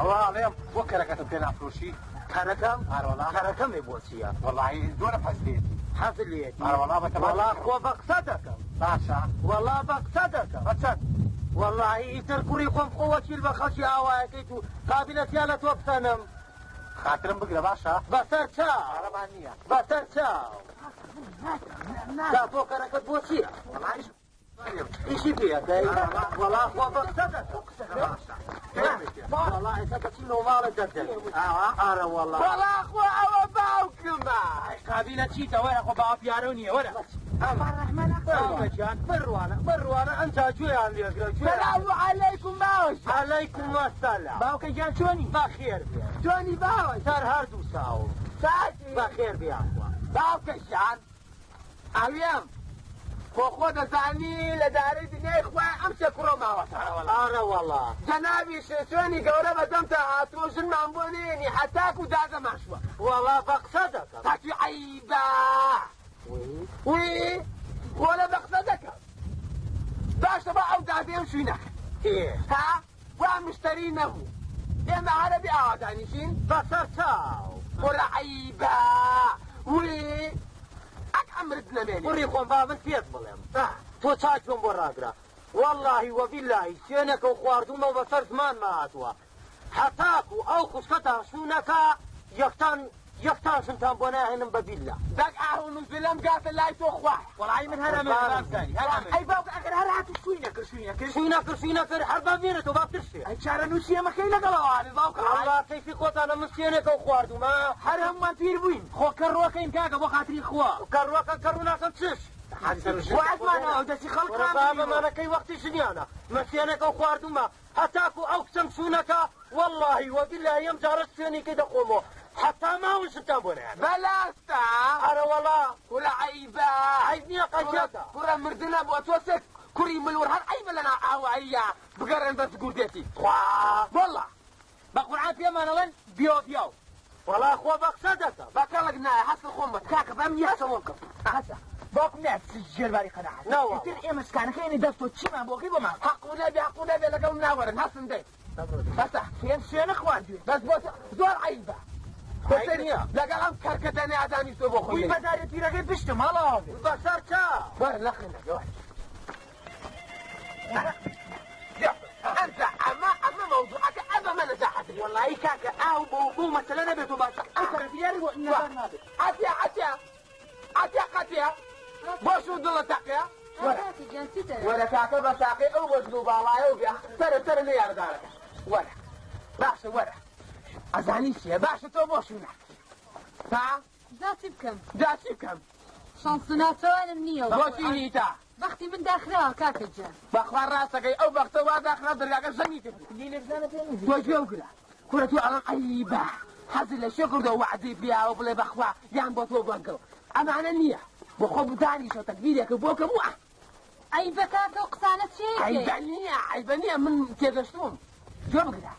وەڵا ئەڵێم بۆ کەرەکەتم پێ نافرۆشی؟ کەرەکەم؟ ئارە وەڵا. کەرەکەم ئێ بۆ چییە؟ وەڵاهی زۆرم حەز لێیەتی. حەزت لێیەتی؟ ئارە وەڵا بە تەمام. وەڵا خۆ بە قسە دەکەم. باشە. وەڵا بە قسە دەکەم. بە چەند؟ وەڵاهی ئیتر کوڕی خۆم خۆ وەکیل بە خەڵکی ئاوایەکەیت و قابلە تیا لە تۆ بسەنم. خاترم بگرە باشە؟ بەسەر چاو. پارەمان نییە. بەسەر چاو. جا تۆ کەرەکەت بۆ چییە؟ وەڵا ئیش ئیشی پێ ئەکەی؟ وەڵا خۆ بە قسە دەکەم. وەڵا ئێستا دەچینەوە ماڵێ دەردەین. ئارە وەڵا. وەڵا خۆ ئەوە باوکمە. قابیلە چیتە وەرە خۆ باوە پیارەو نییە وەرە. باوکەجان بڕوانە بڕوانە ئەنجا گوێیان لێگرە گوێیان. سلام علیکم باوە. عەلەیکم وەسەلام. باوکە گیان چۆنی؟ بەخێر بێ. چۆنی باوە؟ سەر هەردوو چاوم. چاکی؟ بەخێر بێ یاخوا. باوکە گیان ئەوێم خۆ خۆ دەزانی لە دارەی دنیای خوای ئەم سێ کوڕە ماوەتە. ئارە وەڵا. جەنابی شێتوێنی گەورە بە دەمتا هاتووە ژنمان بۆ نێنی حەتاکو دادەمان شووە. وەڵا بە قسە دەکەم. تاکی عەیبە. وی خۆ لە بە قسە دەکەم. باشە با ئەو دادەیە شووی نەکەن. ها وا مشتری نەبوو. ئێمە عەرەبی ئاوا دانیشین؟ بەسەر چاو. کوڕە عەیبە. وی ئەک ئەمرت نەمێنێ. کوڕی خۆم با من پێت بڵێم. تۆ چاکیۆم بۆ ڕاگرە. وەڵڵاهی وەبیللاهی سوێنێکە و خواردوومە و بەسەر زمانما هاتووە. هەتاکو ئەو خوشکەتان شوو نەکا یەکتان یەکتان ژنتان بۆ ناهێنم بە بیللا. دەک ئاهو نوزلەم گاتە لای تۆ خوایە. وەڵایی من هەر ئەمەوێ بابزانی هەر ئەمەوێ. ئەی باوکە ئەگەر هەر هاتوو شووی نەکرد شووی نەکرد. شووی نەکرد شووی نەکرد هەر با بمێنێتەوە با بترسێ. ئەی چارەنووسی ئێمە کەی لەگەڵ ئەوانە باوکە. وەڵا کەیفی خۆتانە من سوێنێکە و خواردوومە. هەر هەموومان پیر بووین. خۆ کەڕووەکەین کاکە بۆ خاتری خوا. کەڕووەکەن کەڕوو ناکەم چش. وازمانەوە دەستی خەڵکمان وەرە بابەمانەکەی وەختی ژنیانە من سوێنێکە و خواردوومە. هەتاکو ئەو کچەم شوو نەکا وەڵڵاهی وەبیللاهی ئەم جارە سوێنیکەی دەخۆمەوە حەتا ماون ژنتان بۆ نایەنم. بەلاستە. ئەرە وەڵا. کورە عەیبە. عەیب نییە قەشەکە. کورە مردنە بۆ تۆ سێ کوڕی ملوڕ هەر عەیبە لەناو ئاواییە بگەڕێن بەس گوردێتی. خوا. وەڵا. بە قورعان پێمان ئەڵێن بیۆ پیاو. وەڵا خۆ بە قسە دەکەم. بە کەڵک نایە هەستە خۆم بە کاکە بەم یەکسەوە بکەم. هەستە. باوکم نایە بچێتە ژێر باری قەناعەت. نەوەڵا. ئیتر ئێمە سکانەکەی دەست تۆ چیمان بۆ ئەکەی بۆمان. حەق و نەبێ حەق و نەبێ لەگەڵم ناوەرن هەستن دەی. هەستە. پێم سوێنە خواردوێ. بەس بۆ زۆر عەیبە. عەیب نییە. لەگەڵ ئەم کەرکەدەنەیا دانیشتووە بۆ خۆی. وی بەدارێ پیرەکەی پشتم هەڵاوێ. بەسەر چاو. وەرە نەخێنە وەرە. ئەنجا ئەمە ئەمە مەوزوعەکە ئەمە مە نەزاحەت. وەڵایی کاکە ئاو بۆ بۆ مەسەلە نەبێت و باشە ئەو تەرەفیاری بۆ نەزار نابێت. عەتیا عەتیا عەتیا قەتیا بۆش و دڵە تەقیا. وەرە کاکە بە ساقی ئەو بەزن و باڵایە و بیا سەرە سەرە لێ یاردارەکە. وەرە باشە وەرە ئەزانی چییە باشە تۆ بۆ شوو ناکەی ها؟ جا چی بکەم؟ جا چی بکەم؟ شانس و ناچەوانم نییە و بۆچی نیتە؟ بەختی من داخراوە کاکە گیان. بەخوا ڕاستەکەی ئەو بەختە وا داخرا دەرگاکە ژەنگی کرد. تۆ گوێ بگرە کورە تۆ ئەڵێم عەیبە حەزت لە شێ کردەوە وەعدەی پیاوە بڵێ بەخوا یان بۆ تۆ بەنگڵ ئەمانە نییە بۆ خۆ بدانیشە تەکبیرێکە بۆ کەم وە. عەیبە کاکە ئەو قسانە چییە؟ عەیبە نییە عەیبە نییە من تێگەشتووم گوێ بگرە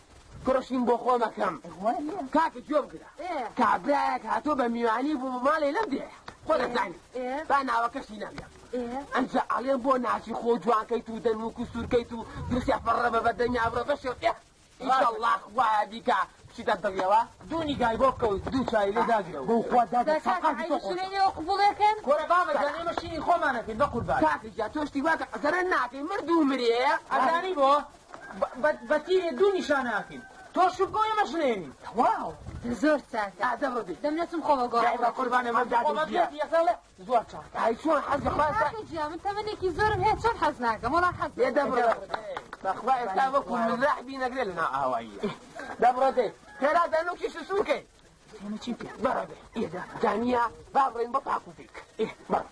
کوڕشیم بۆ خۆمەکەم کاکە گوێ بگرە کابرایەک هاتۆ بە میوانی بوو بۆ ماڵێ لەم دێیە خۆ دەزانی با ناوەکەشی نەبێ ئەنجا ئەڵێم بۆ ناچی خۆ جوانکەیت و دەنووک و سوورکەیت و درسیا فەڕە بە بەدەنیا بڕە بەشێ ئیشەڵڵا خوایە بیکا بچیتە دڵیەوە. دوو نیگای بۆ بکە و دوو چاوی لێ داگرە و بۆ خوا دادە دا کاکە سەقافی عەیبە تۆ خۆشە. شیرینی ئەوە قبوڵێکەن؟ کورە بابە گیان ئێمە شیری خۆمانەکەین بە قوربان. کاکە گیان تۆ شتی واکە زەرەر ناکەی مردوو مرێ. ئەزانی بۆ؟ بە تیرێ دوو نیشانە ئەکەین تۆ شوو بکە و ئێمەش نەیەنین. تەواو. زۆر چاکە. ئا دەبڕۆ دەی. دەم نەچم خۆ بە گۆڕ. دای بە قوربانێ مەم دادە خۆ بە گیان. پێت یەکسەر ئەڵێ زۆر چاکە. ئای چۆن حەز بە خوا ئێستا. کاکە گیان من تەمەنێکی زۆرم هەیە چۆن حەز ناکەم وەڵا حەز لێ دەبڕۆ. بەخوا ئێستا وەکوو مزاح بینەگرێ لەناو ئاواییە. دەبڕۆ دەی. خێرا دەنووکی سوسووکەی. ئێمە چی بکەین؟ بەڕۆ دەی. جانیە با بڕۆین بۆ پاک و پیک. بەڕۆ.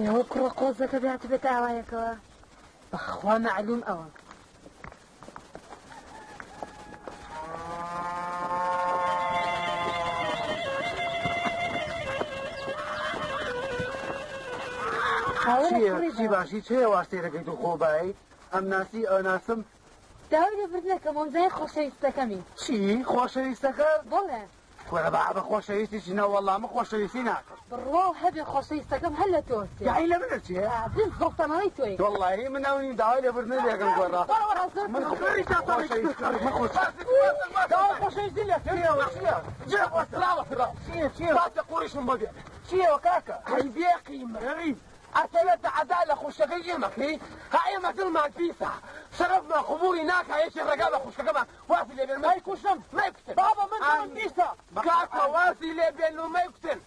ئەوە کوڕە قۆزەکە بهاتبێتە ئاوایەکەوە بەخوا مەعلوم ئەوە. ئاوەرە کوڕی چی باشی چێ وا سەیرەکەیت و خۆ بای ئەم ناسی ئەو ناسم. داوای لێبوردنەکەم وەمزای خۆشەویستەکەمی. چی خۆشەویستەکە؟ بەڵێ. کورە بابە خۆشەویستی چی؟ نەوەڵا من خۆشەویستی ناکەم. بڕوا و هەبێ خۆشەویستەکەم هەر لە تۆ چێ. یعنی لە منە چێ؟ بن زڵتەمەوەی تۆی. واللهی من ئەو نیم داوای لێبوردن لێکەم گۆڕا. من خۆشەویستی لێ چییە؟ بۆ بێ. چییە کاکە؟ ئەی بێ قیمە. ئەتەوێت عەدا لە خوشکەکەی ئێمەکەی؟ ها ئێمە دڵمان پیسە، شەرەفمان قبوڵی ناکا یەکێ ڕێگا بە خوشکەکەمان وازی لێ بێن. مەیکوشم. مەیکوتن. بابا من دڵم پیسە. کاکە وازی لێ بێن و مەیکوتن.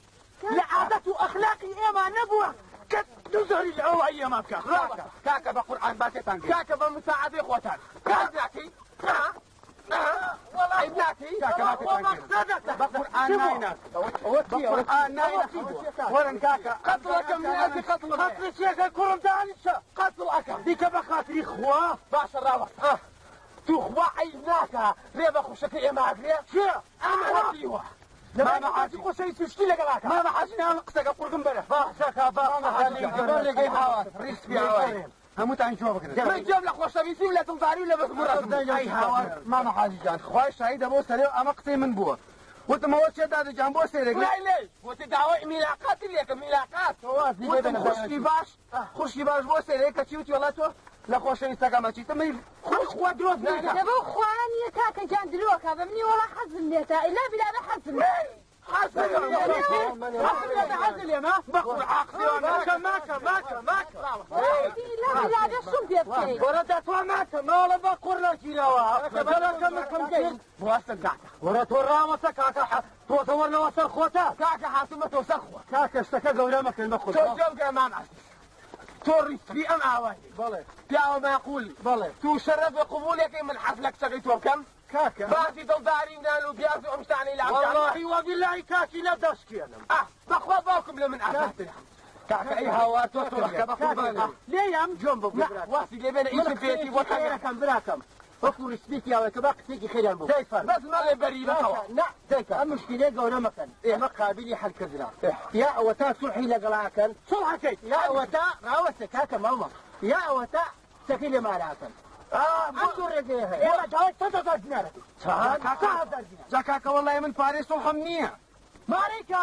لە عادەت و ئەخلاقی ئێمە نەبووە کە دوو زۆری لە ئەوە ئێمە بکە. کاکە بە قورئان باسێتان کرد. کاکە بە مساعدەی خۆتان. کاک ناکەی؟ عیب ناکەی؟ کاکە باسێتان کرد. بە قورئان نایناس. بە قورئان نایناس. وەرن کاکە. قەتڵەکەم نازی قەتڵ. قەتڵی چیەکە کوڕم دانیشە. قەتڵ ئەکەم. دیکە بە خاتری خوا. باشە ڕاوەست. تو خوا عیب ناکا رێ بە خوشەکە ئێمە ئەگرێ؟ چییە؟ ئەمە نەبیوە. مامە حاجی خۆشەویستی شتی لەگەڵ ئاکا. مامە حاجی ناوە قسەکە قورگم بەرە. باشەکە مامە حاجی ڕێگەی هاوار ڕیز پیاوە. هەمووتان گوێ بگرن. من گوێم لە خۆشەویستی و لە دڵداری و لە بەزم و ڕەزم. ئەی هاوار مامە حاجی جان خوای شاهیدە بۆ سەرێ و ئەمە قسەی من بووە. وتم ئەوە چێ دادە جان بۆ سەیرێک. لای لێ وتی داوای میلاقاتی لێکە میلاقات. وتم خوشکی باش خوشکی باش بۆ سەیرێک کەچی وتی وەڵا تۆ لە خۆشەویستەکەمە چیتە من خۆی خوا درۆست ناکا. لەبەو خوا نییە کاکە گیان درۆکە بە منی وەڵا حەزم لێتە ئیلا بیلا بە حەزم لێ. وەرە دەتوا ماکە ماڵە بە قوڕ نەگیرەوە. وەرە تۆ ڕاوەسە کاکە تۆ وەرنەوە سەر خۆتە. کاکە هاتوومە تۆ سەر خۆ. کاکە شتەکە گەورە مەکەن بە خۆت. تۆ گوێ مام عەزیز. تۆ ڕیسپی ئەم ئاوایی. بەڵێ. پیاوە ماقولی. بەڵێ. تو شەرەف بە قبوڵێکەی من حەز لە کچەکەی تۆ بکەم؟ کاکە. باسی دڵداری و نان و پیاز و ئەم شتانەی لە ئەم واللهی وەبیللهی کاکی لە دەشکێنم. بەخوا باوکم لە من ئازادترە. کاکە ئەی هاوار تۆ سوڵحکە بە قوربان. لێیان گوێم بۆ نا واسی لێ بێنە ئیشم پێیەتی بۆ خێرەکەم براکەم. وەکو ڕیسپێکی ئاوەکە با قسەیەکی خێریان بۆ. بەس مەڵێ بەری بەتەوە. نا ئەم مشکلەیە گەورە مەکەن. ئێمە قابلی حەلکردنە. یا ئەوەتا سوڵحی لەگەڵاکەن. سوڵحەکەی. یا ئەوەتا ڕاوەستە کاکە ماڵمە. یا ئەوەتا قسەکەی لێ ماراکەن. ئەم دوو ڕێگەیە هەیە. ئێمە داوای 100,000 دینارەکەی. 100,000 دینار. جا کاکە وەڵای من پارەی سوڵحم نییە. مارەیکە.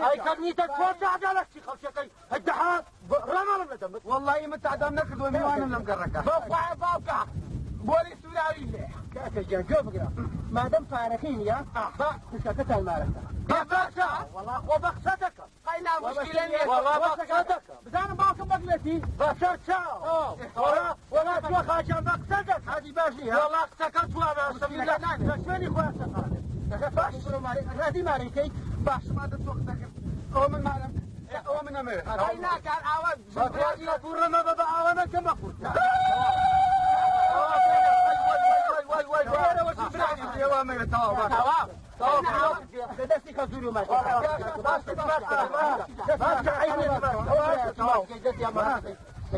ئەی کەم نیتە چۆن تعدا لە کچی خەڵکیەکەی هەدەها ڕاماڵم لە دەمت. وەڵای من تعدام نەکردووە میوانم لەم گەڕەکە. بەخوایە باوکە بۆلی سووراوی لێ. کاکە گیان گوێ بگرە. مادەم پارەکەی نییە با خوشکەکەتان مارەکە. باشە. وەڵا خۆ بە قسە دەکەم. قەینا مشکلە نییە. وەڵا بە قسە دەکەم. بزانم باوکم بەگلێتی. بەسەر چاو. وەڵا تۆ خاجان بە قسە دەکەم. هادی باش نییە. وەڵا قسەکە توا باشە. لە شوێنی خۆیان سەقانێ. باش ڕازی مارەکەی. باش مادەم تۆ قسە کرد. ئەوە من مارم. ئەوە من ئەمەوێ. قەینا کار ئاوە تووڕە مەبە بە ئاوە نەکەم بە قورت. دەستی خەزور و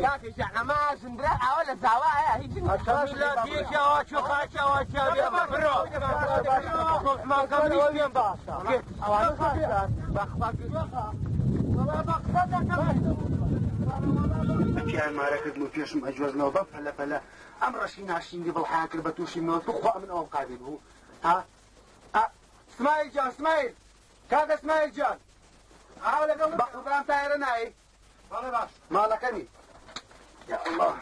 کاکە گیان ئەمە ژندرا ئاوە لە زاوایە هیچ پیان مارەکردم و پێشم ئەجوەزنەوە بەم پەلە پەلە ئەم ڕەشی ناشینگی بڵحا کرد بە تووشی منەوە توخوا من ئەوم قابل بوو. ها سمایل جان سمایل کاکە سمایل جان ئاو لەگەڵ بە قوربان تایرە نایەی؟ بەڵێ باش. ماڵەکەمی. یا الله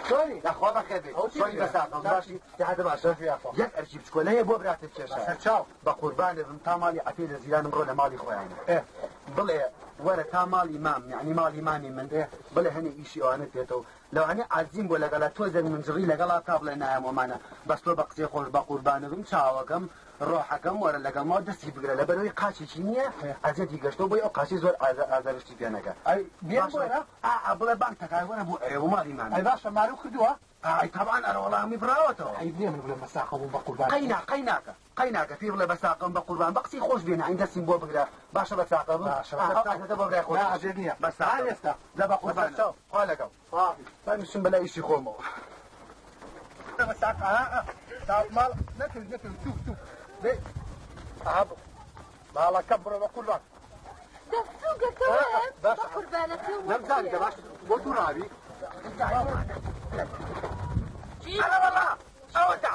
چۆنی؟ یاخوا بەخێر بێت. چۆنی بەساقە باشی؟ صحتە باشە؟ یەک ئەرکی بچکۆلەیە بۆ براتت کێشە. سەرچاو. بە قوربانێ بم تا ماڵی عەتیە لە زیرانم ڕۆ لە ماڵی خۆیانە. بڵێ وەرە تا ماڵی مام یعنی ماڵی مامی من بڵێ هەنێ ئیشی ئەوانە پێتەوە لەوانەیە عازیم بۆ لەگەڵا تۆ زەنگ منجڕی لەگەڵا تا بڵێ نایەم ئەمانە بەس تۆ بە قسەی خۆش بە قوربانە بم چاوەکەم ڕۆحەکەم وەرە لەگەڵمەوە دەستی بگرە لەبەرەوەی قاچێکی نییە ئەزیەتی گەشتەوە بۆی ئەو قاچی زۆر ئازارشتی پێ نەکە. بێم بۆرە؟ ئا بڵێ بانگ تەکای وەرە بۆ ئەوێ بۆ ماڵی مامی. ئەی باشە مارو کردووە؟ ئای تەبعاً ئەرە وەڵامی براوەتەوە. ئەی بێ من بڵێم بەساقە بووم بە قوربان. قەینا قەیناکە قەیناکە پێی بڵێ بەساقەم بە قوربان بە قسەی خۆش بێنە ئەین دەستیم بۆ بگرە باشە بەساقە بم. باشە. ئەو بۆ برای خۆش. نا ئەزیەت نییە. بەساقە. ئێستا. لە بە قوربان. خوا لەگەڵ. با نووسم بەلای ئیشی خۆمەوە. بەساقە ماڵ نەکرد نەکرد توو توو. ماڵەکە بڕۆ بە قوربان. دەسوگەکەوە باشە. بە قوربانەکەم نەمزانی دە باش بۆ تو ڕاوی. ئەرە وەڵا ئەوەتا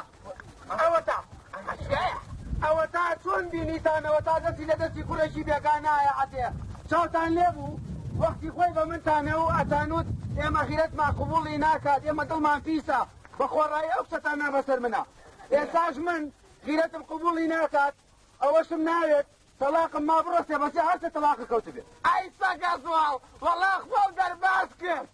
ئەوەتا ئەمە چیایە؟ ئەوەتا چۆن بینیتان ئەوەتا دەستی لە دەستی کوڕێکی بێگانایە عەتێ چاوتان لێ بوو وەختی خۆی بە منتانە و ئەتانوت ئێمە غیرەتمان قبوڵی ناکات ئێمە دڵمان پیسە بە خۆڕایی ئەو کچەتان نا بەسەر منە ئێستاش من غیرەتم قبوڵی ناکات ئەوەشم ناوێت تەلاقم ما بڕەسێ بەسێ هەرچە تەلاقە کەوتبێ. ئەی سەگە زواڵ وەڵا خۆم دەرباز کرد.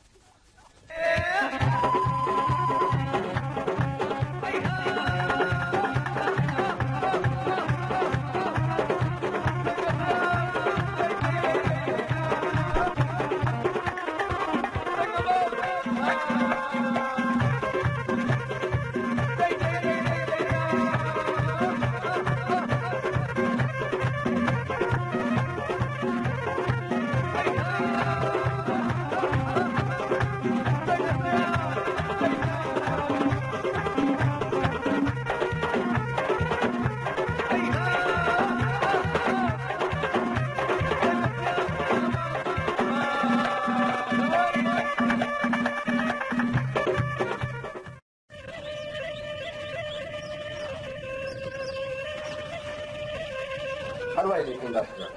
هەروای لێکەین باشترە.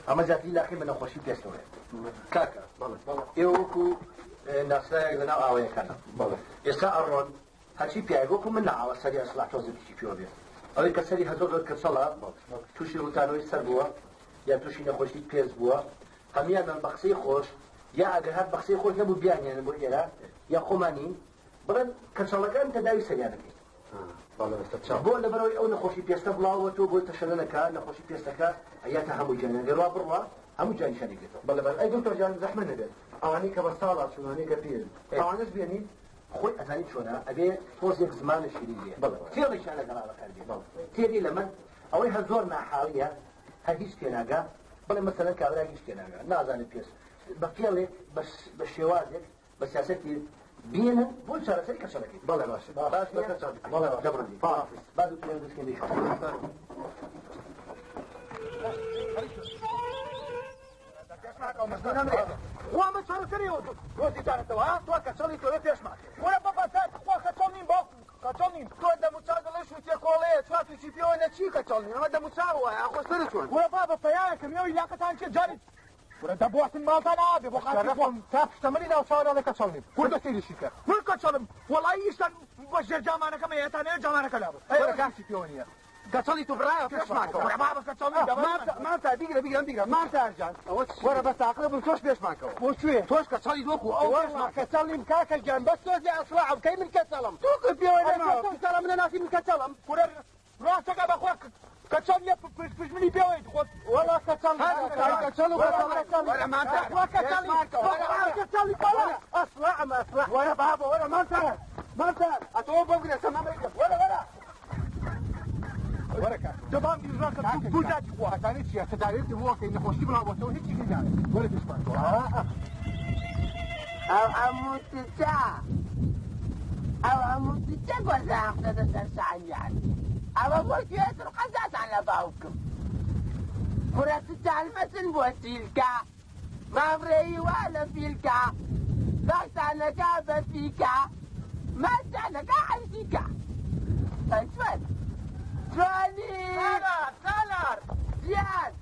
ئەمە زیاتری لاقی بە نەخۆشی پێستەوەیە. کاکە ئێوە وەکو ناسرایەک لەناو ئاوەیەکانە. ئێستا ئەڕۆن هەرچی پیاوێک وەکو من ناوە سەری ئەسڵاح تۆزێکی پێوە بێ. ئەوەی کە سەری هەزۆر زۆر کەچەڵە تووشی ڕووتانەوەی سەر بووە یا تووشی نەخۆشی پێست بووە هەمویانمان بە قسەی خۆش یا ئەگەر هەر بە قسەی خۆش نەبوو بیانیانە بۆ ئێرە یا خۆمانین بڵێن کەچەڵەکان تەداوی سەریانەکەین. بۆ لەبەرەوەی ئەو نەخۆشی پێستە بڵاوەتەوە بۆی تەشەنە نەکا نەخۆشی پێستەکە ئەیاتە هەموو گیانیان گەر وا بڕوا هەموو گیانیشانی گرتەوە. بەڵێ بەڵێ ئەی دکتۆر گیان زەحمەت نەبێت ئەوانەی کە بە ساڵا چوون ئەوانەی کە پیرن ئەوانەش بێنین؟ خۆی ئەزانی چۆنە ئەبێ تۆزێک زمانە شیرین بێ تێڵێکیان لەگەڵا بەکار بێ تێری لە من ئەوەی هەر زۆر ناحاڵیە هەر هیچ تێناگا بڵێ مەسەلەن کابرا هیچ تێناگا نازانێت پێست بە فێڵێک بە شێوازێک بە سیاسەتی بێنن بۆ چارەسەری کەچەڵەکەی. بەڵێ باشە. باش نییە؟ بەڵێ باشە. دەبڕندی. با دوو دەستکەین بێ. خوا من چارەسەری ڕۆزی دانەتەوە تۆ کەچەڵی تۆ پێشمان وەرە بابا خوا کەچەڵ نیم باوکم کەچەڵ نیم تۆ دەموچاو دەڵێ شووتێ کۆڵەیە چوار تووشی پێوە نەچی کەچەڵ نیم ئەمە دەموچاو وایە ئاخۆ سەرت چۆن؟ وەرە بابا پەیایەکەم ئێوە عیلاقەتان چیە جارێ وەرە دەبوەستن ماڵتان ئاوا بێ بۆ خاکی خۆم تا پشتەمەنی ناو چاوە دەڵێ کەچەڵ نیم کورد سەیریشی کە کورد کەچەڵم وەڵایی ئیشتان بە ژێر جامانەکەم هەیە ئەتانەوێ جامانەکە لابەن وەرە کاکی پێوە نییە کەچەڵی تو بڕایە پێشمانکەوە. وەرە بابا کەچەڵ نیم مامتا بیگرە بیگرە بیگرە مامتا جان وەرە بەس ئاقڵە بم تۆش پێشمانکەوە. بۆ کوێ؟ تۆش کەچەڵی وەکو ئەو وەڵا کەچەڵ نیم کاکە گیان بەس تۆزێ ئەسڵاح بکەی من کەچەڵم. تۆ کە پێوە نەماوە کەچەڵە منە ناسی من کەچەڵم. کورە ڕاستەکە بەخوا کەچەڵ نییە پشمنی پێوەیت خۆت. وەڵا کەچەڵ کەچەڵ و کەچەڵ. وەرە مامتا خوا کەچەڵی کەچەڵی بەڵا ئەسڵاحم ئەسڵاح. وەرە بابا وەرە مامتا مامتا ئەتۆ بگرە سەما بگرە وەرە وەرە وەرە کاکە دەبام بیرڕاکە بوو داتی خوا. ئەزانی چییە تەداویرتی بۆ کەی نەخۆشی بڵاوەتەوە هیچی نازانێت وەرە پێشمانکەوە. ئەو هەموو تچە ئەو هەموو تچە گۆزەیان خستە سەر شانیان ئەوە بۆ کوێتر قەزاتان لە باوکم کوڕە تچان مەچن بۆ سیلکە مامڕێی وا لە فیلکە باختانەکە بە فیکە ماچانەکە عەنتیکە چۆن چۆنی سالار سالار گیان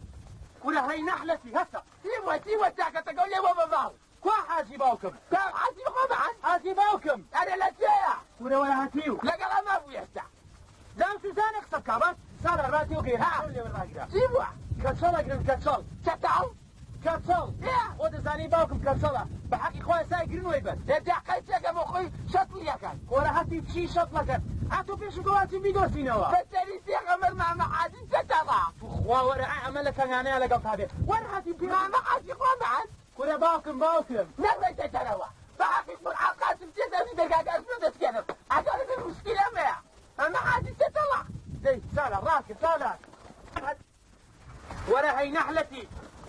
کورە هەی نەحلەتی هەستە تیوە تیوە تاکەتەکەو لێوە بە ماڵ کوا حاجی باوکم؟ کام حاجی خۆمان؟ حاجی باوکم ئەرێ لە کوێیە؟ کورە وەرە هەتیو لەگەڵ ئەمە بوو ئێستا دام سوزانە قسە بکە باش سالار ڕاتیو گەیرە لێ وەرناگرە چی بووە؟ کەچەڵ ئەگرن کەچەڵ کەچەڵ؟ کەچەڵ خۆ دەزانی باوکم کەچەڵە بە حەقی خۆی ئێستا ئەگرن وەی بەن ئێجا قەیچێکە بۆ خۆی شەتڵیەکەن کۆرە هەتی چی شەتڵەکەن ئەتۆ پێشم گەواچی بیدۆزینەوە بەسەری پێغەمبەر مامە حاجی چەتەڵە خوا وەرە ئەی ئەمە لە تەنگانەیە لەگەڵ تا بێ وەرە هەتی پێ مامە حاجی خۆمان کورە باوکم باوکم نەبەیتە دەرەوە بە حەقی قورئان قاسم چێتە دەرگاکە ئەشنۆ دەشکێنم ئەگەر مشکلەمەیە ئەمە حاجی چەتەڵە دەی سالار ڕاکە سالار وەرە هەی نەحلەتی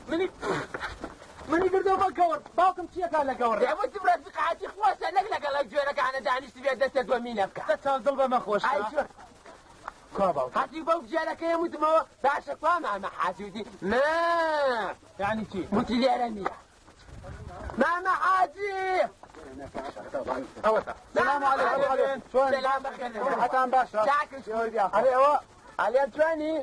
منی منی بردەوە بە گەوەڕ باوکم چیەکا لە گەوەڕ ئەوە چ ڕەفیق حاجی خۆشە نەک لەگەڵ ئەو جوێنەکانە دانیشت بێت دەستێت وە مینە بکە دەچاو دڵ بەمە خۆشە ئای چۆن کوا باوکم؟ حاجی باوک جارەکەی وتمەوە باشە کوا مامە حاجی وتی ما یعنی چی؟ وتی لێرە نییە مامە حاجی ئەوەتە سلام عەلەیکم چۆنی؟ سلام بەخێر حەتان باشە چاکە ئەرێ ئەوە ئەلێم چۆنی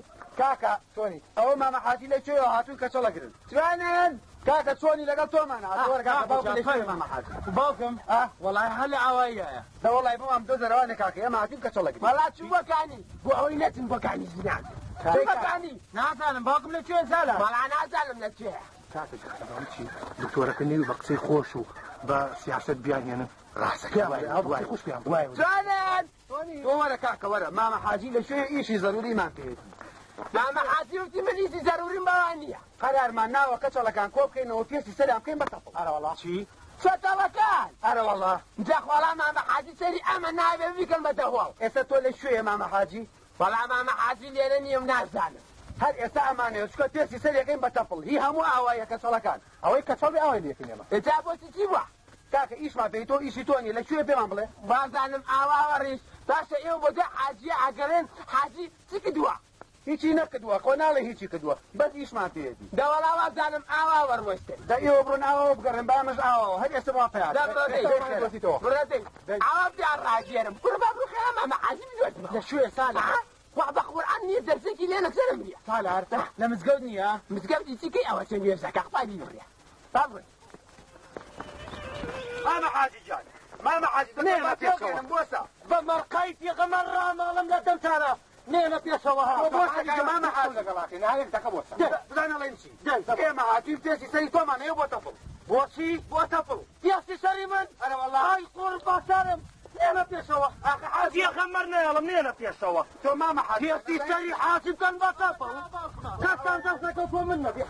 کاکە چۆنی ئەوە مامە حاجی لە کوێوە هاتوون کەچەڵەگرن چۆنن کاکە چۆنی لەگەڵ تۆمان هاتووە کاکە باوکم لە کوێ مامە حاجی باوکم ئا وەڵای هەر لە ئاواییە دە وەڵای بۆمان بدۆزەرەوانێ کاکە ئێمە هاتوین کەچەڵەگرین وەڵا چوو بۆکانی بۆ ئەوەی نەچن بۆکانی ژنان چوو بۆکانی نازانم باوکم لە کوێ سالار وەڵا نازانم لە کوێ کاکە جان چی دکتۆرەکە نەوی بە قسەی خۆش و بە سیاست بیانهێنن ڕاستەکە وای خۆش پێیان وای چۆنن تۆ وەرە کاکە وەرە مامە حاجی لە کوێ ئیشی زەروریمان پێیەتی مامە حاجی وتی من ئیشی زەرووریم بەوان نییە قەرارمان ناوە کەچەڵەکان کۆ بکەینەوە پێستی سەریان بکەین بە تەپڵ ئەرە وەڵا چی چەتەڵەکان ئەرە وەڵا جا خواڵا مامە حاجی سەری ئەمە نابێ بیکەن بە دەهۆڵ ئێستا تۆ لە کوێیە مامە حاجی وەڵا مامە حاجی لێرە نییە و نازانم هەر ئێستا ئەمانەیە چکە پێستی سەریەکەین بە تەپڵ هی هەموو ئاوایە کەچەڵەکان ئەوەی کەچەڵ بێ ئاوای لێکەین ئێمە ئێجا بۆچی چی بووە کاکە ئیشمان پێی تۆ ئیشی تۆ نیە لە کوێ پێمان بڵێ وازانم ئاواوە ڕیش باشە ئێوە بۆ دوای حاجیە ئەگەڕێن حاجی چی کردووە هیچی نەکردووە خۆ ناڵێ هیچی کردووە بەس ئیشمان پێیەتی دەوەڵا وازانم ئاواوە ڕۆشتن دە ئێوە بڕۆن ئاواوە بگەڕێن با ئەمەش ئاواوە هەر ئێستا بۆ پەیا دە بڕۆ بڕۆ دەی ئاوا بیان ڕاگێرم کوڕ با بڕۆ خێرا مامە حاجی بدۆزمەوە لە کوێ سالار خوا بە قورئان نییە دەرسێکی لێ نەکسەرم نییە سالار لە مزگەوت نییە مزگەوتی چی کەی ئەوە چەند نوێژەکە خوا بیبڕێ با بڕۆ مامە حاجی گیان مامە حاجی نێمە پێشەوە. بۆسە بە مەرقای پێغەمبەر ڕاماڵم لە دەمتانە نێنە پێشەوە ها بۆسە کاکە مامە حاجی لەگەڵاکەی نهایەک دەکە بۆسە بزانە ڵێن چی ئێمە هاتوین پێستی سەری تۆمان هەیە بۆ تەپڵ بۆچی بۆ تەپڵ پێستی سەری من ئەرە وەڵا ئای قوڕ بەسەرم نێنە پێشەوە ئاخە حاجی پێغەمبەر نەیەڵم نێنە پێشەوە تۆ مامە حاجی پێستی سەری حاجی بکەن بە تەپڵ کەستان دەست نەکەوتووە من نەبێ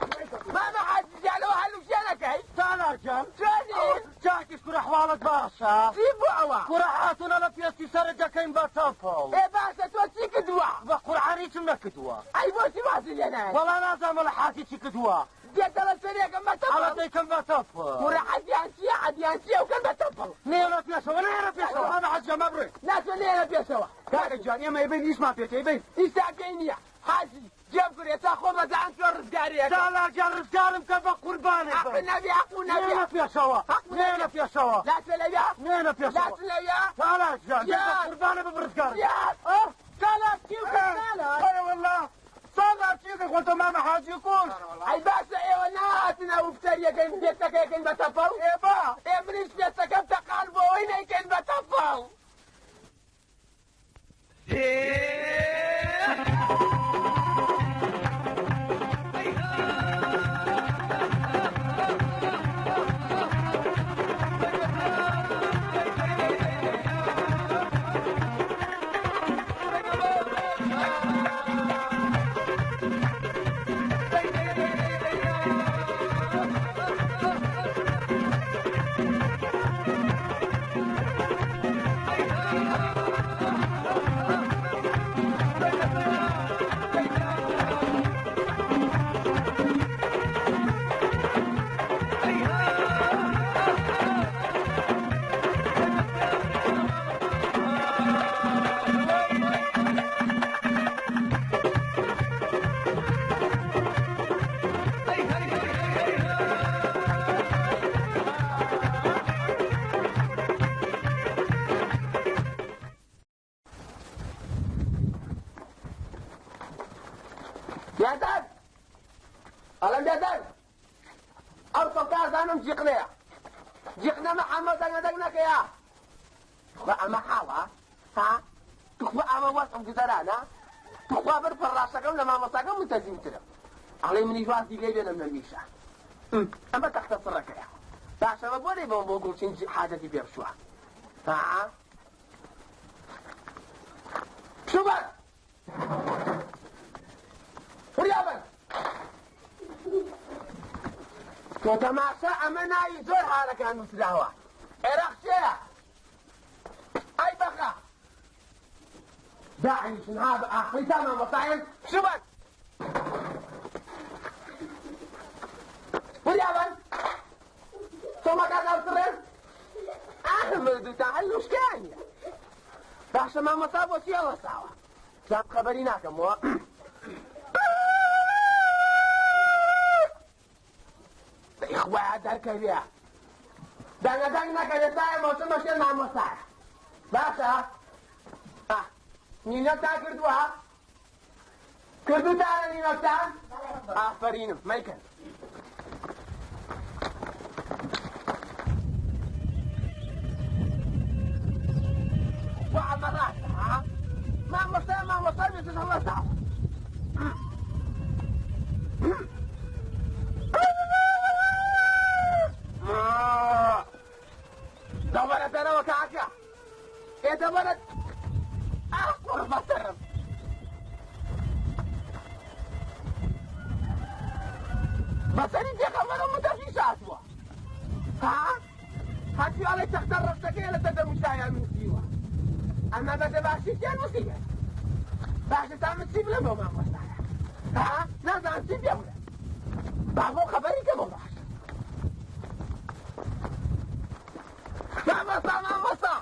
مامە حاجی جانەوە هەلوشێنەکەی سالار گیان چۆنی چاکیش کوڕە حواڵت باشە چی بوو ئەوە کوڕە هاتوونە لە پێستی سەرت دەکەین بە تەپڵ ئێ باشە تۆ چی کردووە بە قورعان هیچم نەکردووە ئەی بۆچی وازی لێ نایەت وەڵا نازانم وەڵا حاجی چی کردووە دێتەوە سەرێکم بە ئەڵە تەپڵ دەیکەم بە تەپڵ کوڕە عەدیان چییە عەدیان چییە و کەن بە تەپڵ نێنە پێشەوە نێنە پێشەوە مامە حاجی گیان ما بڕۆین ناچۆ نێنە پێشەوە کاکە گیان ئێمە ئەیبەین ئیشمان پێتە ئەیبەین ئیستا پێی نییە حاجی جێم کورێ تا خۆم ئەزان چۆن ڕزگاریەکە سالار گیان ڕزگارم کە بە قوربانت حەق بم نەبی حەق نەبی نێنە پێشەوە نێنە پێشەوە لاچۆ لەویا نێنە پێشەوە لاچۆ لەویا سالار گیان دە بە گیان. قوربانە بم ڕزگارم گیان. سالار چی بکە سالار ئەرە وەڵا سالار چی کرد خۆ تۆ مامە حاجی کوشت ئەی باشە ئێوە نەهاتن ئەو پتەریەکەین پێستەکەیەکەین بە تەپڵ ئێ با ئێ منیش پێستەکەم تەقان بۆ ئەوەی نەیکەین بە تەپڵ بێدەنگ ئەڵێم بێدەنگ ئەو سەڵتا زانم جیقنەیە جیقنە محەممەد دەنگە دەنگ نەکەیە تخوا ئەمە حاڵە ها تخوا ئەمە وەسم گوزەرانە تخوا بەر پەڕاشەکەم لە مامۆستاکەم متەزیمترم ئەڵێ منیش وازی لێ بێنم لە میشە ئەمە تەختە سڕەکەیە باشە بە بۆ نەیبەم بۆ گوڵچین حاجەتی پێ بچووە ها شوبەر وریابن تۆ تەماشا ئەمە ناوی زۆر هارەکان نووسراوە عێراق چێە ئەی بەخە داعیشن ها بە ئاخری تا مامۆستایان شوبەر وریابن تۆمەکان ئەوسڕێن ئاخر مردوو تا هەلوشکانیە باشە مامۆستا بۆ چی هەڵەساوە؟ ئێستا خەبەری ناکەمەوە. ئیخوایە دەرکەوێ دەنگەدەنگ نەکەن، ئێستا ئێمە مەشێن مامۆستایە. باشە نینەتان کردووە؟ کردوتانە نینەتان؟ ئافەرینم مەیکەن. مامۆستا مامۆستا بێتە هەڵەساوە. دەوەرە دەرەوە کاکە، ئێ دەوەرە. ئاخ قوڕ بەسەرم. بەسەری پێخەمەرە متەفیش هاتووە. ها هەرچی ئەڵێ تەختە ڕەشەکەیە لەسەر دەموچاویان نووسیوە. ئەمە بە دەباشی تیان نووسیوە. باشە تا من چی بڵێم بۆ مامۆستایە؟ ها نازانم چی پێ بڵێم. با بۆ خەبەری کەمەوە. باش مامۆستا مامۆستا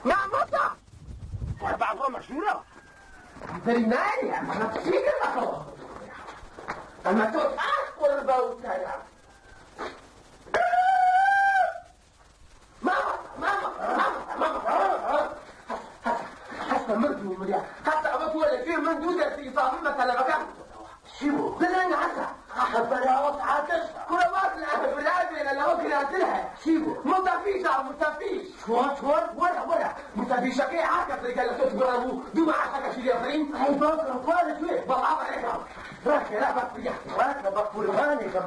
مامۆستا، وەرە با بڕۆمە ژوورەوە. دەری نایە ئەمە چی کردەوە؟ ئەمە تۆ ئاخ قوڕ بە وتەرە. مامۆستا مامۆستا مامۆستا مامۆستا، هەستە مرد و مریا، هەستە. ئەوە تۆ لەکوێ؟ من دوو دەرسی ئیزافی بە تەلەبەکان کردەوە. چی بوو؟ دڵێن هەستە. ئاخر بەراوە سعاتش. کوڕە واز لە برا بێنە، لەوە گرانتر هەیە. چی بوو؟ متەفیشە متەفیش. چۆن چۆن؟ وەرە وەرە، متەفیشەکەی عاکە فریکە لە تۆ گوڕە بوو، دوو معاشەکەشی لێ بڕین. ئەی باوکم، خوا لەکوێ؟ بەڵا بەڕێکەوە ڕاکە ڕا بە فریا. ڕاکە بە قوربانێکم.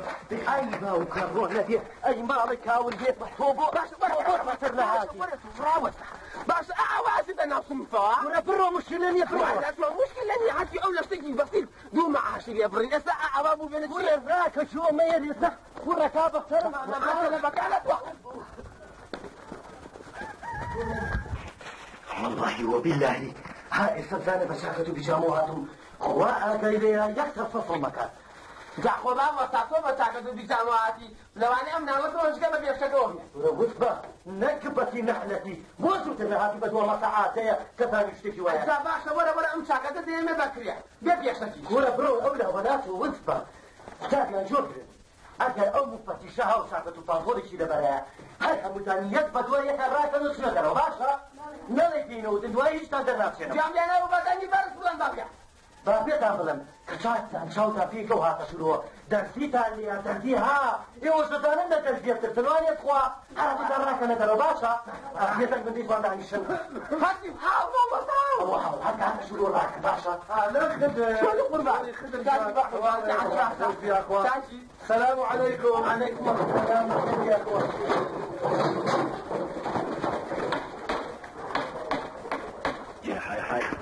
ئەی باوکە ڕۆ نەبێ، ئەی ماڵی کاول بێ، تۆ بۆ باشە بۆ بەتر نەهاتی. ڕاوەستە. باشە ئاوازی بە ناو سنفەوە. کوڕە بڕۆ، مشکلە نییە، بڕۆ. مشکلە نییە، هەرچی ئەو لە شتێکی بەسیط دوو معاشی لێ بڕین. ئێستا ئەوە بوو بێنە. کوڕە ڕاکە چۆ مەیەر ئێستا کوڕەکا بەسەرم. تەلەبەکانە. والله وبالله ها ئێستا بزانە بە چاکەت و بیجامەوە هاتم، خوا ئاگای لێیە یەکسەر فەسڵ مەکات. جا خۆ مامۆستا تۆ بە چاکەت و بیجامەوە هاتی، لەوانەیە ئەم ناوە تۆ ژگە بە بێشەکەوە بێ. ورە وت بە نەکبەتی نەحلەتی، بۆ زووتر نەهاتی بە دووەمە سەعاتەیە کەسانی شتێکی وایە. جا باشە وەرە وەرە، ئەم چاکەتە دێمە بەکرێ بێ پێشەکی. کوڕە بڕۆ ئەو لاوەنات و وت بە قوتابیان جۆ بگرن. ئەگەر ئەو مفتیشە هاو چاکەت و پانتۆڵێکی لەبەرایە، هەر هەمووتان یەک بە دوای یەکە ڕاکەن و چنە دەرەوە. باشە نەڵێ پێینەوە دوای هیچتان دەرناچێنەوە. جام لێنەوە بە دەنگی بەرز بڵێن بابیا. با پێتان بڵێم کە چاکتان چاوتان پێکەوە هاتە شرووە دەرسیتان لێیە دەرزی. ها ئێوە دەزانن لە دەرزیە ترسنوانێت، خوا هەر هەمووتان ڕاکەنە دەرەوە. باشە پێتەنگ بن دیسان دانیشن. هەرچی هاو مامۆستا. ئەوە هاو هەر هاتە شرووە ڕاکەن. باشە. شۆن قوربان؟ چاکی. السلام عليكم. عليكم السلام يا اخوان.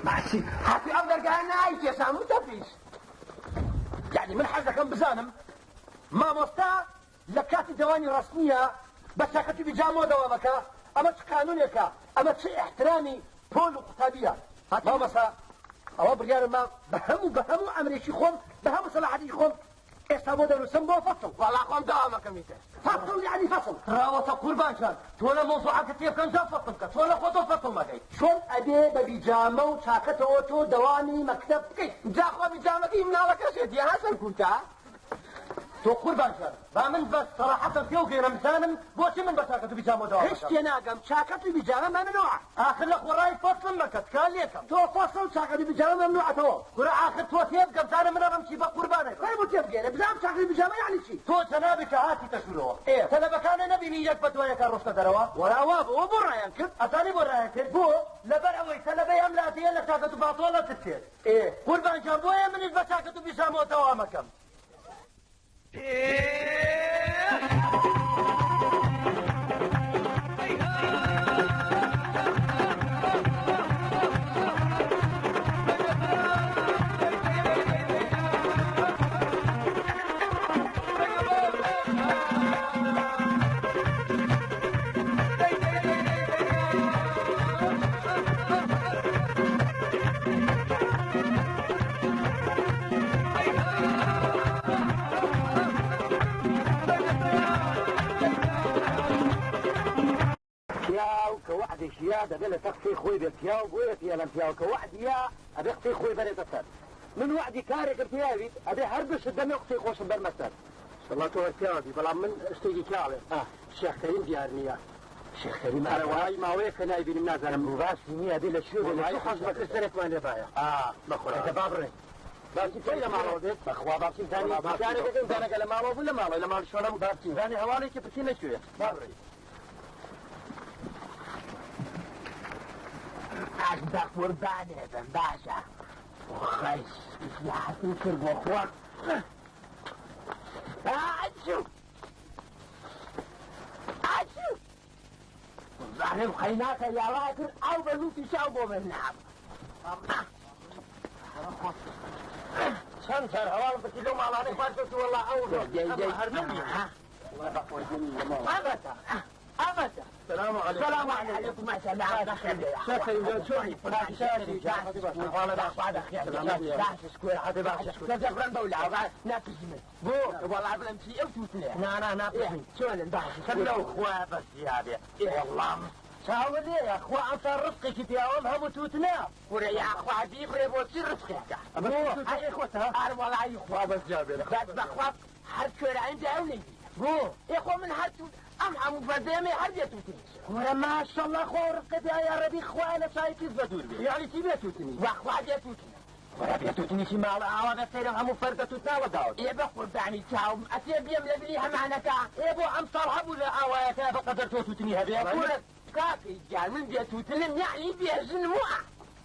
ماشي. هاتی ئەم دەرگایە نایکێشا متەفیش. يعني من حەزەکەم بزانم مامۆستا لە کاتی دەوانی ڕەسمیە بە چاکەتی بیجامەوە دەوامەکە، ئەمە چ قانونێکە؟ ئەمە چ احترامی پۆل و قوتابیە؟ مامۆستا ئەوە بڕیارمە بە هەموو ئەمرێکی خۆم، بە هەموو سەلاحەتی خۆم، ئێستا بۆ دەنووسم بۆ فەصل. وەڵا خۆم داوامەکەم ئیتر. فەصل يعني فەصل. ڕاوەتە قوربان جان، تۆ لە مەوزوعەکە تێبکەن جا فەصل بکە، تۆ لە خۆتۆ فەصل مەکەی. چۆن ئەبێ بە بیجامە و چاکەتەوە تۆ دەوامی مەکتەب بکەیت؟ جا خۆ بیجامەکەی مناڵەکەشێتی هەسەن کورتە. تۆ قوربان جان، با من بەس سەراحەتم پێ و گەێنم بزانم بۆچی من بە چاکەت و بیجامەوە دەوام هیچ بکەم. تێناگەم، چاکەت و بیجامە مەمنوعە. آخر لە خۆڕای فەصلم مەکە، تکان لێکەم. تۆ فەصل، چاکەت و بیجامە مەمنوعەتەوە. کورە آخر تۆ تێبگەم بزانم من ئەڕم چی بە قوربانێک. فەرموو تێبگەێنە بزانم چاکەت و بیجامە یعنی چی؟ تۆ جەنابی کە هاتی تەشورەوە ئێ. تەلەبەکانە نەبینی یەک بە دوای یەکە ڕۆشتە دەرەوە؟ وەرا وا بوو، بۆ ڕایان کرد؟ ئەزانی بۆ ڕایان کرد؟ بۆ؟ لەبەر ئەوەی تەلەبەی ئەم لاتەیە لە چاکەت و پانتۆڵە ترسێت. ئێ. قوربان جان، بۆیە منیش بە چاکەت و بیجامەوە دەوامەکەم. Hey! کە وعدێکی یا دەبێت لەسەر قسەی خۆی بێت، پیاو بۆیە پێڵێم پیاو کە وعدی یا ئەبێ قسەی خۆی بەرێتە سەر. من وعدی کارێکم پێیاویت ئەبێ هەر بشت دەمێ و قسەی خۆشم بەرمە سەر. ئینشەڵا تۆ هەر پیاو بی، بەڵام من شتێکی تیا ئەڵێم، شێخ کەریم دیار نییە. شێخ کەریم ئەرە وەڵای ماوەیەکە نایبینم نازانم باسی نییە ئەبێ لە کوێ بێ، لە وەڵای کوێ حەز بەکرد سەرێکمان لێ بایە. بەخوا دە با بڕێین. باسی کەی لە ماڵەوە بێت؟ بەخوا بابچین زانی وەڵا بابچین. دانێکەکەم دانەکە لە ماڵەوە بوو لە ماڵەوە لە ماڵی شۆنە بوو بابچین. زانی هەواڵێکی پرسی لە کوێیە. با بڕێین. ئاش بە قوربانێ بم باشە. خەش ئیسلاحەتم کرد بۆ خۆم. ئاچوو ئاچوو زانم قەیناکە یاوا کرد ئەو بە لوتی چاو بۆ من ناب. چەند جار هەواڵم پرسی لەو ماڵانەی خوارد کەوتی وەڵا ئەو دەی دەی هەر نەبی. ئەمەتە ئەمەتە. سلام علیکم. سلام علیکم. السلام. شێخ کەریم جان چۆنی؟ نا نا ناپرسین. لەو خوا بەس یابێ وەڵام چاوە لێیە خوا ئەمساڵ ڕزقێکی پیاوەم هەموو تووتنە. ئەمە تووتەکەی خۆتە؟ خوا بەس جابێ لە کورە ماشەڵڵا خوا ڕزقێ پیا یا ڕەبی خوا لە چای پیس بە دوور بێ. یعنی چی بێ تووتنی؟ وەخوا بێتوتنە. کورە بێتووتنیشی ماڵە ئاوا بە سەیرم هەموو فەردە تووتناوە داوت. ئێ بە قوربانی چاوم ئەتێ بێم لە بری هەمانەکە. ئێ بۆ ئەمساڵ هەبوو لە ئاوایەکە بە قەدەر تۆ تووتنی هەبێ؟ کورە کاکەی گیان من بێتوتنم یعنی بێژنم وە.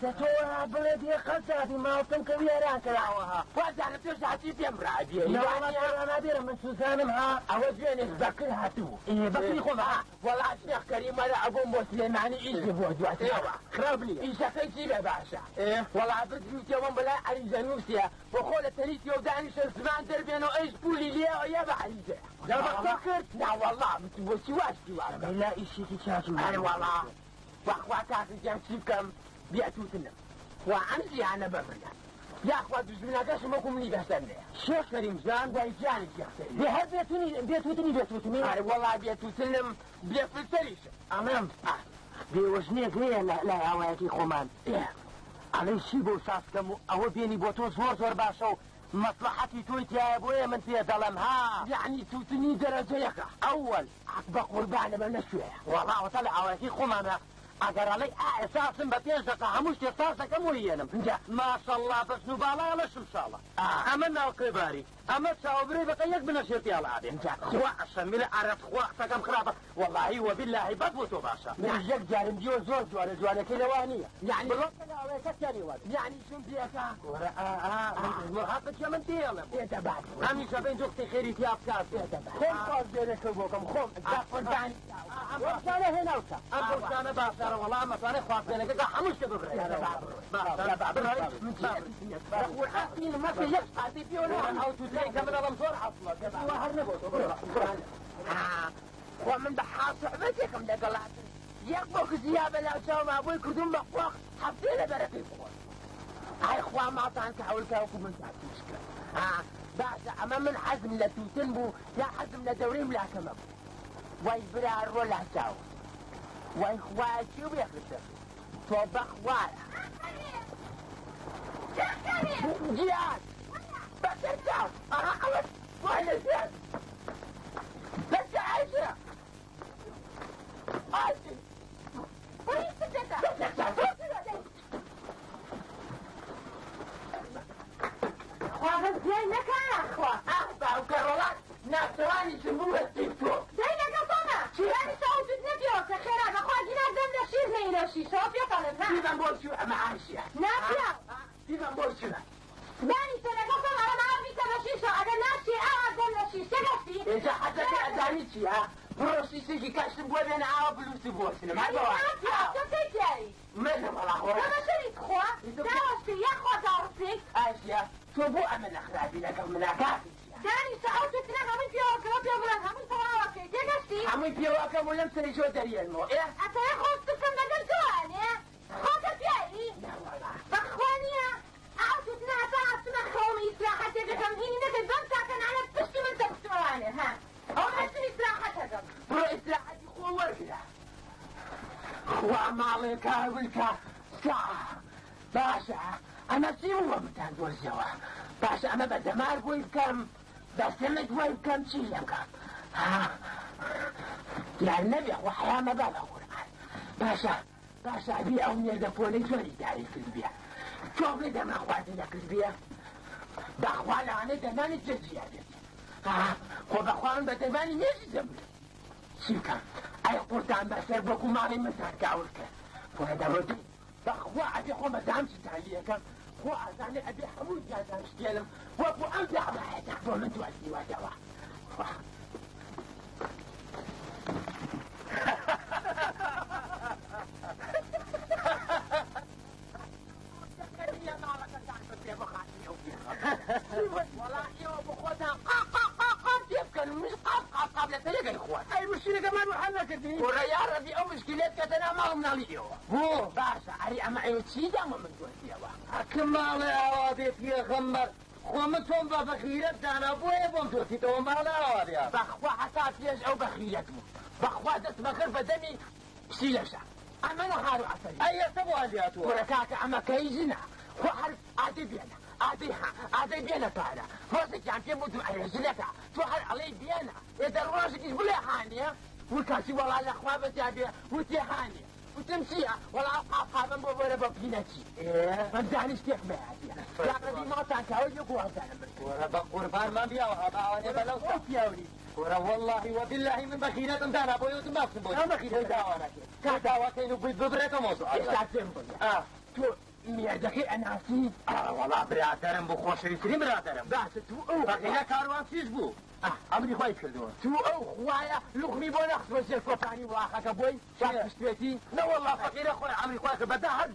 دە تۆ بڵێ بێ قەزابی ماڵتم کە وێران کراوەها. وازانم پێش هاتی پێم ڕابێ. نەوەڵا نابێرە من سوزانم ها. ئەوە دوێنێ بەکر هاتوو. ئێ بەکری خۆمە ها. وەڵا شێخ کەریم وەرە ئەبووم بۆ سلێمانی ئیشی بۆ دواترەوە. خراپ نییە. ئیشەکەی چی بێ باشە؟ ئێ وەڵا بزویتەوەم بەلای عەریزە نووسیە بۆ خۆ لە تەریکیەوە دانیشە زمان دەربێنەوە ئەیش پولی لێوە یا بە عەریزەیە. جا بە قسە کرد؟ نا وەڵا بۆچی واشتی وابکەم؟ لا ئیشێکی چاکم ئەرێ وەڵا بەخوا کاکە گیان چی بکەم بێتوتنم. خوا ئەم زیانە بە منە. یاخوا دوژمنەکەشم وەکو منی بەسەر نەیە. شێخ کەریم جان وای گیانی شێخ کەریم. بێ هەر بێتونی بێتوتنی بێتوتنی. ئەرێ وەڵا بێتوتنم بێفلتەریشم. ئەڵێم بێوەژنێک هەیە لای ئاوایەکی خۆمان. ئەڵێ چی بۆ ساز کەم و ئەوە بێنی بۆ تۆ زۆر زۆر باشە و مەسلحەتی تۆی تایە بۆیە من پێ دەڵێم ها. یعنی توتنی دەرەجە یەکە. ئەوەل بە قوربانە بە نەشوێ. وەڵا ئەوەتا لە ئاوایەکی خۆمانە ئەگەر ئەڵێی ئێساسم بە 5 دقە هەموو شتێ ساز دەکەم وەیێنم. ماشەڵڵا بەژن و باڵا لەشم ساڵە. ئەمە ناوقێباری ئەمە چاوبرێ بەقە یەک بنەشێ پیاڵە ئابێ. خوا ئەشەمیلە ئارەت خوا قسەکەم خراپە وەڵاهی وەبیللاهی بەس بۆ تۆ باشە. من یەک جارم دیوە زۆر جوانە جوانەکەی لەوە نییە. یعنی بڕۆکە لە ئاوایەکەتیانی وابێ. یعنی چون پێکە؟ کورە حەقت چیە من پێڵێم. پێتە باش. هەمیشە بین دوو قسەی خێری تیا بکات. خۆم خواست بێنێکە بۆکەم خۆم. قوربانی ئەم هێناوتە. ئەم بۆشانە باشارە وەڵا مەتوانێ خواستبێنەکە هەموو شتێ ببڕێ. ئەو تووتەی کە من ئەڵێم زۆر عەسڵە کەسی وا هەر نەبۆتەوە. خوا من بە حاڵ صحبەتێکم لەگەڵاتن. یەک بۆ کزیا بە لاوچاوما بۆی کردوم بە قۆق هەفتەی لە بەرەکەی بخۆن. ئای خوا ماڵتان کە ئەول کاوەکو من تووش کرد. باشە ئەمە من حەزم لە تووتن بوو یا حەزم لە دەورەی ملاکەمە بوو. وای برا ڕۆ لاچاو. وای خوایە چی بێخرتە؟ تۆ بەخوایە. گیان بەسەر چاو. ئەها ئەوە وای لە ژێر. بەسە عایشە. عایشە. بەسەر چاو. خوا بەس دوای نەکا خوا. ئاخ باوکە ڕۆڵات ناچەوانیشم بوو بەستی تۆ. دەی لەگەڵ تۆمە. دانی ساو توت نەپێوە کە خێرا بەخوا گینا دەم لە شیر نەینەشی شەوە پێتەڵێم ها. بیبەم بۆ چوو ئەمە عایشە. ناپیاو. بیبەم بۆ چوو. دانی سە لەگەڵ تۆمە ئەڵێم ئاو بیکە بە شیشەوە ئەگەر ناشی ئاوا دەم لە شیر تێگەشتی؟ ئێجا حەزەکە ئەزانی چییە؟ بڕۆ شیشێکی کەشتم بۆ بێنە ئاوە بلووسی بۆسنم. هەر بەوە. ناپیاو تۆ کەی پیاوی؟ من وەڵا خۆ. تۆ بەشەریت خوا؟ داوەشتی یاخوا داڕسێک؟ ئاشیا تۆ بۆ ئەمە نەخرابی لەگەڵ منە کاکی چییە؟ دانی سە ئەو توتنە هەمووی پێوەکەوە پێ بڵێم هەمووی تەواوەکەی تێگەشتی؟ هەمووی پێوەکەم و لەم سەری جۆ دەریێنمەوە. ئێ؟ ئەتەوێ خۆت بکەم بەدەر جوانێ؟ خۆتە پیاوی؟ نا وەڵا. بەخوا نییە؟ ئەو توتنە هەتا ئەچمە خەوم ئیسراحەتێک دەکەم هینی نەکەی بەم تاکەنانە پشتی من دەخستمەوانێ ها. ئەو ئەچم ئیسراحەت دەکەم. بڕۆ ئیسراحەتی خۆ وەرگرە. خوا ماڵێ کاولکە سا باشە ئەمە چی بوو بتان دۆزیەوە باشە ئەمە بە دەمار بۆی بکەم بە سمت بۆی بکەم چی لێ بکەم ها دیار نەبێ خۆ حەیا مەبا بە قورئان باشە باشە ئەبێ ئەو مێردە پۆلەی چۆن ئیدارەی کردبێ چۆن بڵێ دەرمان خواردنی نەکردبێ بەخوا لەوانەیە دەرمانی جێجیا بێت ها خۆ بەخوا من بە دەرمانی مێژی دەمرم چی بکەم ئەی قورتان بەسەر وەکو ماڵی منتان کاول کرد کورە دەڕۆتی بەخوا ئەبێ خۆم بەزام چیتان لێکەم خۆ ئازانێ ئەبێ هەموو گیانتان شکێنم وەکو ئەم داوایەتان بۆ من دۆزیوەتەوە. وەڵا ئێوە بۆ خۆتان قاق قاق قاق قاق تێ بکەن و منیش قاپ قاپ قاپ لەسەر یەکەی خۆت. ئەی مشکلەکەمان بۆ حەل نەکردی؟ کوڕە یاڕەبی ئەو مشکلەت کەتە ناو ماڵ و مناڵی ئێوە. بۆ؟ باشە ئەرێ ئەمە ئێوە چی دان بۆ من دۆزیەوە؟ ئەک ماڵێ ئاوا بێ پێغەمبەر خۆ من تۆم بە بەغیرەت دانا بۆیە بۆم دۆزیتەوە ماڵێ ئاوا بێ. بەخوا هەتا پێش ئەو بەغیرەت بووم بەخوا دەستمە کرد بە دەمی پشیلەشە ئەمە نەهار و عەسەلی. ئەی ئێستە بۆ هەندێ هاتووە؟ کوڕە کاکە ئەمە کەی ژنە خۆ هەر ئادەی بێنە ئادەی ها ئادەی بێنە پارە ڕۆژێکیان پێم وتم ئەرێ ژنەکە تۆ هەر ئەڵێی بێنە ئێ دە ڕۆژێکیش بڵێ هانێ وکاچی وەڵا لە خوا بەزیا بێ وتێ هانێ وتم چییە وەڵا ئەو قاپ قاپەم بۆ بۆرە بە پینەچی من زانی شتێک مەیاتیە یاڕەبی ماڵتان کاوە یەک وازانم بردووە. کورە بە قوربانمان بیاوە ها باوانێ بە لەو سا پیاوری. کورە وەڵاهی وەبیلاهی من بە غیرەتم دانا بۆیە وتم با بچم بۆ بە داوا نەکەین داواکەین و ببرێتەوە مەوزوعەکە. ئێستا پێم بڵێ تۆ مێردەکەی ئەناسی؟ ئەرە وەڵا برادەرم بوو خۆشەویسترین برادەرم. باشە تو ئەو فەقیرە کاروان چیش بوو؟ ئەمری خوای کردووە. تو ئەو خوایە لوقمی بۆ نەخستووە ژێر کۆپانی وڵاخەکە بۆی وا کوشتوێتی؟ نەوەڵا فەقیرە خۆی ئەمری خوای کرد بەدا هەر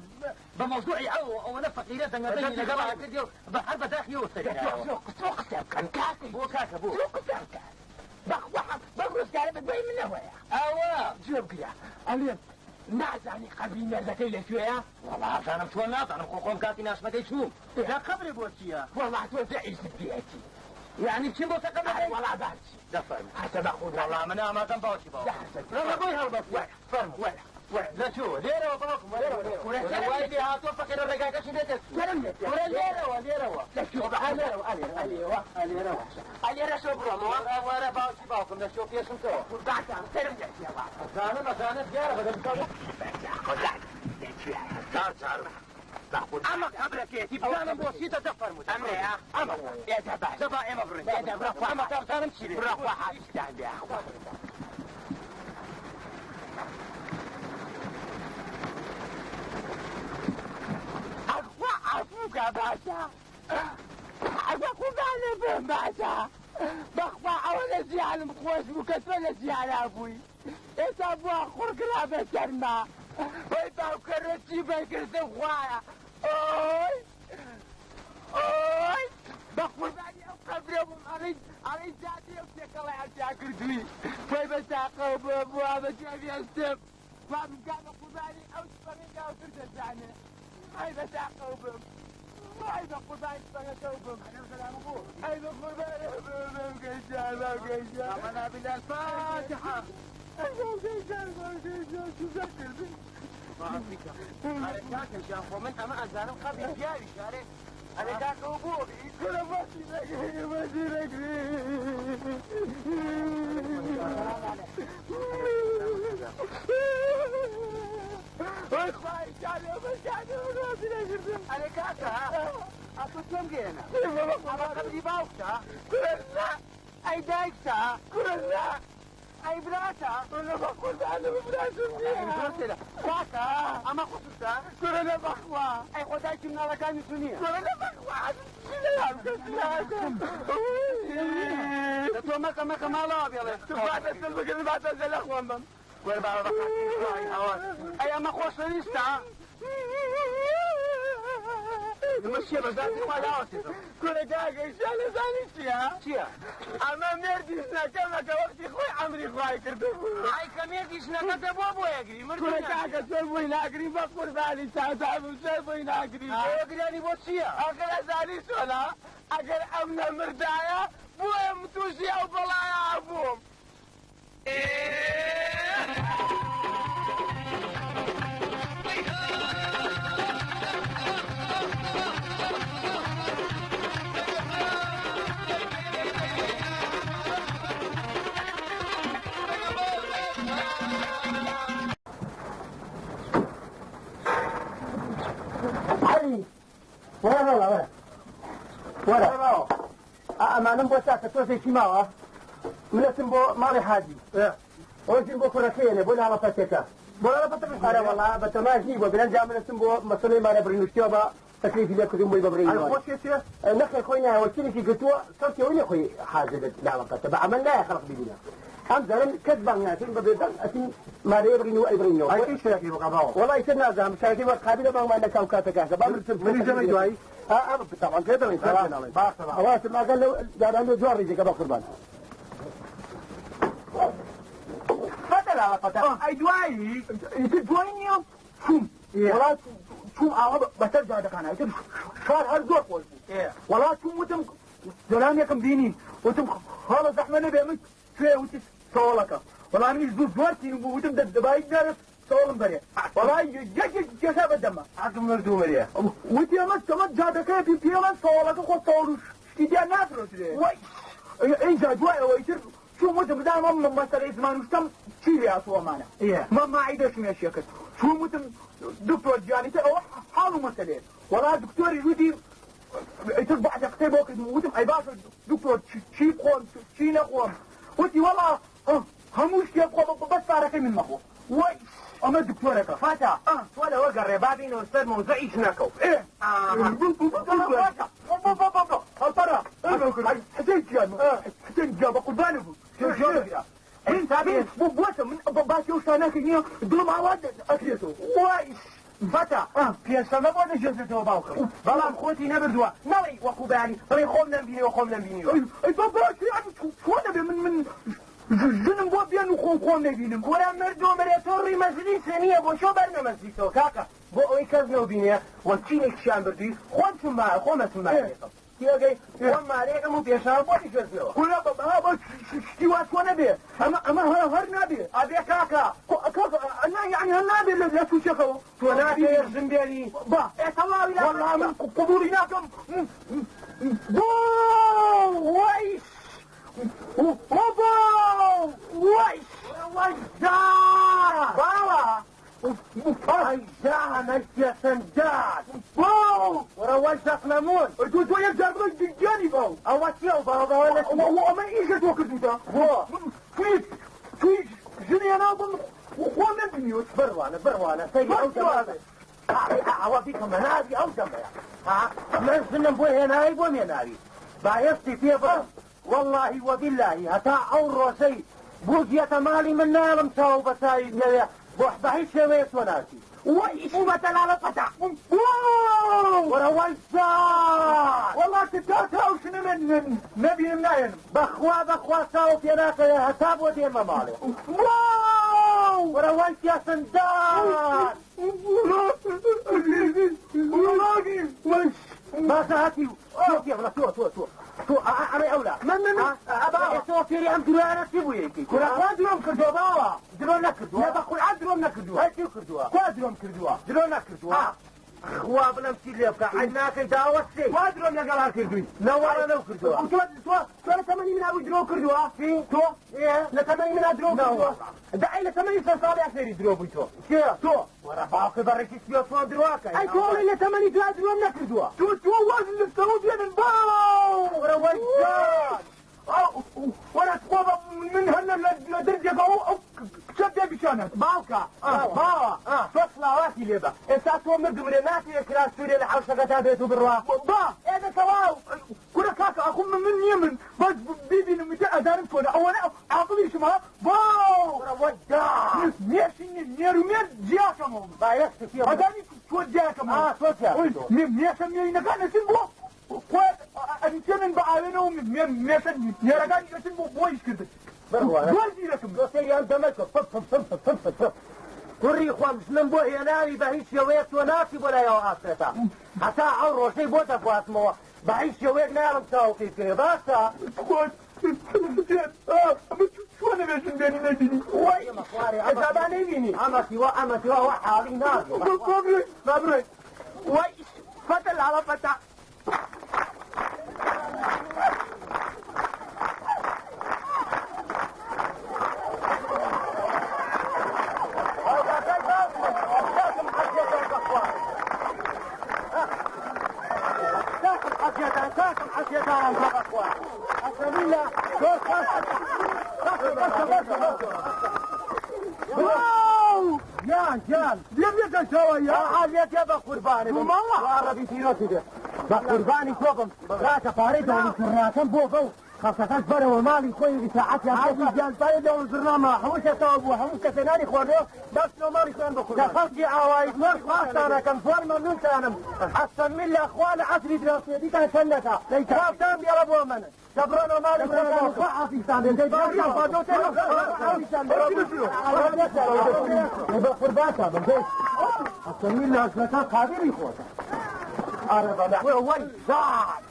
بە مەوزوعی ئەو ئەوەنە فەقیرە دەنگە دەنگی لەگەڵا کردی و بە هەر بە داخیەوە سەری نایەوە. تۆ تۆ قسە بکەن کاکەی. بۆ کاکە بۆ؟ تۆ قسە بکەن. بەخوا بەم ڕۆژگارە بە دوای منەوەیە. ئەوە. گوێ بگرە ئەڵێم نازانی قەبری مێردەکەی لە کوێیە؟ وەڵا ئازانم چۆن نازانم خۆ خۆم کاتی ناشتنەکەی چووم. جا قەبرێ بۆ چییە؟ وەڵا تۆ زەعیفت پێیەتی. یەعنی بچین بۆ سەر قەبرەکەی؟ وەڵا با بچین. دە فەرموو. هەستە بە قوربان. وەڵا من ئامادەم باوکی باوکم. دە هەستە. وەڵا بۆی هەڵبەست. وەرە فەرموو. وەرە وەرە. لە کوێوە؟ لێرەوە باوکم وەرە لێرەوە. کورە کورە وای لێ هاتووە فەقیرە ڕێگاکەشی لێ تێکچوو. سەرم لێ تێک. کورە لێرەوە لێرەوە. لە کوێوە؟ ئا لێرەوە ئا لێرە ئەلێوە ئەلێرەوە. ئەلێرەشەوە بڕۆمەوە؟ وەرە وەرە باوکی باوکم لە کوێوە پێشم کەوە. قوربانتان سەرم لێ تێوە. ئەزانم ئەزانم دیارە بەدەم کەوە. بەجا خۆدان لە کوێیە؟ هەزار جار ئەمە قەبرەکەیەتی بزانم بۆ چیتە دە فەرموو ئەمەیە ئەمە ئێ دە باش دە با ئێمە بڕۆین ئێ دە بڕۆ خوا ئەمە تا بزانم چی لێ بڕۆ خوا حافیزتان بێ خوا. ئەخوا عەفوو کە باشە ئەگە قوربانت بم باشە بەخوا ئەوە لە ژیانم خۆش بوو کە تۆ لە ژیانا بووی ئێستا بووە قوڕ کرا بە سەرما ئۆی باوکەرۆ چی بەکردم خوایە ئۆی ئۆی بە قوربانی ئەو قەبرە بووم ئەڵێی ئەڵێی جادی ئەو تێکەڵەیان تیا کردووی خۆی بە تاقەوە بووە بووە بە جێ وا بمکا بە قوربانی ئەو تفەنگەی ناوتر دەزانێ ئای بە تاقەو بم وای بە قوربانی تفەنگەکەو بم ئای بە قوربانی باوکەی جان باوکەی جان آمنا بالله الفاتحة. ئای باوکەی جان باوکەی جان چوزا کردن ئەرێ کاکە گیان خۆ من ئەمە ئەزانم قەبری پیاویش ئەرێ ئەرێ کاکە ئەو بۆ کورە بەسی نەگری بەسی نەگری ئەی خوای جانێ بەس جانێ بەسی نەگرتم. ئەرێ کاکە ئەتۆ چۆن گەیەنە؟ ئەمە قەبری باوکتە؟ کورە نا. ئەی دایکتە؟ کورە نا. ئەی براتە؟ کورە بە قوربانم براشم نییە. کاکە ئەمە خوشکتە؟ کورە لە بەخوا. ئەی خۆ دایکی مناڵەکانی تو نییە؟ کورە لە بەخوا چی لەیان بکەم چی لەیان بکەم؟ دە تۆ مەکە مەکە ماڵەوە بێڵێ. تو با دەستم بگرن با دەست لە خۆم بم. وەرە بابە بە خاتری خوای هاوار. ئەی ئەمە خۆشەویستە؟ ئەمە چییە بە ذاتی خوا لاوەتێتەوە؟ کورە کاکە ئیشا لەزانی چییە؟ چییە؟ ئەمە مێردی ژنەکەمە کە وەختی خۆی ئەمری خوای کردبوو. ئای کە مێردی ژنەکەتە بۆ بۆ ئەگری مردوو کورە کاکە چۆن بۆی ناگری بە قوربانی چاوچاوم چۆن بۆی ناگری؟ ئەوە گریانی بۆ چییە؟ ئاخر ئەزانی چۆنە؟ ئەگەر ئەم نەمردایە بۆیە من تووشی ئەو بەڵایە بووم. عەلی وەرە ڕۆڵە وەرە وەرە ئەمانم بۆ چاکە تۆزێکی ماوە منەتم بۆ ماڵی حاجی ئەوەشیم بۆ کوڕەکەیەنێ بۆ لاڵە پەتێکە بۆ لاڵە پەتەکە ئەرە وەڵا بە تەماش نی بۆ برەنجا منەتم بۆ مەسەلەی مارە بڕینوشتیەوە بە تەکلیفی لێ کردم بۆی بەبڕین نەخێر خۆی نایە وەکیلێکی گرتووە کەڵکی ئەوەی نییە خۆی حازر بێت لاڵە پەتە بە عەمەل نایە خەڵک ببینە ئەم جارە کەس بانگ ناکەین بە بێدەنگ ئەچین مارەیە بڕین و ئەیبڕینەوە وەڵا ئیتر نازانم شارەکەی وەک قابیلە بانگمان نەکا و کاتەکە با منیش دەمەی دوایی طبعا پێ دەڵێن ئەوە ئاگا لەو جاران لێ جوان ڕیزێکە بە قوربان ئەی دوایی ئیتر دوایی نییە چووم وەڵا چووم ئاوا بەسەر جادەکان ئیتر شار هەر زۆر خۆش بوو وەڵا چووم وتم جۆلانێکم بینی وتم خاڵە زەحمە نەبێ من کوێ وتی سەوڵەکە وەڵا منیش زوو زۆر تینم بوو وتم دەبایی جارێ سەوڵم بەرێ وەڵا یەکێک کێشا بە دەمە حەقم مردوو مرێ وتی ئەمە ئەمە جادەکەیە پێ پێڵێن سەوڵەکە خۆ سەوڵ و شتی تیا نافرۆشرێ ئینجا دوای ئەوە ئیتر چووم وتم بزانم ئەم مەسەلەی زمان و شتەم چی لێ هاتووە ئەمانە مە ماعیدەشم ئێشێ کرد چووم وتم دکتۆر گیان ئیتر ئەوە حاڵ و مەسەلەیە وەڵا دکتۆریش وتی ئیتر بەعزێ قسەی بۆ کردم وتم ئەی باشە دکتۆر چی بخۆم چی نەخۆم وتی وەڵا هەموو شتێ بخۆ بەس پارەکەی من مەخۆ وەی ئەمە دکتۆرەکە فاتا تۆ لەوە گەڕێ با بینەوە سەر مەوزوعی ژنەکەو حسين گیان حسين گیان بە قوربانت بوو بۆتە من باسی ئەو شتانەکەی نییە دڵم ئاوا ئەکرێتەوە وای فەتا پێنجشەممە بۆ دەگوێزێتەوە باوکم بەڵام خۆتی نەبردووە نەڵێی وەکو بەیانی بڵێی خۆم نەمبینیوە خۆم نەمبینیوە ئەی با باسی چۆن ئەبێ من من ژنم بۆ بێن و خۆم خۆم نەبینم کورە مردوو مرێ تۆ ڕووی مەجلیسێ نییە بۆ شۆ بەرنە مەجلیسەوە کاکە بۆ ئەوەی کەس نەوبینێ وەکیلێکیشیان بردووی خۆم چووم خۆم ئەچم مارەیەکەم تێگەی خۆم مارەیەکەم و پێشەوە بۆ دیگوێزنەوە. کورە بابا شتی وا چۆن ئەبێ ئەمە ئەمە هەر هەر نابێ. ئەبێ کاکە. کاکە نا یەعنی هەر نابێ لە سوچەکەوە. تۆ نابێ ژن بێنی. با. ئێ تەواوی لا. وەڵا من قبوڵی ناکەم. بۆ وەی بۆ وەی وەی دا باوە. ئەی جان ئەی پێشەنگدار باو وەرە وەی زەقنەموون تۆ تۆ یەک جار بڵێ گیانی باو ئەوە چییە ئەو باوە باوە لە چییە؟ ئەمە ئیشە تۆ کردووتە بۆ توی توی ژن هێنا بم خۆم نەمبینیوە بڕوانە بڕوانە سەیری ئەو دەمە ئەوە بیکەمە ناوی ئەو دەمەیە ها من ژنم بۆ هێناوی بۆم هێناوی بایەستی پێ بڕم وەڵڵاهی وەبیللاهی هەتا ئەو ڕۆژەی بووگیەتە ماڵی من نایەڵم چاو بە چاوی بکەوێ بۆ بە هیچ شێوەیەک تۆ ناچی. وەی بوومەتە لاڵە پەتا. واو وەرە وەی جان. وەڵا کە تا تا ئەو شنە نەبینم نایەنم. بەخوا بەخوا چاوو پێ ناکەوێ هەتا بۆ دێمە ماڵێ. واو وەرە وەی پێسندان. باشە هەتیو تۆ پێ بڵێ تۆ تۆ تۆ تۆ ئەمەی ئەولا من من باوە تۆ فێری ئەم درۆیانە چی بوو یەکی کورە خوا درۆم کردووە باوە درۆ نەکردووە نە بە قورعان درۆم نەکردووە هەر چی کردووە خوا درۆم کردووە درۆ نەکردووە خوا بڵێم چی لێ بکە عەیب ناکەی داوە سێ خوا درۆم لەگەڵا کردووی نەوەڵا نەو کردووە تۆ تۆ تۆ لە تەمەنی منا بووی درۆ کردووە تۆ لە تەمەنی منا درۆ کردووە دە ئەی لە تەمەنی سێ ساڵیا فێری درۆ بووی تۆ کێ تۆ وەرە باوکە بە ڕێکی سپیەوە چۆن درۆ ئەکەی ئەی تۆ ئەڵێی لە تەمەنی تۆیا درۆم نەکردووە تۆ تۆ واز لە سەرۆ بێنن باو وەرە وەی جان وەرە تخوا بە من هەر لە دەرجێکە ئەو ئەو کچە پێ بشانە باوکە باوە تۆ سڵاواتی لێ بە ئێستا تۆ مردمرێ ناتەوێ کراس سوورێ لە حەوشەکەتا بێت و بڕوا با ئێ دە تەواو کورە کاکە ئەخۆ من نییە من بەس بیبینم ئیتر ئەزانم چۆنە ئەوەنە عاقڵیشم ها باو وەرە وەی جان مێشی نێر و مێر جیاکەمەوە با یەک شت پێ بڵێ ئەزانی چۆن جیاکەمەوە تۆ جیاکەیتەوە مێشە مێینەکان ئەچن بۆ خۆیان ئەنیسێنن بە ئاوێنەوە مێشە نێرەکانی ئەچن بۆ بۆ ئیشکردن بڕوانە زۆر زیرەکم تۆ سەیری ئەم دەمە کە فف فف فف فف فف فف کوڕی خۆم ژنم بۆ هێناوی بە هیچ شێوەیەک تۆ ناچی بۆ لای ئەو ئافرەتە هەتا ئەو ڕۆژەی بۆ دەگوازمەوە بە هیچ شێوەیەک نایەڵم چاوو پێی بکەوێ باشە ئەمە چۆن ئەبێ ژن بێنی نەیبینی وەی ئێستا با نەیبینی ئەمە تیوە ئەمە تیوە ئەوە حاڵی نابێ با بڕۆین با بڕۆین وەی فەتە لاڵە فەتە خواستانم کە بەخوا ئەسەمیلا زۆر خواست. بەسە بەسە بەسە بەسە. واو گیان گیان لێم لێتە چاوە یا عالیەتێ بە قوربانی بم. ماڵە. وا ڕەبی پیرۆزی بێ. بە قوربانی تۆ بم. کاکە پارەی دەوڵی زڕناکەم بۆ بەو خەڵکەکەش بەرەوە ماڵی خۆی ئیساعەتیان پێ حاجی بکە. گیان پارەی دەوڵ زڕنامە هەموو کەسەوە بووە هەموو کەسێ نانی خواردەوە باشنەوە ماڵی خۆیان بە لە قوربان. خەڵکی ئاوایی زۆر خواستانەکەم زۆر مەمنونتانم. ئەسەمیلا خوا لە عەسری دراوسێتیتان چەند نەکا. باوتان بێڵە بۆ من. دەبڕۆنەوە ماڵی خۆتان و خوا حافیزتان بێ. دەی باوتان بە قوربانتان بم. دەی ئەسەمیلا ژنەکان قابیلی خۆتە. ئارە بەڵێ وەی زاد.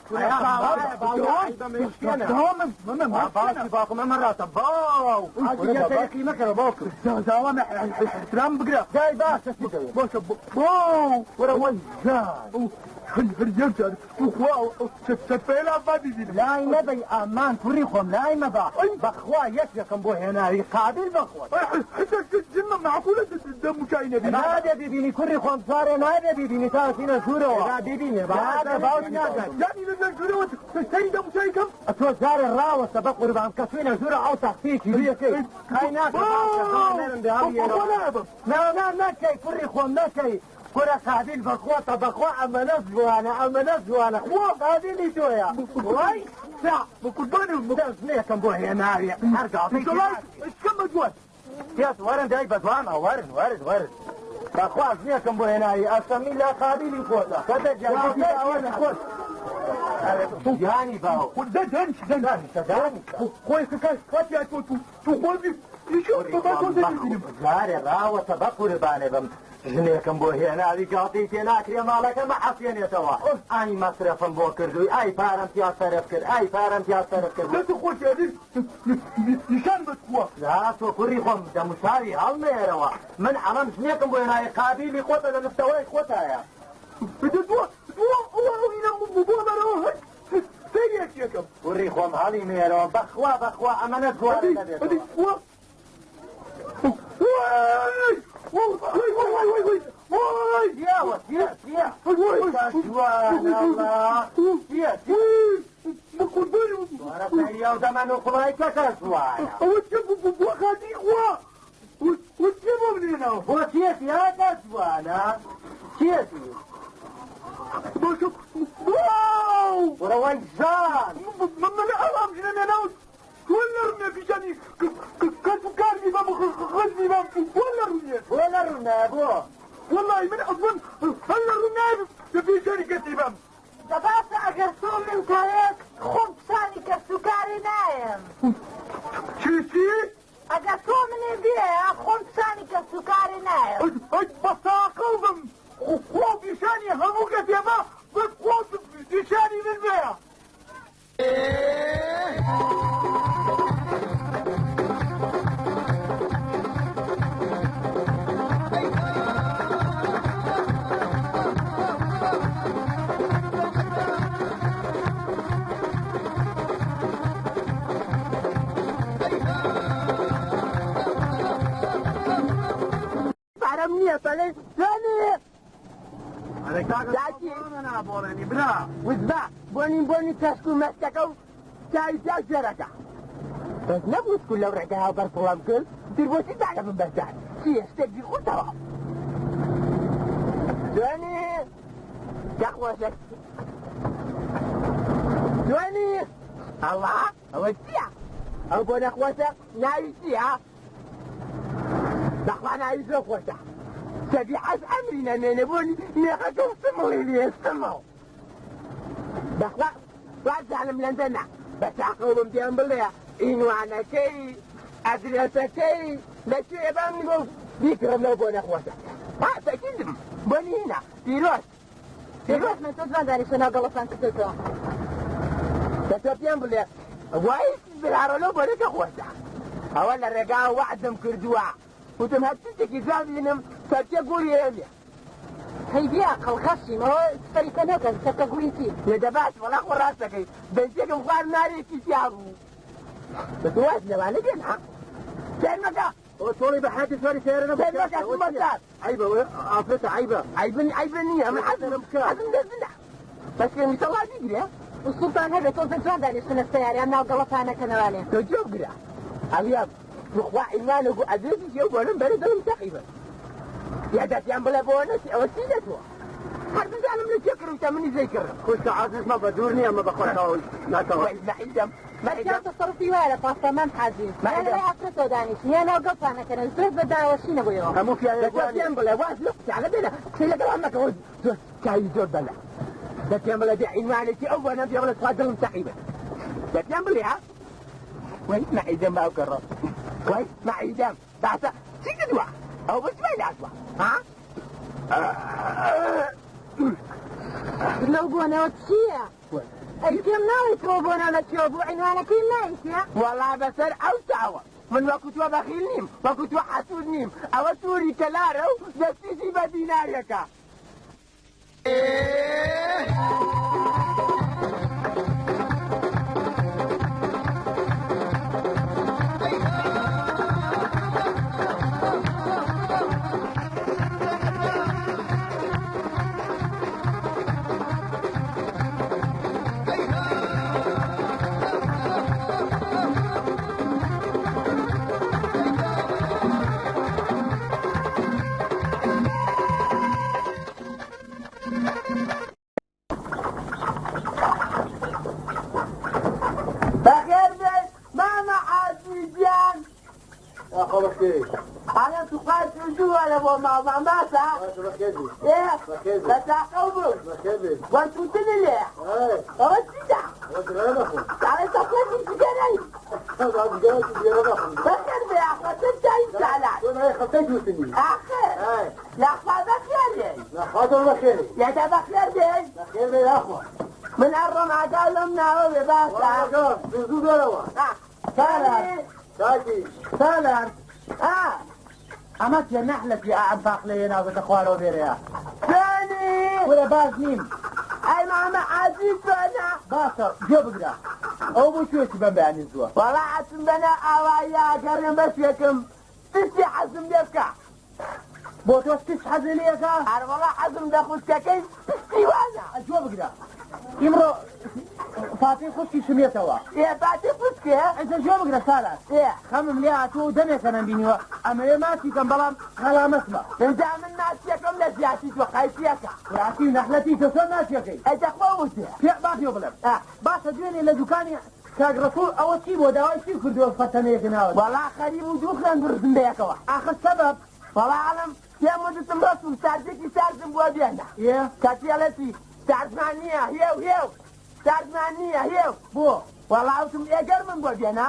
باوکی باوکم ئەمە ڕاستە باو. تەریقی مەکەرە باوکم. زاوام احترام بگرە. دای باشە چی دەوێت؟ باشە باو. وەرە وەی زاد. هەر یەک جار خوا سەفێلا با ببینم. لای مەبەی ئامان کوڕی خۆم لای مەبە. بەخوا یەک یەکەم بۆ هێناوی قابل بەخۆت. جمە معقولە دەم و چای نەبینم. نابێ ببینی کوڕی خۆم جارێ نابێ ببینی تا چینە ژوورەوە. ببینێ نابێ باوکی ناگات. یعنی لە ژوورەوە سەری دەم و چای کەم. تۆ جارێ ڕاوەستە بە قوربان کە چوینە ژوورە ئەو تەختیەکی بیەکەی. ئەی ناکە بۆ نابم. نا نا نەکەی کوڕی خۆم نەکەی. کوڕە قابیل بەخۆتە بەخوا ئەمە نەزوانە ئەمە نەزوانە خوا قابیلی تۆیە. وای سا بە قوربانم. دەستنێکم بۆ هێناوی هەر گاڵتەی ئینشەڵڵا کەم بە دوای. پێت وەرن دای بەدوامە وەرن وەرن وەرن. بەخوا ژنێکم بۆ هێناوی ئەسەمی لا قابیلی خۆتە. کەتە جیانی خۆت. گیانی باو. دە دانیش دانیش. دانیشە دانیشە. خۆی کە کاتی تۆ تو خۆی یشی بە تۆ دەبینم. جارێ ڕاوەتە بە قوربانێ بم. ژنێکم بۆ هێناوی گاڵتەی تێ ناکرێ ماڵەکەمە حەسێنێتەوە. ئای مەسرەفم بۆ کردووی ئای پارەم تیا سەرف کرد ئای پارەم تیا سەرف کرد. دەست خۆش ئەدی نیشان بەتخوا. لا تۆ کوڕی خۆم دەموچاوی هەڵمێرەوە. من ئەڵەم ژنێکم بۆ هێناوی قابیلی خۆتە لە مستەوای خۆتایە. دە دوا دوا ئەوە ئەوینە بۆ بەرەوە هەر سەریەک یەکەم. کوڕی خۆم هەڵی مێرەوە بەخوا بەخوا ئەمە نەتوانێ ئەدی نەبێتەوە. وا وای وای وای وای وای وای چییەوە چییە چییە؟ جوانەڵا چییە چییە؟ بە قوربانم. وەرە سەری ئەو دەمەن و قوڵای کەکە جوانە. ئەوە چیە بۆ خاتی خوا چیە بۆ منێنەوە؟ بۆ چیەتی هاکە جوانە؟ چیەتی؟ باشە واو وەرە وەی ژان. من ئەوام ژنە نێناو چۆن لە ڕوونێ پیشانی کەس و کار بیبەم خەز بیبەم چۆن لە ڕوونێ؟ بۆ لە ڕوونە بۆ؟ والله من ئەزمن هەر لە ڕوون نایب پیشانی کەسی بەم. باشە ئەگەر تۆ من تاوێت خۆم پیشانی کەسوکاری نایم. چی چی؟ ئەگەر تۆ منێ بێ خۆم پیشانی کەسوکاری نایم. ئەی بەساقڵ بم خۆ پیشانی هەموو کەسێ بە بەس خۆ پیشانی من بێ. پارەم نییە پەلەی جوانی. داکی. بۆڵێنی برا. وزبا بۆنی بۆنی کەشک و مەستەکە و چاوی پیاو ژێرەکە. بەس نەبوو سکول لەو ڕێگەیە بەرپڵام کرد تر بۆچی داگە بم بەردان چییە شتێکی خۆتەوە. جوانی دەخۆشە جوانی ئەڵا ئەوە چییە؟ ئەو بۆ نەخۆشە ناوی چییە؟ بەخوا ناوی زۆر خۆشە. سەبیعەش ئەمری نەمێنێ بۆنی مێخەکە و سمڵی لێ سمڵ. بەخوا وابزانم لەندەنە بەتاقەوە بم پێم بڵێ ئینوانەکەی ئەدرێسەکەی لەکوێ بام بۆ بیکڕم لەو بۆ نەخۆشە. ها تەکیدم بۆنی هینا پیرۆز پیرۆز من تۆ جوان دانیشە ناو گەڵەسان کردێتەوە. دە تۆ پێم بڵێ وای برارۆ لەو بۆنەکە خۆشە. ئەوە لە ڕێگا وەعدم کردووە وتم هەر شتێکی جوان بینم سەرچێ گوڕی هێنێ. هەی بیا قەڵغەشیم ئەوە سەریکە نەکەن سەرکە گوڕی چی؟ لێ دەباش وەڵا خۆ ڕاست دەکەی بەنجێکم خوارد نارێکی تیا بوو. بە تۆ واز لەوانە بێن ها؟ سەیر مەکە. ئەوە تۆڵی بە حەیاتی سواری سەیارە نەبوو. سەیر مەکە سمەسار. عەیبە ئەوە ئافرەتە عەیبە. عەیبە عەیبە نییە من حەزم حەزم لە ژنە. بەس کە ویسەڵا بیگرێ. ئوسوڵتان هەبێ تۆزە جوان دانیشتن لە سەیارەیان ناو گەڵەتان نەکەنەوانێ. تۆ گوێ بگرە ئەڵیام توخوا عینوانێک و ئەدرێسیشی ئەو بۆنەم بەرە دڵم تەقیبن یا دەتیان بڵێ بۆ نەچی ئەوە چی دەتوە هەر بزانم لە کوێ کڕیوتە منیش لێی کڕم. خوشکە عازیز مەبە دوور نییە ئەمە بەخۆتەوە ناتەوە. وەی مەعیدەم بەس تەسەڕوفی وایە لە پاسە مام حاجی یا لەلای ئافرەتەوە دانیشن یا ناو گەڵتان نەکەنەوە درێس بە داوەشینە بۆ ئێوە. هەموو پیاوێک دە تۆ پێم بڵێ واز لەو قسانە بێنە قسەی لەگەڵا مەکە زۆر چاوی زۆر بەلە دە پێم بڵێ دە عینوانێکی ئەو بۆنەم پێ بڵێ تخوا دڵم تەقیبن دە پێم بڵێ ها وەی مەعیدەم باوکە ڕۆ وەی مەعیدەم باسە چی کردووە ئەو بۆ چی لاتوە ها لەو بۆنەوە چییە؟ ئەی پێم ناڵێی تۆ بۆنە لە کوێ بوو عینوانەکەی نایتێ؟ وەڵا بەسەر ئەو چاوە من وەکو تۆ بەخیل نیم وەکو تۆ حەسوود نیم ئەوە تووری کەلارە و دەستیشی بە دینارێکە. بەخێر بێی مامە حاجی گیان. یاخوا بەخێری. ئەڵێم توخوا زوو وەرە بۆ ماڵمان باشە؟ باشە بەخێر بی. ئێ بەخێر بی. بە تاقەو بووم. بەخێر بی. وەرکوتنی لێیە. ئەی. ئەوە چیتە؟ ئەوە جگەرە دەخۆم. ئەڵێ تەسڵەتی جگەرەی. با جگەرە جگەرە دەخۆم. بەخێر بێ یاخوا چەند چاوی چالاک. تۆ ناوی خەڵکەی تووتنی. ئاخر. ئەی. یاخوا بەخێر بێی. یاخوا تۆ بەخێری. یادا بەخێر بێی. بەخێر بێ یاخوا. من ئەڕۆم ئاگا لەم ناوە بێ باشە. وەڵا زوو زوو بێرەوە. سالار کاکی. سالار ئا. ئەمە چیە نەحلەتی ئا ئەم پاقلەیە ناوتە خوارەوە بێرەیە. چۆنی؟ کورە باش نیم. ئەی مامە حاجی چۆنە؟ باشە گوێ بگرە ئەوە بۆ کوێ چی بەم بەیانی زووە؟ وەڵا ئەچم بەناو ئاواییا گەڕێم بەشێکم تشتی حەزم لێ بکا. بۆ تۆش تش حەزی لێ ئەکا؟ ئەرەوەڵا حەزم لە خوشکەکەی پشتیوانە. گوێ بگرە ئیمڕۆ فاتەی خوشکیشم یەتەوە. ئێ فاتەی خوشکێ؟ ئیتر گوێ بگرە سالار. ئێ. خەمم لێ هاتووە و دەمێکە نەمبینیوە ئەمەوێ ماچی کەم بەڵام غەلامەتمە. ئینجا من ماچیەکەم لە جیاتی تۆ قەیسیەکە. کورە عەتیو نەحلەتی تۆ چۆن ماچیەکەی؟ ئەی دەخوا وتێ. پێ با پێ بڵێم. باشە دوێنێ لە دوکانی کاک ڕەسوڵ ئەوە چی بووە داوای چی کردووە فەتەنەیەکە ناوەت؟ وەڵا خەریک بوو دوو خوێن بڕژن بەیەکەوە. ئاخر سەبەب؟ وەڵا ئەڵێم پێم وتم ڕەسوڵ چارجێکی چارجم بۆ بێنە. ئێ؟ کەچی ئەڵێ چی چارجمان نییە هێو هێو چارجمان نییە هێو. بۆ؟ وەڵا وتم ئێ گەرمم بۆ بێنە.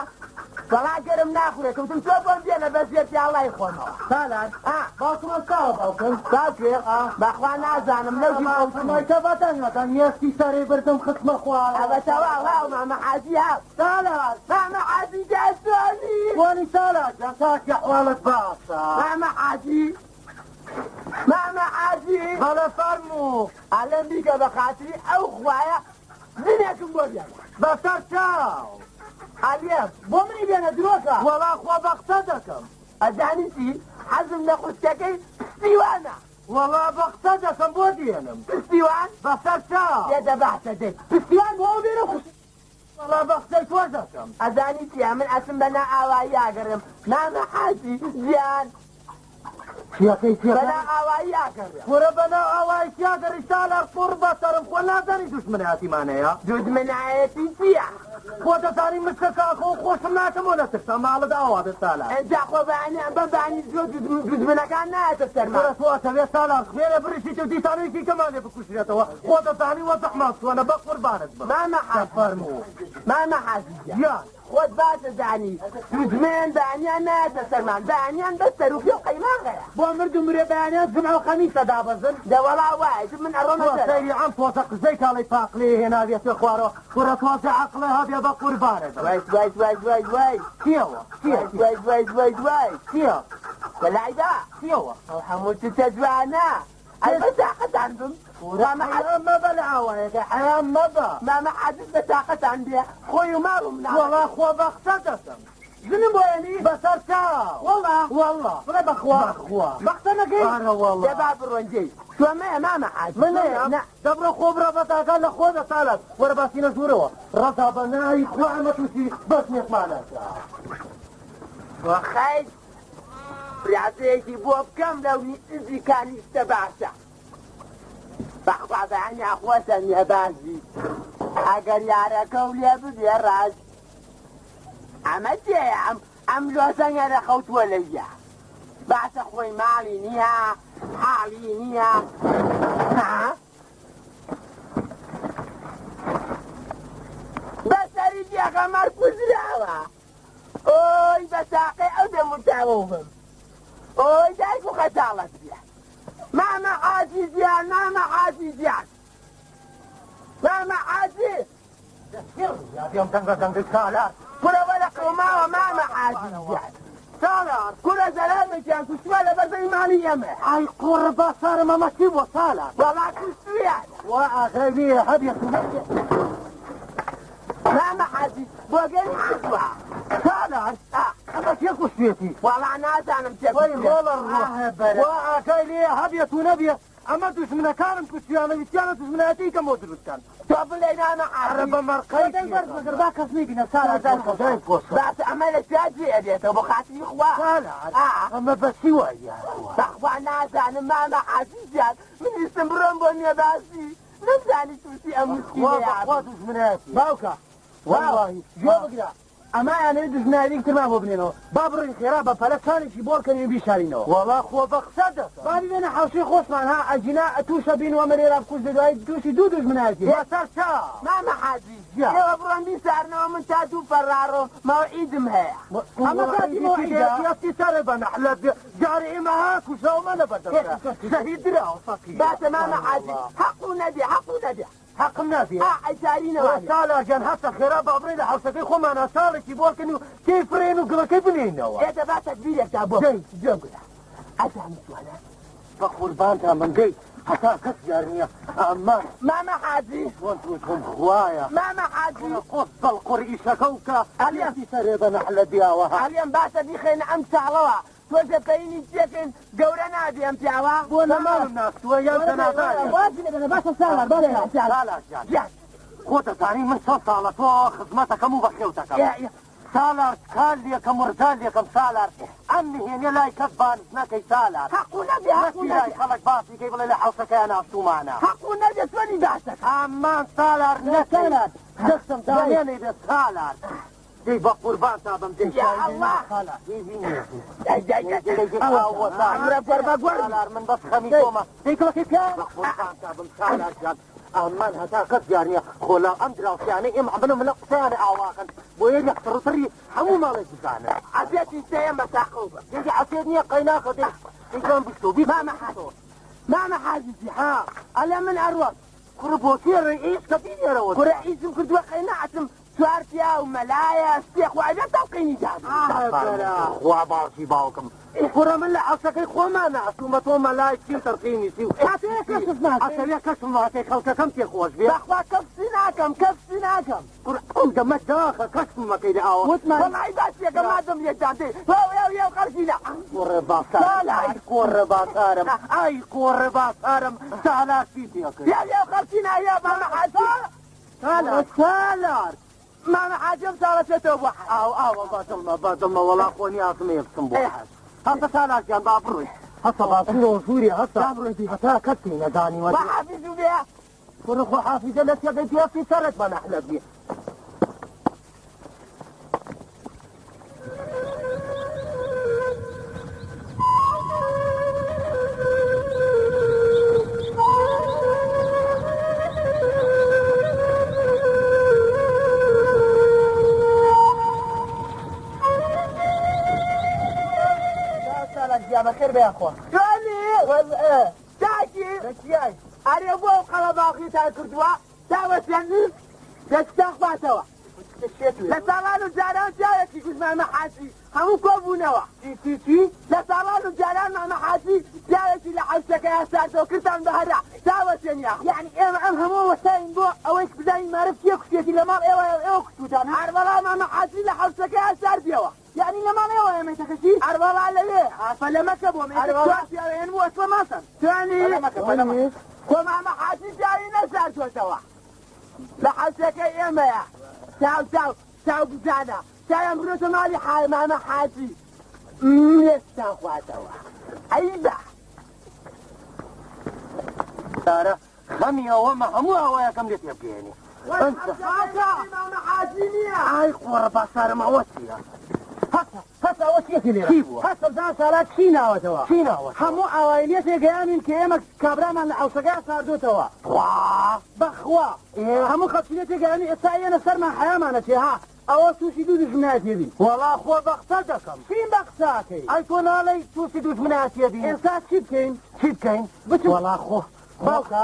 وەڵا گەرم ناخورێ کەوتم تۆ بۆم بێنە بەس یەک پیاڵای خۆمەوە. سالار ئا. باوکم هەستاوە باوکم؟ باوکێ؟ ئا. بەخوا نازانم لەو دیو باوکم خەوتووم. ئەی تەبەتەن مەکەن مێشکی سەری بردم خستمە خوارەوە. ئەوە تەواو هاو مامە حاجی هاو. سالار. مامە حاجی گیان چۆنی؟ چۆنی سالار گیان کاکی ئەحواڵت باشە؟ مامە حاجی مامە حاجی. بەڵێ فەرموو. ئەڵێم بیکە بە خاتری ئەو خوایە ژنێکم بۆ بێنە. بەسەر چاو. ئەلێم. بۆ منی بێنە درۆکە. وەڵا خوا بە قسە دەکەم. ئەزانی چی؟ حەزم لە خوشکەکەی پشتیوانە. وەڵا بە قسە دەکەم بۆ دێنم. پشتیوان؟ بەسەر چاو. دێ دە باشە دەی. پشتیوان بۆ ئەو بێنە خوشک. وەڵا بە قسەی تۆش دەکەم. ئەزانی چیە؟ من ئەچم بە نا ئاوایی ئاگەڕێم. مامە حاجی گیان. چیەکەی چیەکەی؟ بە نا ئاوایی ئاگەڕێم. کورە بە ناو ئاوایی چیا گەڕی سالار قوڕ بە سەرم خۆ نازانی دوژمنایەتیمان هەیە؟ دوژمنایەتی چیە؟ خۆ دەزانی مشکە کاکۆ و خۆشم ناکەم و نەترسا ماڵت ئاوا بێ سالار. ئینجا خۆ بەیانیان بەم بەیانی زوو دوژمنەکان نایەتە سەرمان. کورە تۆ ئەتەوێ سالار خوێنێ بڕیشیت و دیسان یەکی کەمان لێ بکوژرێتەوە خۆ دەزانی وەزعمان چۆنە بە قوربانت بم. مامە حاجی. فەرموو. مامە حاجی گیان. گیان. خۆت باش ئەزانی دوژمن بەیانیان نایەتە سەرمان بەیانیان بەس سەروپێ و قەیماغەیە. بۆ مرد و مرێ بەیانیان جومعە و خەمیسە دابەزن. دە وەڵا وایە ئیتر من ئەڕۆمە تۆ دەرەوە. سەیری ئەم تۆزە قژەی کاڵی پاقلەی هێناویەتە خوارەوە کورە تۆزە عەقڵێ هەبێ بە قوربانت بم. وای وای وای وای وای. چیەوە؟ چیە؟ وای وای وای وای. چیە؟ وەلای با. چیەوە؟ ئەو هەموو چتە جوانە. ئەی بە تاقەتان بم. کورە حەیا مەبە لە ئاوایەکە حەیا مەبە. مامە حاجز بە تاقەتان بێ خۆی و ماڵ و مناڵەکەی. وەڵا خۆ بە قسە دەکەم. ژنم بۆ یەنی؟ بەسەر چاو. وەڵا. وەڵا. بڵێ بەخوا. بەخوا. بە قسە نەکەی؟ ئارە وەڵا. دە با بڕۆین دێی. تۆ مەیە مامە حاجی. من نەیەم؟ دەبڕۆ خۆ بڕە بەتاکە لە خۆ دە سالار. وەرە باسینە ژوورەوە. ڕەزا بە ناوی خوا ئەمە تووشی بەزمێکمانەکە. تۆ خەیت برازەیەکی بۆ بکەم لەو نزیکانیشتە باشە. بەخوا بەیانیا خۆشە نێبازی ئەگەر یارەکە و لێ ببێ ڕاز. ئەمە چێیە ئەم ئەم لۆزەنگە لە خەوتووە لەویا. باشە خۆی ماڵی نییە حاڵی نییە. ها؟ بەسەری پێغەمبەر کوژراوە. ئۆی بە ساقەی ئەو دەموچاوەو بم. ئۆی دایک و خەجاڵەت بێ. مامە حاجی گیان، مامە حاجی گیان، مامە حاجی. یادیم دەنگە دەنگەی سالار. کورە وەرە قەوماوە مامە حاجی گیان. سالار. کورە زەلامێکیان کوشتووە لەبەر دەمی ماڵی ئێمە. ئای قوڕ بەسەرم ئەمە چی بووە سالار؟ وەڵا کوشتوویان. وا ئاگای لێیە هەبێت و نەبێت. مامە حاجی بۆگەنی کردووە. سالار ئەمە کێ کوشتوێتی؟ وەڵا نازانم کێ وەی کوشتوێتی. ڕۆڵە ڕۆ. وا ئاگای لێیە هەبێت و نەبێت. ئەمە دوژمنەکانم کوشتویانە ویستیانە دوژمنایەتی کەم بۆ دروست کەن. تۆ بڵێ مامە حاجی. ئەرە بە مەرقەی دەنگ بەرز بکە با کەس نەیبینە سالار دایک خۆش. دایک خۆش. باشە ئەمە لە کوێ جێ ئەبێتەوە بۆ خاتری خوا؟ سالار ئەمە بە چی وایە؟ بەخوا نازانم مامە حاجی گیان. من ویستم بڕۆم بۆ نێبازی نەمزانی تووشی ئەم مشکیلەیە. بەخوا دوژمنایەتی. باوکە وەڵڵاهی گوێ بگرە ئەمە یانەوێت دوژمنایەتی ترمان بۆ بنێنەوە. با بڕۆین خێرا بە پەلە چانێکی بۆڕکەنین و بیشارینەوە. وەڵا خۆ بە قسە دەکەم. با ببێنە حەوشەی خۆشمان ها ئەگینا تووشە بین وەمە لێرا بکوژ دوایی تووشی دوو دوژمنایەتی. بەسەر چا؟ مامە حاجی گیان. ئێوە بڕۆن بیسارنەوە من تا دوو فەرارۆ مەوعیدم هەیە. ئەمە کاتی مەوعیدە؟ یەستی سەرێ بە نەحلەت بێ. جارێ ئێمە هاکوژەوە مە لەبەردەم. شەهید دراوە فەقیر. باشە مامە حاجی حەق و نەبێ حەق و نەبێ. حەقم نابێ. ئەیسارینەوە. سالار گیان هەستە خێرا با بڕۆین لە حەوشەکەی خۆمانە ساڵێکی بۆکەن و تێی فڕێن و گڵەکەی بنێینەوە. ئێتە با تەکبیرێک تا بۆ. دەی. گوێ بگرە. ئەزانی جوانە. بە قوربانتان من دەی هەتا کەس دیار نییە. ئەمان. مامە حاجی. چۆن تووشم خوایە. مامە حاجی. قۆت بەڵقوڕ ئیشەکە و کە ئەلیەم. ئەلیەسی سەرێ بە نەحلە دیاوە. ئەلیەم باشە بیخەینە ئەم چاڵەوە. تۆزێ پەینی تێکەین گەورە نابێ ئەم پیاوە. بۆ نەماڵم ناستووە یان تەنازایە. وازی لێ بەنە باشە سالار بەڵێ. سالار گیان. گیان. خۆت دەزانی من چەند ساڵە تۆ خزمەتەکەم و بەخێوتەکەم. یا، یا. سالار کار لێکەم و ڕزار لێکەم سالار. ئەم نهێنیە لای کەس بانس نەکەی سالار. حەق و نەبێ، حەق و نەچی لای نەبێ. خەڵک باسی کەی بڵێ لە حەوشەکەیان ناستوومانە. حەق و نەبێ چۆنی باسەکە؟ ئەمان سالار نەکەی. سالار. دەستم دانێنەی بێ سالار. دەی بە قوربان تا بم دەی. یا ئەڵڵا. دەی بینێ. دەی، دەی، دەی، دەی، دەی، ئاوە سالار. ئەمرە گۆڕ بە گۆڕ. سالار من بەس خەمی تۆمە. دەی کڵەکەی پیا. بە قوربان تا بم سالار گیان. ئەمان هەتا کەس دیار نییە. خۆ لە ئەم دراوسیانەی ئێمە بنم لە قسەیانە ئاواکەن. بۆ یەک لە تڕتڕی هەموو ماڵێک بزانن. عەزیەتی سێیەم بە ساقەو بە. دەی عەزیەت نییە قەیناخە دەی. دەی جوان بشتۆ، بی مامە حاجی. مامە حاجی جی. ها. ئەلێ من ئەڕۆم. کوڕ بۆ کێ ڕێئیس کە بینێرەوە؟ کوڕە ئیسم کردووە قەیناعەتم چوار پیا و مەلایە سێ خوای بێ تەڵقینی دابوو. خوا باوکی باوکم. کوڕە من لە حەوشەکەی خۆمان ناسوومە تۆ مەلای چی و تەڵقینی چی و کاتێ کەشف ناکەی. ئەسەوێ کەشف ناکەی خەڵکەکەم پێ خۆش بێ. بەخوا کەفسی ناکەم، کەفسی ناکەم. کوڕ ئەو دەمە داخە کەشف مەکەی لە ئاوە. وتمان. وەڵای باسیەکە مادەم لێ دام دێ. هەو، هەو، هەو، خەڵکی لە. کوڕە باسارم. ئای کوڕە باسارم. ئای کوڕە باسارم. سالار چی پێکرد؟ یا، یا، خەڵکی نا، یا، مامە حاجی. سالار. سالار. مامە حاجی ئەم ساڵە چێتەوە بۆ حەج. ئاو، ئاو، با دڵمە، با دڵمە، وەڵا خۆ نیازم هەیە بچم بۆ حەج. هەستە سالار گیان، با بڕۆی. هەستە با بڕۆ ژووری، هەستە. با بڕۆی بی. هەتا کەسی نەزانیوە. با حافیزو بێ. کوڕە خۆ حافیزە لە تێگەی پێستی سەرت بە نەحلەت بێ. بەخێر بێ یاخوا. جوانی؟ تاکی؟ دەچیای. ئەرێ بۆ ئەو قەڵەباخیتان کردووە؟ تا وەسیان نیست؟ دەستتان خواتەوە. لە ساڵان و جاران پیاوێکی گوت مامە حاجی هەموو کۆبوونەوە. چی، چی، چی؟ لە ساڵان و جاران مامە حاجی پیاوێکی لە حەوشەکەیان ساردەوە کردان بە هەرا. تا وەسیان یاخوا. یعنی ئێمە ئەم هەموو وەساین بۆ ئەوەی بزانین مارف کێ کوشتێتی لە ماڵ ئێوە، ئێوە کوشتوتانە. هەر وەڵا مامە حاجی لە حەوشەکەیان ساردیەوە. یعنی لە ماڵەوە ئێمەتەکەسی ئەرواڵا لەوێ فەلەمەکە بۆ پیاوێن بووە تۆ ماسەن توانی خۆ مامە حاجی پیاوی نەساردوەتەوە لە حەوسەکەی ئێمەیە چاو چاو چاو بزانە چاویان بڕۆتە ماڵی مامە حاجی لێستان خواتەوە عەیبە سارە خەمی ئەوەمە هەموو ئاوایەکەم لێ تێبگەیەنی ئای قۆڕە باسارم ئەوە چییە؟ هەستا ئەوە چیەتی لێرە؟ چی بووە؟ هەستا بزان سالار چی ناوەتەوە؟ چی ناوەتەوە؟ هەموو ئاوایی لێ تێگەیانین کە ئێمە کابرامان لە حەوشەکە ساردۆتەوە. خوا بەخوا هەموو خەڵکی لێ تێگەیانین ئێستا ئێنە سەرمان حەیامانە چێ ها ئەوە تووشی دوو دوژمنایەتی بین. وەڵا خۆ بە قسە دەکەم. چیم بە قساکەی؟ ئەی تۆ ناڵێی تووشی دوژمنایەتیە بین؟ ئێستا چی بکەین؟ چی بکەین؟ بچم وەڵا خۆ باوکە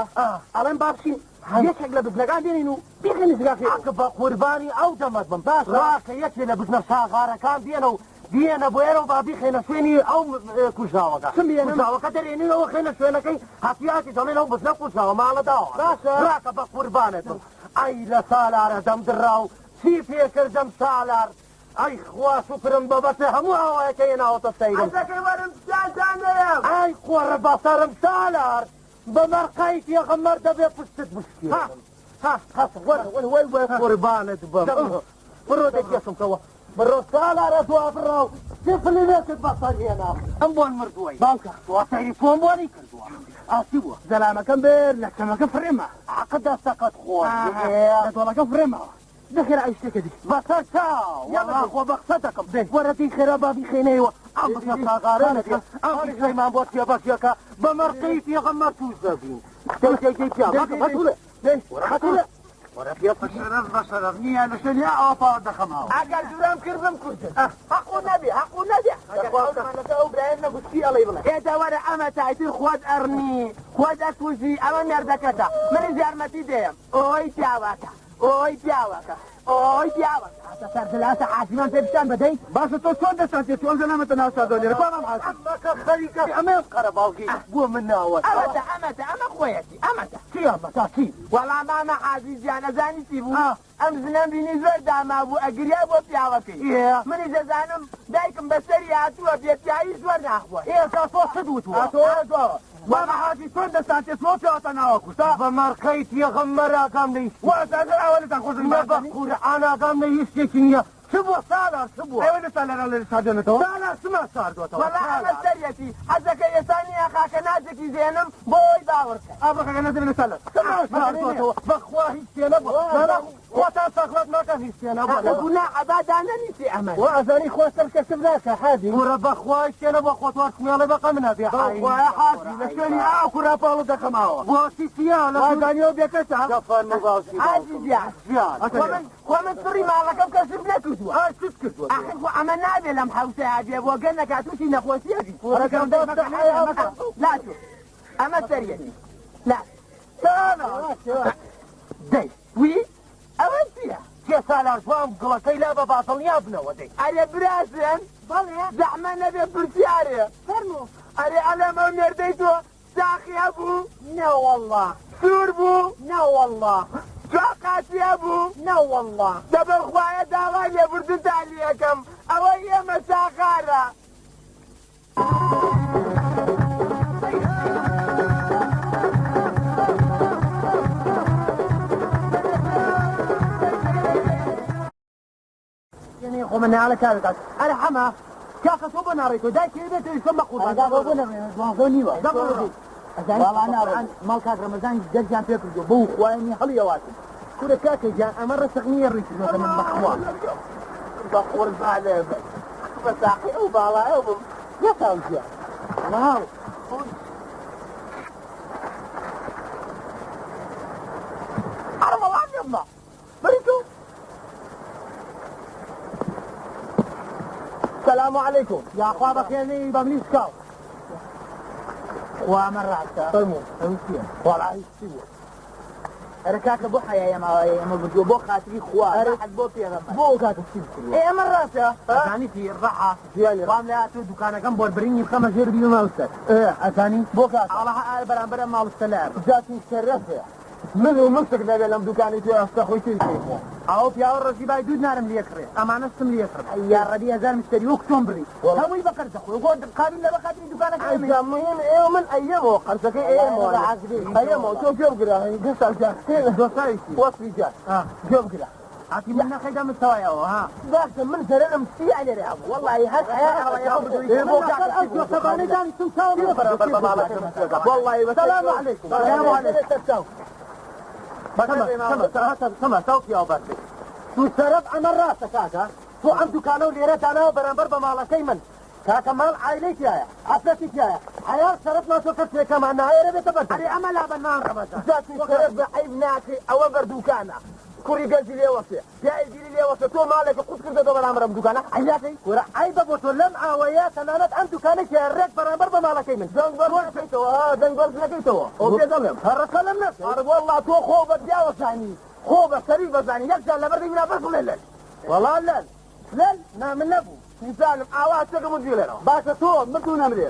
ئەڵێم با بچین یەکێک لە بزنەکان بێنین و بیخەینە زگاکەی. ئەکە بە قوربانی ئەو دەمەت بم. باشە. ڕاکە یەکێ لە بزنە ساغارەکان بێنە و بێنە بۆ ئێرە و با بیخەینە شوێنی ئەو کوژاوەکە. چم بێنم؟ کوژاوەکە دەرێنینەوە خەینە شوێنەکەی هەتیاتی دەڵێن ئەو بزنە کوژاوە ماڵە داوە. باشە. ڕاکە بە قوربانت بم. ئەی لە سالارە دەم دڕاو چی پێکردم سالار؟ ئەی خوا شوکرم بە بەسێ هەموو ئاوایەکە هێناوەتە سەیرم. ئەزەکەی وەرم پیاوتانەیەم. ئەی قۆڕە بەسەرم سالار بە مەرقەی پێغەمبەر دەبێ پشتت بشکێنم. ها هەست وەرە وەرە وەی وەی قوربانت بم. بڕۆ دەکێشم کەوە. بڕۆ سالارە دوا بڕاو سفلی لێکت بەسەر هێنا. ئەم بۆن مردووەی. باوکە. وا تەلیفۆن بۆنی کردووە. ئاسی بووە. زەلامەکەم بر لە چەمەکە فڕێمە. عەقە دەستەکەت خۆش. لە دۆڵەکە فڕێمەوە. دەخێرا ئەی شتێکە دی. بەسەر چاو. وەڵا خۆ بە قسە دەکەم. وەرە دی خێرا با بیخێنەیەوە. ئەم بزنە ساغارە نەبێ. ئەم بیخەیمان بۆ تێبەشێکە بە مەرقەی پێغەمبەر تووش دەبین. دەی دەی دەی پیا. بەتوڵێ. وەرە بەتوڵێ. وەرە پێ بەشەرەف بەشەرەف نییە لە شوێنی ئاوە پاوە دەخەمەوە. ئەگەر دوورم کردم کوردن. حەقو نەبێ حەقو نەبێ. ئەو برایم نەگوت چی ئەڵێی بڵێ. ئێتا وەرە ئەمە تایتر خۆت ئەڕنی خۆت ئەکوژی ئەمە مێردەکەتە منیش یارمەتی دێم. ئۆی پیاوەکە ئۆی پیاوەکە ئۆی پیاوەکە. هاتە سەر دلاسە حاجیمان پێ پیشان بدەی. باشە تۆ چۆن دەستان تێ چۆن زەلامەتە ناو ساردۆ لێرە خوا مام حاجی. ئەمەکە خەریکە ئەمەیان قەرەباڵغی بۆ من ناوەتەوە. ئەمەتە ئەمەتە ئەمە خۆیەتی ئەمەتە. چی ئەمەتە چی؟ وەڵا مامە حاجی گیان ئەزانی چی بوو؟ ئەم ژنەم بینی زۆر داما بوو ئەگریا بۆ پیاوەکەی. منیش دەزانم دایکم بەسەری هاتووە بێپیاوی زۆر ناخۆش. ئێستا تۆ چت وتووە؟ هاتۆ دواوە. مامە حاجی چۆن دەستان تێ چۆن پیاوەتان ناوە کوشتا؟ بە مەرقەی پێغەمبەر ئاگام لە هیچ وا ئەزانن ئاوا لێتان خۆش نە بە قورئان ئاگام لە هیچ شتێکی نییە. چ بووە سالار چ بووە؟ ئێوە دەستان لێرە لێرە ساردێنێتەوە؟ سالار چمان ساردۆتەوە؟ وەڵا ئەمە سەریەتی حەزەکە ئێستا نییە خاکە نازێکی زێنم بۆ ئەوی باوەڕکە. ئابڕەکە نەزێنە سالار. چمان ساردۆتەوە؟ بەخوا هیچ تێ نەبووە. خۆتان سەخڵەت ناکەن هیچ تێ نەبووە. ئەخە گوناح عەبا دانەنیسی ئەمە. وا ئەزانی خۆ سەر کەسم ناکە حاجی. کورە بەخوا هیچ تێ نەبووە خۆت وەرکمێڵێ بەقە منە بێ حاجی. بەخوایە حاجی لە شوێنی ئاو کورە پاڵو دەخەماوە. بۆچی چییە؟ لە وازانی ئەو بێکەسە؟ دەفەرموو باوکی. حاجی گیان. گیان. خۆ من سڕی ماڵەکەم کەسم نەکردووە. ئای چت کردووە؟ ئاخر خۆ ئەمە نابێ لەم حەوسەیە بێ بۆ گەنەکە تووشی نەخۆشیە بی. لا تۆ ئەمە سەریەتی. لا سالار. دەی وی ئەوە چییە؟ چێ سالار جوان گوڵەکەی لا بە باتڵنیا بنەوە دەی. ئەرێ برازن بەڵێ زەحمە نەبێ پرسیارێ. فەرموو. ئەرێ ئەلەم ئەو مێردەی تۆ ساخی هەبوو؟ نەوەڵڵا. سوور بوو؟ نەوەڵڵا. چوار قاچی هەبوو؟ نەوەڵڵا. دەبەر خوایە داوای لێبوردنتان لێکەم ئەوەی ئێمە ساخارە. یعنی خۆ من ناڵە کار دەکات. ئەرێ حەمە کاکە تۆ بۆ ناڕێی تۆ دایکی بێتەوە ئیشەم بە قوربان. بۆ نەڕێ دوازدە نیوە. دەبڕۆ. وەڵا ناڕێ ماڵ کاک ڕەمەزانیش دەرجیان پێ کردووە بەو خوایە نیە هەڵی ئەواتن. کورە کاکە گیان ئەمە ڕسق نییە ڕووی کردووەتە من بەخوا. بە قوربانێ بم. بە ساقی ئەو باڵایە بم. یەکاو گیان. واو. ئەرە وەڵا نێمە. بەری تۆ. سلام علیکم. یا خوا بەخێرنی بەملی شکاو. خوا ئەمە ڕاستە. فەرموو. ئەو چییە؟ وەڵا هیچ چی بووە. ئەرە کاکە بۆ حەیای ئەمە ئەمە بردووە بۆ خاتری خوا. ئەرە حەز بۆ پێغەمبەر. بۆ ئەو کاتە چی بکردووە؟ ئێ ئەمە ڕاستە. ئەزانی چی ڕەحا؟ گیانی وام لە هاتوو دوکانەکەم بۆربرینی بخەمە ژێر بیرمە ئەو سەر. ئەزانی بۆ کاکە. ئاڵا ئار بەرامبەرە ماڵ سەلار. جاتی شەرەفێ. من و مسک نەبێ لەم دوکانی تۆ ئێستا خۆی تێی کەی خۆ. ئەوە پیاوە ڕەزی بای دوو دینارم لێ کڕێ ئەمانەشتم لێ کڕ. ئەی یاڕەبی 1000 مشتەری وەک تۆم بڕی هەمووی بە قەرز دەخۆی خۆ قابیل لە بە خاتری دوکانەکە ئێمەی. ئەجا مهم ئێوە من ئەیەمەوە قەرزەکەی ئێمەوە ئەیەمەوە تۆ گوێ بگرە دەستا جار دۆساویشی وەسفی جار گوێ بگرە. هاتی من نەخەیدا مستەوای ئەوە ها. باشە من زەرەرم چی لێرە هەبوو وەڵڵاهی هەر والله السلام عليكم. السلام عليكم. سما سما ساو پیاو بەرزی تو سەرەف ئەمە ڕاستە کاکە تۆ ئەم دوکانە و لێرە داناوە بەرامبەر بە ماڵەکەی من کاکە ماڵ عایلەی تایە عەفرەتی تایە حەیا شەرەفمان تۆ کەسێکەمان نایەرە بێتە بەر ئەرێ ئەمە لا بە نان ڕەمەزان ذاتی شەرەف بە عەیب ناکەی ئەوە بەر دوکانە کوڕی گەنجی لێوەسێ پیاوی گیری لێوەسێ تۆ ماڵێکە قوت کردە بە بەرامبەر ئەم دوکانە عەیب ناکەی کورە عەیبە بۆ تۆ لەم ئاوەیە تەنانەت ئەم دوکانەی تایە ڕێک بەرامبەر بە ماڵەکەی من دەنگ بەرز نەکەیتەوە ها دەنگ بەرز نەکەیتەوە ئەو پێ دەڵێم هەڕەسە لەم نەکەی ئەرە وەڵڵا تۆ خۆ بە پیاوە زانی خۆ بە سەری بەزانی یەک جار لەبەر دەنگی بەس بڵێ لەل وەڵا لەل لەل نا من نەبوو نیزانم ئاوا چەکەم و گوێ باشە تۆ مردوو نەمرێ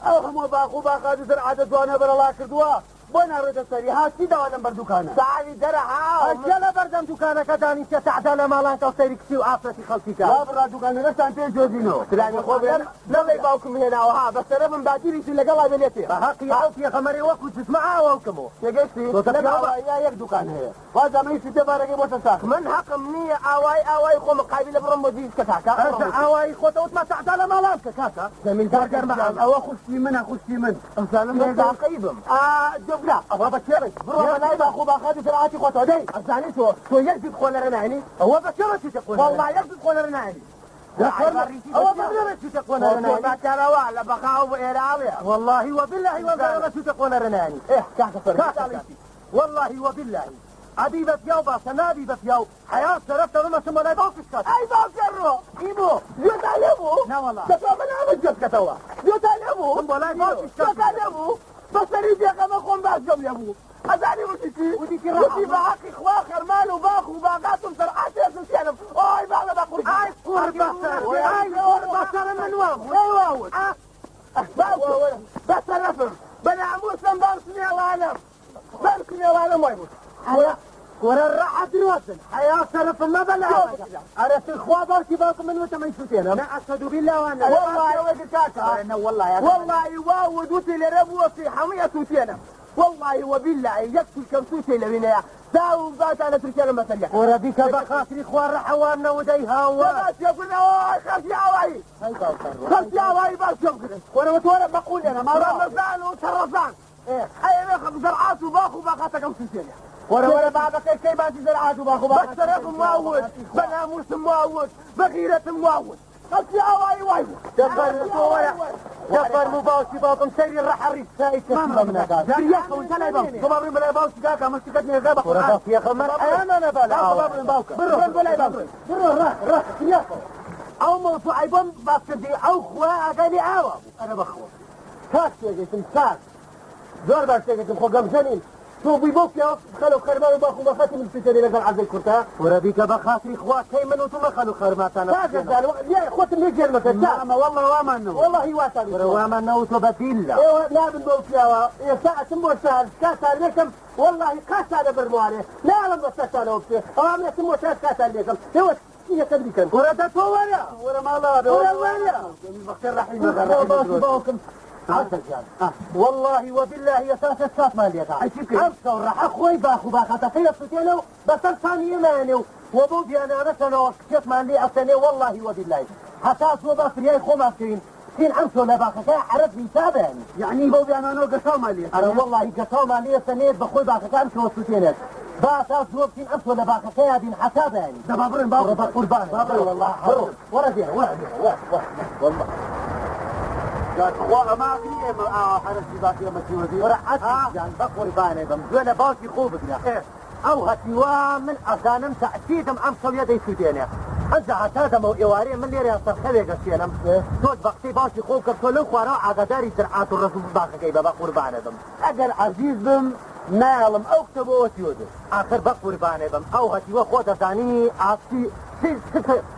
ئەو هەموو باخ و باخاتی زەرعاتە جوانە بەرەڵا کردووە بۆ ناڕێتە سەری ها چی داوا لەم بەر دوکانە ساوی دەرە ها ئەکێ لە بەردەم دوکانەکە دانیشتە تەعدا لە ماڵان کەو سەیری کچی و ئافرەتی خەڵکی کە وا بڕا دوکانەکەشتان پێ جۆزینەوە سلامی خۆ بێ لەڵێ باوکم هێناوە ها بەسەرە من باتیریشی لەگەڵا بێ لێتێ بە هەقی ئەو پێغەمبەرێ وەکو جسمە ئاوەوکەمەوە تێگەشتی تۆ لەم ئاواییە یەک دوکان هەیە واز ئەمەی سوتێ بارەکەی بۆتە ساخ من حەقم نییە ئاوای ئاوای خۆم قابیلە بڕۆم بۆ جیز کە کاکە ئەرزە ئاوایی خۆتە وتمە تەعدا لە ماڵان بکە کاکە زەمین ئەوە خوشکی منە خوشکی من ئەزانم من تاقیبم جبرا ئەوە بە کێڕێک بڕۆ بەلای باخ و باخاتی زراعاتی خۆتەوە دەی ئەزانی تۆ تۆ یەک جوت خۆ لەرە ناهێنی ئەوە بە کێڕە چیتە قۆنەرە والله یەک جوت خۆ لەرە ناهێنی ئەوە بە کێڕە چیتە قۆنەرە ناهێنی بەکەرەوە لە بەخاو بۆ ئێراوێ والله وبالله وانزلنا چیتە قۆنەرە ناهێنی ئێ کاکە فەرموو. کاکە والله وبالله ئەبی بە پیاو باشە نابی بە پیاو حەیا شەرەفتە بمەچم وەلای باوکش کات ئەی باوکە ڕۆ ئیبۆ گوێتا لێ بوو نەوەڵا. دەتۆ من ئەمە گوێ بکەتەوە گوێتا لێ بوو من بۆ لای باوکیش کات. گوێتا لێ بوو بەسەری پێغەمە خۆم باش گوێم لێ بوو ئەزانی وتی چی وتی چی ڕاحە؟ وتی بە حەقی خوا خەرمان و باخ و باغاتم سەرعاتێ سوتێنم ئۆی باڵە بە قوربان ئای قور بەسەر ئای قور بەسەر من وام ئەی واوت بەسەرەفم بەناموسم بەم سمێڵانم بەم سمێڵانم وای بوو کورە ڕەحە درۆزن حەیا شەرەفم مەبە لە ئەرە خوا باوکی باوکم من وتم ئەیسوتێنم نا ئەشهەدو بالله وانا والله کاکە والله يا والله واود وتی لێرە بووە في حەمووی ئەسوتێنم والله وبالله یەک تورکەم سووتێ لەوینەیە داو باتان لە تورکیا لە مەسەریە کورە بیکە بە خاتری خوا ڕەحەوان نەودەی هاوار پێکردنەوە خەڵکی ئاوایی خەڵکی ئاوایی باش پێ بکردن خۆرەوە تۆرە بەقولێنە ماڵە ڕەمەزان و تەڕەزان ئەیەوێ زەرعات و باخ و باخاتەکەم سووتێنێ وەرە وەرە بابەکەی کەی باسی زەرعات و باخ و باخات بەسەرەفم واوت بە ناموسم واوت بە غیرەتم واوت خەڵکی ئاوایی وای بوو دەفەرموو باوکی باوکم سەیری ڕەحە ڕیسایی کەسی بە منەکات بڕۆ بەلای باوکی کاکە ئەمە شتێکت نێگا بە کورە بە پێغەمبەر ئەیانە بە لە باوکە بڕۆن باوکە بڕۆ بڕۆن بەلای باوکە بڕۆ ڕاح ڕاح فریاکەوە ئەو مەوزوعەی بۆم باس کردی ئەو خوا ئاگای لێ ئاوا بوو ئەرە بەخۆ کاک تێگەیتم کاک زۆر باش تێگەیتم خۆ گەمژە نیم تۆ بووی بۆ پیاو خەلو خەرمان و باخ و باخاتی من سوتێنی لەگەڵ عەزەی کورتە کورە بیکە بە خاتری خوا کەی من و تو مەخەل و خەرماتانە کاکە زانم خۆتم لێ گێر مەکە کاک ئەمە والله وامان نەوە والله واتان کورە وامان نەوتوە بە بیللە ئێوە نابن بەو پیاوە ئێستا ئەچم بۆ شار کاتان لێکەم والله قاتان لەبەر موارێ ناڵم بە سەرتانەوە بچێ ئەوام لەچم بۆ شار کاتان لێکەم ئێوە چیەکە بیکەن کورە دە تۆ وەرە وەرە ماڵە وەرە وەرە بەخێر ڕەحیمە باوکی باوکم عەزە گیان والله وبالله ئەساس ساتمان لێدا ئەی چی بکەین؟ ئەم شەو ڕەحە خۆی باخ و باخاتەکەی ئەسوتێنە و بەسەر سانی ئێمەیانێ و وە بەو بیانانەشەنەوە کچێکمان لێ ئەسەنێ والله وبالله هەتا زووە با فریای خۆمان بکەین سین ئەم شەو لە باخەکە عەرەب حیسابیان یعنی بەو بیانانەوە گەشاومان لێ ئەرە والله گەشاومان لێ ئەسەنێت بە خۆی باخەکە ئەم شەوە سوتێنێت با تا زووە بچین ئەم شەو لە باخەکەیا بین حەتا بەیانی دەبا بڕۆن باوکە بڕۆ بە قوربانە با بڕۆن. والله بڕۆ وەرە دێرە وەرە دێرە وەرە وەرە والله خوا ئەمە ئاخری ئێمە ئاوا حەرەسی باقی ئەمە چیوەدی وەرە عەزیز گیان بە قوربانێ بم گوێ لە باوکی خۆ بگرە ئەو هەتیوە من ئەزانم تەئکیدم ئەم شەویە دەیسووتێنێ ئەنجا هەتا دەمەو ئێوارێ من لێرەیان سەرخەوێ گەشتێنم تۆش بە قسەی باوکی خۆ بکە تۆ لەو خوارەوە ئاگاداری زرعات و ڕەز و باخەکەی بە بە قوربانێ بم ئەگەر عەزیز بم نایەڵم ئەو کتە بۆ ئەوە ئاخر بە قوربانێ بم ئەو هەتیوە خۆ دەزانی ئاستی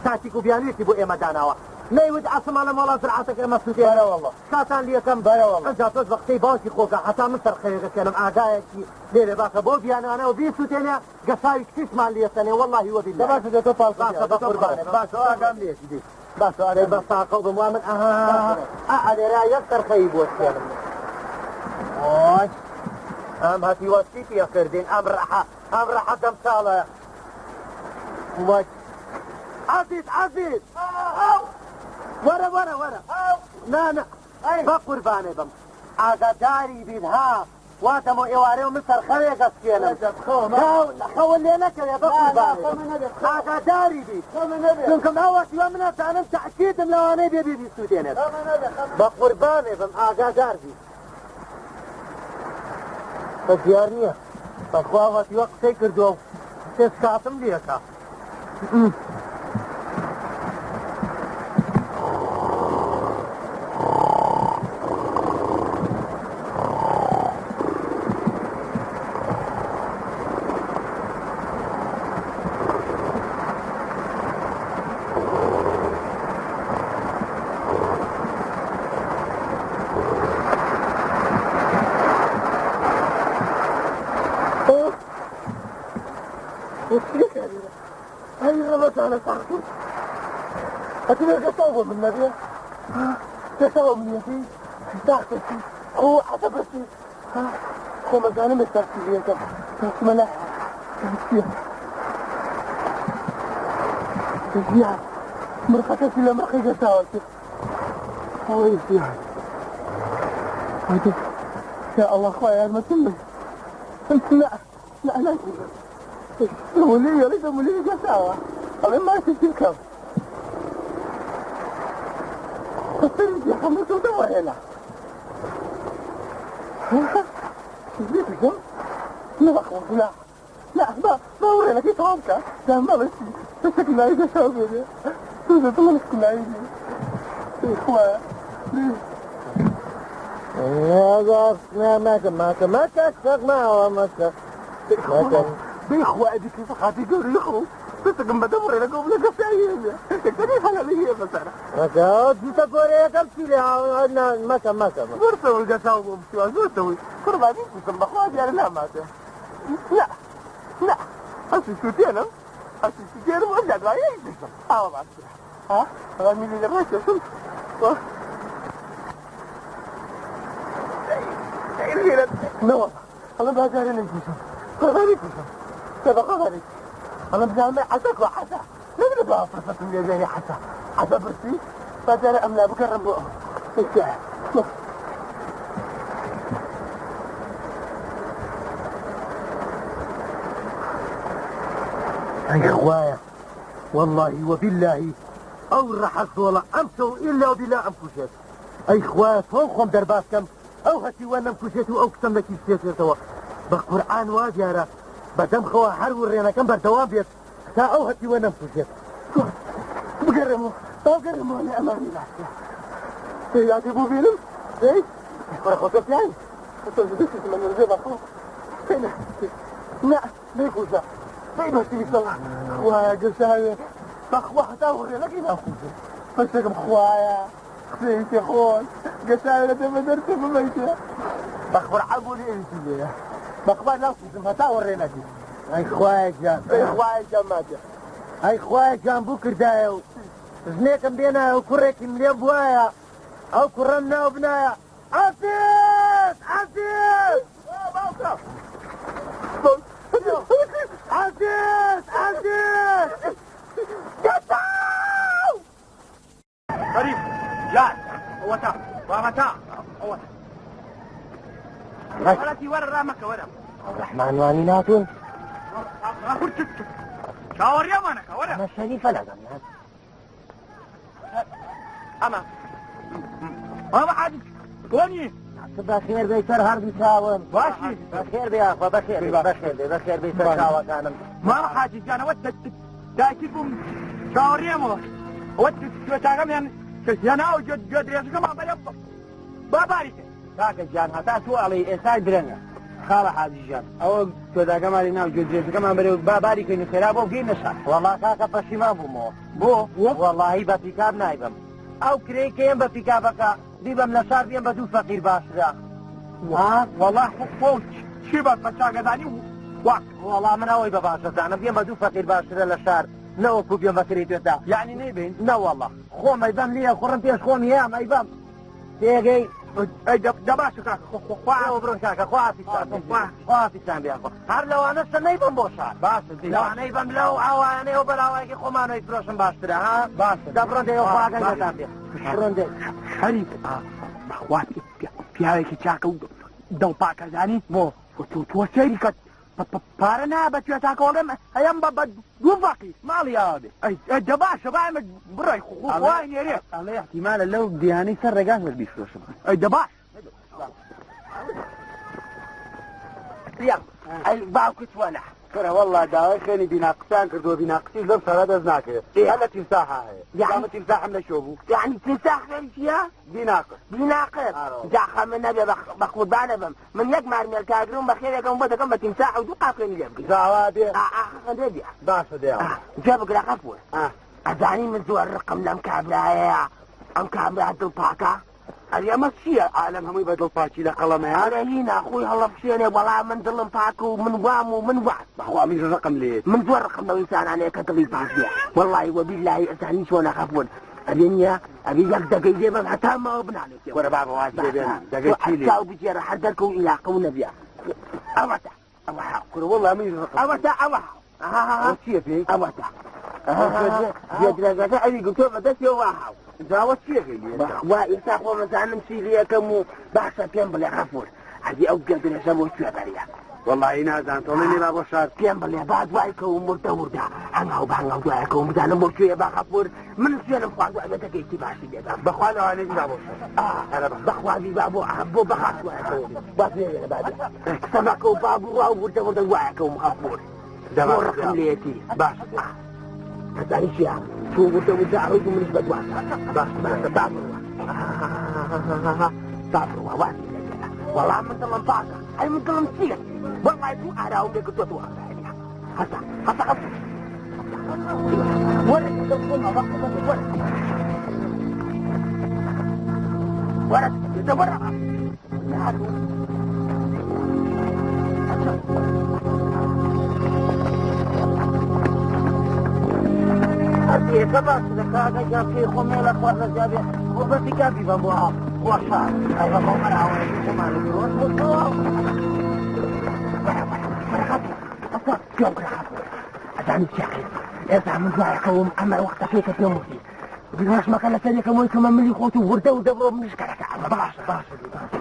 تاکتیک و بیانوویەکی بۆ ئێمە داناوە. نەیوت عەسمە لە ماڵا زرعاتەکە ئەمە سوودێ. بەرە والله. کاتان لێکەم. بەرە والله. ئەنجا تۆش بە قسەی باوکی خۆکە هەتا من سەرخەوێکەکەنم ئاگایەکی لێرێ باکە بۆ بیانانەوە بیسووتێنێ گەساوی کچیشمان لێسەنێ واللهی وەبیلله. باشە دە تۆ پاڵ باشە بە قوربانێ باشە ئاگام لێتی دی. باشە ئاگام بە ساقەو بم وا من ئەها ئا لێرە یەک سەرخەوی بۆ سێنم. ئۆی ئەم هەتی وەستی پێکردین ئەم ڕەحە ئەم ڕەحە دەم ساڵە. وای عەزیز عەزیز وەرە وەرە وەرە نا نا بە قوربانێ بم ئاگاداری بیت ها واتەمە ئێوارێ و من سەرخەوێک ئەسکێنم خەوە لێ نەکەوێ بە قوربانێ ئاگاداری بیت چونکم ئەوە شیوە من ئەزانم تەئکیدم لەوانەیە بێ بی بیسووتێنێت بە قوربانێ بم ئاگادار بیت بە دیار نییە بەخوا وەتیوە قسەی کردووە و سێ سکاتم لێکە. من نبيه تسوى من يدي تاخذتي هو عتبتي خو مزانه مسترسي ليكم ملا زياد مرقتك ولا مرقي قساوتك هو زياد يا الله خويا ما تمي لا لا لا مولي ليس مولي قساوة أنا ما تشتكم يا حمد ودور هنا لا لا لا ما ما ورينا كيف عمك لا ما بس بس كنا عايزة شاوي بس طلع كنا عايزة إخوة يا ما ما ما ما ما ما ما بإخوة أديك فقط يقول يخو بس كم بدور لك قبل كفاية تكتني حاجة اللي هي بس أنا جيت كوريا كم تيلي ما ما ما زرت والقساوة بسوا زرت قرباني بسم بخواتي أنا لا ما لا لا أصل سوتينا أصل سوتينا وأرجع دعاء ها ما ها غامي لي لما شفت لا والله الله بهجرني كوشم قرباني كوشم سبق قرباني أنا بزعم عساك وعسا لا بقى فرصة من زي حسا حسا برسي فجأة أملا بكرم بقى أي خوايا والله وبالله أو رح الزولة أمسوا إلا وبلا أمكوشات أي خوايا فوقهم درباس كم أو هتي وانا أمكوشات أو كسم لك يستيسوا بقرآن واجارة بدم خوا حرو الرينا كم بردوام بيت تا أو هتي وانا أمكوشات بقرمو بقرمو أنا أمامي لا يا أبو فيلم إيه ولا خطبت يعني خطبت من الزبا لا ليكوزا فين بس يطلع خوايا قسايا بخوا حتى وري لك ما خوزا بس لكم خوايا خسيتي خون قسايا لا تبدرت بميتة بخبر عبولي انت ليه بخبر لا خوزا حتى وري لك أي خوايا جان أي خوايا جان ماجا أي خوايا جان بكر دايو زنيكم بينا وكريك مليون بوايا أو كرمنا وبنايا عزيز عزيز عزيز عزيز قطعوا قريب جاي وتا ومتى وتا ولتي ورا رامك ورا الرحمن واني ناتون شاور يا مانك ورا ما شريفة لا أما أما حد وني بخير بيسر هرد شاون باشي بخير بي أخوة بخير بي بخير بي بخير بيسر شاوة كانم ما حاجة أنا ود تاكلكم شاوريمو ود تاكم يعني أنا جد جد ريسكم ما بيا باباريك كاك جان هتا تو علي إنسان درنا خالة حاجة جان أو تاكم علينا جد ريسكم ما بيا باباريك إنه خرابه وجينا شا والله كاك بشيما بومو بو والله بفيكاب نايبم ئەو کرێی کەیم بە پیکابەکە بیبەم لە شار بیم بە دوو فەقیر باشترە. وەڵا خۆ چی بە چاگەزانی وا. وەڵا من ئەوەی بە باش دەزانم بیم بە دوو فەقیر باشترە لە شار نەوەکو بیم بە کرێی توێتا. یعنی نەیبین؟ نەوەڵا خۆم ئەیبەم لێ خوڕم پێش خۆم هەیە ئەیبەم. تێگەی؟ ئەی دە باشە کاکە خوا ئەوە بڕۆن کاکە خوا حافیزتان بێ. خوا حافیزتان بێ. هەر لەوانەشە نەیبەم بۆ شار. باشە لەوانەی بەم لەو ئاوایانەی ئەو بەراوایەکی خۆمانەوەی فرۆشم باشترە ها؟ باشە. دە بڕۆن دەیەوە خوا ئاگای لێتان بێ. بڕۆن دەی. شەریف بەخوا پیاوێکی چاکە و دڵپاکەزانی بۆ تۆ سەیری کە پارە نا بە توێتاکەڵێم ئەیەم بە دوو فەقیر ماڵی ئاوا بێ. ئەی دە باشە با ئێمە بڕۆی خوای نێرێ. ئەڵێ احتیمالە لەو دیانەی سەر ڕێگاش بەس بیفرۆشم. ئەی دە باش. یا ئەی باوکت وەلا. کورە والله داوای خوێنی بیناقسیان کردووە، بیناقسیش لەم شارە دەست ناکەوێت. هەر لە تیمساحا هەیە. ئەمە تیمساحم لەکوێ بوو؟ یعنی تیمساح خوێنی چییە؟ بیناقس. بیناقس. جا خەمە نەبێ بە قوربانە بم. من یەک مارمێل کاگرم بە خێرێکم بۆ دەکەم بە تیمساح و دوو قاپ خوێنی لێ بگرم. جاوا بێ. خەندێ بێ. باشە دێوە. جا بگرە خەفور. ئەزانی من زۆر ڕقم لەم کابرایەیە. ئەم کابرا دڵپاکە. ئەرێ ئەمە چییە؟ عالەم هەمووی بە دڵپاکی لە قەڵەمەیە؟ ئەرێ هینا خۆی هەڵەبشێنێ وەڵا من دڵم پاک و من وام و من وام. بەخوا منیش ڕقم لێیەتی. من زۆر ڕقم لەو ئینسانانەیە کە دڵی پاک بێ. وەڵڵاهی وەبیللاهی ئەزانی چۆنە خەفور. ئەبێ نییە؟ ئەبێ یەک دەگەی لێ بەم هەتا ماوە بناڵێتێ. وەرە بابە واز لێ بێنە. دەگەی چی لێ؟ چاو بگێڕە هەر دەرکە و ئیلاقە و نەبیە. ئەوەتە ئەوە هاو. کورە وەڵڵا منیش ڕقم. ئەوەتە ئەوە هاو. ئەوە چییە پێی؟ ئەوەتە. گوێدرێژەکە ئەوی گرتووە بە دەستیەوە وا هاو. جاوە چییە پێی لێ؟ بەخوا ئێستا خۆم ئەزانم چی لێ ئەکەم و باشە پێم بڵێ غەفور ئەدی ئەو گوێدرێژە بۆ کوێ بەریە؟ وەڵڵاهی نازانم تۆڵێ نێ با بۆ شار. پێم بڵێ با دوای کەوم وردە وردە هەنگاو بە هەنگاو دوای کەوم بزانم بۆ کوێ با غەفور من سوێنم خواردووە ئەبێ دەگەیتی باشی لێدام. بەخوا لەوانەیە با بۆ شار. بەخوا بی با بۆ بەخاک دوای کەوم. با پێ با بێ. قسە مەکە و با بڕوا و وردە وردە دوای کەوم غەفور. دەبا ڕقم لێیەتی. باش. ئەزانی چییە؟ تۆ وردە وردە ئەڕۆیت و منیش بەدواتە. باش. باشە با بڕوا. با بڕوا وازی لێ بێنە. وەڵا من دڵم پاکە. ئەی من دڵم چییە؟ وەڵڵای دوو ئاراوم لێ کردووە خەساریا. هەستا هەستا غەفور. وەرە وەرە وەرە وەرە ئەرێکە باش دەکاتە گیان پێی خۆم لە خواردنە زیادێ بۆ بەسی کابی بە بۆ بۆ شار. ئەی بە خۆم بەراوەیەکی خۆمان فرۆش بۆ تەواو. وەرە وەرە وەرە خەفور. ئەستا گوێم بگرە خەفور. ئەزانی چی ئەکەی؟ ئێستا من دوایەکەوم ئەمە وەختەکەی کە پێم وتی. بیرۆشمەکە لەسەر یەکەم وەی کەمە ملی خۆت و وردە وردە بڕۆ منیش کەرەکە ئەمە. باشە باشە باشە.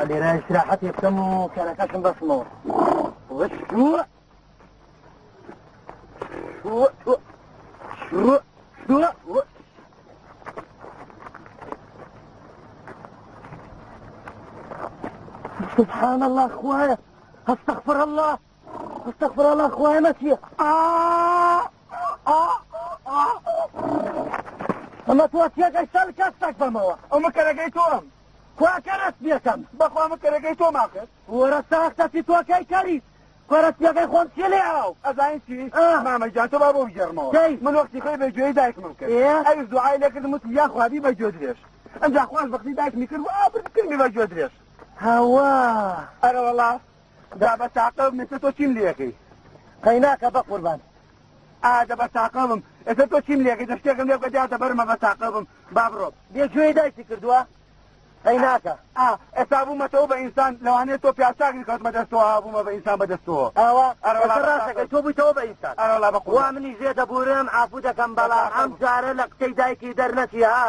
لێرە ئیسراحەتێ بکەم و کەرەکەشم بەسمەوە. سبحان الله خوایە، استغفر الله، استغفر الله خوایە مە چییە؟ ئەمە تۆ چیەکەی سەر کەسێک بەمەوە؟ ئەمە کەرەکەی تۆم. کوا کەرەس پێکەم؟ بەخوا ئەمە کەرەکەی تۆم ئاخر. وەرە ساختەتی تۆکەی کەری. کەرەس پێکەی خۆم چی لێ ئاو؟ ئەزانی چی؟ مامە گیان تۆ با بۆ بگێڕمەوە. کەی؟ من وەختی خۆی بە گوێی دایکمم کرد. ئەویش دوعای لێ کردم وتی یا خوابی بە گوێ درێژ. ئەنجا خواش بەختی دایکمی کرد و ئابر کردمی بە گوێ درێژ. هەوا. ئەرە وەڵا دا بە تاقەم ئێستا تۆ چیم لێ ئەکەی؟ قەیناکە بە قوربان. ئا دە بە تاقەم ئێستا تۆ چیم لێ ئەکەی؟ دە شتێکم لێ بکە دیاتە بەرمە بە تاقەم با بڕۆم. بێ گوێی دایکی کردووە؟ قەیناکە. ئێستا بوومەتەوە بە ئینسان، لەوانەیە تۆ پیاچاکی کەوتمە دەستەوە، بوومە بە ئینسان بەدەستەوە. ئاوا، ئەرە وەڵا ئێستا ڕاستەکەی تۆ بوویتەوە بە ئینسان. ئەرە وەڵا بە قوربان. وا منی ژێ دەبورم، عافو دەکەم، بەڵام ئەم جارە لە قسەی دایکی دەرنەچی، ها؟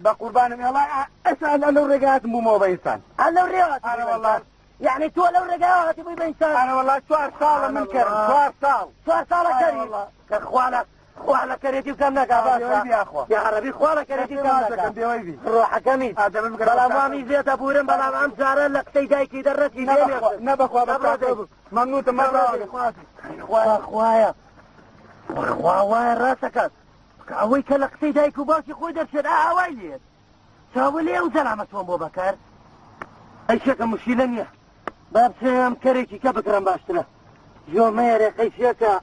بە قوربانم، ئێڵا، ئێستا لەو ڕێگاتم بوومەوە بە ئینسان. ئە لەو ڕێگاتم ئەرە بوومەوە وەڵا. بە ئینسان. یعنی تۆ لەو ڕێگایەوە هاتی بووی بە ئینسان. ئەرە وەڵا چوار ساڵە من کەرم، چوار ساڵ. چوار ساڵە ئەرە کەری؟ وەڵا. کە خوا لە خوا لە کەرێتی و کەم نەکا باشە. بێوەی بی ئاخوا. یا عەرەبی خوا لە کەرێتی و کەم ماچ نەکا. دەکەم، بێوەی بی. ڕۆحەکەمی. ئادەمە بگەرە بەڵام بەساقە. وامی زێتە بورم، بەڵام ئەم جارە لە قسەی دایکی دەڕەتی نە لێ بەخوا، مێشت. نە بەخوا، نە بەساقە بڕۆ بوو. مەمنوتم، نە بڕۆ مەڕاوە، دەی. خوا حافیز. خوا خوایە. خوا وایە ڕاستەکات. ئەوەی کە لە قسەی دایک و باوکی خۆی دەرچێت، ئا ئاوای لێت. چاوە لێ ئەو زەلامە چۆن بۆ بەکار؟ ئەی شێکە مشکیلە نییە. با بچێم کەرێکی کە بکڕم باشترە. گوێ مەیەرێ قەی شێکە.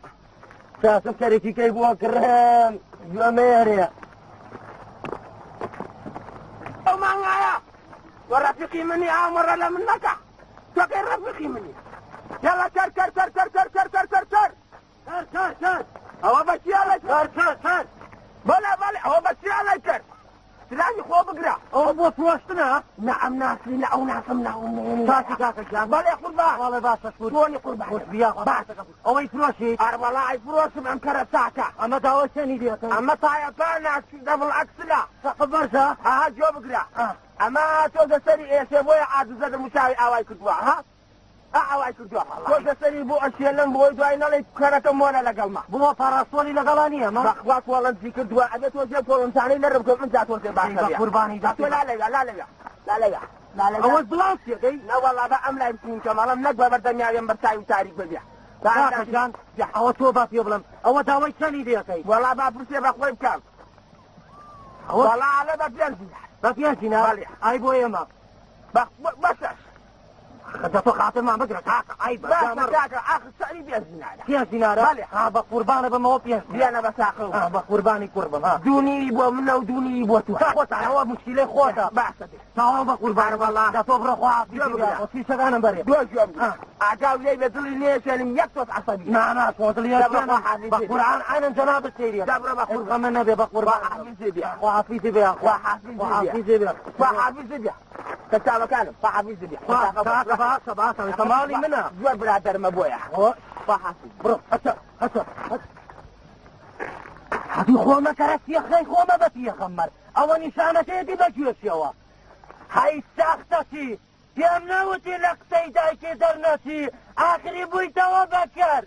چاسم کەرێکی کەی بۆ کڕم. گوێ مەیەرێ. ئەو مانگایە و ڕەفیقی منی ئامڕە لە من نەکە. تۆکەی ڕەفیقی منی. یاڵا کەر کەر کەر کەر کەر کەر کەر کەر کەر. کەر کەر کەر. ئەوە بە چی ئەڵێ کەر کەر کەر. بەڵێ بەڵێ ئەوە بە چی ئەڵێ کەر. سلامی خۆ بگرە. ئەوە بۆ فرۆشتنە؟ نە ئەم ناسی نە ئەو ناسم نە ئەو نێنی. چاکی کاکە گیان. بەڵێ قوربان. بەڵێ باشە شکور. چۆنی قوربان؟ خۆش بیا. باشە. ئەوەی فرۆشی؟ ئەرە وەڵا ئەی فرۆشم ئەم کەرە چاکە. ئەمە داوای چەنی دێتن؟ ئەمە تایەکانە دەبڵ ئەکسلە. سەقف بەرزە؟ ئەها گوێ بگرە. ئەمە تۆ دەسەری ئێشێ بۆیە عادزە دەموچاوی ئاوای کردووە، ها؟ ئا ئاوای کردووە. تۆ دەسەری بۆ ئەشێلم بۆی دوای نەڵێی کەرەکە مۆنە لەگەڵما. بۆ پاراستۆنی لەگەڵا نییە، مە؟ بەخوا کۆڵەنجی کردووە، ئەبێ تۆ زێ کۆڵنجانەی نەرم بکەم، ئینجا تۆ زێ باشە بە بێ. قوربانی دەست تۆ لا لەویا، لا لەویا، لا لەویا، لا لەویا. ئەوە بڵاوسێکەی؟ نە وەڵا بە ئەم لای بچین کە مەڵم نەک بە بەردەمیاوێم بەر چاوی تاریک ببێ. کاکە گیان، ئەوە تۆ با پێ بڵێم، ئەوە داوای چەنی لێ ئەکەی؟ وەڵا با پرسێ بە خۆی بکەم. ئەوە وەڵا ئەڵێ بە 5 دینار. بە 5 دینار؟ بەڵێ. ئای بۆ ئێمە. بە 6. دە تۆ خاترمان بگرە کاکە، ئای بە باشە جامەڕ. کاکە، ئاخر سعری 5 دینارە. 5 دینارە؟ بەڵێ. ها، بە قوربانە بمەوە 5 دینار. بیانە بە ساقەوە. ها، بە قوربانی کوڕ بم، ها. دوو نیوی بۆ منە و دوو نیوی بۆ تۆ. تا خۆتان، ئەوە مشکیلەی خۆتە. باشە بێ. تەواو بە قوربانە بم. وەڵا. دە تۆ بڕۆ خوا حافیزی گوێ بێ. بگرە. خۆ سیسەکانم بەرێ. دوو گوێ بگرە. ها. ئاگاو لێی بێ دڵی نێشێنم یەک تۆز عەسەبی. نا، نا، تۆ دڵی دە بڕۆ نێشێنم. خوا حافیزی بە بێ. قورئان عەینەن جەنابت سەیری. دە بڕۆ بە قوربان. ئەمە نەبێ بە قوربان. خوا حافیزی بێ. خوا حافیزی بێ. خوا حافیزی خوا بێ. حافیزی بێ. خوا حافیزی بێ. کە چاوەکانم، خوا حافیزی بێ. خوا، کاکە، باشە، باشە، ئێستا ماڵی منە. زۆر برادەرمە بۆیە. خۆ. خوا حافیز. بڕۆ، هەچە، هەچە، هەچە. هەتی خۆمە کەرە تێخەی خۆمە بە تێخەم مەر. ئەوە نیشانەکەیەتی بە گوێشیەوە. هەی سەختەتی، پێم نەوتی لە قسەی دایکی دەرنەچی، ئاخری بوویتەوە بەکەر.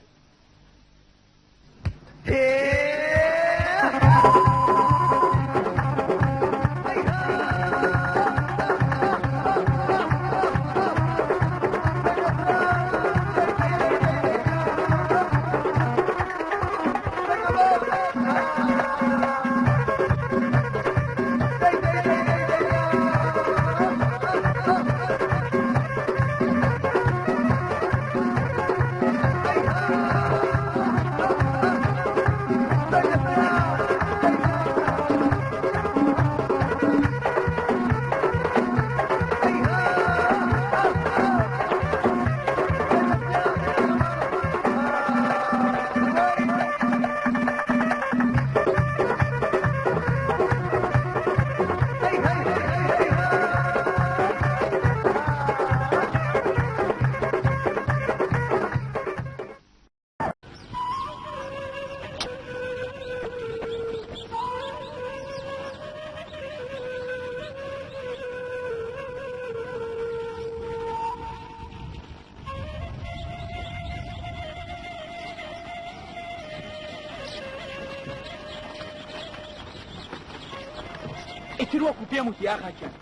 ئیتر وەکو پێم وتی ئاغاکیان،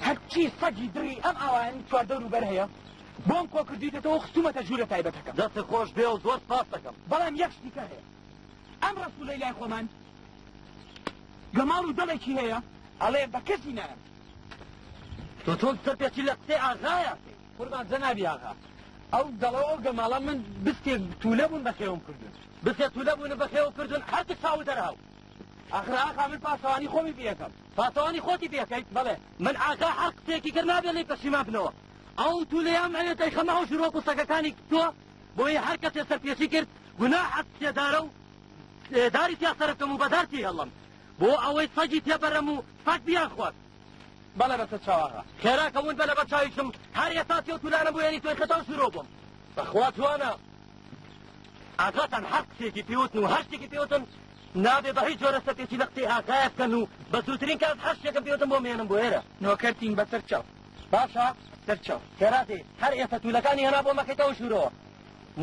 هەرچی سەگی دڕی ئەم ئاوایانی چواردەور و بەر هەیە بۆم کۆ کردویتەوە خستومەتە ژوورە تایبەتەکەم. دەست خۆش بێ و زۆر سپاس دەکەم. بەڵام یەک شتیکە هەیە، ئەم ڕەسوولەی لای خۆمان گەماڵ و دڵێکی هەیە، ئەڵێ بە کەسی نایەم. تۆ چۆن سەرپێچی لە قسەی ئاغایە؟ قوربان جەنابی ئاغا، ئەو دەڵەوە ئەو گەماڵە من بستێک توولە بوون بەخێوم کردوون. بستێک توولە بوون بەخێوم کردوون، هەرچی چاو دەرهاو. ئاخر ئاغا من پاسەوانی خۆمی پێەکەم. پاسەوانی خۆتی پێەکەیت؟ بەڵێ. من ئاغا هەر قسەیەکی کرد نابێت لێی پەشیمان بنەوە. ئەو توولەیەم ئەوێ دەیخەمە ئەو ژوورۆک و سەگەکانی تۆ، بۆیە هەر کەسێ سەرپێچی کرد گوناح سێدارە و داری تیا سەر بکەم و بەدار تێهێڵم بۆ ئەوەی سەگی تێبەرەم و سەگ بیان خوارد. بەڵێ بەسەر چاو ئاغا. خێرا کە ون بە لەبەر چاویشم هەر ئێستا تێ و تولانە بۆ یعنی تۆی خەتاو ژوورۆ بۆم. بەخوا جوانە. ئاغاتان هەر قسێکی پێوتن و هەر شتێکی پێوتن نابێ بە هیچ جۆرە سەرپێچی لە قسەی ئاغایە بکەن و بە زووترین کات هەر شتێکم پێوتن بۆ مێنم بۆ ئێرە. نۆکەرتین بەسەر چاو. باشە؟ سەرچاو. خێراتی هەر ئێستا تولەکانی هێنا بۆ مەکەیتەوە ژوورەوە.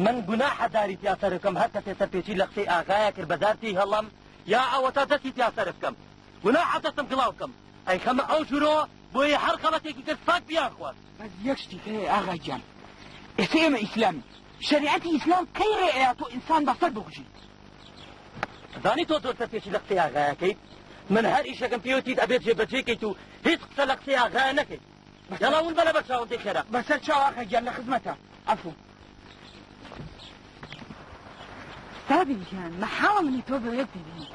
من گوناحە داری تیا سەرف بکەم، هەر کەسێ سەرپێچی لە قسەی ئاغایە کرد بە دار تێی هەڵەم یا ئەوەتا دەستی تیا سەرف بکەم. گوناحە دەستم گڵاو بکەم. ئەیخەمە ئەو ژوورەوە بۆیە هەر خەڵەتێکی کرد سەگ بیانخوات. بەس یەک شتی هەیە ئاغا گیان، ئێستا ئێمە ئیسلامین، شەریعەتی ئیسلام کەی ڕێ ئەیا تۆ ئینسان بە سەگ بکوژیت؟ زانی تۆ زۆر سەرپێچی لە قسەی ئاغایەکەیت؟ من هەر ئیشەکەم پێوتیت ئەبێت جێبەجێ کەیت و هیچ قسە لە قسەی ئاغایە نەکەیت. یاڵا ون بە لەبەر چاوم دەی خێرا. بەسەر چاو ئاغا گیان لە خزمەتە. عەفو. سابیر گیان مەحاڵە منی تۆ بە یەک ببین.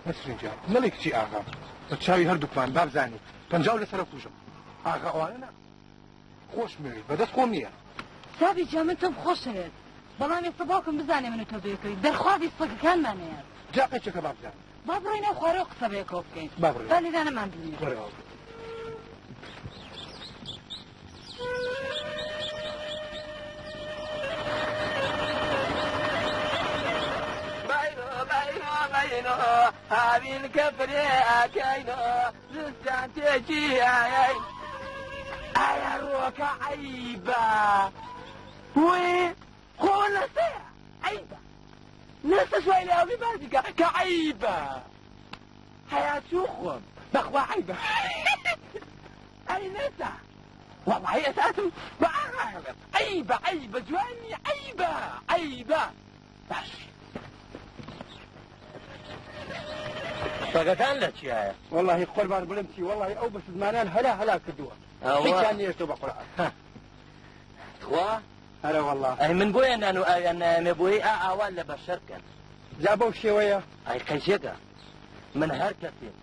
نەسرین گیان نەڵێی کچی ئاغام بە چاوی هەردووکمان بابزانی پەنجاو لەسەرە کوژم. ئاغا ئەوانە نا خۆشمەوێیت بەدەست خۆم نییە. سابیر گیان من تۆم خۆشەوێت بەڵام ئێستا باوکم بزانێ من و تۆ بەیەکەوین دەرخوازی سەگەکانمان ئەیات. جا قەیچەکە بابزانێ. با بڕۆینەوە خوارەوە قسە بەیەکەوە بکەین. با بڕۆین. با لێرە نەمانبینێ. وەرە ئاو. بەینۆ بەینۆ بەینۆ هاوین کەفرێ ئەکەینۆ زستان تێکی ئایەی ئایا ڕۆکە عەیبە وی خۆ نەسەیە عەیبە نەسە سوای لە ئەوی بازیکە کە عەیبە حەیا چوو خۆم بەخوا عەیبە ئەی نەسە وەڵی ئەساسم بە ئاغا عەیبە عەیبە جوانی عەیبە عەیبە باش. سەگەکان لە چیایە؟ وەڵاهی قوربان بڵێم چی وەڵاهی ئەو بەسزمانیان هەلا هەلا کردووە هیچیان نیەشتەوە بە قورئان. تخوا؟ ئەرە وەڵا. ئەی من بۆیە نان و ئاویان نایەمێ بۆیە ئا ئاوا لە بەشەر بکەن. جا بەو شێوەیە؟ ئەی قەیچێکە من هەر کەسێک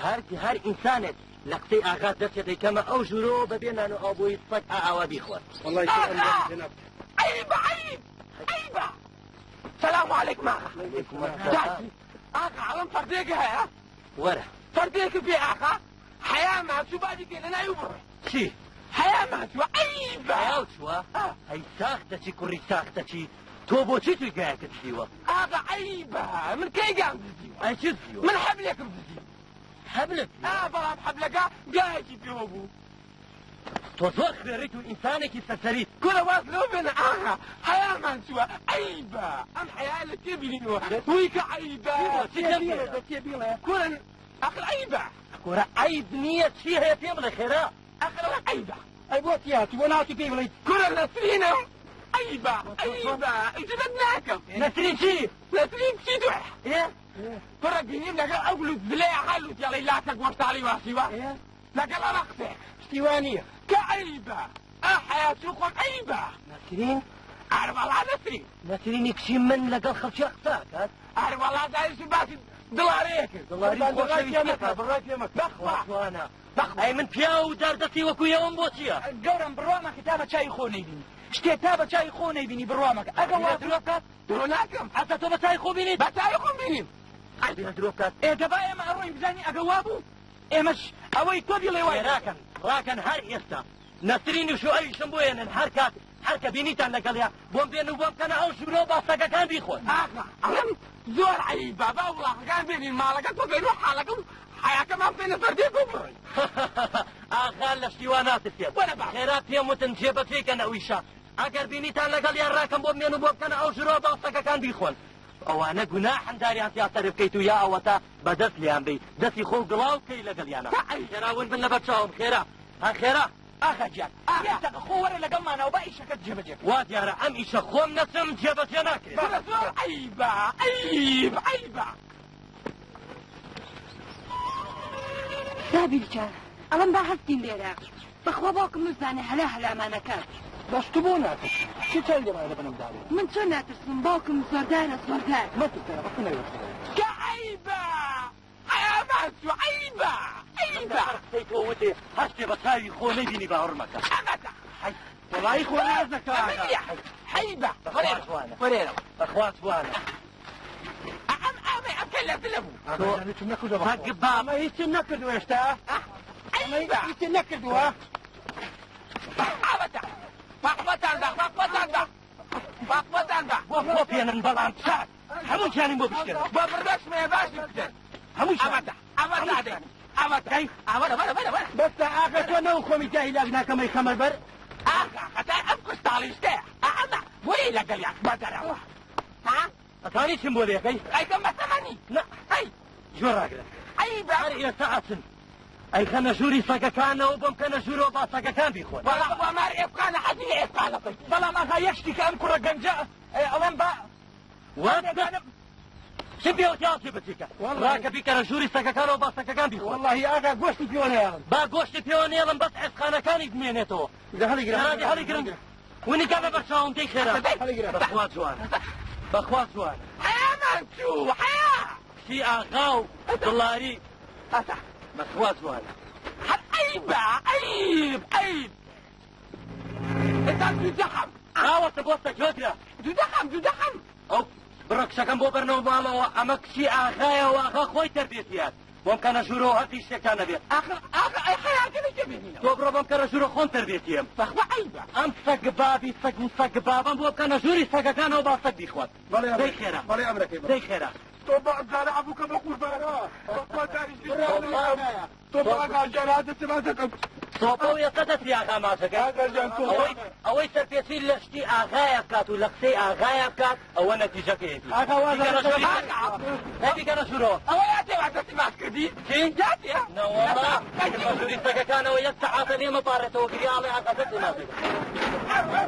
هەر هەر ئینسانێک لە قسەی ئاغا دەچێت دەیکەمە ئەو ژوورەوە بەبێ نان و ئاو بۆی سەگ ئا ئاوا بیخوات. وەڵای تۆ ئەندامی جەنابت. عەیبە عەیب عەیبە. سلام علیکم ئاغا. داکی ئاغا ئەڵم فەردێک هەیە؟ وەرە. فەردێک پێ ئاغا حەیا ماچوو با بیکەی لە ناوی بڕۆی. چی؟ حەیا ماچووە عەیبە. حەیا چووە؟ ئەی ساختەچی کوڕی ساختەچی تۆ بۆچی توی گایەکت دزیوە؟ ئاغا عەیبە من کەی گام دزیوە؟ ئەی چی دزیوە؟ من حەبلێکم دزیوە. حەبلت؟ ئا بەڵام حەبلەکە گایەکی پێوە بوو. تۆ زۆر خوێڕیت و ئینسانێکی سەرسەریت. کورە واز لەوە بێنە ئاغا حەیامان چووە عەیبە ئەم حەیا لە کێ بینینەوە وی کە عەیبە کورە ئەخر عەیبە. کورە عەیب نییە چی هەیە پێم بڵێ خێرا. ئەخر ئەوە عەیبە. ئەی بۆ چی هاتی بۆ ناتی پێی بڵێیت؟ کورە نەسرینم عەیبە عەیبە ئیجبت ناکەم. نەسرین چی؟ نەسرین چی دوێ؟ کوڕە بینیم لەگەڵ ئەو لوت زلەیە ها لوت یاڵی لاتەک وەشتاڵی واسیوە لەگەڵ ئەوە قسەیە شتی وا نییە. کە عەیبە ئا حەیاتی خۆم عەیبە. نەسرین؟ ئەرێ وەڵا نەسرین. نەسرینی کچی من لەگەڵ خەڵکی قسە ئەکات؟ ئەرێ وەڵا دایشم باسی دڵارەیە کرد. دڵاری خۆشەویستیەکە. بڕوای پێ مەکە. بەخوا. جوانە. ئەی من پیاو و داردەستی وەکو ئێوەم بۆ چییە؟ گەورەم بڕوا مەکە تا بە چاوی خۆ نەیبینی. شتێ تا بە چاوی خۆ نەیبینی بڕوا مەکە. ئەگەر وا درۆ بکات؟ درۆ ناکەم. حەتتا تۆ بە چاوی خۆ بینیت؟ بە چاوی خۆم بینیم. ئەگەر درۆ بکات؟ ئێ دەبا ئێمە ئەڕۆین بزانین ئەگەر وا بوو ئێمەش ئەوەی تۆ بیڵێ وای. ڕاکەن ڕاکەن هەر ئێستا نەسرین و شوئەویشم بۆ هێنن هەر کات هەر کە بینیتان لەگەڵیا بۆم بێن و بۆم بکەنە ئەو ژوورەوە با سەگەکان بیخۆن. ئاغا ئەڵێم زۆر عەیبە با وڵاخەکان بێنین ماڵەکە تۆ بێن و حاڵەکە و حەیاکەمان بخەینە سەر دێک و بڕۆین. ئاغا لە شتی وا ناترسێت. وەرە با. خێرا پێم وتن جێبەجێی کەن ئەو ئیشە. ئەگەر بینیتان لەگەڵیان ڕاکەن بۆم بێن و بۆ بکەنە ئەو ژوورەوە با سەگەکان بیخۆن. ئەوانە گوناحن داریان تیا سەرف کەیت و یا ئەوەتا بە دەست لێیان بێی دەستی خۆو گڵاو بکەی لەگەڵیانا. خێرا ون بن لەبەر چاوم خێرا ها خێرا. ئاغا گیان یەک دەقە خۆ وەرە لەگەڵمانەوە با ئیشەکەت جێبەجێ بکەین. وا دیارە ئەم ئیشە خۆم نەچم جێبەجێ ناکرێت. کورە زۆر عەیبە عەیب عەیبە. سابیر گیان ئەڵێم با هەستین لێرە بەخوا باوکم بزانێ هەلا هەلامان ئەکات. بەس تو بۆ ناترسی چی چای لێمایە لە بنم دابێ؟ من چۆن ناترسم باوکم زۆردارە زۆردار. مەترسەرە بەس تو نەوێستەوە. کە عەیبە حەیامان چوو عەیبە عەیبە. هەر قسەی تۆ وتێ هەر شتێ بە چاوی خۆ نەیبینی باوەڕ مەکە. ئەمەتە. وەڵایی خۆ ناز دەکا. عەیبە وەرێرەوە. بەخوا جوانە. ئەم ئەمەی ئەم کەلە زلە بوو. هیچم نەکردووە بەخوا. سەگ با. ئەمە هیچم نەکردووە هێشتا. عەیبە. هیچم نەکردووە. ئەمەتە. باخوەتان بە باخوەتان بە باخوەتان بە. بۆ خۆ پێنن بەڵام چاک هەموو گیانیم بۆ بشکێنن. بۆ بڕبەشمەیە باشی بکەن. هەموو ئەمەتە ئەمەتە. ئاوە ئاوەرە وەرە وەرە وەرە. بەسە ئاغا تۆ نەو خۆمی تا هیلاک ناکەمەی خەمەر بەر. ئاغا هەتا ئەم کوشتاڵیشتەیە ئەمە بۆیە لەگەڵیان بەدەرەوە. ها؟ ئەتانی چیم بۆ لێکەی؟ ئەیکەم بەسەمەنی. نا. ئەی. گوێ ڕاگرە. عەیبە. هەر ئێستا ئەچن. ئەیخەنە ژووری سەگەکانەوە بۆم کەنە ژوورەوە با سەگەکان بیخۆن. وەڵا خوا مار ئێسقانە حەزی لە ئێسقانە بکەی. بەڵام ئاغا یەک شتی کە ئەم کوڕە گەنجە ئەڵێم با وەت چی پێوە تیاڵ چی بچیکە؟ ڕاکە بیکەرە ژووری سەگەکانەوە با سەگەکان بیخۆن. وەڵڵاهی ئاغا گۆشتی پێوە نەیاڵم. با گۆشتی پێوە نێڵم بەس ئێسقانەکانی بمێنێتەوە. هەڵیگرە. هەڵی هەڵیگرن. ونی کە لەبەر چاوم دەی خێرا. هەڵیگرە. بەخوا جوانە. بەخوا جوانە. حەیامان چوو حەیا. کچی ئاغا و دڵاری. ئەسا. بەخوا جوانە. هەر عەیبە عەیب عەیب. ئێستا دوو دەخەم. ئاوەتە بۆستە گوێگرە. دوو دەخەم دوو دەخەم. ئەو بڕە کچەکەم بۆ بەرنەوە ماڵەوە ئەمە کچی ئاغایەوە ئاغا خۆی تەربیەتیات. بۆم کەنە ژوورەوە هەر پیشێکتان نەبێت. ئاخر ئاخر ئەی حەیاکە لە کێ بێنینەوە؟ تۆ بڕۆ بۆم کەنە ژوورە خۆم تەربیەتیم. بەخوا عەیبە. ئەم سەگ بابی سەگ و سەگ بابم بۆ بکەنە ژووری سەگەکانەوە با سەگ بیخوات. بەڵێ دەی خێرا. بەڵێ ئەمرەکەی دەی خێرا. تۆ بەزانە ئەبووکە بە قوربانە. بەخوا داریش تۆ ئاغا گیان هاتە چماتەکەم. تۆپە و ئێستا دەستی ئاغا ماچەکە. ئاغا گیان تۆ. ئەوەی سەرپێچی لە شتی ئاغایە بکات و لە قسەی ئاغایە بکات ئەوە نەتیجەکەیەتی. ئاغا واز دەی بیکەنە ژوورەوە. ئەوە یاتێ وا دەستی ماچ کردی؟ چی؟ یاتێ؟ نەوەڵا ژووری سەگەکانەوە یەک سەعاتە لێمە پاڕێتەوە گریاڵێ ئاغا دەستی ماچ بکە.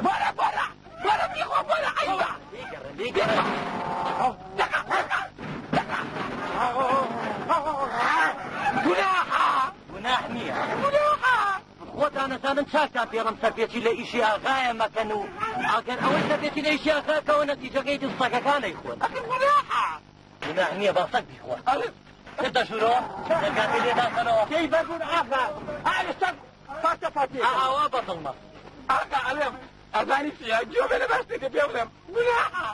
بۆرە بۆرە بۆرە بیخۆ بۆرە عەیبە. لیگەڕێ لیگەڕێ. دەقە دەقە دەقە. گوناحە گوناح نییە. گوناحە. خۆتان ئەزانن چاکتان پێڵم سەرپێچی لە ئیشی ئاغایە مەکەن و ئەگەر ئەوەی سەرپێچی لە ئیشی ئاغاکەوە نەتیجەکەی دی سەگەکانەی خۆن. ئەخر گوناحە. گوناح نییە با سەگ بیخۆن. ئەرێ کردە ژوورەوە دەرگاکەی لێ داخەنەوە. کەی بەربوون ئاغا. ئا ئێستا پارچە پارچەیە. ئاوا بەدڵمە. ئاغا ئەڵێم ئەزانی چییە گوێ بێ لە باشتێکە پێ بڵێم گوناحە.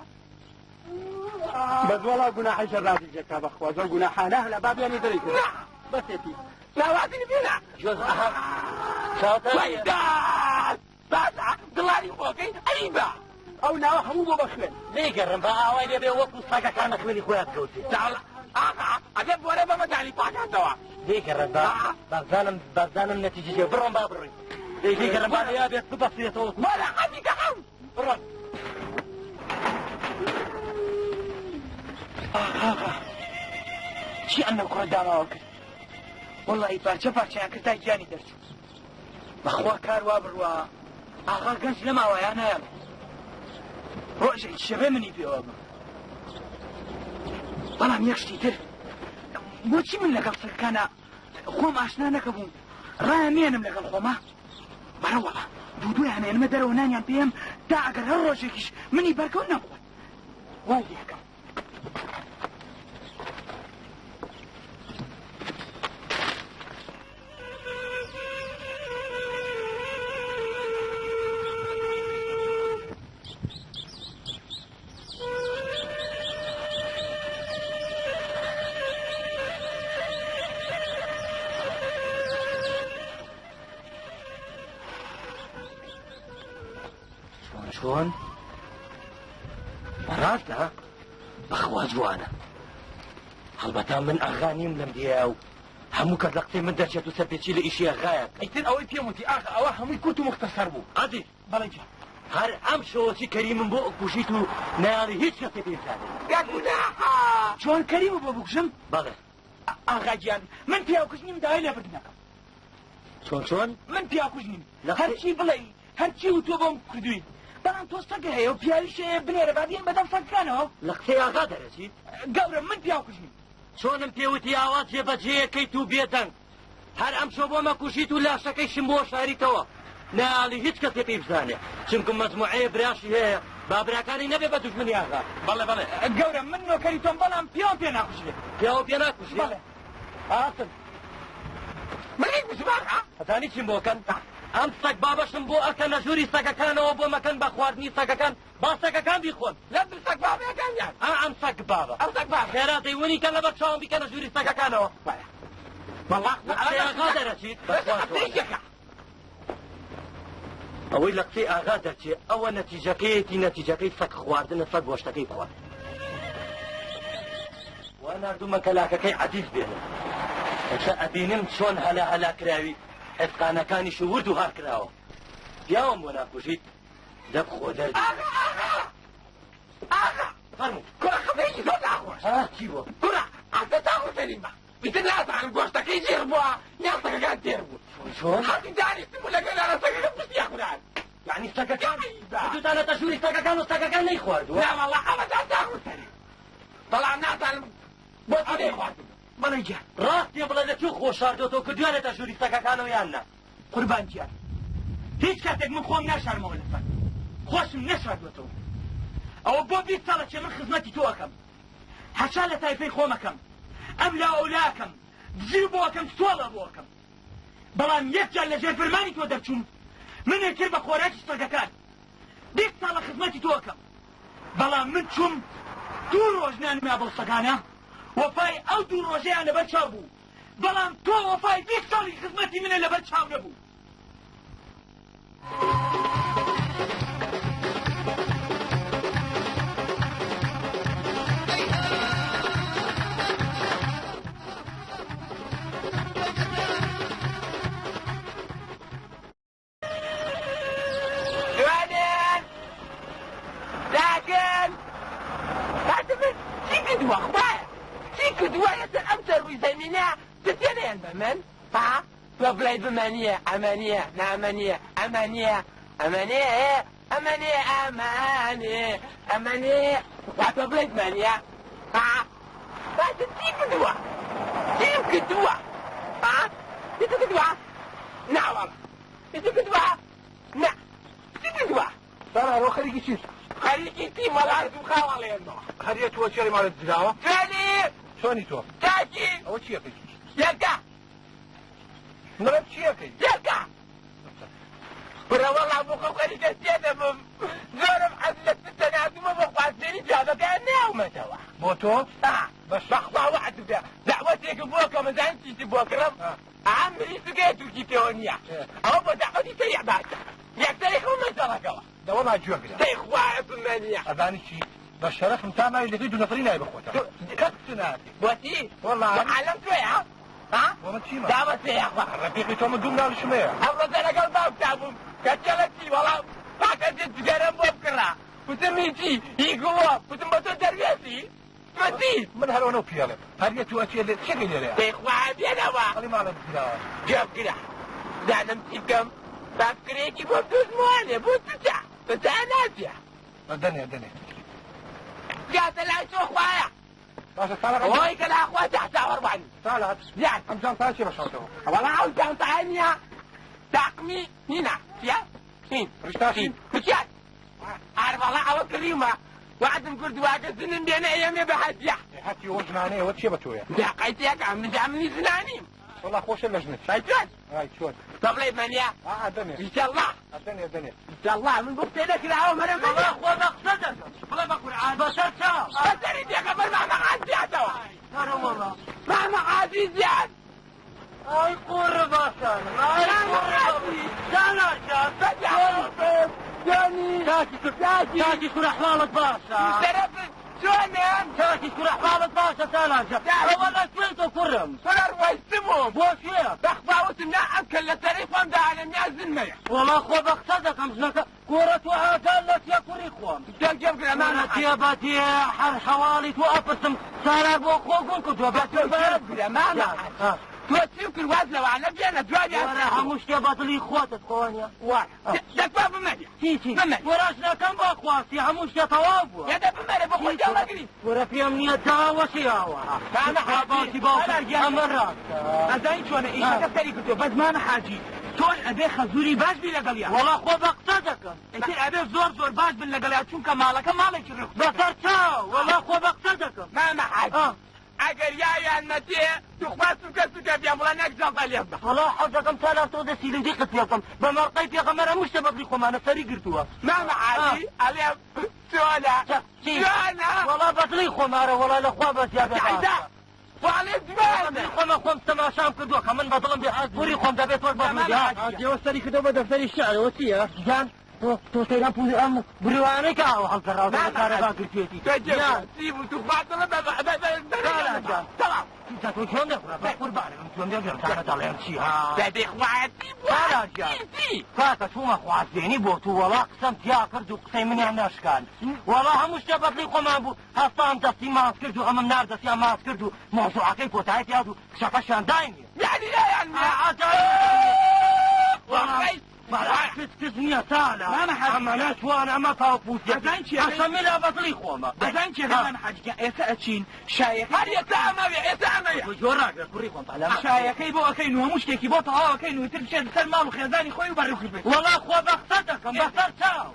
بەس وەڵا گوناحی شەرناتی جێکا بەخوا زۆر گوناحانە لە بابیانی دەری کرد. بەسێتی. لاوازی بێنە. جۆز ئەها چاوتان وەیداد باشە دڵاری خۆکەی عەیبە. ئەو ناوە هەموو بۆ بەخوێن. لێگەڕم با ئاوای لێبێ وەکو سەگەکان لە خوێنی خۆیان بکەوتێ. چاڵ ئاغا ئەبێ بۆرە بە مەدالی پاکاتەوە. لێگەڕم با بازانم بازانم نەتیجە چیە. بڕۆم با بڕۆین. لێگەڕم با لێیا بێت ببەسترێتەوە. بۆرە حەزی دەخەم. بڕۆن. ئاغا چی ئەم لەو کوڕە داماوە کرد؟ وەڵڵاهی پارچە پارچەیان کرد تا گیانی دەرچوو. بەخوا کار وا بڕوا ئاغا گەنج نەماوە یا نایەڵێ. ڕۆژێک شەوێ منی پێوە بوو. بەڵام یەک شتی تر بۆچی من لەگەڵ سەگەکانە خۆم ئاشنا نەکەبووم ڕایان نێنم لەگەڵ خۆما؟ بەرە وەڵا دوو دوویان هێنمە دەرەوە نانیان پێم تا ئەگەر هەر ڕۆژێکیش منی بەرکەوت نەمخۆن. وای لێکەم. چۆن چۆن؟ بەڕاستە؟ بەخوا جوانە. هەڵبەتە من ئاغا نیم لەم دێیە و هەموو کەس لە قسەی من دەچێت و سەرپێچی لە ئیشی ئاغایە. ئیتر ئەوەی پێم وتی ئاغا ئەوە هەمووی کورت و مختصر بوو. عەزیز. بەڵێ گیان. هەر ئەم شەوەچی کەریمم بۆ ئەکوژیت و نایاڵی هیچ کەسێ پێی بزانێت. یا گوناحە. چۆن کەریمە بۆ بکوژم؟ بەڵێ. ئاغا گیان من پیاوکوژ نیم داوای لێبردنەکەم. چۆن چۆن؟ من پیاوکوژ نیم. لە هەرچی بڵێی هەرچی و تۆ بۆم کردووی. بەڵام تۆ سەگە هەیە و پیاویش هەیە بنێرە با بیێن بەدەم سەگەکانەوە. لە قسەی ئاغا دەرەچیت؟ گەورە من پیاوکوژ نیم. چۆنم پێوتی ئاوا جێبەجێیەکەیت و بێدەنگ. هەر ئەم شۆ بۆ مەکوژیت و لاشەکەیشم بۆ شاریتەوە. نایاڵی هیچ کەسێ پێی بزانێ. چونکە مەجموعەیە براشی هەیە با براکانی نەبێ بە دوژمنی ئاغا. بەڵێ بەڵێ. گەورە من نۆکەری تۆم بەڵام پیاوم پێ ناکوژرێ. پیاوم پێ ناکوژرێ؟ بەڵێ. ئاسن. من هیچ بچم ئاغا. ئەزانی چیم بۆ کەن؟ ئەم سەگ بابەشم بۆ ئەکەنە ژووری سەگەکانەوە بۆ مەکەن بە خواردنی سەگەکان با سەگەکان بیخۆن. لە سەگ بابەکانیان. ئا ئەم سەگ بابە. ئەم سەگ بابە. خێرا دەیونی کە لەبەر چاوم بیکەنە ژووری سەگەکانەوە. وەڵا لە قسەی ئاغا دەرەچیت؟ قسەیەکە. ئەوەی لە قسەی ئاغا دەرچێ ئەوە نەتیجەکەیەتی نەتیجەکەی سەگ خواردنە سەگ گۆشتەکەی بخوات. وا ناردوومە کەلاکەکەی عەزیز بێنن. کە ئەبینم چۆن هەلا هەلا کراوی، ئێسقانەکانیش ورد و هار کراوە. پیاوم بۆ ناکوژیت، دە بخۆ دەردی. ئاغا، ئاغا، ئاغا! فەرموو. کوڕە خەبەرێکی زۆر ناخۆش. ها، چی بووە؟ کوڕە، ئەستا تاق و سەلیمە. ئیتر نازانم گۆشتەکەی جێڕ بووە یان سەگەکان تێر بوون. چۆن؟ هەرچی دانیشتبوو لەگەڵ لانە سەگەکە پشتی خوران. یعنی سەگەکان عەیبە. کردووتانەتە ژووری سەگەکان و سەگەکان نەیخواردووە؟ نا وەڵا ئەوەتا تاق و سەلیم. بەڵام نازانم بۆچی نەیخواردبوو. بەڵێ گیان. ڕاست پێم بڵێ لە کوێ خۆ شاردۆتەوە کردوویانەتە ژووری سەگەکانەوە یان نا؟ قوربان گیان هیچ کاتێک من خۆم ناشارمەوە لەسەر خۆشم نەشاردووەتەوە. ئەوە بۆ 20 ساڵە چێ من خزمەتی تۆ ئەکەم، حەشا لە تایفەی خۆم ئەکەم، ئەم لا ئەو لا ئەکەم، دزی بۆ ئەکەم، سواڵە بۆ ئەکەم. بەڵام یەک جار لەژێر فەرمانی تۆ دەرچووم، منێ کرد بە خۆراکی سەگەکان. 20 ساڵە خزمەتی تۆ ئەکەم، بەڵام من چووم دوو ڕۆژ نانم یا بەو سەگانە، وەفای ئەو دوو ڕۆژەیان لەبەر چاو بوو، بەڵام تۆ وەفای 20 ساڵی خزمەتی منە لەبەر چاو نەبوو. جوانێن داکن هاتە من چی کردووە خوایە چی کردووە لەسەر ئەم سەر ڕووی زەمینە دەتێنێن بە من ها تۆ بڵێی بمەنیە ئەمەنیە نامەنیە ئەمەنیە ئەمەنیە ئەمەنیە ئەمەنیە ئەمەنیە وا تۆ بڵێی بمەنیە ها باشە چی کردووە چیم کردووە ها چی کردووە ناوەڵا چی کردووە نا چی کردووە سارا خەریکی چیت؟ خەریکی چی وەڵا دوو خاوەڵێنەوە هەریە تۆ چێری ماڵت دراوە؟ جوانی چۆنی تۆ؟ تاکی ئەوە چیەکەی؟ یەکە مرەب چیەکەی؟ یەکە برە وەڵا بۆ خۆم خەریکە تێ دەبم زۆرم حەز لە تەناتومە بۆ خواستێنی جابەکان ناومەتەوە بۆ تۆ؟ بەخوا وەعدم پێ دەعوەتێکم بۆ کە مەزانم چیتی بۆ کڕم ئەم مریسکەیە تورکی پێوە نییە ئەوە بۆ دەعوەتی سەریع باشە یەکسەری خەو مەجەڵەکەوە دەوەڵا گوێگرە دەی خوایە بمەنیە ئەزانی چی؟ بە شەرەفم تا ماوی لەگەی دوو نەفەری نای بخۆتە کەس ناتی بۆچی؟ وەڵا عالەم تۆیە ها؟ بۆ من چیمە؟ داوەت پێ یاخوا ڕەفیقی تۆ من دوو مناڵیشم هەیە ئەم ڕۆژە لەگەڵ باوکتا بووم کە چێڵە چی وەڵا پاکەتێ جگەرەم بۆ بکڕا وتم هیچی هی گوڵۆ وتم بە تۆ دەروێسی تۆ چی؟ من هەر ئەوەنەو پیاڵێم هەریە تۆ ئەچێ لێ چێکەی لێرەیە دەی خوایە بێنەوە ئەڵێ ماڵم دراوە گوێ بگرە زانم چی بکەم با فکرێکی بۆ بدۆزمەوانێ بۆ چ بە ناچێ دەنێ دەنێ جاتە لای تۆ خوایە باشە ساڵە ئەوەی کە لا خوا تحت چاوەڕوانی ساڵە یان ئەم جانتایە چیە بە شانتەوە؟ وەڵا ئەو جانتایە نییە تاقمی هینا چییە؟ هین ڕیشتاشین کوچیان ئار وەڵا ئەوە کڕیومە وعدم کردووە کە ژنم بێنە ئێمێ بە هەدیە هەتی ئەوە ژنانەیە ئەوە چیە بە تۆیە؟ داقەیتێکە من منی ژنانیم وەڵا خۆشە لە ژنت ئەی چۆن ئای چۆن تۆ بڵێی مەنیە ئا دەنێ ئینشەڵڵا دەنێ دەنێ ئینشەڵڵا من بۆ پێ نەکراوە مەرە وەڵا خۆ بە قسە دەکەم بڵێ بە قورعان بەسەر چاو بەسەری پێغەمبەر مامە عازیاتەوە هەرە وەڵا مامە عازیزیان ئای قورباسانم ئای قوربان سالار جان جانی تاکی تاکی کوڕ ئەحواڵت باشە شەرەفت چۆنم تاکی کوڕ ئەحواڵت باشە سالار جان ئەوە لە کوێی تۆ کوڕم کوڕە ڕۆیشتبووم بۆ کوێ بەخوا وتم نا ئەم کە لە سەری خۆم داانم یا زنمەیە وەڵا خۆ بە قسە دەکەم ژنەکە کوڕە تۆ ئاگال لە چیە کوڕی خۆم گوێ بگرە مامە تێ بە تێ هەر حەواڵی تۆ ئەپرسم سالار بۆ خۆ گوم کردووە بە تۆ گوێ بگرە مامە تۆ چی کرد واز لەوانە بێنە جوابیان وەرە هەموو شتێ بە دڵی خۆتت خۆنیە وایە دەکوا بمەریە چی چی بمەرە. وەرە ژنەکەم بۆ خواستی هەموو شتێ تەواو بووە یە دە بمەرە بۆ خۆی دەڵەگری وەرە پێم نییە داوەشیاوە مامە حاجی باوکی باوکی ئەمە ڕاستە ئەزانی چۆنە ئیشەکە سەری کردووە بەس مامە حاجی تۆش ئەبێ خەزووری باش بی لەگەڵیا وەڵا خۆ بە قسە دەکەم ئیتر ئەبێ زۆر زۆر باش بن لەگەڵیا چونکە ماڵەکە ماڵێکی ڕێک بەسەر چاو وەڵا خۆ بە قسە دەکەم مامە حاجی آه. ئەگەر یاویان مەتێ توخوا سوکە سوکە پێم بڵێ نەک جەڵتە لێم بە وەڵا حەز دەکەم سالار تۆ دەستی لە دیقت پێ بکەم بە مەرقەی پێغەمبەر هەموو شتێ بەدڵی خۆمانە سەری گرتووە مامە حاجی ئەڵێم چۆنە چی؟ چۆنە وەڵا بەدڵی خۆمارە وەڵا لە خوا بە زیادە عیدا واڵێ جوانە بەدڵی خۆمە خۆم تەماشام کردووە کە من بەدڵم بێ پوری خۆم دەبێت تۆش بەدڵی بێ. ئەوە سەری کردەوە بە دەفتەری شعرەوە چییە؟ گیان تۆ تۆ سەیران پولی ئەم بروانەی کە ئاوە هەڵگەڕاوە لە کارەبا گرتوێتی تۆ جێ چی بوو توخوا دڵم بە بە بە سالار جان. تەواو جا تۆ گوێم لێ بگرە، بە قوربانت بم گوێم لێ بگرە، بزانە دەڵێم چی ها. دەبێ خوایەتی بووە. سارا گیان. چی؟ کاکە چوومە خوازبێنی بۆ تو، وەڵا قسەم تیا کرد و قسەی منیان نەشکاند. وەڵا هەموو شتێ بەدڵی خۆمان بوو، هەستام دەستی ماچ کرد و ئەمم نارد دەستیان ماچ کرد و مەوزوعەکەی کۆتایی پێ هات و کچەکەشیان داینێ. یانی لایان نییە؟ وەڵا کچ کچ نییە سالە. مامە حاجی. ئەمە نەچوانە ئەمە پاو پووتیەتی. ئەزانی چییە؟ ئەسەمیلا بەدڵی خۆمە. ئەزانی چییە مامە حاجی گیان، ئێستا ئەچین شایەکەی هەر ئێستا ئەمەوێ، ئێستا ئەمەوێ. تۆ گوێ ڕاگرە کوڕی خۆم پەلەمە. شایەکەی بۆ ئەکەین و هەموو شتێکی بۆ تەواو ئەکەین و ئیتر بچێتە سەر ماڵ و خێزانی خۆی و بەڕێو کردبێت. وەڵا خوا بە قسە دەکەم بەسەر چاو.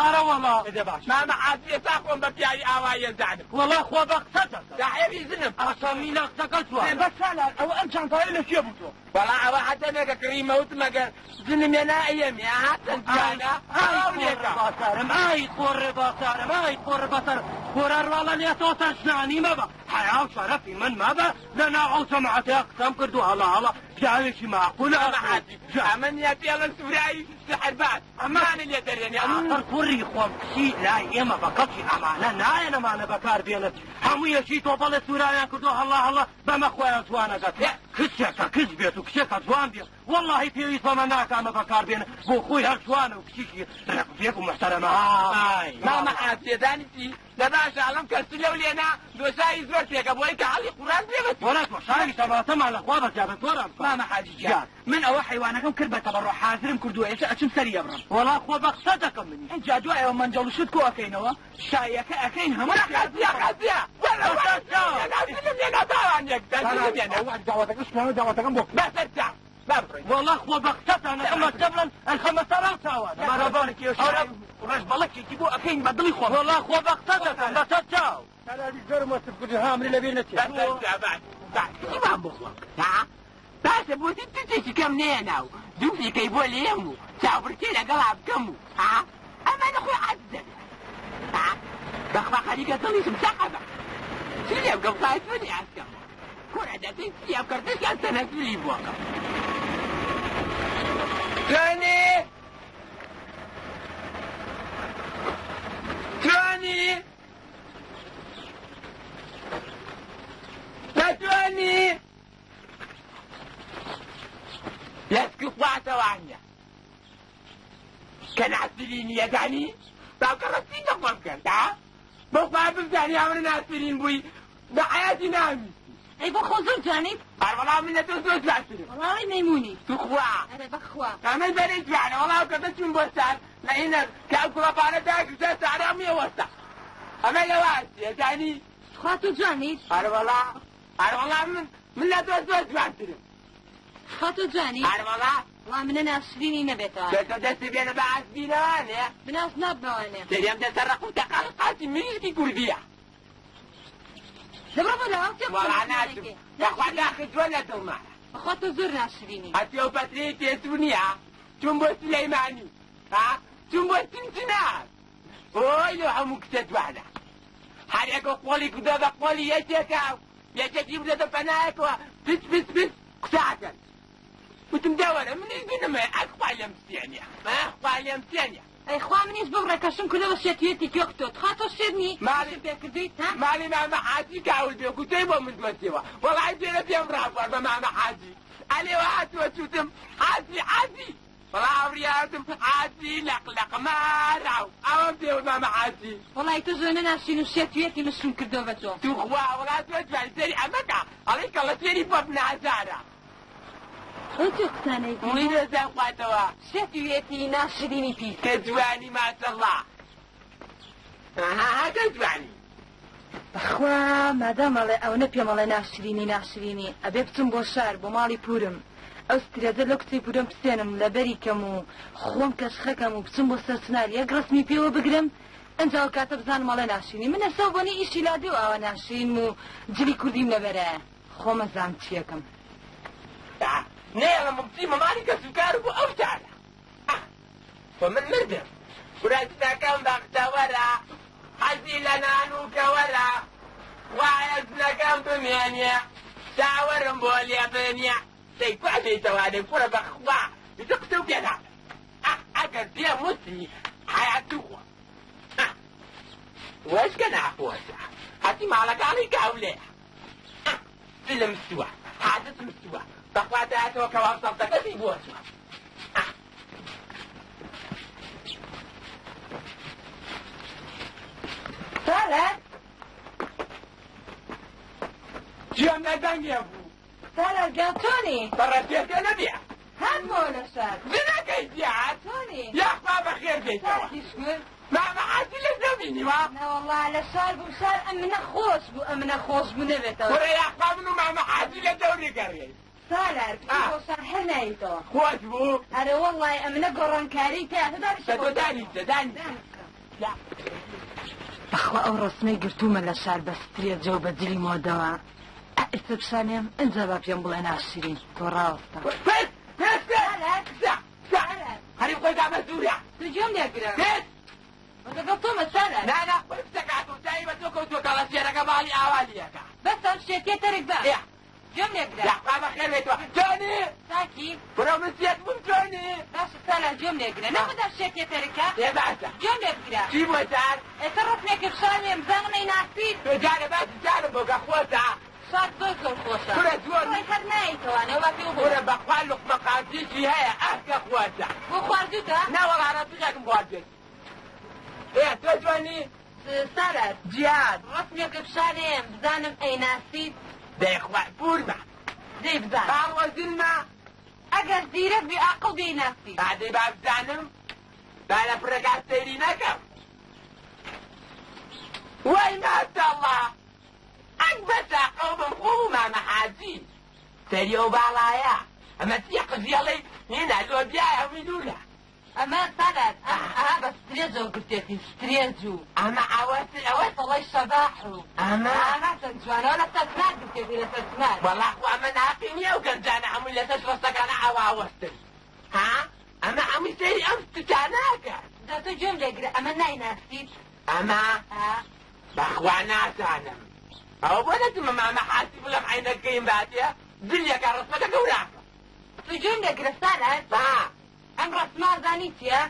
ئەرە وەڵا. ئێ باش. مامە حاجی ئێستا خۆم بە پیاوی ئاوایی ئەزانم. وەڵا خوا بە قسە دەکەم. داعێبی ژنم. ئەسەمیلا قسەکە جوانە. بەس سالار ئەوە ئەم چانتایە لە کوێ بوو تۆ؟ وەڵا ئەوە حەتەمێکە کڕیمە وتم ئەگەر ژنم هێنا ئەیەمێ ئەها چەند جوانە. ئای ئەو قۆڕ لێکە. باسارم ئای قۆڕ باسارم ئای قۆڕ بەسەر کۆرە ڕواڵە لێ تۆ سەر ژنانی مەبە حەیا و شەرەفی من مەبە لەناو ئەو جەماعەتەیە قسەم کرد و هەڵا هەڵا پیاوێکی معقولە مامە حاجی ئەمە نییە پێڵن سوورایی سحرباز ئەمانە لێ دەرێنێ. ئاخر کوڕی خۆم کچی لای ئێمە بە کەڵکی ئەمانە نایەن ئەمانە بەکار بێنن هەموو یەکی تۆپەڵێ سووراویان کردو هەڵا هەڵا بەمە خۆیان جوانەکەن کچێکە کچ بێت و کچێکە جوان بێت واللهی پێویست بەمە ناکا ئەمە بەکار بێنن بۆ خۆی هەر جوانە و کچێکی ڕێک و محتەرەمە. ئای مامە حاجی دانی چی؟ دە باشە ئەڵم کەس لەو لێنا دۆشاوی زۆر تێکە بۆی کە هەڵی قوڕان پێ بەچی. وەڵا دۆشاوی تەماتەمان لە خوا بەزیادە زۆران بکە. مامە حاجی گیان من ئەوە حەیوانەکەم کرد بە تەبەڕۆ حازرم کردووە ئێستا ئەچم سەری ئەبڕم. وەڵا خۆ بە قسە دەکەم منیش. ئینجا دوای ئەوە مەنجەڵ و شت کۆ ئەکەینەوە شایەکە ئەکەین هەموو وەرە قازیە قازیە وەرە وەرە ژنم لێنا باوان یەک ژنم لێنا. داوەتەکە شکانە داوەتەکەم بۆ بەسەر چاو با بڕۆین. وەڵا خۆ بە قسەتان ئەمە دەبڵن ئەلخەمە سەرا چاوانە. ڕەش بەڵەکێکی بۆ ئەکەین بە دڵی خۆم. وەڵا خۆ بە قسە دەکەم بەسەر چاو. بەسەر چاو باش باش چیمان بۆ خۆم کرد ها؟ باشە بۆچی تچێکی کەم نێنا و دوو فیکەی بۆ لێم و چاوبڕکێ لەگەڵا بکەم و ها؟ ئەمە لە خۆی عاجز دەبێ ها؟ بەخوا خەریکە دڵیشم چەقە بە چی لێ بکەم خوای چۆنی ئاسکەم کورە دەتەی چی ئەم کەرتەشیان تەنەزولی بۆکەم جوانی جوانی دەتوانی لەسکی خواتەوانە کە ناسرینی یەزانی باوکە ڕەسین دەخۆم کرد ها بۆ خوا بزانی ئەمە ناسرین بووی بە حیاتی ناویستی. ئەی بۆ خۆ زۆر جوانیت؟ ئەر وەڵا من لە تۆ زۆر جوانترم. وەڵا مەیمونی. تو خوا. ئەرێ بەخوا. ئەمە بەرەی جوانە وەڵا ئەو کەسە چوون بۆ سار لە ئینە کە ئەو کوڕەپانە داگرتە سارا میە وەستا. ئەمە لەوە ئەچێ زانی. خوا تۆ جوانیت؟ ئەر وەڵا ئەر وەڵا من لە تۆ زۆر جوانترم. خوا تۆ جوانی؟ ئەر وەڵا. وەڵا منە ناشرینی نەبێتەوە. تۆ دەستی بێنە بە ئاسبینەوانێ؟ من ئاس نابمەوانێ. سەریم دەسە ڕەق و تەقاڵ قاچی مریشکی کوردیە. دەبڕۆ بۆ لەوە تێ وەڵا ناچم. بەخوا داخی زۆر لە دڵمانە. بەخوا تۆ زۆر ناشرینی. هەتێ و پەترەی پێسوو نییە؟ چون بۆ سولەیمانی ها؟ چون بۆ چنچنار. ئۆی لەو هەموو کچە جوانە. هەرێکە قۆڵی کردووە بە قۆڵی یەکێکە و یەکێکی بدەتە پەنایەکەوە پچ پچ پچ قساکەن. وتم داوەرە منیش دونم هەیە ئەک خوا لێم بسێنێ. خوا لێم بسێنێ. ئەی خوا منیش ببڕە کەشم کردووە بە شێتویەتی وەک تۆ. تخوا تۆ شێت نی؟ ماڵی پێ کردوویت ها؟ ماڵی مامە حاجی کاول بێ گوتەی بۆ من دۆزیەوە. وەڵای پێرە پێم ڕابوارد بە مامە حاجی. ئەلێوە هاتووە چوتم حاجی حاجی. وەڵا ئەوریاتم حاجی لەق لەق ماراو. ئەوەم پێ وت مامە حاجی. وەڵای تۆ زۆر نەناسین و شێتویەتی مشم کردووە بە تۆ. تو خوا وەڵا تۆ جوانی سەری ئەمەکە ئەڵێی کەڵەشێری بۆ بنازارە. ئەو چێ قسانەی وی دەزان خواتەوە. شێتویەتی ناشرینی پیس. کە جوانی ماشەڵڵا. ها کە جوانی. بەخوا مادام ئەڵێ ئەوە پێم ئەڵێ ناشرینی ناشرینی ئەبێ بچم بۆ شار بۆ ماڵی پورم. ئەو سترێجە لەو کچەی پورم بسێنم لەبەری کەم و خۆم کەشخەکەم و بچم بۆ سەرچنار یەک ڕسمی پێوە بگرم ئەنجا ئەو کاتە بزانم ئەڵێ ناشرینی. من ئەسەو بۆنی ئیشی لادێ و ئاوا ناشرینم و جلی کوردیم لەبەرە. خۆمە زام چیەکەم. نێڵم بچیمە ماڵی کەسوکار بۆ ئەو شارە. خۆ من مردم. کوڕەکەم بەختەوەرە حەزی لە نان و کەوەرە وایە ژنەکەم بمێنێ چاوەرم بۆ لێ بنێ. دەی کوا بێیتەوانێ کوڕە بەخوا ئیتر قسە و پێ ناکەم. ئەگەر پێم وتی حەیات خۆ. وەشکە ناخۆشە. هەتی ماڵەکانی کاولەیە. جلم سووە حاجەتم سووە بەخوا دایەتەوە کەواب سەبزەکەشی بۆ چووە. سالار گوێم لە دەنگێ بوو. سالار گیان چۆنی؟ بەڕەشێکە نەبێ. هاتمەوە لە شار. ژنەکەی زیاد. چۆنی؟ یاخوا بەخێر بێیتەوە. چاکی شکر. مامە حاجی لەش نەبینیوە؟ نەوەڵا لە شار بووم شار ئەمنە خۆش بوو ئەمنە خۆش بوو نەبێتەوە. کورە یاخوا من و مامە حاجی لە دەوری گەڕێین. سالار بۆ شار هەر نایتەوە. خۆش بوو؟ ئەرێ وەڵڵای ئەمنە گۆڕانکاری تیا تۆ دانیشە. تۆ دانیشە دانیشە. بەخوا ئەو ڕەسمەی گرتوومە لە شار بە سترێجە و بە جلی مۆدەوە ئێستا پیشانیم ئینجا با پێم بڵێ ناشرین تۆ ڕاوەستە. پێش پێش پێش سا سا هەری خۆی دا بە زوورە. تۆ گوێم لێگرە. پێش لەگەڵ تۆمە سالار. نا نا خۆی بچەکات و چاوی بە تۆ کەوتووە کەڵەشێرەکە ماڵی ئاوالیەکە. بەس ئەم شێتیە تەرک بە. گوێم لێگرە. یاخوا بەخێر بێیتەوە جۆنی. چاکی. کورە من شێت بووم جۆنی. باشە سالار گوێم لێگرە. نەخۆدا شێتیە تەرکە. ئێ باشە. گوێم لێ بگرە. چی بووە جار؟ ئێستا ڕەسمێکە پیشانیم بزانم ئەیناسیت. تۆ جارێ باسی جارم بۆ کە خۆشە. شار زۆر زۆر خۆشە. کورە زۆر. خۆی هەر نایەیتەوانێ وەڵا پێوە بڵێ. کورە بەخوا لوقمە قازیەکی هەیە ئەه کە خۆشە. بۆ خواردووتە؟ نا وەڵا ڕەفیقێکم خواردوێتی. ئێ تۆ جۆنی؟ سالار. جیاد. ڕەسمێکە پیشانیم بزانم ئەیناسیت. دەی خوا پورمە. دەی بزانم. باڵوەزیرمە. ئەگەر زیرەک بی ئاقڵ بی ئەیناسی. با دەی با بزانم. با لە پڕێکا سەیری نەکەم. وەی ماشەڵڵا. ئەک بەسە قەومم خۆم و مامە حاجی. سەری ئەو باڵایە. ئەمە چییە قژیەڵەی هینا لۆبیایە هەمووی لوولە. ئەمە سالار ئەها بە سترێجەوە گرتێتی سترێج و ئەمە ئەوە ئەوە سەڵەی شەباح و ئەمە ئەها چەند جوانەوە لەسەر چنار گرتێتی لەسەر چنار. وەڵا خوا ئەمە ناقی نییە ئەو گەنجانە هەمووی لەسەر ڕستەکانە ئاوا وەستن ها ئەمە هەمووی سەیری ئەم ستانە ئەکات. جا تۆ گوێم لێگرە ئەمە نایناسیت؟ ئەمە بەخوا نازانم ئەوە بۆ نەچمە مامە حاجی بڵێم عەینەکەیم باتێ جلیەکە ڕەسمەکە گەوراکە. تۆ گوێم لێگرە سالار ئەم ڕەسمە زانی چییە؟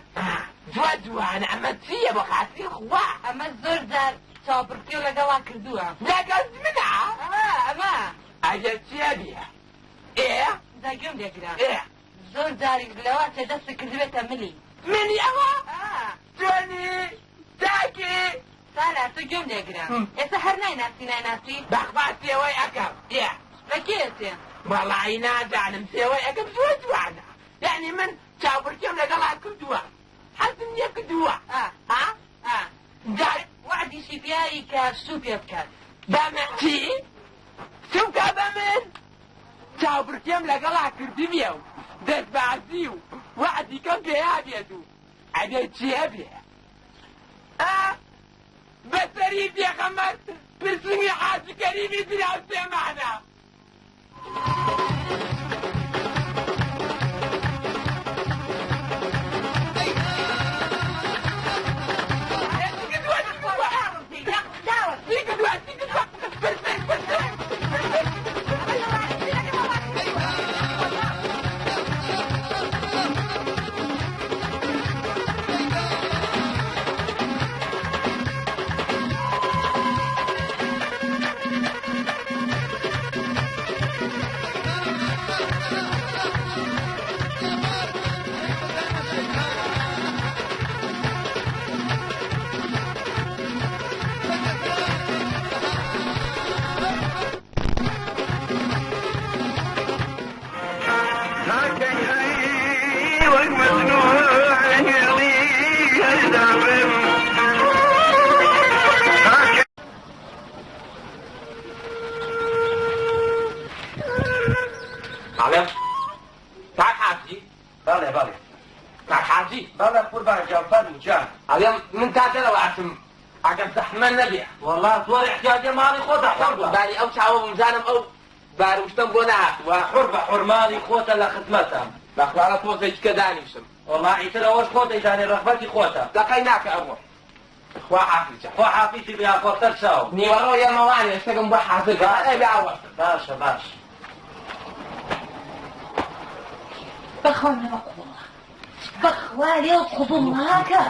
زۆر جوانە ئەمە چییە بۆ خاتری خوا؟ ئەمە زۆر جار چاوپڕکێو لەگەڵا کردووە. لەگەڵ منە؟ ئەمە. ئەگەر چییە بیە؟ ئێ؟ جا گوێم لێگرە. ئێ؟ زۆر جاریش لەوە چێ دەستی کردبێتە ملی. ملی ئەوە؟ جۆنی؟ داکی؟ سالار تۆ گوێم لێگرە. ئێستا هەر نایناسی نایناسی؟ بەخوا سێوەی ئەکەم. ئێ؟ بە کێ ئەچێ؟ وەڵایی نازانم سێوەی ئەکەم زۆر جوانە. یەعنی من چاوبڕکێم لەگەڵا کردووە حەزم لێ کردووە ها جا وەعدیشی پیاوی کە شوو پێ بکات. بە من چی؟ شوو بکا بە من؟ چاوبڕکێم لەگەڵا کردبێ و دەستبازی و وەعدی کەم پێیا بێت و ئەبێ چێ بێ؟ ئا بەسەری پێغەمبەر پرسنگی حاجی کەریمی دراوسێمانە. ئەڵێم کاک حاجی. بەڵێ بەڵێ. کاک حاجی. بەڵێ قوربان گیان فەرموو گیان. ئەڵێم من تا دەرەوە ئەچم ئەگەر زەحمەت نەبێ. وەڵا زۆر ئیحتیاجە ماڵی خۆتە حوڕ بە. باری ئەو چاوە بووم زانم ئەو باروشتەم بۆ نەهاتووە. حوڕ بە حوڕ ماڵی خۆتە لە خزمەتە. بەخوا تۆزێکی کە دانیشم. وەڵا ئیتر ئەوەش خۆت ئەیزانی ڕەغبەتی خۆتە. دەقەی ناکە ئەڕۆم. خوا حافیزە. خوا حافیزی برا خۆ سەر چاو. نیوەڕۆ یەمە وانێ شتێکم بۆ حازر کە. ئەی بە ئاوەستم. باشە باش. بەخوا منە قبوڵە. بەخوا لێو قبوڵ ناکە.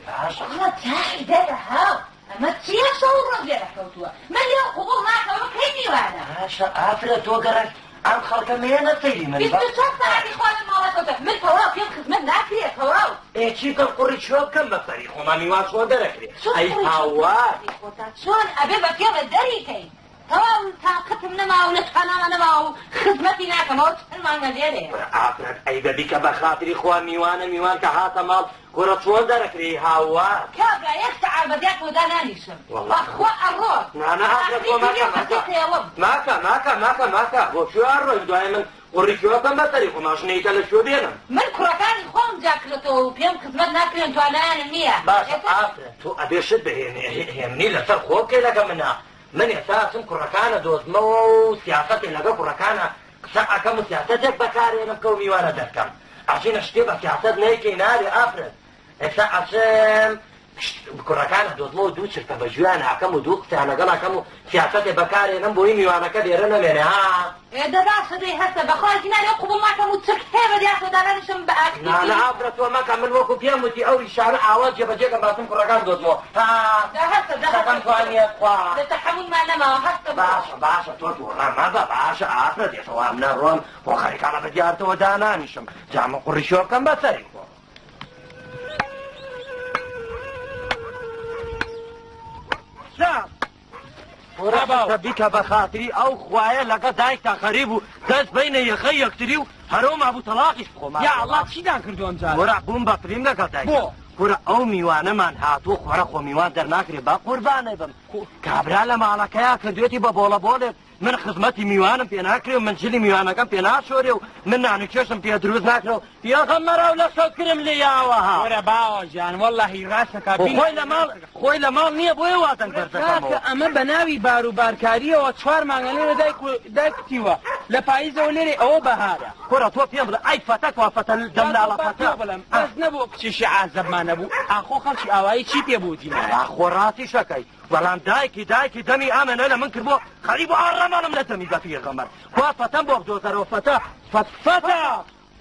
باش. خوا تاحی دەرە ها. ئەمە چییە شەو و ڕۆژ لێرە کەوتووە؟ من لێو قبوڵ ناکەم، ئەمە کەی میوانە؟ باشە ئافرەت تۆ گەڕەک ئەم خەڵکە مێنە سەیری من بە. 24 سەعاتی خوا لەم ماڵە کەوتە، من تەواو پێم خزمەت ناکرێ تەواو. ئێ چی بکەم قوڕی کوێ بکەم بە سەری خۆما میوان چۆن دەرەکرێ چۆن ئەی قوڕی کوێ بکەم بە هاوار. سەری خۆتا چۆن ئەبێ بە پێڵێ دەری کەی تەواو تاقەتم نەماوە و لە تواناما نەماوە و خزمەتی ناکەم ئەوە چەند مانگە لێرەیە. کورە ئافرەت عەیبە بیکە بە خاتری خوا میوانە میوان کە هاتە ماڵ کورە چۆن دەرەکرێی هاوار. کابرا یەک سەعات بە دیارتەوە دانانیشم وەڵا بەخوا ئەڕۆم نا نا ئافرەت ئاخری تۆ مەکە دنیا مەکە بەجێ تێڵم. ماکە ماکە ماکە ماکە بۆ کوێ ئەڕۆی دوای من قوڕی کوێ بکەم بە سەری خۆما ژنەیکە لە کوێ بێنم. من کوڕەکانی خۆم جاکردۆتەوە و پێم خزمەت ناکرێن توانایانم نییە باشە ئێستا ئافرەت تۆ ئەبێ شت بهێنێ هێمنی لەسەر خۆ بکەی لەگە منا من ئێستا ئەچم کوڕەکانە دۆزمەوە و سیاسەتێ لەگە کوڕەکانە قسە ئەکەم و سیاسەتێک بەکارێنم کەو میوانە دەرکەم ئەچینە شتێ بە سیاسەت نەیکەی نابێ ئافرەت ئێستا ئەچم کوڕەکانە دۆزمەوە دوو چرکە بە گوێیان ئەکەم و دوو قسەیان لەگەڵ ئەکەم و سیاسەتێ بەکارێنم بۆی میوانەکە لێرە نەمێنێ ها. ئێ دە باشە دەی هەستە بەخوا ژینا لێو قبوڵ ناکەم و چرک هەیە بە دیارتەوە دانانیشم بە ئاخری نا نا ئافرەت تۆ مەکە من وەکو پێم وتی ئەو ئیشانە ئاوا جێبەجێ کەم باسم کوڕەکان دۆزمەوە ها دە هەستە دە هەستە قسەکەم توانیە خوا لە تەحەمولمان نەماوە هەستە بڕۆ. باشە باشە تۆ توڕە مەبە باشە ئافرەت ئێستا وا منە ڕۆم خۆ خەریکانە بە دیارتەوە دانانیشم جا من قوڕی شۆ بکەم بە سەری خۆم. کورە بیکە بە خاتری ئەو خوایە لەگە دایکتا خەریب و دەست بینە یەخەی یەکتری و هەرۆ مابوو تەلاقیش بخۆم. یا ئەڵا چیتان کردو ئەم جارە؟ کورە بووم بە فلیم لەگەڵ دایکم. بۆ؟ کورە ئەو میوانەمان هاتووە خۆرە خۆ میوان دەرناکرێ با قوربانێ بم. کابرا لە ماڵەکەیا کردوێتی بە بۆڵە بۆڵێک من خزمەتی میوانم پێ ناکرێ و من جلی میوانەکەم پێ ناشۆرێ و من نان و کێشم پێ دروست ناکرێ و پێغەمبەرە و لە شەکرم لێ یاوەها. وەرە باوە گیان وەڵڵاهی ڕاستەکا خۆ خۆی لە ماڵ خۆی لە ماڵ نییە بۆیە وا دەنگ بەرز دەکەمەوە. کاکە ئەمە بە ناوی بار و بارکارییەوە چوار مانگە لێرە دایک و دایکتیوە لە پاییزەوە لێرەی ئەوە بەهارە. کوڕە تۆ پێم بڵێ ئەی فەتە کوا فەتە دەم لاڵە با فەتە. پێ بڵێم بەس نەبوو کچێکی عازەبمان نەبوو ئاخۆ خەڵکی ئاوایی چی پێ بوتینایە. ئاخۆ ڕاستیش ئەکەی بەڵام دایکی دایکی دەمی ئامەنە لە من کردبوو خەریک بوو ئاڕەماڵم لە دەمی بە پێغەمبەر کوا فەتەم بۆ بدۆزەرەوە فەتە فەت فەتە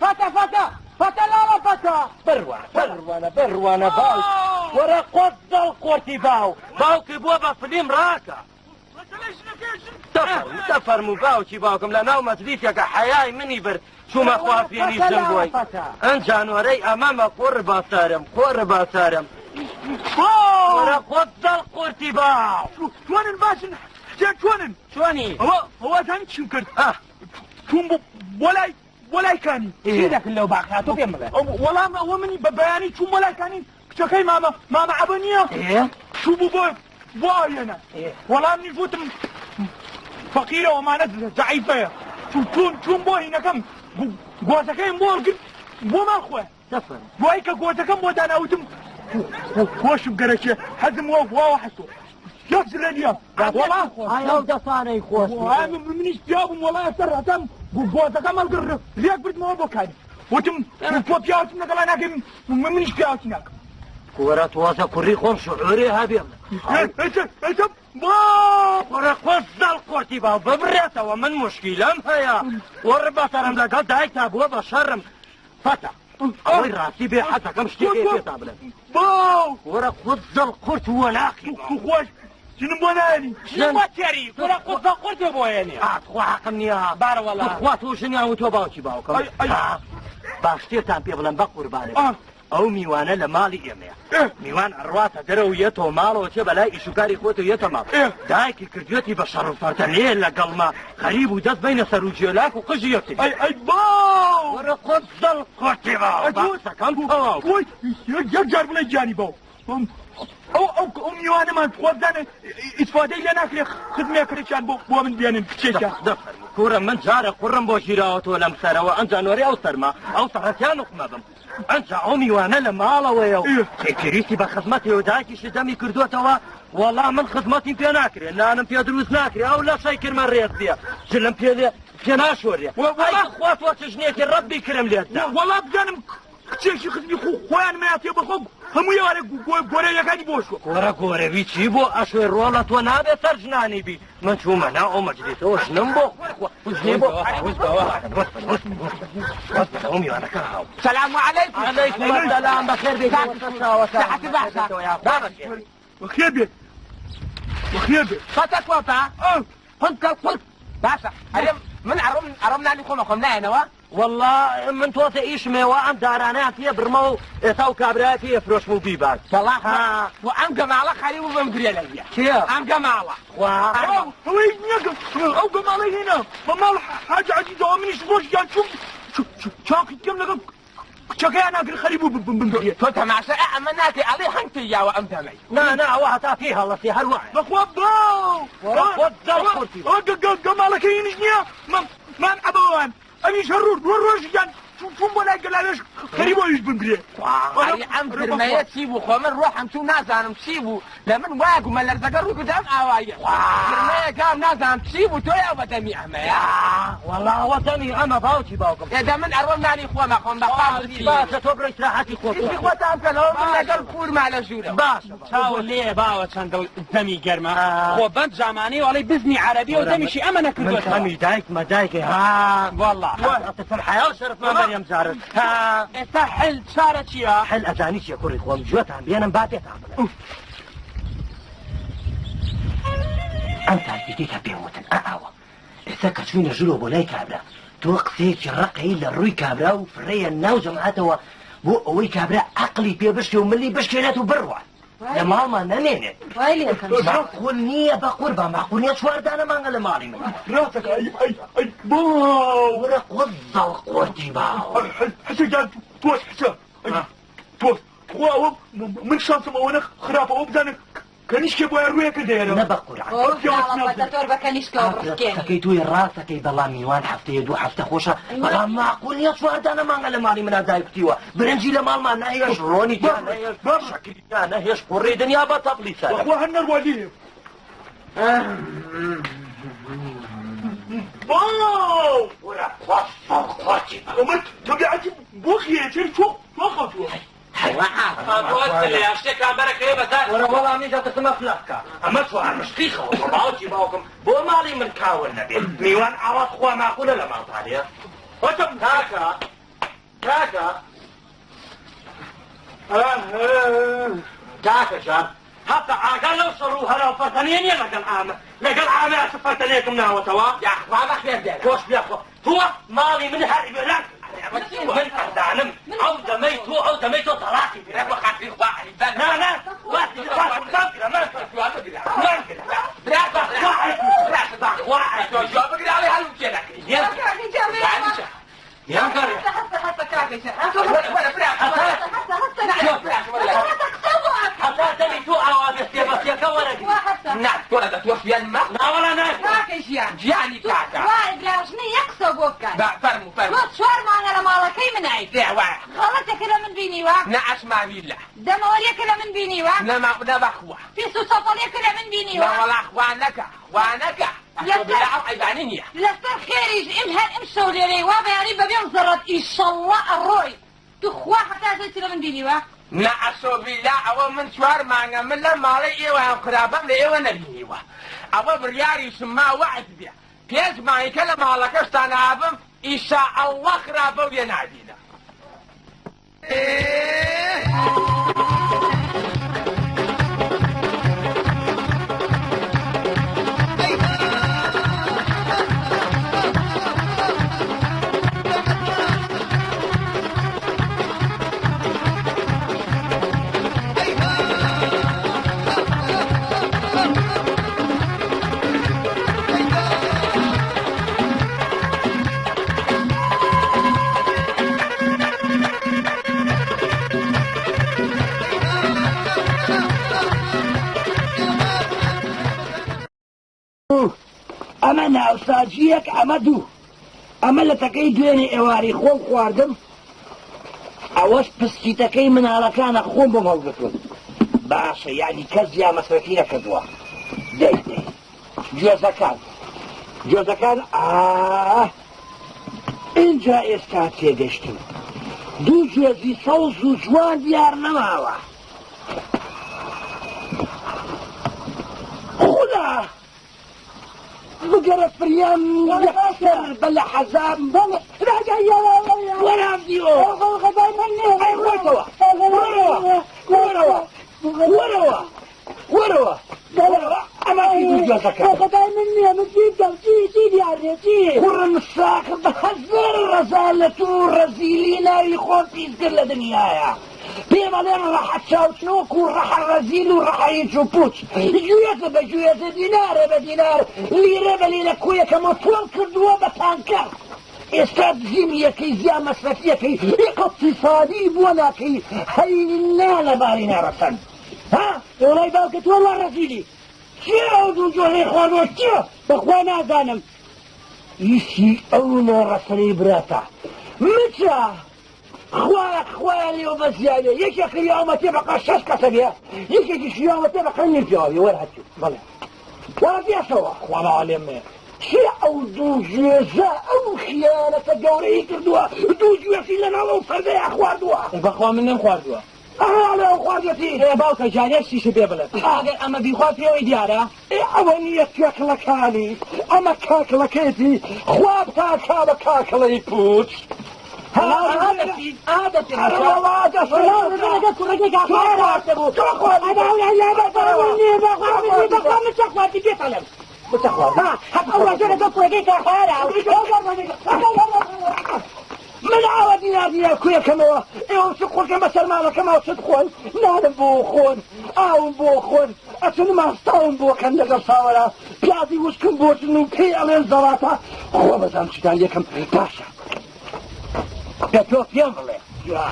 فەتە فەتە فەتە لاڵە فەتە. بڕوانە بڕوانە بڕوانە باو وەرە قۆت دڵ قۆرتی باو باوکی بووە بە فلیم ڕاکە دەفەرموو باوکی باوکم لە ناو مەجلیسێکە حەیای منی برد چوومە خوازبێنی ژن بۆی ئەنجا نۆرەی ئەمەمە قوڕ باسارم قوڕ باسارم وەرە قۆت دڵ قورتی باو. چۆنن باشن حسێن چۆنن؟ چۆنی؟ ئەوە ئەوە زانی چیم کرد چووم بۆ لای بۆ لای کانی. چی دەکرد لەو باخە تۆ پێم بڵێ. وەڵام ئەوە منی بە بەیانی چووم بۆ لای کانی کچەکەی مامە مامە عەبە نییە چوو بوو بۆ بۆ ئاوێنە وەڵام منیش وتم فەقیرە ئەمانە زەعیفەیە چووم چووم بۆ هینەکەم گۆزەکەیم بۆ هەڵگرت بۆ ماڵ خۆیان دوای کە گۆزەکەم بۆ دانا وتم خۆشم گەرەکێ حەزم وە واوە حەسۆ یەک زلە نییە وەڵا ئەو دەسانەی خۆش منیش پیا بووم وەڵا سەر هەتام گۆزەکەم هەڵگر لێک بردمەوە بۆ کاری وتم تۆ پیاوەتیم لەگەڵا ناکەی منیش پیاوەتی ناکەم. کورە تۆزە کوڕی خۆم شعوری هەبێ. کورە خۆش زەڵ قۆرتی باو ببرێتەوە من مشکیلەم هەیە وەڕ بەسەرم لەگەڵ دایکتا بووە بە شەرم فەتە ئەوەی ڕاستی بێ حەزەکەم شتێکی پێتا بڵێم. وەرە قوت زەڵ قورت وەلاقی خۆش ژنم بۆ نایەنی. ژنم بۆ تێری کورە قوت زەڵ قورتێ بۆ هێنێ. خوا حەقم نییە. بارە وەڵا. خوا تۆ ژنیان و تۆ باوکی باوکم. با شتێکتان پێ بڵێم بە قوربانێ. ئەو میوانە لە ماڵی ئێمەیە. میوان ئەڕواتە دەرەوە یەتەوە ماڵەوە چێ بەلای ئیشوکاری خۆتەوە یەتە ماڵ. دایکی کردوێتی بە شەڕ و فەرتە لێ لەگەڵما غەریب و دەست بینە سەر و جێلاک و قژی یەکتری. ئەی ئەی باو. وەرە قوت زەڵ قورتی باو. با قسەکەم تەواو. یەک جار بڵێ گیانی باو. ئەو ئەو ئەو میوانەمان خوا بزانێ ئیسفادەی لێ ناکرێ خزمێکێکیان بۆ بۆ من بێنن کچێکیان. دەفەرموو کورە من جارە قوڕم بۆ گیراوە تۆ لەم سەرەوە ئەنجا نۆرەی ئەو سەرما ئەو سەرەتیان نوقمە بم. ئەنجا ئەو میوانە لە ماڵەوەیە و پێویستی بە خزمەتی و دایکیشی دەمی کردووەتەوە وەڵا من خزمەتیم پێ ناکرێ نانم پێ دروست ناکرێ ئەو لەشەی کرمە ڕێز بێ جلم پێ لێ پێ ناشۆرێ ئەی خوا تۆ چ ژنێکی ڕەبی کرم لێت دا. وەڵا بزانم کچێکی خزمی خۆیان مەیاتێ بە خۆم هەموو ئێوارێ گۆرەویەکانی بۆ شوە. کورە گۆرەوی چی بۆ ئەشۆی ڕۆڵە تۆ نابێ سەر ژنانی بی من چوومە ناو ئەو مەجلیسەوە ژنم بۆ ژنی بۆ ئەو میوانەکە هاو. سلام علیکم. علیکم السلام بەخێر بێی. صحتت باشە. بەخێر بێت. بەخێر بێ. فەتە کۆپە قولکە قول باشە ئەرێ من ئەڕۆم نانی خۆمە خۆم نایەنەوە والله من تۆزە ئیشمێوە ئەم دارانەیان پێ بڕمە و ئێستا و کابرایە پێ فرۆشم و بیبات. وەڵا و ئەم گەماڵە خەریب بوو بم گرێ لەویە. کێ؟ ئەم گەماڵە. خوا. ئەوەی نییە ئەو گەماڵەی هێنا بە ماڵ حاج عەزیزەوە منیش ڕۆژیان چووم چاقی کەم لەگەڵ کچەکەیان ئاگر خەریب بوو بمگرێ. تۆ تەماشا ئەمە ناکەی ئەڵێ هەنگ پێی یاوە ئەم دەمەی. نا نا ئەوە هەتا پێی هەڵەسێ هەر وایە. بەخوا باو. وەرە خۆت دڵ قورتی. ئەوە گەماڵەکەی هینیش نییە مام عەبەوان ئەویش هەر ڕۆژیان چووم بۆ لای گەلاوێژ خەریب ئەویش بمگرێ. ئەی ئەم گرمەیە چی بوو؟ خۆ من ڕۆحم چوو نازانم چی بوو لە من وایە گومە لەرزەکە ڕووی کردە ئەم ئاواییە. گرمەیە گام نازانم چی بوو تۆ یاو بە دەمی ئەمەیە. وەڵا ئەوە دەمی ئەمە باوکی باوکم. ئێ دە من ئەڕۆم نانی خۆمە خۆم بە قاوتی. باشە تۆ بڕۆ ئیسراحەتی خۆ بکە. ئیشی خۆتان بکەنەوە من لەگەڵ پوورما لە ژوورەوە. باشە چاوە لێ باوە چەند دڵ دەمی گەرمە خۆ بەند جامانەی وەڵی بزنی عەرەبی و دەمیشی ئەمە من نەکردووەتەوە. خەمی دایکمە دایکێ ها والله ئەتەسەر حیا و شەرفمە مەریەم جارت ها ئێستا حل چارە چییە؟ حل ئەزانی چیە کوڕی خۆم گوێتان بێنم با پێتان بڵێم ئەم تاکتیکەی کە پێم وتن ئاوە ئێستا کە چووینە ژوورەوە بۆ لای کابرا تۆ قسەیەکی ڕەقەی لە ڕووی کابرا و فڕێیە ناو جەماعەتەوە بۆ ئەوەی کابرا عەقڵی پێ بشکێ و ملی بشکێنێت و بڕوات لە ماڵمان نەمێنێت. وای لێکەم. معقول نییە بە قوربان معقول نییە چوار دانە مانگە لە ماڵی من. ڕاستەکە ئەی ئەی ئەی باو. وەرە قوزەڵ قورتی باو. حسە گیان تۆش حسە تۆش خوا ئەوە من شانسم ئەوەنە خراپە ئەوە بزانە کەنیشکێ بۆیە ڕوویە کردێرە. نە بە قورعان. تۆر بە کەنیشکەوە ڕسکێنی. قسەکەی تۆی ڕاستەکەی بەڵام میوان هەفتەیە دوو هەفتە خۆشە بەڵام معقول نییە چوار دانە مانگە لە ماڵی منە دایکوتیوە برنجی لە ماڵمان نەهێش ڕۆنی تیا نەهێش شەکری تیا نەهێش قوڕی دنیا بە تەپڵی سەر. بەخوا هەر نەڕوا لێ. باو. وەرە قوزەڵ قورتی باو. ئەمە تەبیعەتی بۆ خێرە چێر چۆ خەوتووە. وەرە وەڵام نیشە دەستمە فلەکە ئەمە چوار مشقی خەوە باوکی باوکم بۆ ماڵی من کاون نەبێت میوان ئاوات خوا معقولە لە ماڵتانەیە کاکە کاکە کاکە جان هەتا ئاگا لەو شەڕ و هەرا و فەرتەنیە نییە لەگەڵ ئامە لەگەڵ ئامە چ فەرتەنێکم ناوەتەوە یاخوا بەخێر بێت. خۆش بێخۆ تۆ ماڵی من هەر وێران من ئەزانم ئەو دەمەی تۆ ئەو دەمەی تۆ تەڵاقی پێ بۆ خاتری خوا عەیبە. نا نا واتی واتی مەگرە مەگرە مەگرە برا بەخوا بەخوا تۆ جواب بگرە ئەڵێ هەلووکێ نەکەی. یان کارێ هەستە هەستە کاکە وەرە برا هەستە هەستە هەستە قسە بۆ ئەکەم. هەتا دەمی تۆ ئاوا بەستێ بەستێکە وەرەگری وا هەستە. نا تۆ لە تۆ ژیان مە ناوەڵا ناکە کاکە ژیان. گیانی کاکە. وای براژنی یەک قسە بۆ بکات. با فەرموو تۆ فەرموو. چوار مانگە لە ماڵەکەی منایت. دێ وایە. غەڵەتێکە لە من بینیوە؟ نە ئەشماویلە. دەمەوەریەکە لە من بینیوە؟ نە ما نە بەخوا. پیس و چەپەڵیەکە لە من بینیوە؟ نە وەڵا خوا نەکا خوا نەکا. لەسەر ئەو عەیبانی نییە. لەسەر خێریش ئیم هەر ئەم شەو لێرەی وا بەیانی بەبێم زەڕەت ئیشەڵڵا ئەڕۆی تو خوا هەتا چی لە من بینیوە؟ نە ئەشۆ بیلا ئەوە من چوار مانگە من لە ماڵەی ئێوەیان خراپەم لە ئێوە نەبینیوە. ئەوە بڕیاریشم ما وەعد بێ. پێنج مانگی کە لە ماڵەکەشتان ئابم ئیشا ئەڵڵا خراپە و لێ نابینە. ئەمە ناوساجیەک ئەمە دوو ئەمە لە تەکەی دوێنێ ئێواری خۆم خواردم ئەوەش پسکیتەکەی مناڵەکانە خۆم بۆم هەڵگرتون باشە یعنی کەس یا مەسرەفی نەکردووە دەی دەی گوێزەکان گوێزەکان ئا اینجا ئێستا تێگەشتم دوو گوێزی سەوز و جوان دیار نەماوە خودا بگەرە فریام یەکسەر بە لە حەزاب وەرام دیۆ ئەی ڕۆیتەوە وەرەوە وەرەوە وەرەوە وەرەوە وەرەوە. ئەمە کی دوو گوێزەکە؟ خەتای من نییە، من چی بکەم؟ چی چی دیار نییە چی؟ کوڕم ساخ بە هەزار ڕەزالەت و ڕەزیلی ناوی خۆم پیس کرد لە دنیایە. پێم ئەڵێن ڕەحە چاوچنۆک و ڕەحە ڕەزیل و ڕەحە هیچ و پوچ. گوێزە بە گوێزە، دینارە بە دینار، لیرە بە لیرە کۆیەکەمەوە تۆم کردووە بە تانکەر. ئێستا دزیم یەکەی زیا مەسرەفیەکەی ئیقتصادی بۆ ناکەی هەی نا لە باری ناڕەسەن. ها؟ وەڵای باوکە تۆ وا ڕەزیلی. کێ ئەو دوو جۆرەی خواردووە؟ کێ؟ بەخوا نازانم. ئیشی ئەو ناڕەسەنەی براتە. مچە خوایە خوایە لێو بەزیاوێ یەکێک کریاومەتێ بەقە شەش کەسە بێ یەکێکیش کریاومەتێ بەقە نیو پیاوێ وەرە هەتیو بەڵێ وەرە پێشەوە خوا ماوە لێم مێ. کێ ئەو دوو گوێزە ئەو خیانەتە گەورەی کردووە؟ دوو گوێزی لەناو ئەو فەردەیا خواردووە. بەخوا من نەمخواردووە. ئەها ئەڵێ ئەو خواردوەتی. ئێ باوکە گیان یەک شتیشت پێ بڵێم ئەگەر ئەمە بیخوا پێوەی دیارە. ئێ ئەوە نییە تێکڵەکانی ئەمە کاکڵەکەیەتی خوا بتاکا بە کاکڵەی پووچ. من ئاوە دینار دینار کوێکەمەوە ئێوە چ قڕکەم بەسەر ماڵەکەمەوە چ بخۆن نانم بۆ خۆن ئاوم بۆ خۆن ئەچن ماستاوم بۆ کەن لەگەڵ ساوەرا پیازی وشکم بۆ چن و پێی ئەڵێن زەڵاتە خۆ بەزام چیتان لێکەم باشە کە تۆ پێم بڵێ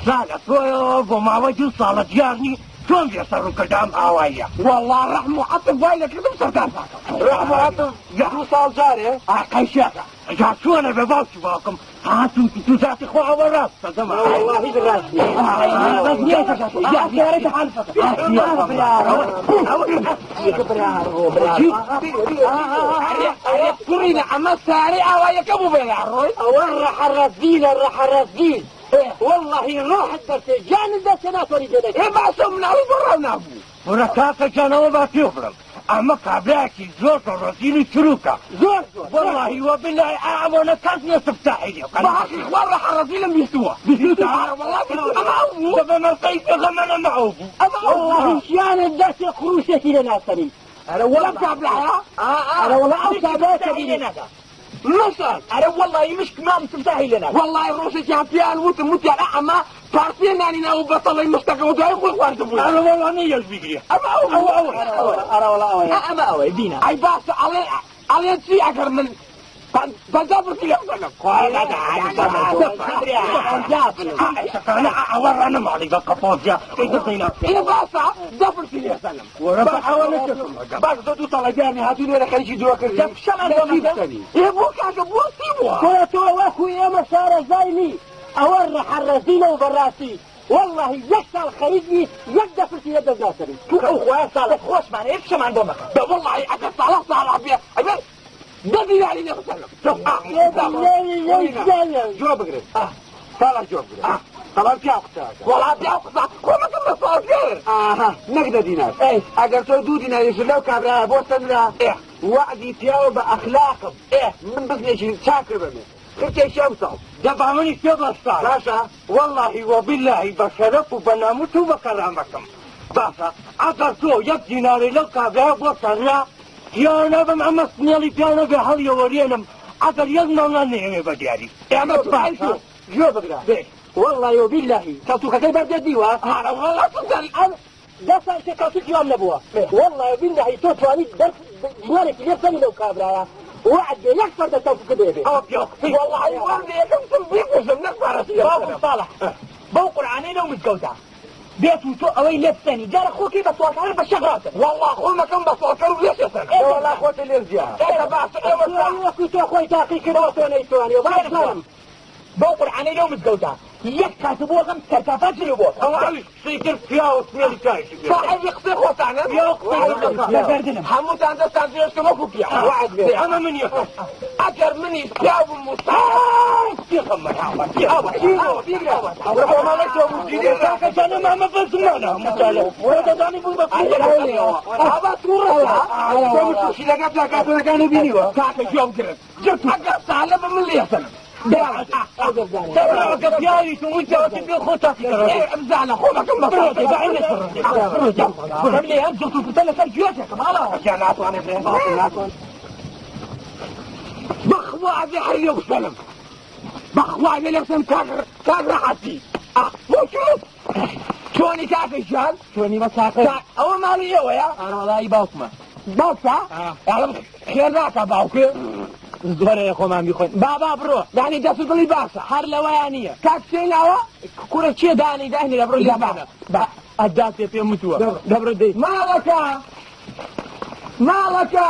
ساڵە تۆیەوە بۆ ماوەی دوو ساڵە دیار نی چۆن بێ سەر ڕووکردام ئاواییە وەڵا ڕەحم و عەتف وای لەکردم سەردان پاکەم ڕەحم و عەتف دوو ساڵ جارێ قەیشێکە جا چۆنە بێ باوکی باوکم هاتوو تو ذاتی خۆ ئەوە ڕاستە دەما والله هیچ ڕاست کوڕینە ئەمە سارەی ئاوایەکە بوو بێ ڕۆی ئەوە ڕەحە ڕەزیلە ڕەحە ڕەزیل والله ڕۆحت دەرچێ گیانت دەرچێ ناتوانی پێ دەکەی. ئێ باشە مناڵی بۆ ڕاو نابوو. وەرە کاکە گیان ئەوە با پێ بڵێم ئەمە کابرایەکی زۆر زۆر ڕەزیل و چروکە زۆر زۆر والله وبالله ئەوەنە کەس نییە سفتاحی لێ بکات. بە حەقی خوا ڕەحە ڕەزیلم بیستووە. بیستووتە؟ وەڵا بیستووە. ئەمە ئەو بوو. دەبە مەسەی پێغەمبەرە ئەمە ئەو بوو. ئەمە ئەو بوو. والله گیانت دەرچێ قروشێکی لێ ناسەنی. ئەرە وەڵا کابرایە؟ ئەرە وەڵا ئەو کابرایە کە بینی. مەسەل ئەرە وەڵی مشک مام سفتاحی لێ ناکات. وەڵی ڕۆژێکیان پێیان وتم وتیان ئەمە پارسیە نانی ناو بەتەڵی مشتەکەەوە دوای خۆی خواردبوو. ئەرە وەڵا نەیەش بیگرێ. ئەمە ئەو ئەوە ئەوە ئەوە. ئەرە وەڵا ئەوەیە. ئەمە ئەوەیە بینە. ئەی باشە ئەڵێ ئەڵێ چی ئەگەر من پەنجا فرسی لێ بزەنم؟ ئەوە ڕانەماڵی بە قەپۆزیا ئێ باشە دە فرسی لێ بزەنم. وەرە بە ئەوە نەکردم. باش تۆ دوو ساڵە دیار نی هاتووی لێرە خەریکی درۆ کردی. دەفشەمان بۆ مەکە. ئێ بۆ کاکە بۆ چی بووە؟ کوڕە تۆ وەکو ئێمە شارەزای نی ئەوە ڕەحە ڕەزیلە و بەڕاستی والله یەک ساڵ خەریک بی یەک دەفرسی لە دەست ناسەنی. تو ئەو خوایە ساڵە خۆشمانە یەک شەمان بۆ مەکە. بە وەڵی ئەگەر ساڵە ساڵە بێ ئەگەر دە دیناری لێ بزەنم. جواب بگرن. ساڵە جواب بگرن. ساڵان پیاو قسە ئەکا. وەڵا پیاو قسە خۆ مەکەم بە ساڵ ئاها نەک دە دینار. ئەگەر تۆ دوو دیناریش لەو کابرایە بۆ سەندرا وەعدی پیاوە بە ئەخلاقم من بزنێکی چاکر بەمێ خرکێکی ئەم ساڵ دەبا منی پێ بەستان. باشە والله وبالله بە شەرەف و بە ناموس و بە کەرامەتم. باشە ئەگەر تۆ یەک دیناری لەو کابرایە بۆ سەنرا پیاو نابم ئەمە سنێڵی پیاو نەبێ هەڵیەوەرێنم ئەگەر یەک ماڵان نەیەوێ بە دیاری. ئێمە باشە گوێ بگرە. والله وبالله کەڵتوکەکەی بەردێت دیوە. ئارە وەڵا سوزانی ئەم دە ساڵ کە کەڵتوکی وام نەبووە. والله وبالله تۆ توانیت دەرس دینارێکی لێ بسەنی لەو کابرایە وعد بێ یەک فەردە کەڵتوکە دەبێ. ئەوە پیاو قسەی وەڵی وەردە یەکەم سم بیکوژم نەک پارەسی لێ باوکم بزەنم. ساڵح بەو قورعانەی لەو مزگەوتە بێت و تۆ ئەوەی لێ بسەنی جارە خۆکەی بە سواڵکار بە شەق ڕاتن. وەڵا خۆ مەکەم بە ساڵکەر و لێشێسەنم. وەڵا خۆتە لێ زیاد. ئێ باشە ئێوە توانی وەکو تۆ خۆی تاقی کردەوە تۆ نەیتوانی. باشم بەو قورعانەی لەو مزگەوتە یەک کات بۆ غەم سەرتاپا جلو بۆ ئەوە ئەویش قسەی کرد پیاوە سنێڵی پیاوێکی پێ. صاحبی قسەی خۆتانە پیاو قسەی دەکات. لەگەردنم. هەمووتان دەستان درێژکەم وەکو پیاو. وعد بێ. ئەمە من یەکەم. ئەگەر منیش پیاو بم و پێغەمبەر هاوە. بیگرە. بۆ ماڵی تۆ بوو دیدێ. کاکە جانە مامە بە زمانە هەموو جارێ. خۆ دەزانی بووی بە کوڕ. ئەوە تووڕە تۆ مشوشی لەگەڵ پلاکاتۆنەکان بینیوە. کاکە گوێم گرت ئەگەر ساڵە بە من لێسەنم. کە پیاوی تو وتەوە بێ خۆ تاقیکەرەوە ئەمزانە خۆمەکەم بە لێ ئەم جوت و پرتە لەسەر گوێتێکم ئاڵاوە ناتوانێت ناتوانێت بەخوا ئەبێ هەر لێ بسەلم بەخوا ئەبێ لێ بسەلم کاک ڕەحەتی بۆ چۆنی کاکە گیان چۆنی بە چاکە ئەوە ماڵی ئێوەیە ئارەوەڵایی باوکمە باوکتا ئەڵم خێر ناکا باوکێ زۆرەیە خۆمان بیخۆین بابا بڕۆ یعنی دەست و دڵی باشە هەر لەوەیان نییە کاک چێ ناوە کوڕە کێ دانی دانی لە بڕۆ با ئەداتێ پێم وتووە دەبڕۆ دەی ماڵەکە ماڵەکە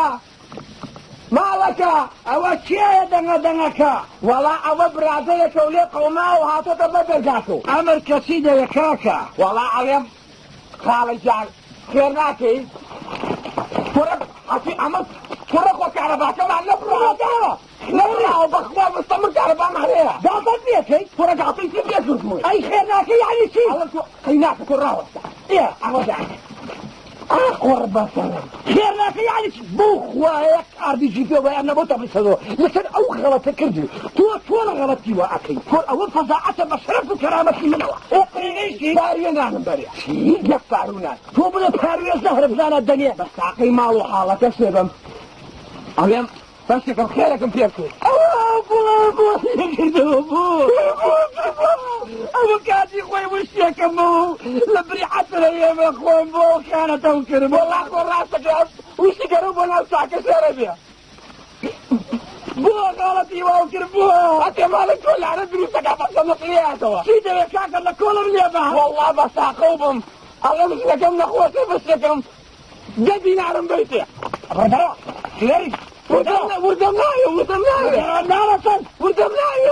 ماڵەکە ئەوە کێیە دەنگە دەنگەکە؟ وەڵا ئەوە برادەرێکە و لێ قەوماوە و هاتۆتە بەر دەرگاکە. ئەمر کەسی دەوێ کاکە؟ وەڵا ئەڵێم خاڵە گیان خێر ناکەی؟ کوڕە هەتی ئەمە کوڕە خۆ کارەباکەمان نەبڕاوە نەبڕاوە بەخوا مستەمر کارەبامان هەیە. گاڵتەت پێکەی؟ کوڕە گاڵتەی چی پێ کردووی؟ ئەی خێر ناکەی یعنی چی؟ ئەڵێم تۆ قەی ناکە تۆ ڕاوەستە. ئێ ئەوە دانێ. قڕبەسەرم خێر ناکە یعنی چی؟ بۆ خوایە ئاردیجی پێ وایان نەبۆ تەبلیسەوە لەسەر ئەو غەڵەتە کردی تۆ چۆن غەڵەتی وا ئەکەی تۆ ئەوە فەزاعەتە بە شەرەف و کەرامەتی منەوە پاروێ نانم بەرێ یەک پارو نان تۆ بڵێ پاروێ زەهرە بزانە دەنێ بە ساقەی ماڵ و حاڵەکە شێبم ئەڵێم بەشێکم خێرەکەم پێ بکەی ئەوە کاتی خۆی وشتێکەمەوە لە بری عەترە ئێمە خۆم بۆ خیانەتەم کرد وەڵا خۆ ڕاستەکە وشتی گەرم بۆ ناو چاکە شێرە بێ بۆ غەڵەتی واو کرد بۆ هەتێ ماڵی تۆ لارە دروستەکە بەسە نەقلیاتەوە چی دەوێ کاکە لە کۆڵم لێ بە وەڵا بە ساقەو بم ئەڵێم ژنەکەم نەخۆشە بەشەکەم 10 دینارم بەیتێ ڕێبەرەوە لێری وردەم ناوێ وردەم ناوێ ناڕەسەن وردەم ناوێ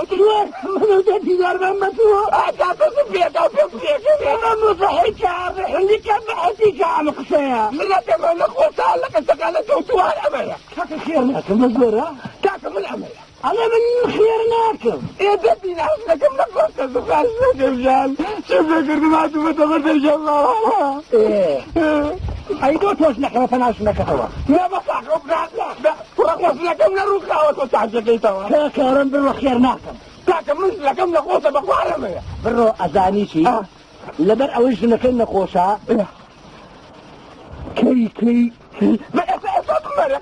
من 10 دینار بەم بە تۆ ئاکاتەشم پێکا و پێم پێکەوێ ئەمە مزحیکە ڕحلیکە بەحەتیکە ئەمە قسەیە ژنەکەمە نەخۆشە لە قسەکانە کەوتووە هەر ئەمەیە کاکە خێر ناکەم بە زۆرە کاکە من ئەمەیە ئەڵێ من خێر ناکەم ئێ 10 دینار ژنەکەم نەخۆشە زوخان ژنەکەم گیان چی پێکردم هاتوومەتە بەر دەرگای ماڵەوە ئەی بۆ تۆش نەکەوە پەنا ژنەکەتەوە نا بە ساقە کوڕە خۆ ژنەکەم نەڕووخاوە تۆ چاکەکەیتەوە کاکارم بڕۆ خێر ناکەم کاکە من ژنەکەم نەخۆشە بەخوا ئەمەیە بڕۆ ئەزانی چی لەبەر ئەوەی ژنەکەی نەخۆشە کەی کەی ئێستا بمەرە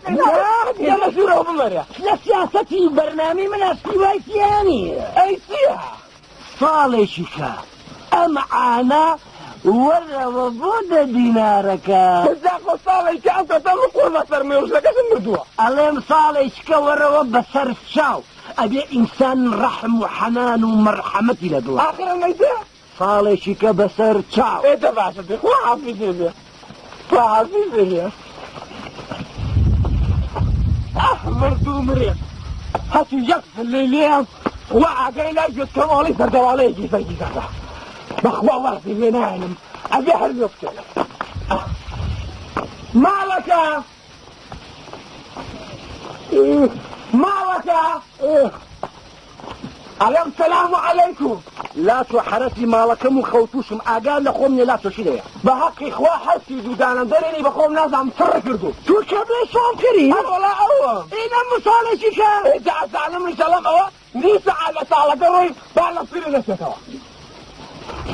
ئێمە ژوورەوە بمەرە لە سیاسەتی بەرنامەی من ئەستی وای تیانی ئەی چییە ساڵێکی کە ئەم عانە وەرەوە بۆ 10 دینارەکە خۆ ساڵێکی ئەم کەسە من قوڕ بەسەر مێ و ژنەکەشم مردووە ئەڵێم ساڵێکیکە وەرەوە بەسەر چاو ئەبێ ئینسان ڕەحم و حەنان و مەرحەمەتی لە دڵە ئاخر ئەمەیتێ ساڵێکیکە بەسەر چاو ئێ دە باشە بێ خوا حافیزێ بێ خوا حافیزێ بێ ئاه مردوو مرێ هەچی یەک فلەی لێم خوا ئاگای لای گوێت کەماڵی سەردەواڵەیەکی زەنگی زەردە بەخوا وازی لێ نایەنم ئەبێ هەر لێ بکەنم ماڵەکە ماڵەکە ئەڵێم سەلام عەلەیکم لا تۆ حەرەسی ماڵەکەم و خەوتوشم ئاگا لە خۆم نیە لا تۆ چی دەوێ؟ بە حەقی خوا حەرسی دوودانم دەرێنی بە خۆم نازانم چڕ کردو تۆ کە بڵێ سۆم کردی؟ هەر وەڵا ئەوە ئێ لەم ساڵێکی کە ئێجا ئەزانم منیش ئەڵێم ئەوە نیو سەعات لە ساڵەکە ڕۆی با لە سویرە دەچێتەوە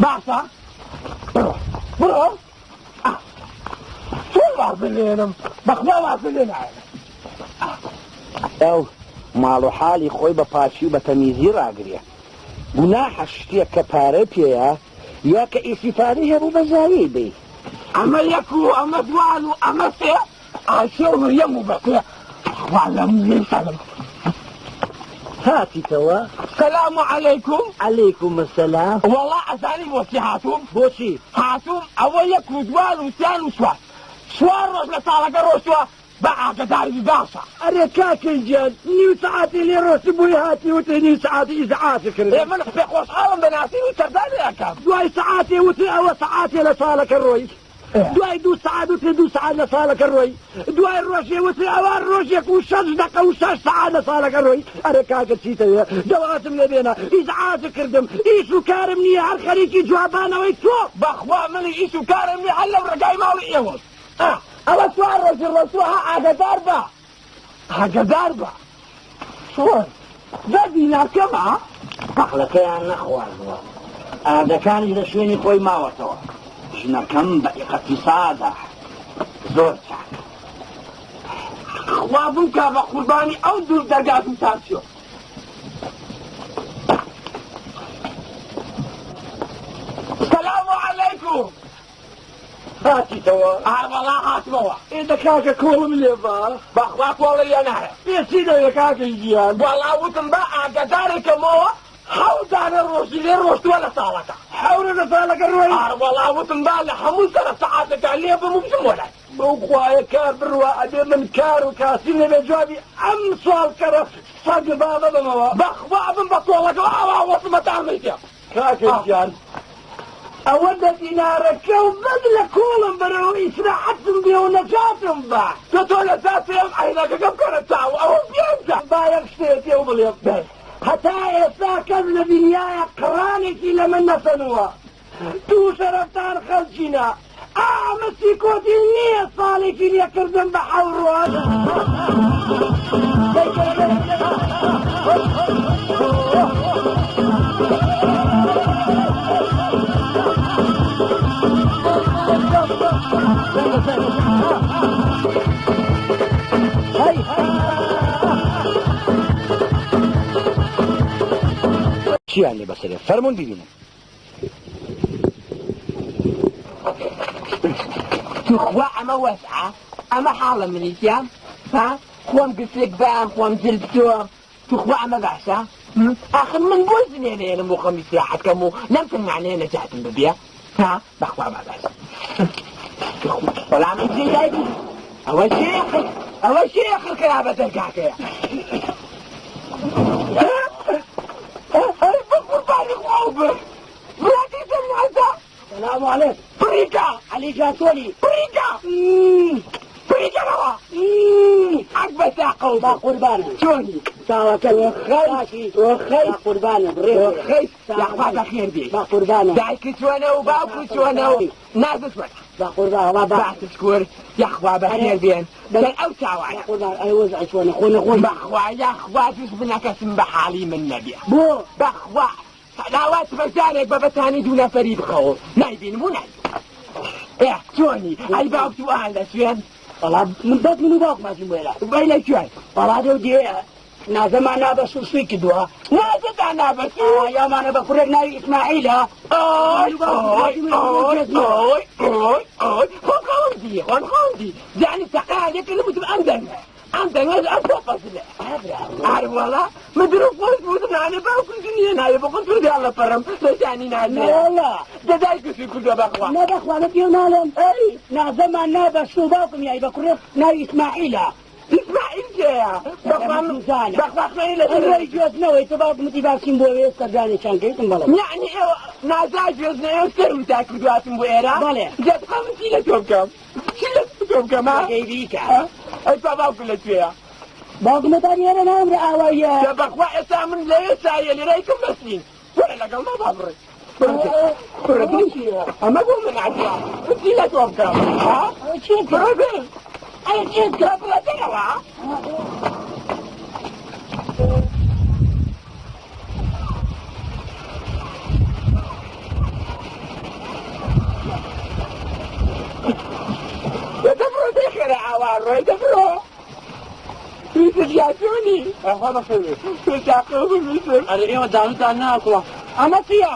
باشە بڕۆ بڕۆ چۆن وازن لێنم بەخوا وازن لێ نایەنم ئەو ماڵ و حاڵی خۆی بە پاچی و بە تەمیزی ڕاگرێ گوناحە شتێک کە پارە پێیە یا کە ئیسیفادەی هەبوو بە زاویەی بی ئەمە یەک و ئەمە دوان و ئەمە سێ ئاشێ و مریەم و بەسێ خوا لەم لێ سەلم هاتیتەوە سەلام عەلەیکم عەلەیکم السلام وەڵا ئەزانی بۆچی هاتووم بۆچی هاتووم ئەوە یەک و دوان و سیان و چوار چوار ڕۆژ لە ساڵەکە ڕۆشتووە بە ئاگەداری باشە ئەرێ کاکەی گیان نیو سەعاتی لێ ڕۆشتی بۆی هاتی وتی نیو سەعاتی ئیزعاجی کرد ئێ من پێ خۆشحاڵم بە ناسین و سەردانی ئەکەم دوای سەعاتێ وتی ئەوە سەعاتێ لە ساڵەکە ڕۆی دوای 2 سەعات وتی 2 سەعات لە ساڵەکە ڕۆی دوای ڕۆژێ وتی ئەوە ڕۆژێک و 6 دقە و 6 سەعات لە ساڵەکە ڕۆی ئەرێ کاکە چیتەوێ دەوازم لێ بێنە ئیزعاج کردم ئیش و کارم نییە هەر خەریکی جوابانەوەی تۆ بەخوا منی ئیش و کارم نییە هەر لەم ڕێگای ماڵی ئێوە ئەوە چوار ڕۆژی ڕۆشتووە ها ئاگەدار بە ئاگەدار بە چۆن؟ دە دینار کەمە؟ پەقلەکەیان نەخواردووە، ئاردەکانیش لە شوێنی خۆی ماوەتەوە. ژنەکەم بە ئیقتیسادە، زۆر چاک. خوا بمکا بە قوربانی ئەو دوو دەرگا دوو تاسیۆ. سلام علیکم. هاتیتەوە؟ ئا وەڵا هاتمەوە. ئێ دە کاکە کۆڵم لێ با. بەخوا کۆڵی لێ نایە. ئێ چی دەوێ کاکە گیان؟ وەڵا وتم با ئاگادارێکەمەوە حەوت دانە ڕۆژی لێ ڕۆشتووە لە ساڵەکە. حەورە لە ساڵەکە ڕۆی؟ ئار وەڵا وتم با لە هەموو سەرە سەعاتەکە لێ بم و بچم بۆ لای. بەو خوایە کار بڕوا ئەبێ من کار و کاسی نەبێ جوابی ئەم سواڵکەرە سەگ بابە بمەوە. بەخوا بم بە کۆڵەکەوە ئاوا وەسمە تاڵمەی پێ. کاکە گیان ئەوە دە دینارەکە و بەد لە کۆڵم بەرەوە ئیسراحەتم بێ و نەجاتم بە. تۆ تۆ لە جاتێم عەینەکەکە بکەرە چاو ئەوە پێنجە. با یەک شتێ پێ و بڵێم هەتا ئێستا کەس لە دنیایە قڕانێکی لە من نەسەنووە. دوو شەرەفتان خەلچینە. ئامە سیکۆتی نییە ساڵێکی لێکردن بە حەو ڕۆژ. چیان لێ بەسەرێ فەرمونون ببینن. تخوا ئەمە وەسعە، ئەمە حاڵە منیتیا، ها؟ خۆم گسک بام، خۆم جل بتۆم، تخوا ئەمە باشە؟ ئاخر من بۆ زنێنێنم بۆ خۆم ئیسراحەت کەم و لەم تەنگانەیە نەجاتم ببێ؟ ها؟ بەخوا با باشە. وەڵام من جێی دایک بوو. ئەوە شێخر، ئەوە شێخر کرا بە دەرگاکەیە. ئەی بە قوربانی خوا بم. براتی سەرنازە. سلام عليكم. بريكا. علي جاتولي. بريكا. بريكا روا. عقبة ساقه. با قربانه. شوني؟ ساوكل. وخيس. وخيس. با قربانه. وخيس. يا بابا خير بي. با قربانه. دايك شوانا وباكو شوانا ناز شوانا. با قربانه. با بعت شكور. يا خوا بخير بين. بل أوسع با وعلا. قربانه. أي وزع شوانا. خونا خونا. بخوا يا خوا تشبنا كسم بحالي من نبي. بو. بخوا. داوات بەجارێک بە بەتانی دوو نەفەری بخەوە نایبینم و نایبینم. ئێ چۆنی؟ ئەی باوک و ئان لە شوێن؟ وەڵا من بەس من و باوکم هاتین بۆ ئێرە. بەی لە کوێن؟ وەڵا لەو دێیە نازەمان نابەسوو سوی کردووە. نازەتان نابەسوو؟ یامانە بە کوڕێک ناوی ئیسماعیلە. ئۆی ئۆی ئۆی ئۆی ئۆی ئۆی خۆم خەوم دی، خۆم خەوم دی. یعنی تەقەیان لێ کردم وتم ئەم دەنگە، ئەم دەنگە ئەم تۆپەزلە. ئارە وەڵا من درو خۆش بووتم نانێ باوکم دنیا ناوێ بە خۆم تردیان لە پەڕم لە ژیانی نازێ. وەڵا. دەدای کەسی کوردە بەخوا. نە بەخوا نە پێو ناڵێم. ئەی نازەمان نابەسوو باوکم یای بە کوڕێک ناوی ئیسماعیلە. ئیسماعیل کێیە؟ بەخوا زانە. بەخوا خوێنی لە ئەڕۆی گوێزنەوەی تۆ باوکم وتی باسیم بۆ ئێ سەردانێکیان کەیتم بەڵێ. یعنی ئێوە نازا گوێزنەوە سەر وتا کردواتم بۆ ئێرە؟ بەڵێ. جەتخوا من چی لە تۆ بکەم؟ چی لە تۆ بکەم ها؟ ئەگەی بیکە. ئەی با باوکم لە کوێیە؟ باوکم هەتا لێرە ناوم لە ئاواییە. کە بەخوا ئێستا من لەوێ سایە لێرەی کەم بەسین. وەرە لەگەڵ ما با بڕێ. بڕێ ئەمە بۆ من عەجبە. من چی لە تۆ بکەم؟ ها؟ چی بکەم؟ بڕێ بێ. ئەی چی بکەم؟ بڕێ دەرەوە. دەبڕۆ دەخێرە ئاوا ڕۆی دەبڕۆ. یوسف یا چۆنی؟ ئەخوا بەخێر بێ. تۆ چاقە بوو یوسف. ئەرێ ئێوە داروتان ناکوڵا. ئەمە چییە؟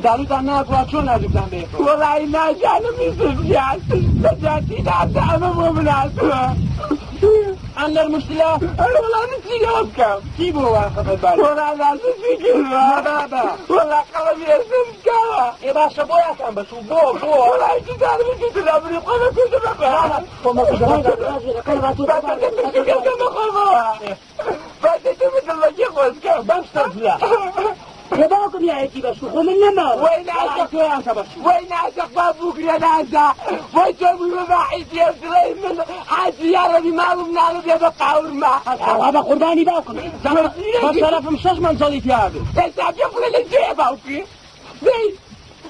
داروتان ناکوڵا چۆن نازوکتان بەیەکەوە؟ وەڵای نازانم یوسف گیان. لە جاتی نازە ئەمە بۆ من هاتووە. ئەندەر مشکلە؟ ئەرێ وەڵا من چی لەوە بکەم؟ چی بۆ وا خەفەتبار؟ وەڵا نازە چی کردووە؟ نە بابە. وەڵا قەڵەمی ئێستا بکەوە. ئێ باشە بۆ یاکان بەسوو بۆ بۆ. وەڵای چی دارم چی لابری خۆ بەکوژە بەخوا. لە باوکم یایەتی بەسوو خۆ من نەماوە. وەی نازە تۆیان کە بەسوو. وەی نازە خوا بووگرە نازە. وەی تۆ بووی بە باحیتی ئەم دڵەی من حاجی یاڕەبی ماڵم ناڵم بێ بە قاورمە. ئەوە بە قوربانی باوکم. بە شەرەفم شەش مەنجەڵی تیا بێ. ئێستا پێم بڵێ لە کوێیە باوکی؟ دەی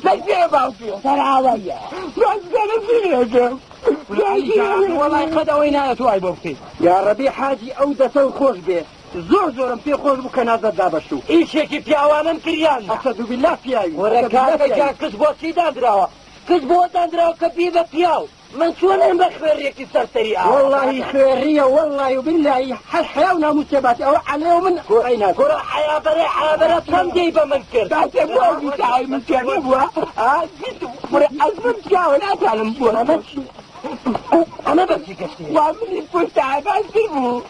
لە کوێیە باوکی؟ سەر ئاواییە. بازگەرە چی لێکەم؟ وەڵای قەت ئەوەی نایە تۆ ئای بۆ بکەی. یا ڕەبی حاجی ئەو دەسە و خۆش بێ. زۆر زۆرم پێ خۆش بوو کە نازەت دا بە شوو. ئیشێکی پیاوانەم کریان. ئەسەد و بیللا پیاوی. وەرە کاکە گیان کچ بۆ چی داندراوە؟ کچ بۆ داندراوە کە بی بە پیاو. من چۆن ئێم بە خوێڕیەکی سەر سەری ئاوە؟ وەڵڵاهی خوێڕیە وەڵڵاهی و بیللاهی هەر حەیا و ناموس تێباتی ئەوە عەلێ و من ڕای ناکەم. کوڕە حەیا بەرێ حەیا بەرە چەند دێی بە من کرد؟ باشە بۆ ئەو بیچاوەی من پێ نەبووە ئا کوڕە ئەزمم شکاوە ناتوانم بوەستم. ئەمە بە چی گەشتی؟ وا منی پشت باشتر بوو.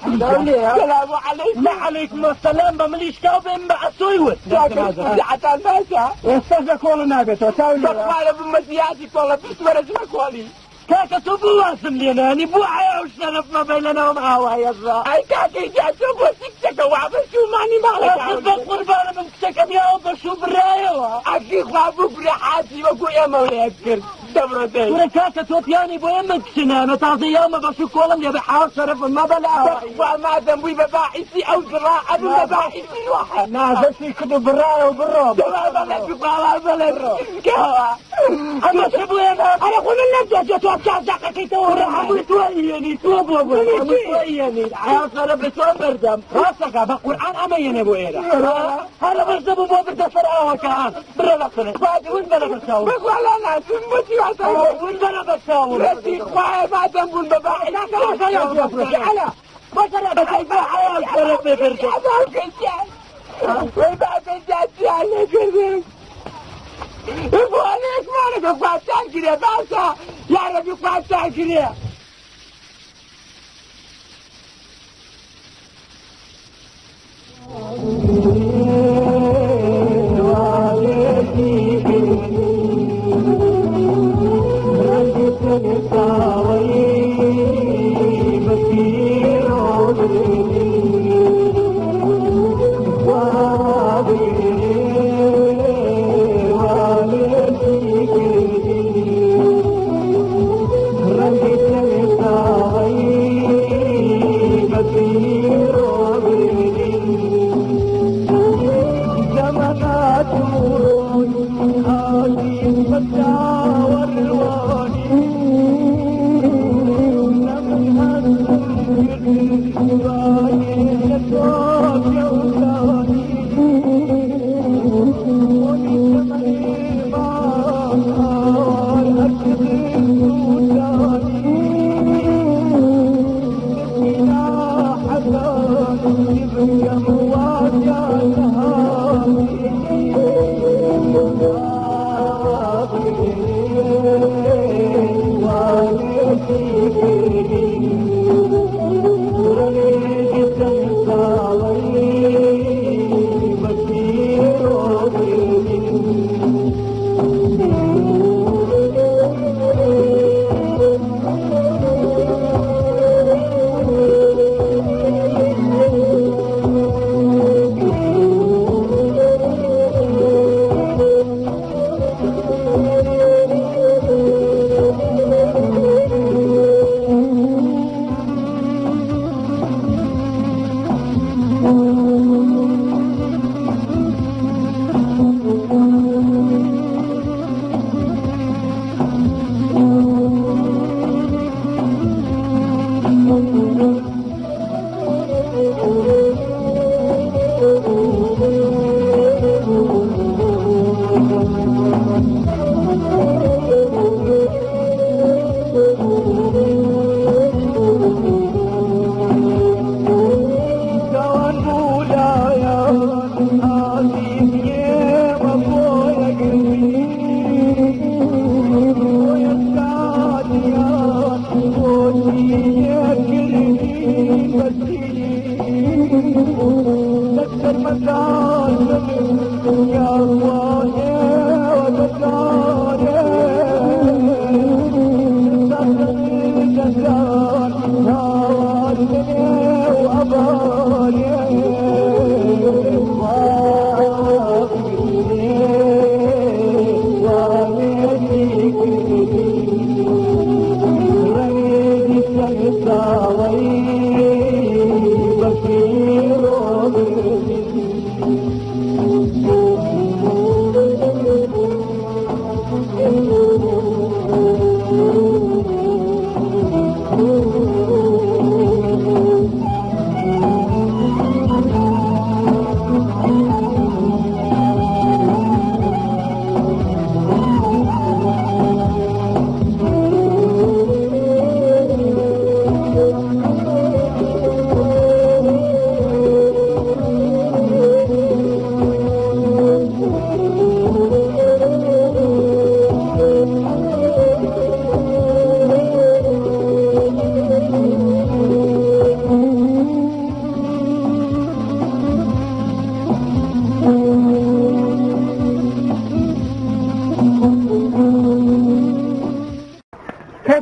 سلام علیکم. نە علیکم السلام بە منی شکاو بێم بە ئەسۆی وت. ساعتان باشە. ئێستاش لە کۆڵە نابێتەوە چاو لێ. بەخوارە بمە زیادی کۆڵە پشت وەرە ژنە کۆڵی. کاکە تۆ بۆ وازم لێ نانی بۆ حەیا و شەرەفمە بەی لەناوم ئاوایەزا. ئەی کاکەی گیان تۆ بۆچی کچەکە وا بە شوو مانی ماڵەکە ئاخر بە قوربانە بم کچەکەم یاوە بە شوو برایەوە. ئەکی خوا بگورە حاجی وەکو ئێمە لێت کرد دەبڕۆ دەی. کورە کاکە تۆ پیانی بۆ ئێمە کچنانە تازە یاومە بە شوو کۆڵم لێ بە حاڵ شەرەفم مەبە لە ئاوایی. بەخوا مادەم بووی بە باعیسی ئەو دڕا ئەبم بە باعیسی نوحە. نازەشی کرد و بڕایە و بڕۆ. دەوا بەڵێ بخوا بەڵێ بکەوە. ئەمە چ بوو ئێمە؟ ئەرە خۆ من نەمدۆزیە تۆ بچاو زەقەکەیتەوە. کوڕە هەمووی تۆ ئیێنی تۆ بۆ بوو هەمووی تۆ ئیێنی حەیا شەرەف تۆ بردەم. ڕاستەکە بە قورئان ئەمە یێنێ بۆ ئێرە. هەر لەبەر دەبوو بۆ بردە سەر ئاوەکە بڕە لە قنت ون بەرە بەرچاوم. بەخوا لا ناسم بۆچی واتە ون بەرە بەرچاوم. ڕەتی خوایە مادەم بوون بە باعیسی. حەیا شەرەف بردە. وەی بابە گیان چیان لێ کردم؟ بۆ لێک مانەکە خواتان کرێ باشە یارەبی خواتان کرێ. ڕەنگی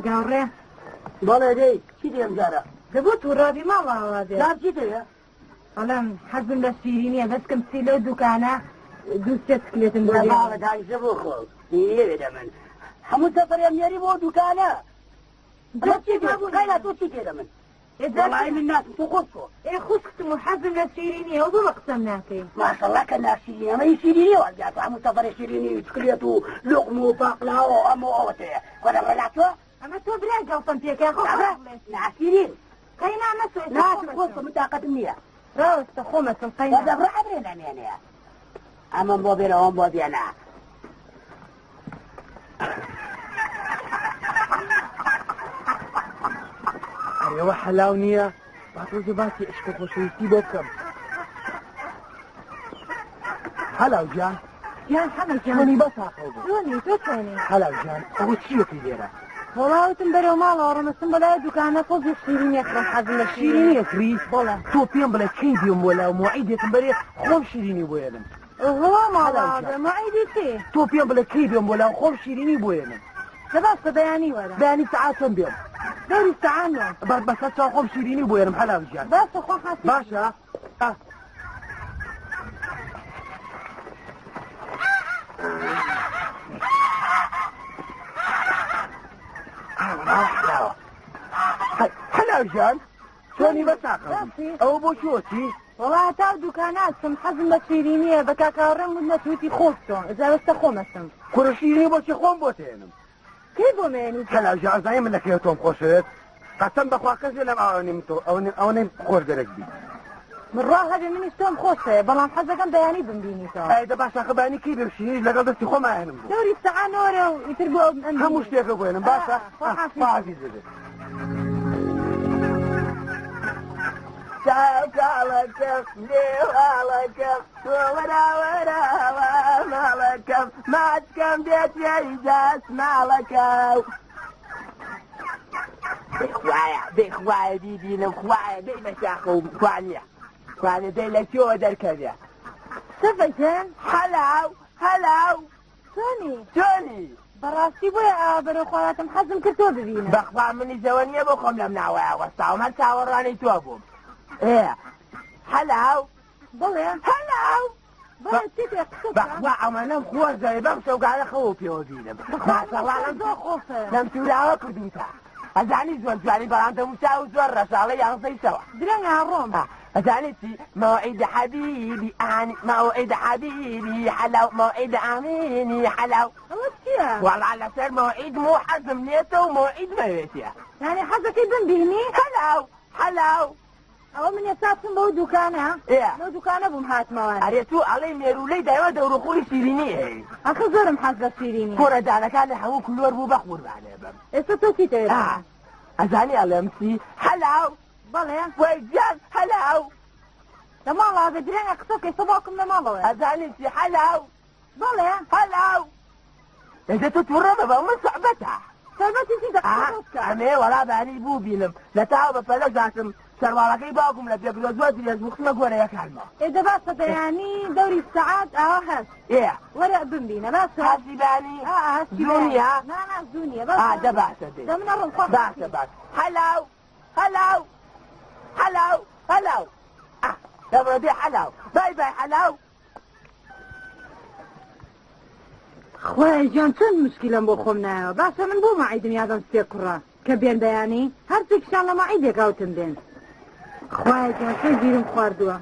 کاک هاوڕێ. بەڵێ دەی چی دێم جارە؟ دەبوو تووڕابی ماڵەوە بێ. دام چی دەوێ؟ بەڵام حەزم لە شیرینیە، بەس کەم چی لەو دوکانە دوو سێ چکلێتم بۆ لە دێ. ماڵە دانیشە بۆ خۆ. نیوێ دە من. هەموو سەفەرێم نێری بۆ دوکانە. تۆ چی چی دێ؟ قەینا تۆ چی تێ دە من؟ وەڵای من ناسم تۆ خۆت بۆ. ئێ خوشکتم و حەزم لە شیرینیە، ئەو بۆ بە قسەم ناکەی. ماشەڵڵا کە ناشیرینی، ئەمە هی شیرینیە وەرگاتوە، هەموو سەفەرێ شیرینی و چکلێت و لوقم و پاقلاوە و ئەمە و ئەوە تێیە. کۆنە ڕێلاتوە؟ ئەمە تۆ برا گەڵتەم پێکە، خۆ ئەمە ناشیرین. قەینا مەسۆ، ئێستا ناسم خۆمەچم. خۆت بۆ، من تاقەتم نییە. ڕاوەستە خۆمەچم قەینا. وەدە بڕە ئەبرێ نامێنێ. ئەمەم بۆ بێنە، ئەوم بۆ بێنە. ئەرێوە حەلاو نییە؟ با تۆزێ باسی عشق و خۆشەویستی بۆ بکەم. حەلاو گیان. گیان حەمە گیان. چۆنی بەس ئاقڵ بوو. چۆنی تۆ چۆنی؟ حەلاو گیان، ئەوە چییەکەی لێرە؟ وەڵا وتم بەرەو ماڵەوە ڕۆمەچم بۆ لای دوکانە تۆزێ شیرینی ئەکڕم، حەزم لە شیرینی ئەکڕی؟ بەڵێ. تۆ پێم بڵێ کەی بێم بۆ لاو مۆعیدێکم بەرێ خۆم شیرینی بۆ ێنم. ئۆهۆ ماڵەوە حەلاو گیان. بێ، مۆعیدی چی؟ تۆ پێم بڵێ کەی بێم بۆ لاو خۆم شیرینی بۆ ێنم. لە باشە بەیانی وەرە. بەیانی سەعات چەند بێم؟ دەوری سەعات نۆ. بەسەر چاو خۆم شیرینی بۆ ێنم حەلاو گیان. باشە خۆ حاسی. باشە. حەلاو گیان، چۆنی بەساقە؟ ئەوە بۆ چۆتی؟ وەڵا تا دوکاناسم حەزم بە شیرینیە، بە کاکاوڕێم وت نەچووتی خۆ بچۆ، ئەجا بەستە خۆمەچم. کوڕە شیرینی بۆچی خۆم بۆ تێنم؟ کەی بۆ مێنی؟ حەلاو گیان، ئەزانی من لە کەیەوە تۆم خۆشەوێت؟ قەسەم بەخوا کەس لەم ئاوە نیم تۆ، ئەوە نیم خۆش گەرەک بی. من ڕا هەبێ منیش تۆم خۆشەوێ، بەڵام حەزەکەم بەیانی بمبینیتەوە. ئەی دە باشە، خە بەیانی کەی بێم شیرینیش لەگەڵ دەستی خۆم ئاهێنم بۆ. دەوری سەعات نۆرە و ئیتر بۆ ئەو ئەم هەموو شتێکە بۆ هێنم، باشە؟ خوا حافیز. خوا حافیز بێ. چاوکاڵەکەم، لێواڵەکەم، تۆ وەراوەراوە ماڵەکەم، ماچکەم دێت یاری دەست ماڵەکەم. بێخوایە، بێخوایە بیبینم، خوایە بێ مەشاخە و خوانیە. خوانە دەی لە کوێوە دەرکەوێ؟ سەفە گیان. هەلاو، هەلاو. چۆنی؟ چۆنی؟ بەڕاستی بۆیە ئاوا بەرەو خواراتم حەزم کرد تۆ ببینم. بەخوا منی زەوە نییە بۆ خۆم لەم ناوەیە وەستاوم، هەر چاوەڕوانی تۆ بووم. ئێ هەلاو. بڵێ. هەلاو. بەڵێ، چی پێ قسە بکە؟ بەخوا ئەمەنەم خۆش دەوێ، بەم شەوگارە خەوە پێوە بینم. بەخوا ماشەڵڵا لەم زۆر خۆشە. لەم توراوە کردووتە. ئەزانی زۆر جوانی، بەڵام دەموچاو زۆر ڕەشاڵە یانزەی شەوە. درەنگ ئاڕۆم. ئەزانی چی؟ مەوعید حەبیبی ئانی، مەوعید حەبیبی حەلاو، مەوعید ئامینی حەلاو. ئەوە چییە؟ وەڵا لەسەر مەوعید مو حەزم لێتە و مەوعید مەوێتیە. یعنی حەزەکەی بمبینی؟ هەلاو، هەلاو. ئەوە من ئێستا چم بەو دوکانە؟ ئێ. لەو دوکانە بووم هاتمەوە. ئەرێ تو ئەڵێی مێرولەی دایوە دەوروخوڵی شیرینی هەیە. ئەخە زۆرم حەز لە شیرینی. کوڕە دانەکان لە هەموو کلۆر بوو بە قوربانێ بم. ئێستا تۆ چی تەوێ؟ ئەزانی ئەڵێم چی؟ هەلاو. بەڵێ. وەی گیان، هەلاو. لە ماڵەوە بێ درێنە قسە بکەی، ئێستا باوکم لە ماڵەوەیە. ئەزانی چی؟ هەلاو. بەڵێ. هەلاو. ئێستا تۆ تووڕە بە، من سەعبەتە. سەعبەتی چی؟ دە قسە بکە. ئەمێ وەڵا بانی بوو بینم. لە تاوە بە پەلە زاتم سەرواڵەکەی باوکم لە پێکردووە، زۆر درێژ بوو، خستمە گۆرەیەکانمەوە. ئێ دە باشە، بەیانی دەوری سەعات ئاوا هەشت. ئێ. وەرە بمبینە، باشە؟ هەشتی بەیانی؟ هەشتی زوو بەیانی. نییە؟ نا، نا، زوو نییە، باشە؟ دە باشە، دەی. دە من ئەڕۆم، خوا باشە، باشە. هەلاو، هەلاو، هەلاو، هەلاو. دەبڕۆ دێ حەلاو. بای بای حەلاو. خوای گیان چەند مشکلم بۆ خۆم نایەوە. باشە من بۆ مەعیدم یادەم سێ کوڕە کە بێن بەیانی، هەرچێکیشان لە مەعیدێک ئاوتم بێن. خوای گیان چەند گیرم خواردووە.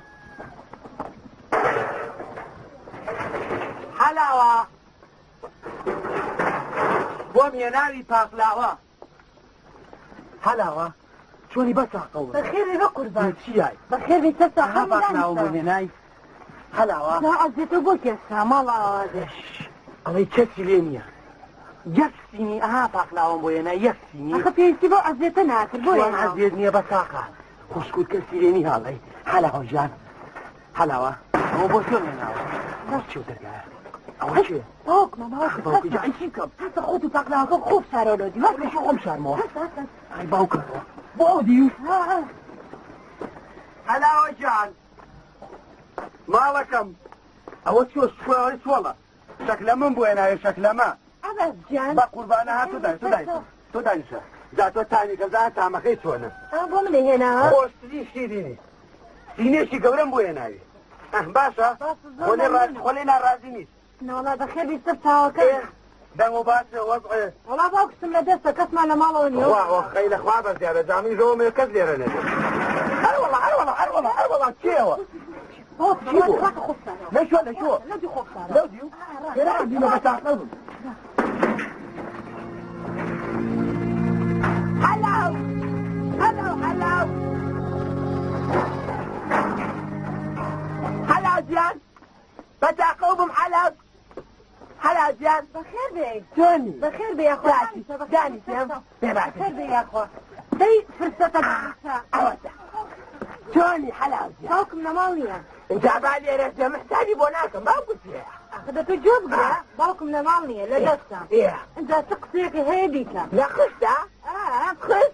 حەلاوە بۆم هێناوی پاقلاوە. حەلاوە چۆنی بەساقەوە؟ بەخێر بێ بە قوربان. چیای؟ بەخێر بێ سەر ساقەوە ئەها پاقلاوە بۆ هێنای. حەلاوە. نا عەزێتە بۆ کێشا ماڵ ئاوازێ. ئەڵێ کەسی لێ نییە. یەک سینی ئەها پاقلاوەم بۆ هێنای، یەک سینی. ئەخە پێویستی بۆ عەزێتە ناکرد، بۆ چۆن هێناوە؟ عەزێت نییە بەساقە؟ خوشکوت کەسی لێ نییە ئەڵێ. حەلاوە گیان. حەلاوە. ئەوە بۆ چۆن هێناوە؟ بۆ چێ دەرگایە؟ ئەوە چێ؟ باوکمە، باوکم. باوکم، جا ئەی چی بکەم؟ هەستە خۆت و پاقلاوەکە خۆ بشارەوە لەو دیوە. ئەوە چۆن خۆم شارمەوە؟ هەستە، هەستە. ئەی باوکم، بۆ ئەو دیو؟ ها، ها. حەلاوە گیان. ماڵەکەم. ئەوە چۆ سوێ سۆڵە. شەکلە من بۆ هێناوێ، شەکلەمە. عەباس گیان. بە قوربانە ها، تۆ دانیشە، تۆ دانیشە. تۆ دانیشە. جا تۆ تامی کە بزانە تامەکەی چۆنە. ئەمە بۆ منە هێناوە؟ خۆشترین شیرینی. سینێکی گەورەم بۆ هێناوی. باشە؟ باشە، زۆر خۆ لێ مەمنونم. خۆ لێ ناڕازی نیت. نەوەڵا بەخێر بی سەر چاوەکەم. دەنگ و باس وەزع. وەڵا باوکشتم لە دەستە کەسمان لە ماڵەوە نییە. خوا وە خەی لە خوا بەس دیارە جامی زۆر مێ کەس لێرە نەبێ. ئەرێ وەڵا، ئەرێ وەڵا، ئەرێ وەڵا، ئەرێ وەڵا، کێوە؟ باوک، چی بوو؟ ڕاکە خۆ بسارەوە. لە شوێ، لە شوێ؟ لەو دیو خۆ بسارەوە. لەو دیو؟ ڕاکە. ئێرە دیمە بە تاقە بوو. هەلاو، هەلاو، هەلاو. هەلاو گیان، بە تاقەو بووم هەلاو. هەلاو گیان. بەخێر بێی. چۆنی؟ بەخێر بێ یاخوا. دانی، دانی پێم. بێ باشە. بەخێر بێ یاخوا. دەی فرسەتە باشە. ئەوەتە. چۆنی هەلاو گیان؟ باوکم لە ماڵ نییە. ئینجا با لێرە ژێم حسابی بۆ ناکەم، باوکم چییە؟ ئاخر دە تۆ گوێ بگرە، باوکم لە ماڵ نییە، لە دەستە. ئێ. ئینجا چ قسەیەکە هەیە بیکە. لە خشتە؟ ئا. خشت؟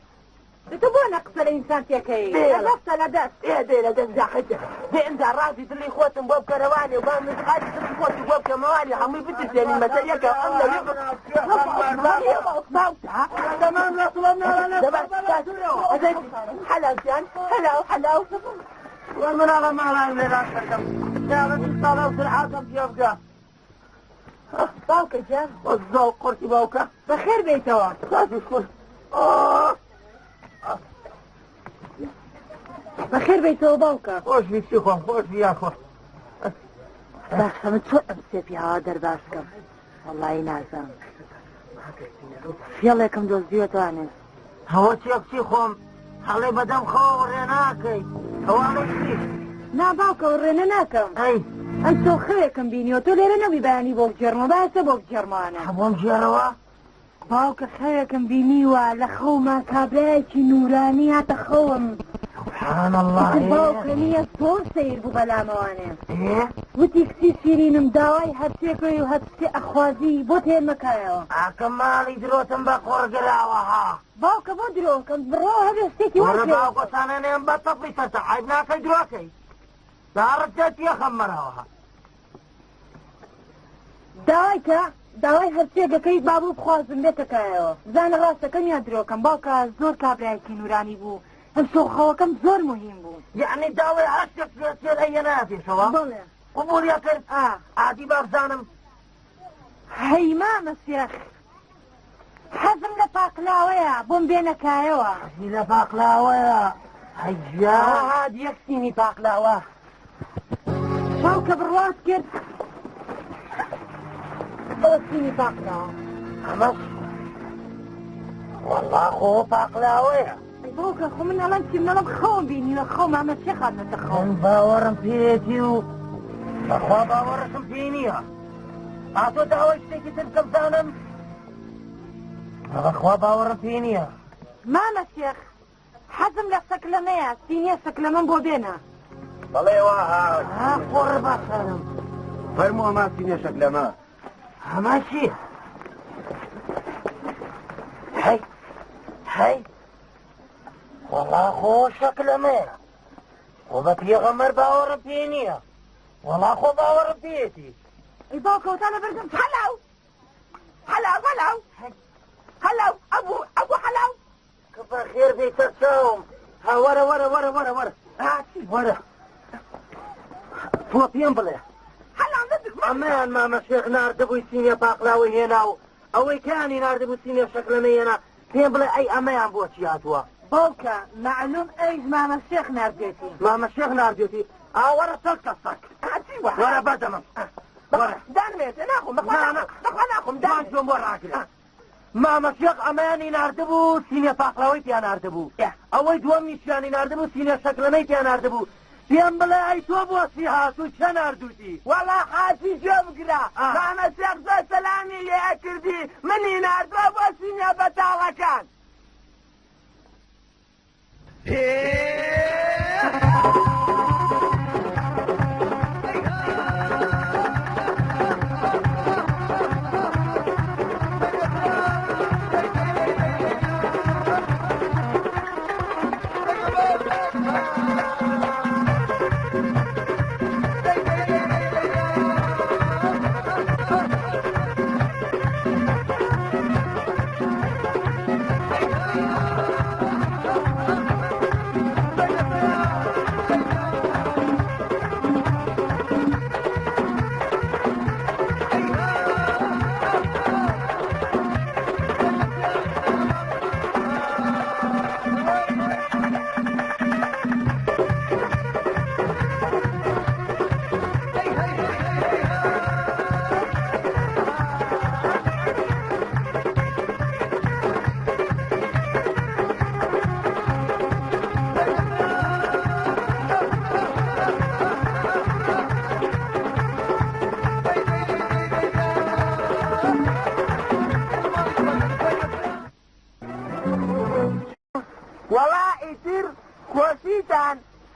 دە تۆ بۆ نە قسە لە ئینسان تێکەی؟ دێ. لە دەستە، لە دەست. ئێ، دێ لە دەست جا خشتە. دێ ئینجا ڕازی دڵی خۆتم بۆ بکەرەوانێ و با مزقاتی دڵی خۆتم بۆ بکەمەوانێ، هەمووی بترسێنین بەسەر یەکە، ئەم لەوێ بک- باوکە. تەمام لە سڵام ناڵە، لە سڵام. هەلاو گیان، هەلاو، هەلاو. وەرمناڵە ماڵان لێرا کردم. ناڵە دوو ساڵە و سرعاتم پێ بکە. باوکە گیان. زۆر قورسی باوکە. بەخێر بێیتەوە. ساسی شکر. ئاه. بەخێر بێیتەوە باوکە. خۆش بی چی خۆم، خۆش بی یاخوا. باشە من چۆن ئەم سێ پیاوە دەرباز کەم؟ وەڵڵاهی نازانم. فێڵێکم دۆزیوەتوانێ. ئەوە چیە کچی خۆم؟ هەڵێ بەدەم خەوەوە ڕێ ناکەی. ئەوانەی چی؟ نا باوکە، ڕێنە ناکەم. ئەی. ئەم تۆ خەوێکم بینیوە، تۆ لێرە نەبووی بەیانی بۆ بگێڕمەوە، با ئێستا بۆ بگێڕمەوانە. بۆم گێڕەوە؟ باوکە خەوێکم بینیوە، لە خەوما کابرایەکی نورانی هاتە خەوم. سبحان الله. ئیتر باوکە نییە زۆر سەیر بوو بەلامەوانێ. ئێ؟ وتی کچی شیرینم داوای هەرچێکەوەی و هەرچێ ئەخوازی بۆ تێنمەکایەوە. ئاکە ماڵی درۆتم بە قۆڕگراوە ها. باوکە بۆ درۆکەم بڕۆ هەبێ شتێکی وای وەرە پێ باوکە سانانێم بە تەپڵی سەرتە، عەیب ناکەی درۆکەی. داڕت تێ تێخەم مەرەوە ها. داوای کە داوای هەرچێکەکەی بابوو بخوازم بێتەکایەوە. بزانە ڕاستەکەم یا درۆکەم. باوکە زۆر کابرایەکی نورانی بوو، ئەم سۆخەوەکەم زۆر مهم بوو. یعنی داوای هەر شتێک پێ ئەیە ناپێشەوە؟ بەڵێ. قبوڵیە کرد؟ ئا. عادی با بزانم. هەی مامە شێخ، حەزم لە پاقلاوەیە، بۆم بێنەکایەوە. حەزی لە پاقلاوەیە؟ هەییا. هاد یەک سینی پاقلاوە. باوکە بڕوات کرد ئەوە سینی پاقلاوە. ئەمەش وەڵا خۆ پاقلاوەیە. ئەی باوکە خۆ من ئەڵێم چیم، نەڵێم خەوم بینیوە، خەوم ئەمە چێ خاتنەتە خەوم. من باوەڕم پێیەتی و بەخوا باوەڕشم پێی نییە. ئاتۆ داوای شتێکی تر بکەم بزانم؟ بەخوا باوەڕم پێی نییە. مامە شێخ، حەزم لە سەکلەمەیە، سینیە سەکلەمەم بۆ بێنە. بەڵێ وا هات. ها قۆڕ باسانم. فەرموو ئەما سینیە شەکلەمە. ئەمە چییە؟ هەی، هەی، وەڵا خۆ شەکلەمەیە. خۆ بە پێغەمبەر باوەڕم پێ نییە. وەڵا خۆ باوەڕم پێیەتی. ئەی باوکە تا لەبەردەم هەلاو، هەلاو، هەلاو، هەلاو، ئەبوو، ئەبوو هەلاو. کە بەخێر بێی سەرچاوم. ها وەرە، وەرە، وەرە، وەرە، وەرە. ها، وەرە. تۆ پێم بڵێ. هەلاو، نەدرک، نەدرک. ئەمەیان مامە شێخ ناردبووی سینێ پاقلاوەی هێنا و ئەوەی کەیانی ناردبوو سینێ شەکلەمەی هێنا. پێم بڵێ ئەی ئەمەیان بۆ چی هاتووە؟ باوکە معلوم ئەویش مامە شێخ ناردێتی. مامە شێخ ناردێتی؟ ئا وەرە سەگ کە سەگ. هەرچی وە. وەرە بەردەمم. وەرە. دانمێتێ، ناخۆم، بەخوا نا، نا. ناخۆم، بەخوا ناخۆم، دانمێتێ. جوان بۆ ڕاگرە. مامە شێخ ئەمەیانی ناردبوو سینێ پاقلاوەی پیا ناردبوو. ئەوەی دووەم نیشیانی ناردبوو سینێ شەکلەمەی پیا ناردبوو. پێم بڵێ ئەی تۆ بۆ چی هاتوو چە ناردووتی؟ وەڵا حاجی گوێ بگرە. مامە شێخ زۆر سەلامی لێ ئەکردی، منی ناردووە بۆ سینێ بەتاڵەکان.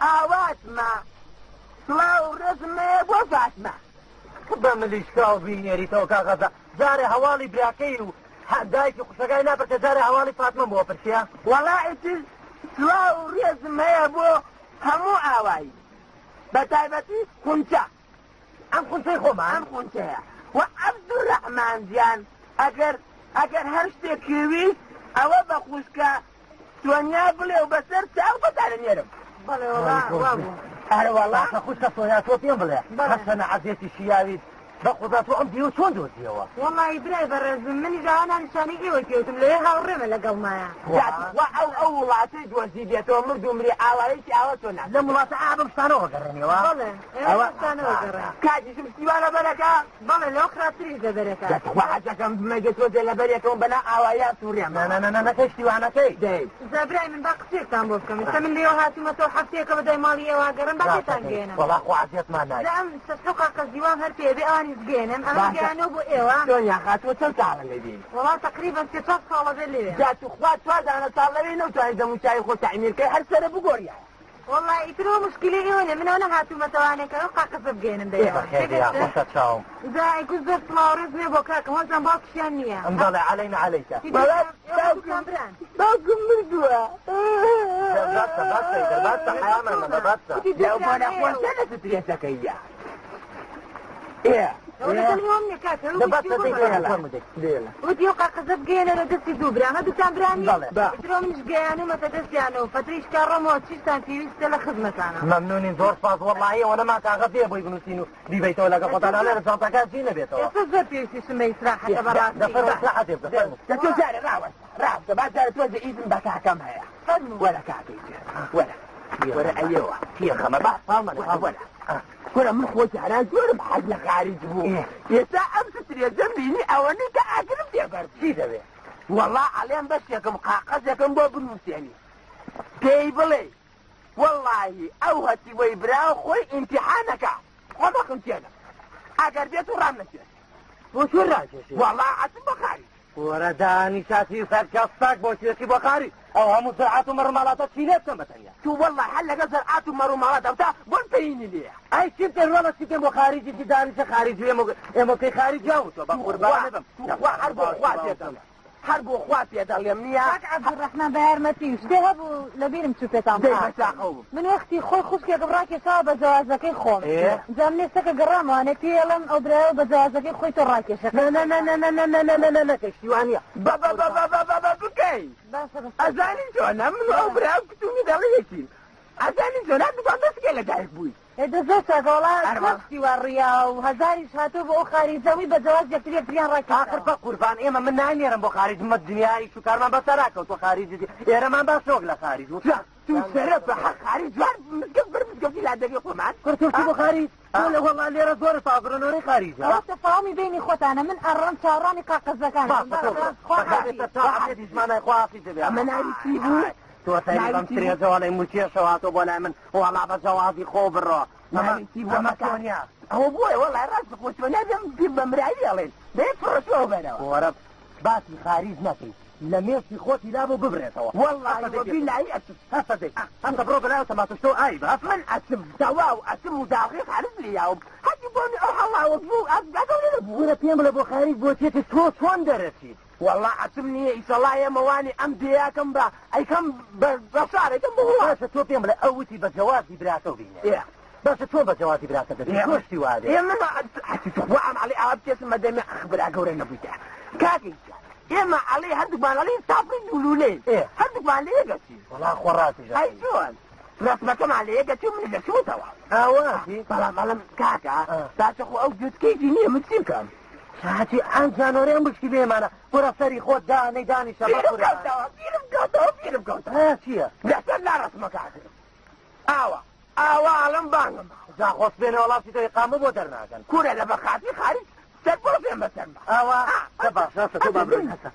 ئاواتمە سڵاو و ڕێزم هەیە بۆ فاتمە. بە ملیشکاو بینێریتەوە کاغەزە جارێ هەواڵی براکەی و دایکی خوشەکای ناپرسێ جارێ هەواڵی فاتمەم بۆ پرسیە. وەڵا ئیتر سڵاو و ڕێزم هەیە بۆ هەموو ئاوایی بە تایبەتی خونچە. ئەم خونچەی خۆمان؟ ئەم خونچەیە. وە عەبدولڕەحمان گیان ئەگەر ئەگەر هەر شتێکی ویست ئەوە بە خوشکە سۆنیا بڵێ و بەسەر چاو خۆتان ئەنێرم. بەڵێ وەڵا وا بوو. ئەرە وەڵا. باشە خوشکە سۆنیا تۆ پێم بڵێ هەرچەنە عەزێتی شیاویت بە خودا تۆ ئەم دیوە چۆن دۆزیەوە؟ وەڵاهی برای بەڕێزم منیش ئاوا ناونیشانی ئێوەی پێوتم لەوێ هاوڕێمە لەگەڵمایە. جا تخوا ئەو ئەو وڵاتەی دۆزیبێتەوە مرد و مری ئاوایەکی ئاوا چۆن ناسیتەوە؟ لەم وڵاتە ئا بەم شتانەوە گەڕێنیەوە؟ بەڵێ ئێمە بەم شتانەوە گەڕێن. کاکیشم شتی وا لەبەرەکا؟ بەڵێ لەوە خراپتریش لەبەرەکا. جا تخوا حەزەکەم بمەگە تۆزێ لەبەرێکەوە بەنا ئاواییا سوڕێمەوە. نا نا نا نەکەی شتی وا نەکەی. دەی. جا برای من با قسەیەکتان بۆ بکەم ئێستا من لێوە هاتوومەتەوە هەفتەیەکە بەدوای ماڵی ئێوە گەڕێم با پێتان گەیەنم. وەڵا خوا عەزیەتمان نای. جا ئەم سەتح و قاقەزی وام هەر پێ بێ ئەوانیش بگەیەنم ئەمە گەیانەوە بۆ ئێوە. سۆنیا خاتوو چەند ساڵە لێوی؟ وەڵا تەقریبەن سێ چوار ساڵە بێ لێوێ. جا توخوا چوار دانە ساڵ لەوێی نەوتوانی دەموچاوی خۆت تەعمیر کەی هەر سەرە بگۆریایە. وەڵا ئیتر ئەوە موشکیلەی ئێوە نیە من ئەوە نەهاتوومەتەوانێ کە ئەو قاقەزە بگەیەنم بە ئێوە. بەخێر بێی خۆشە چاوم. جا ئەیگوت زۆر سڵاو ڕێز نوێ بۆ کاکم وەزان باوکیشیان نییە. ئەم دەڵێ عەلەینا عەلەیکە. باوکم باوکم مردووە. بەسە بەسە ئیتر بەسە حەیامان نەما بەسە. لەو بۆنە خۆشە لە سترێسەکەی یا. ئێ وتی ئەو قاقەزە بگەیەنە لە دەستی دوو برا هەردووکتان برا نین ئیتر ئەو منیش گەیانومەتە دەستیان و فەترەیش کە ڕۆمەوە چیشتان پێویستە لە خزمەتانە. مەمنونین زۆر سپاس وەڵاهی ئەوەنەمان کاغەز نییە بۆی بنووسین و بیبەیتەوە لەگەڵ خۆتان ئەڵێ لە جانتاکە چی نەبێتەوە. ئێستا زۆر پێویستیشم بە ئیسراحەتە بەڕاستی. دەفەرموو ئیسراحەتێ بکە فەرموو. دە تۆ جارێ ڕاوەستە ڕاوەستە با جارێ تۆزێ ئیزن بە کاکەم هەیە. فەرموو. وەرە کاکەی جێ وەرە وەرە ئەیەوە. تێخەمە با پاڵمەنێ وەرە. کورە من خۆ جاران زۆرم حەز لە خاریج بوو ئێستا ئەم سترێزەم بینی ئەوەنەی کە ئاگرم تێبەرد. چی دەوێ؟ وەڵا ئەڵێم بەشێکم قاقەزێکم بۆ بنووسێنی پێی بڵێ وەڵاهی ئەو هەتیوەی برا خۆی ئیمتیحانەکە خۆ بەخنچێنم ئەگەر بێت و ڕام نەکێشێ. بۆ کوێ ڕاکێشێ؟ وەڵا ئەچم بۆ خاریج. وەرە دانیشە سەرکە سەگ بۆ کوێچی بۆ خاریج؟ ئەو هەموو زرعات و مەڕوماڵاتە چی لێ بکەم بە تەنیا؟ تو وەڵا هەر لەگەڵ زرعات و مەڕوماڵات ئەوتا بۆن پەیینی لێیە. ئەی چی بکەین ڕۆڵە چی بکەین بۆ خاریجی چی دانیشە خاریجی ئێمە ئێمە کەی خاریجی هاوتوە بە قوربانت بم. توخوا هەر بۆ خوا پێت دەڵێم هەر بۆ خوا پێ دەڵێم نییە. کاک عەبدولڕەحمان بە یارمەتی شتێ هەبوو لە بیرم چوو پێتان دەی بڵێم. بە ساقەو بم. من وەختی خۆی خوشکێکم ڕاکێشاوە بە جەوازەکەی خۆم. جا من ئێستا کە گەڕامەوانێ پێی ئەڵێم ئەو برایەوە بە جەوازەکەی خۆی تۆ ڕاکێشە. نا نا نا نا نا نا نا نا نا نا کەشتی وا نییە. بە بە بە بە بە بە بە بکەی. باشە بەس. ئەزانی چۆنە من و ئەو برام کتومی دەڵێ یەکین. ئەزانی چۆنە هەردووکمان دەسکێ لە دایک بووین. ئێ دە زۆر چاکە وەڵا ئەروا. زۆر شتی وا ڕوویا و هەزاریش هاتووە بۆ ئەو خاریجە وی بە جەواز یەکتر یەکتریان ڕاکێشاوە. ئاخر بە قوربان ئێمە من نانێرم بۆ خاریج مە دنیای ئیش و کارمان بەسەرا کەوتوە خاریج ئێرەمان باشە وەک لە خاریج و جا تو شەرەفە حەق خاریج جوان مزگەفت بەر مزگەفتی لادەکەی خۆمان. کورە تۆ چی بۆ خاریج تۆ لە وەڵا لێرە زۆر تازرە نۆرەی خاریجە. ئەوە تەفاومی بەینی خۆتانە من ئەڕۆم چاوەڕوانی قاقەزەکانم باشە تۆ بڕۆ. خوا بەخێر بێیتە حافیز. چاو عەفێتی زمانای خوا حافیز بێ. ئەمە ناوی چی بوو؟ تۆ سەری بەم ترێزەوە موچێشەوە هاتۆ بۆ لای من وەڵا بە جەوازی خۆ بڕۆ. ناوی چی بوو؟ ئەمە سۆنیا. ئەوە بۆیە وەڵا ڕاست خۆ سۆنیا بێم بیر بە مراوی ئەڵێن دەی فڕۆشەوە بەرەوە. وەرە باسی خاریج نەکەی لە مێشکی خۆتی لابوو ببرێتەوە. وەڵڵاهی وەبیللاهی ئەچم. هەستە دەی هەستە بڕۆ بەلایەوە تەماتەشتەوە ئای بە. من ئەچم تەواو ئەچم و داغی خارج لیاوم هەچی بۆنی ئەو حەڵاوە بوو ئەگەڵ نەبوو. وەرە پێم بڵێ بۆ خاریج بۆ چێتی تۆ چۆن دەرەچیت؟ وەڵا ئەچم نییە ئیشەڵا ئێمە وانی ئەم دێیاکەم بە ئەیکەم بە شار ئەیکەم بە وڵات. باشە تۆ پێم بڵێ ئەو وتی بە جەوازی براکەو بینێ. ئێ. باشە چۆن بە جەوازی براکە دەچی؟ تۆ شتی وا بێ. ئێ من حەچی تخوا ئەم عەلی ئاوا بکێشم بە دەمی ئەخ برا گەورە نەبوویتە. کاکەی گیان ئێمە عەلی هەردووکمان ئەڵێ سافری دوولوولەین. ئێ. هەردووکمان لە یەک ئەچین. وەڵا خۆ ڕاستیش ئەی چۆن؟ ڕەسمەکەمان لە یەک ئەچی و منیش دەچووتەوە. ئاواتی؟ بەڵام ئەڵێم کاکە باشە خۆ ئەو جووتکەیەکی نییە من چی بکەم؟ چاچی ئەم جانۆرەی ئەم مشکیلەیەمانە کورە سەری خۆت دانەی دانیشە بە بیرم کورە. کەوتەوە بیرم کەوتەوە بیرم کەوتەوە. ها چییە؟ لەسەر لا ڕەسمەکە ئەگرم. ئاوا ئاوا ئەڵێم بانگم. جا خۆ سبێنێ وەڵا بچیتەوە ئیقامە بۆ دەرناکەن. کورە لە بەخاتی خارج سەر بۆ بەسەرما. ئاوا دە باشە هەستە تۆ با بڕۆین هەستە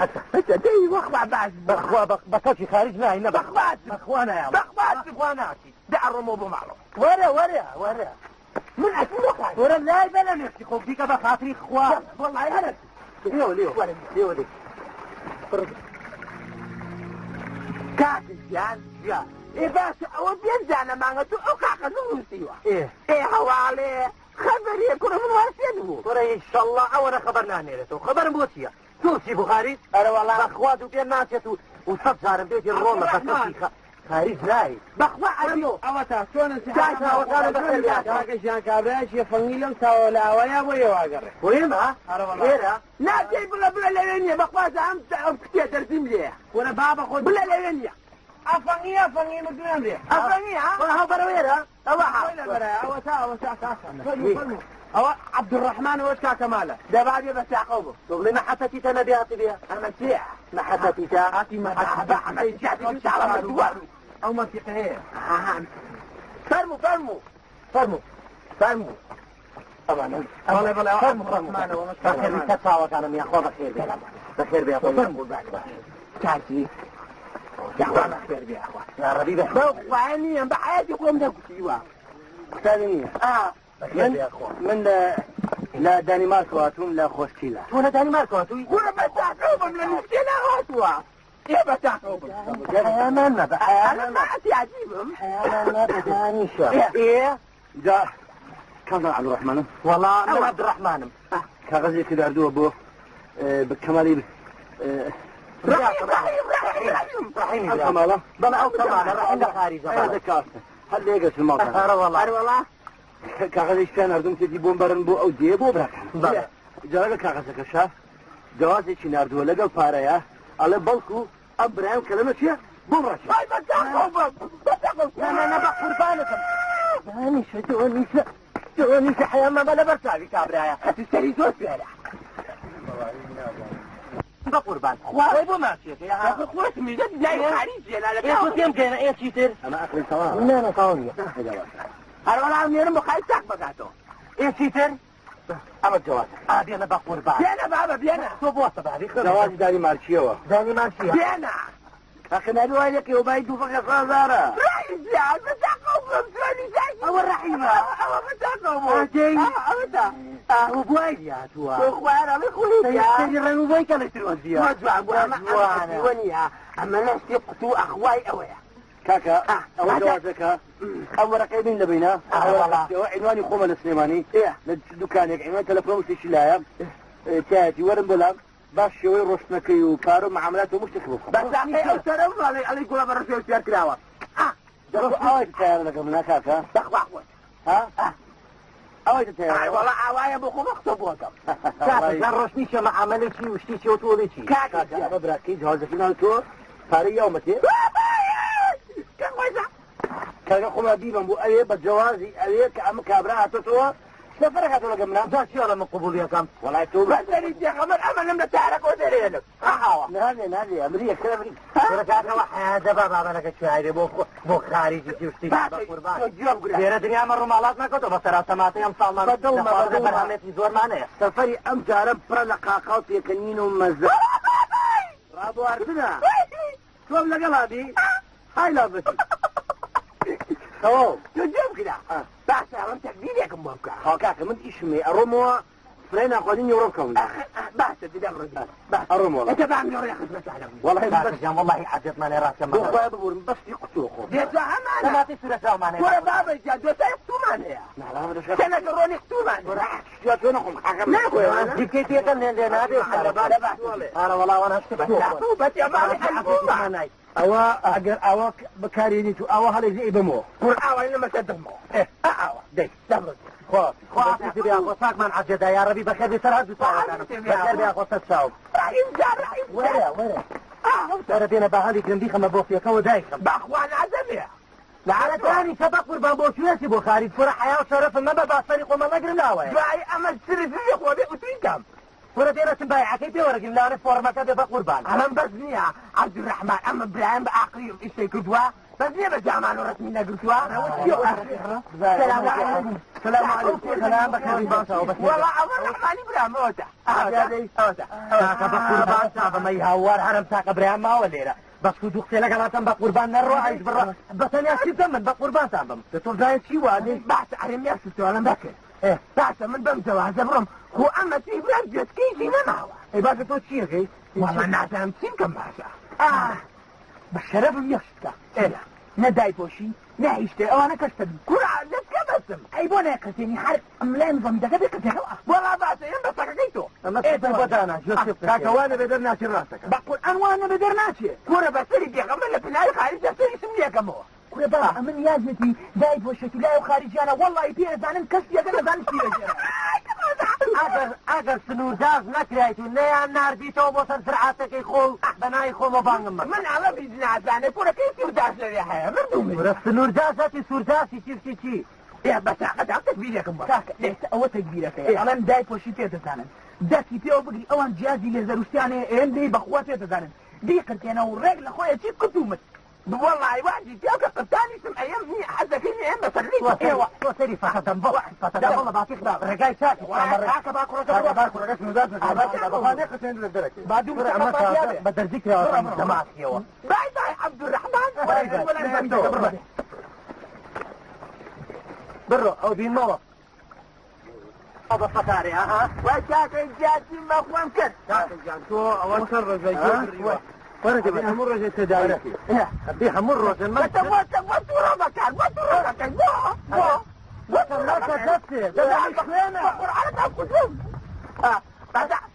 هەستە. هەستە دەی وەخوا باش بوو. بەخوا بە کەڵکی خارج نای نە بەخوا بەخوا نایەڵم. بەخوا بەخوا ناچیت. دە ئەڕۆمەوە بۆ ماڵەوە. وەرە وەرە وەرە. من ئەچم بۆ خارج. وەرە لای بە لە مێشکی خۆم بیکە بە خاتری خوا. وەڵڵاهی هەر ئەچم. لێوە لێوە لێوە لێ. کاکە گیان گیان. ئێ باشە ئەوە پێنجانە مانگە تۆ ئەو کاقەزە نووسیوە. ئێ هەواڵێ خەبەرێ کوڕە من واسێت بوو. کوڕە ئینشەڵڵا ئەوەنە خەبەر نانێرێتەوە. خەبەرم بۆ چییە؟ تۆ چی بۆ خاریج؟ ئەرە وەڵا. بەخوا دوو پێ ناچێت و سەد جارم بێتی ڕۆڵە بە کەسی خاریج نای. بەخوا ئەرێ. ئەوەتا چۆنە چاوەکانم بەخێر بێ. کاکە ژیان کابرایەکی فەنگی لەم تاوە لە ئاوایە بۆ ئێوە ئەگەڕێ. بۆ ئێمە؟ ئەرە وەڵا. ئێرە؟ نا جێی بڵێ بڵێ لەوێ نییە بەخوا ئەم ئەو کتێ دەرزیم لێیە. وەرە بابە خۆت. بڵێ لەوێ نییە. ئەفەنگی ئەفەنگی مردوویان بێ. ئەفەنگی ها؟ وەرە هەو بەرەو ئێرە؟ ئەوە ها. ئەوە تا ئەوە تا کاکە. فەرموو فەرموو. ئەوە عەبدولڕەحمان ئەوەش کاکە مالە. دەبا بێ بە ساقەو بوو. تۆ بڵێ مەحەتەتیتە نەبێ هاتی بێ؟ ئەمە چییە؟ مەحەتەتیتە؟ هاتی مەرحەبا ئەمە چییە؟ چاڵە مردووە. ئەو مەنتیقەیە. فەرموو فەرموو فەرموو. فەرموو. بەڵێ بەڵێ ئەوە فەرموو فەرموو. عەبدولڕەحمانەوە ئەوەش بەخێر بێ سەر چاوەکانم یاخوا بەخێر بێ. بەخێر بێ یاخوا. فەرموو کاکی یاخوا بەخێر بێ یاخوا. یا ڕەبی بەخێر. بەو خوایە نییە بە حەیاتی خۆم نەگوتیوە. قوتابی نییە. بەخێر بێ یاخوا. من لە دانیمارکەوە هاتووم لە خۆشکیلە. تۆ لە دانیمارکەوە هاتووی؟ کوڕە بە تاقەو بم لە نووسێ هاتووە. ئێ بە تاقەو بم. حەیامان نەبە ئەنا ماتی عەجیبم. حەیامان نەبە دانیشە. ئێ جا کامە عەبدولڕەحمانم؟ وەڵا من عەبدولڕەحمانم. کاغەزێکی داردووە بۆ بە کەمالی ڕەحیم ڕەحیم ڕەحیم ڕەحیم. ڕەحیمی ئەو برا. کەمالە؟ بەڵێ ئەو کەمالە ڕەحیم لە خاریجە. ئێ دەکاتە. هەر لێگەچن ماڵتان. ئەرە وەڵا. ئەرە وەڵا. کاغەزێکی پێیان ناردوم تێتی بۆم بەرن بۆ ئەو دێ بۆ براکان. بەڵێ. جا لەگەڵ کاغەزەکەشا جوازێکی ناردووە لەگەڵ پارەیە ئەڵێ بەڵکو ئەم برایم کەلەمە چییە بۆم ڕەچێ. ئای بە تاقەو بم. بە تاقەو. نا نا نا بە قوربانتم. دانیشە دانیشە دانیشە حەیامان بە لەبەر چاوی کابرایە. ئەتو سەری زۆر سوێرە. بە قوربان. خوا بۆ ماچێتە یا ئاخر خۆت میلەت لای خاریجیە لا لە ئێ تۆ پێم بگەینە ئێ چیتر؟ ئەمە ئەقلی تەواوە. نا نا تەواو نییە. هەر وەڵا نێرم بۆ خاریج تاق بکاتەوە. ئێ چیتر؟ ئەمە جوازە. ئا بێنە بە قوربان. بێنە بابە بێنە. تۆ بۆتە بابی خۆ. جوازی دانیمارکیەوە. دانیمارکیە. بێنە. ئەخە نابێ وای لێکەی ئەو بای دوو فەقێ سازارە. ڕەحیم جیان بە تاقەو بم جوانی جاکی. ئەوە ڕەحیمە. ئەوە بە تاقەو بوو. ئەدەی. ئەوە تا. ئەوە بوای هاتووە. تۆ خوارە ئەڵێ خولی سەری ڕەنگ بۆی کەڵی ترۆزیە. زۆر جوان بوو. ئەمە جوانە. ئەمە نییە. ئەمە نەشتی قوتوو ئەخوای ئەوەیە. کاکە ئەوە جوازەکە ئەو وەرەقەی بین لە بینە ئەوە عینوانی خۆمە لە سلێمانی لە دوکانێک عینوان تەلەفۆن شتێکی لایە تایەتی وەرم بۆ لام باش شێوەی ڕۆشتنەکەی و پارە و معاملات و مشتێک بۆ بخەم. بە ساقەی ئەو سەرە و ئەڵێ گوڵە بە ڕەشێ و سوێر کراوە. دەڕۆ ئەوەی تەیارە لەگەڵ منە کاکە؟ بەخوا خۆت. ها؟ ئەوەی تەیارە. ئای وەڵا ئاوایە بۆ خۆم قسە بۆکەم. کاکە جا ڕۆشنیشە مەعامەلێکی و شتی چی و تۆڵێ چی؟ کاکە کاکە ئەمە براکەی جوازەکەی ناو تۆ پارەی یاومەتێ؟ کاکە خۆما بیبەم بۆ ئەوێ بە جوازی ئەوێ کە ئەمە کابرا هاتۆتەوە سەفەرە هاتۆ لەگەڵ منە. جا چی ئەڵێ من قبوڵیەکەم؟ وەڵای تۆ بەسەری پێغەمبەر ئەمە لەم لە تارەکەوە دەرێنم. ئاوا. نابێ نابێ ئەمری یەکسەر ئەمری. کوڕە کاکەوە حەیا دەبا بابەنەکە کوێ بۆ بۆ خاریجی چی و شتی بە قوربان. تۆ گوێم گرە. لێرە دنیا مە ڕووماڵات نەکەوتەوە بە سەرا تەماتەی ئەم ساڵمان بە دڵمە، بە دڵمە. بەرهەمێتی زۆرمانەیە. سەفەری ئەم جارە پڕە لە قاقا و پێکەنین و مەزە. ڕابواردنە. تۆم لەگەڵا بی؟ های لابەتی. تەواو. تۆ گوێم گرە. باشە ئەڵێم تەکبیرێکم بۆ بکە. خوا کاکە من ئیشم هەیە ئەڕۆمەوە فرەی ناخواردنی نیوەڕۆ بکەم. باشە دەدەم ڕۆ. باشە. ئەڕۆمەوە. ئەتە بام نیوەڕۆ خزمەتانم. وەڵای کاکە بەس گیان وەڵاهی عەزیەتمانەیە ڕاستیان بۆ خۆیان ببورم بەستی قوتووە خۆ. دێتوە هەمانە. تەماتەی سوورەکراومانەیە. کوڕە بابە گیان دۆتای قوتوومان هەیە. چەنەکە ڕۆنی قوتوومان هەیە. شتیا تۆ نەخۆم کاکە. ناخۆی. دیکەی پێکەم لێن لێ نابێ ئارە وەڵا وان هەشت بەتاقەو بەتێ ماڵی ئەلبوومە. ئەوە ئەگەر ئەوە بەکارێنیت و ئەوە هەڵێ ئیبەمەوە. کوڕ ئاوای لەمە دەمەوە. ئاوا. دەی. دەمڕۆ. خوا. خوا حافظی بێ خۆ چاکمان عەزیەدا یا ڕەبی بەخێر بێ سەر هەردوو چاوەکانم. بەخێر بێ خۆ سەر چاو. ڕەحیم جان ڕەحیم جان. وەرە وەرە. وەرە بێنە با هەڵی گرم بیخەمە بۆ فێکەوە دایخەم. بەخوا نازەمێ. لەعلە دانی کە بە قوربان بۆ کوێسی بۆ خاریج کوڕە حەیا و شەرەفم مەبە با سەری خۆمە نەگرم لاوەیە. دوای ئەمە سرفی خۆ بێ ئوتوی کەم. کوڕە دێنە چم بایعەکەی پێ وەرەگرم لاوانێ فۆڕمەکە بێ بە قوربان. ئەمەم بەس نییە عەبدولڕەحمان ئەمە برایم بە ئاقلی ئیشەی کردووە بەس نییە بە جامان و ڕەسمی نەگرتووە. سلام عەلەیکم. سلام عەلەیکم. سلام بەخێر بێ چاو بەخێر. وەڵا ئەوە ڕەحمانی برام ئەوەتە. ئەوەتە. کاکە بە قوربان چاوەمەی هاوار هەرم تاقە برایم ماوە لێرە. بەس و دوو قسەی لەگەڵاتم بە قوربان نەڕۆ ئەیش بڕە بە تەنیا چی بکەم من بە قوربانتان بم. تۆ زانیت چی وادەی؟ باشە ئەرێ مێشت تۆڵم بەکرد. باشە من بەم جەوازە بڕۆم خۆ ئەمە چی برام گوێچکەیەکی نەماوە. ئەی باشە تۆ چی ئەکەی؟ وەڵا نازانم چی بکەم باشە. بە شەرەفم یەک شت بکە. ئێرە. نە دایپۆشی نە هیچ شتێ ئەوانە کەشتەبی. کورە لەچکە بەسم. ئەی بۆ نایقرتێنی هەر لای مزەمیدەکە بیقرتێنەوە. وەڵا باشە ئێم بە سەگەکەی تۆ. ئەمە سپی بۆ دانا گوێ سپی بکە. کاکە وا نەبێ دەرناچی ڕاستەکە. بە قورئان وا نەبێ دەرناچێ. کورە بە سەری پێغەمبەر لە پێناوی خاریجا سەریشم لێکەمەوە. کورە بابە ئەمن نیازمەتی دایپۆشێت و لای ئەو خاریجیانە وەڵڵاهی پێ ئەزانن کەس یەکە نەزانن چی لەژێرە. ئەگەر ئەگەر سنوورداش نەکرایت و نەیان ناردیتەوە بۆ سەر زرعاتەکەی خۆ و بە ناوی خۆمەوە بانگم مەکە. من ئەڵە بیت نازانێ کورە کەی سوورداش لەوێ هەیە مردوو من. کورە سنوورداش هەتی سوورداشی چی چی چی. ئێ بە تاقەت ئەم تەگبیرێکم بۆ. کاکە ئێستا ئەوە تەگبیرەکەیە ئەڵێم دایپۆشی پێ دەزانن دەستی پێوە بگری ئەوان جیازی لێزەروشتیان هەیە ئێم لێی بەخوا پێ دەزانن بیقرتێنە و ڕێک لە خۆیە چی کت و مت. وەڵای وا دیتیاو کە قرتانیشم ئەیەم نیە حەزەکەی ئەیەم بە سەرلی ئێوە تۆ سەری فەقەتەم بۆ فەقەتەم بەڵە باتی خرا ڕێگای چاکی کاکە با کوڕەکە بڕوا با کوڕەکە سنووردار نەکەن بەخوا نەقرتێن لە دەرەکەی با دوو کورە ئەمە تازە بە دەرزی کراوە دەماخیەوە بای بای عەبدولڕەحمان بای بای بڕۆ بڕۆ ئەو بینمەوە بە قەتارێ ها وای کاکە جاتی مەخوەم کرد کاکە گیان تۆ ئەوە چەند ڕۆژە گوێ بڕیوە وەرە دەبێ هەموو ڕۆژێ تەداوی ئەبێ هەموو ڕۆژێ من بەتە بۆ بۆ تووڕە بەکار بۆ تووڕە بەکار بۆ بۆ بۆ تووڕە بەکار دەستێ دەزانی خوێنە بە قورئان تا کوژم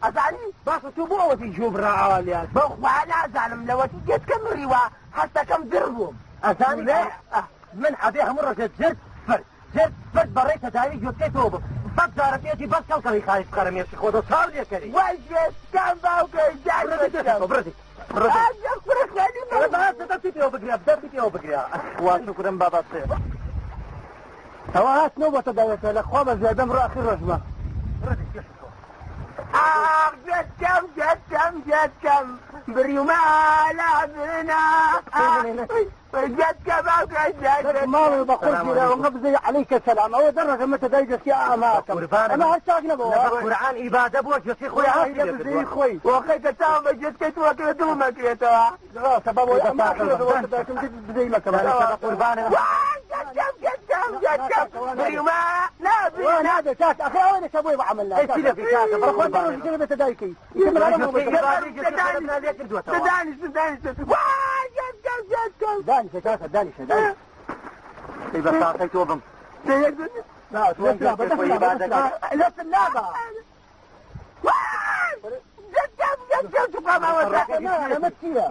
ئەزانی باشە تۆ بۆ ئەوەتی گوێ بڕا ئاوا لێیان بەخوا نازانم لەوەتی گێچکە مڕیوە هەستەکەم زڕ بووم ئەزانی من ئەبێ هەموو ڕۆژێ جرد فرد جرد فرد بەڕێی تەداوی گوێچکەی تۆ بم سەد جارە پێتی بەس کەڵکەڵی خارج بخەرە مێشکی خۆتە چاو لێکەری وای گوێچکەم باوکە گیان بڕدی کوڕە خوێنی باشە دەستی پێوە بگرە دەستی پێوە بگرە وا شکرم بابا سێ ئەوە هاتنەوە بۆ تەداویەکە لە خوا بە زیادەم ڕۆ ئەخیر ڕۆژمە ئاخ گوێچکەم گوێچکەم گوێچکەم بریومە لابنا گوێچکە باوکە گیان ماڵ بە خۆشی ئەوە بزەی عەلەیکە سەلام ئەوە دەڕەکە مە تەداوی دەستی ئاماکەم ئەمە هەر چاک نەبەوە قورئان ئیبادە بووە گوێچکەی خۆی هەر بزەی خۆی واقعی کە چاوم بە گوێچکەی تۆ کرد دڵم ئەکرێتەوە ڕاستە بابا ئەمە ئەخیر ڕۆژە تەداویکەم بزەی مەکە قوربانە گوێچکەم گوێچکەم گوێچکەم بریومە لابنا نابێ کاک ئەخی ئەوە نەکە بۆی بەعەمەل ئەی چی دەکەی کاکە بەخوا دەڕۆژی تر بێتە دایکەی دانیشتن دانیشتن وای گوێچکەم گوێچکەم دانیشە کاکە دانیشە دانیشە ئەی بە تاقەی تۆ بم لەسم نابا گوێچکەم گوێچکەم توخوا ماوەتە ئەمە چییە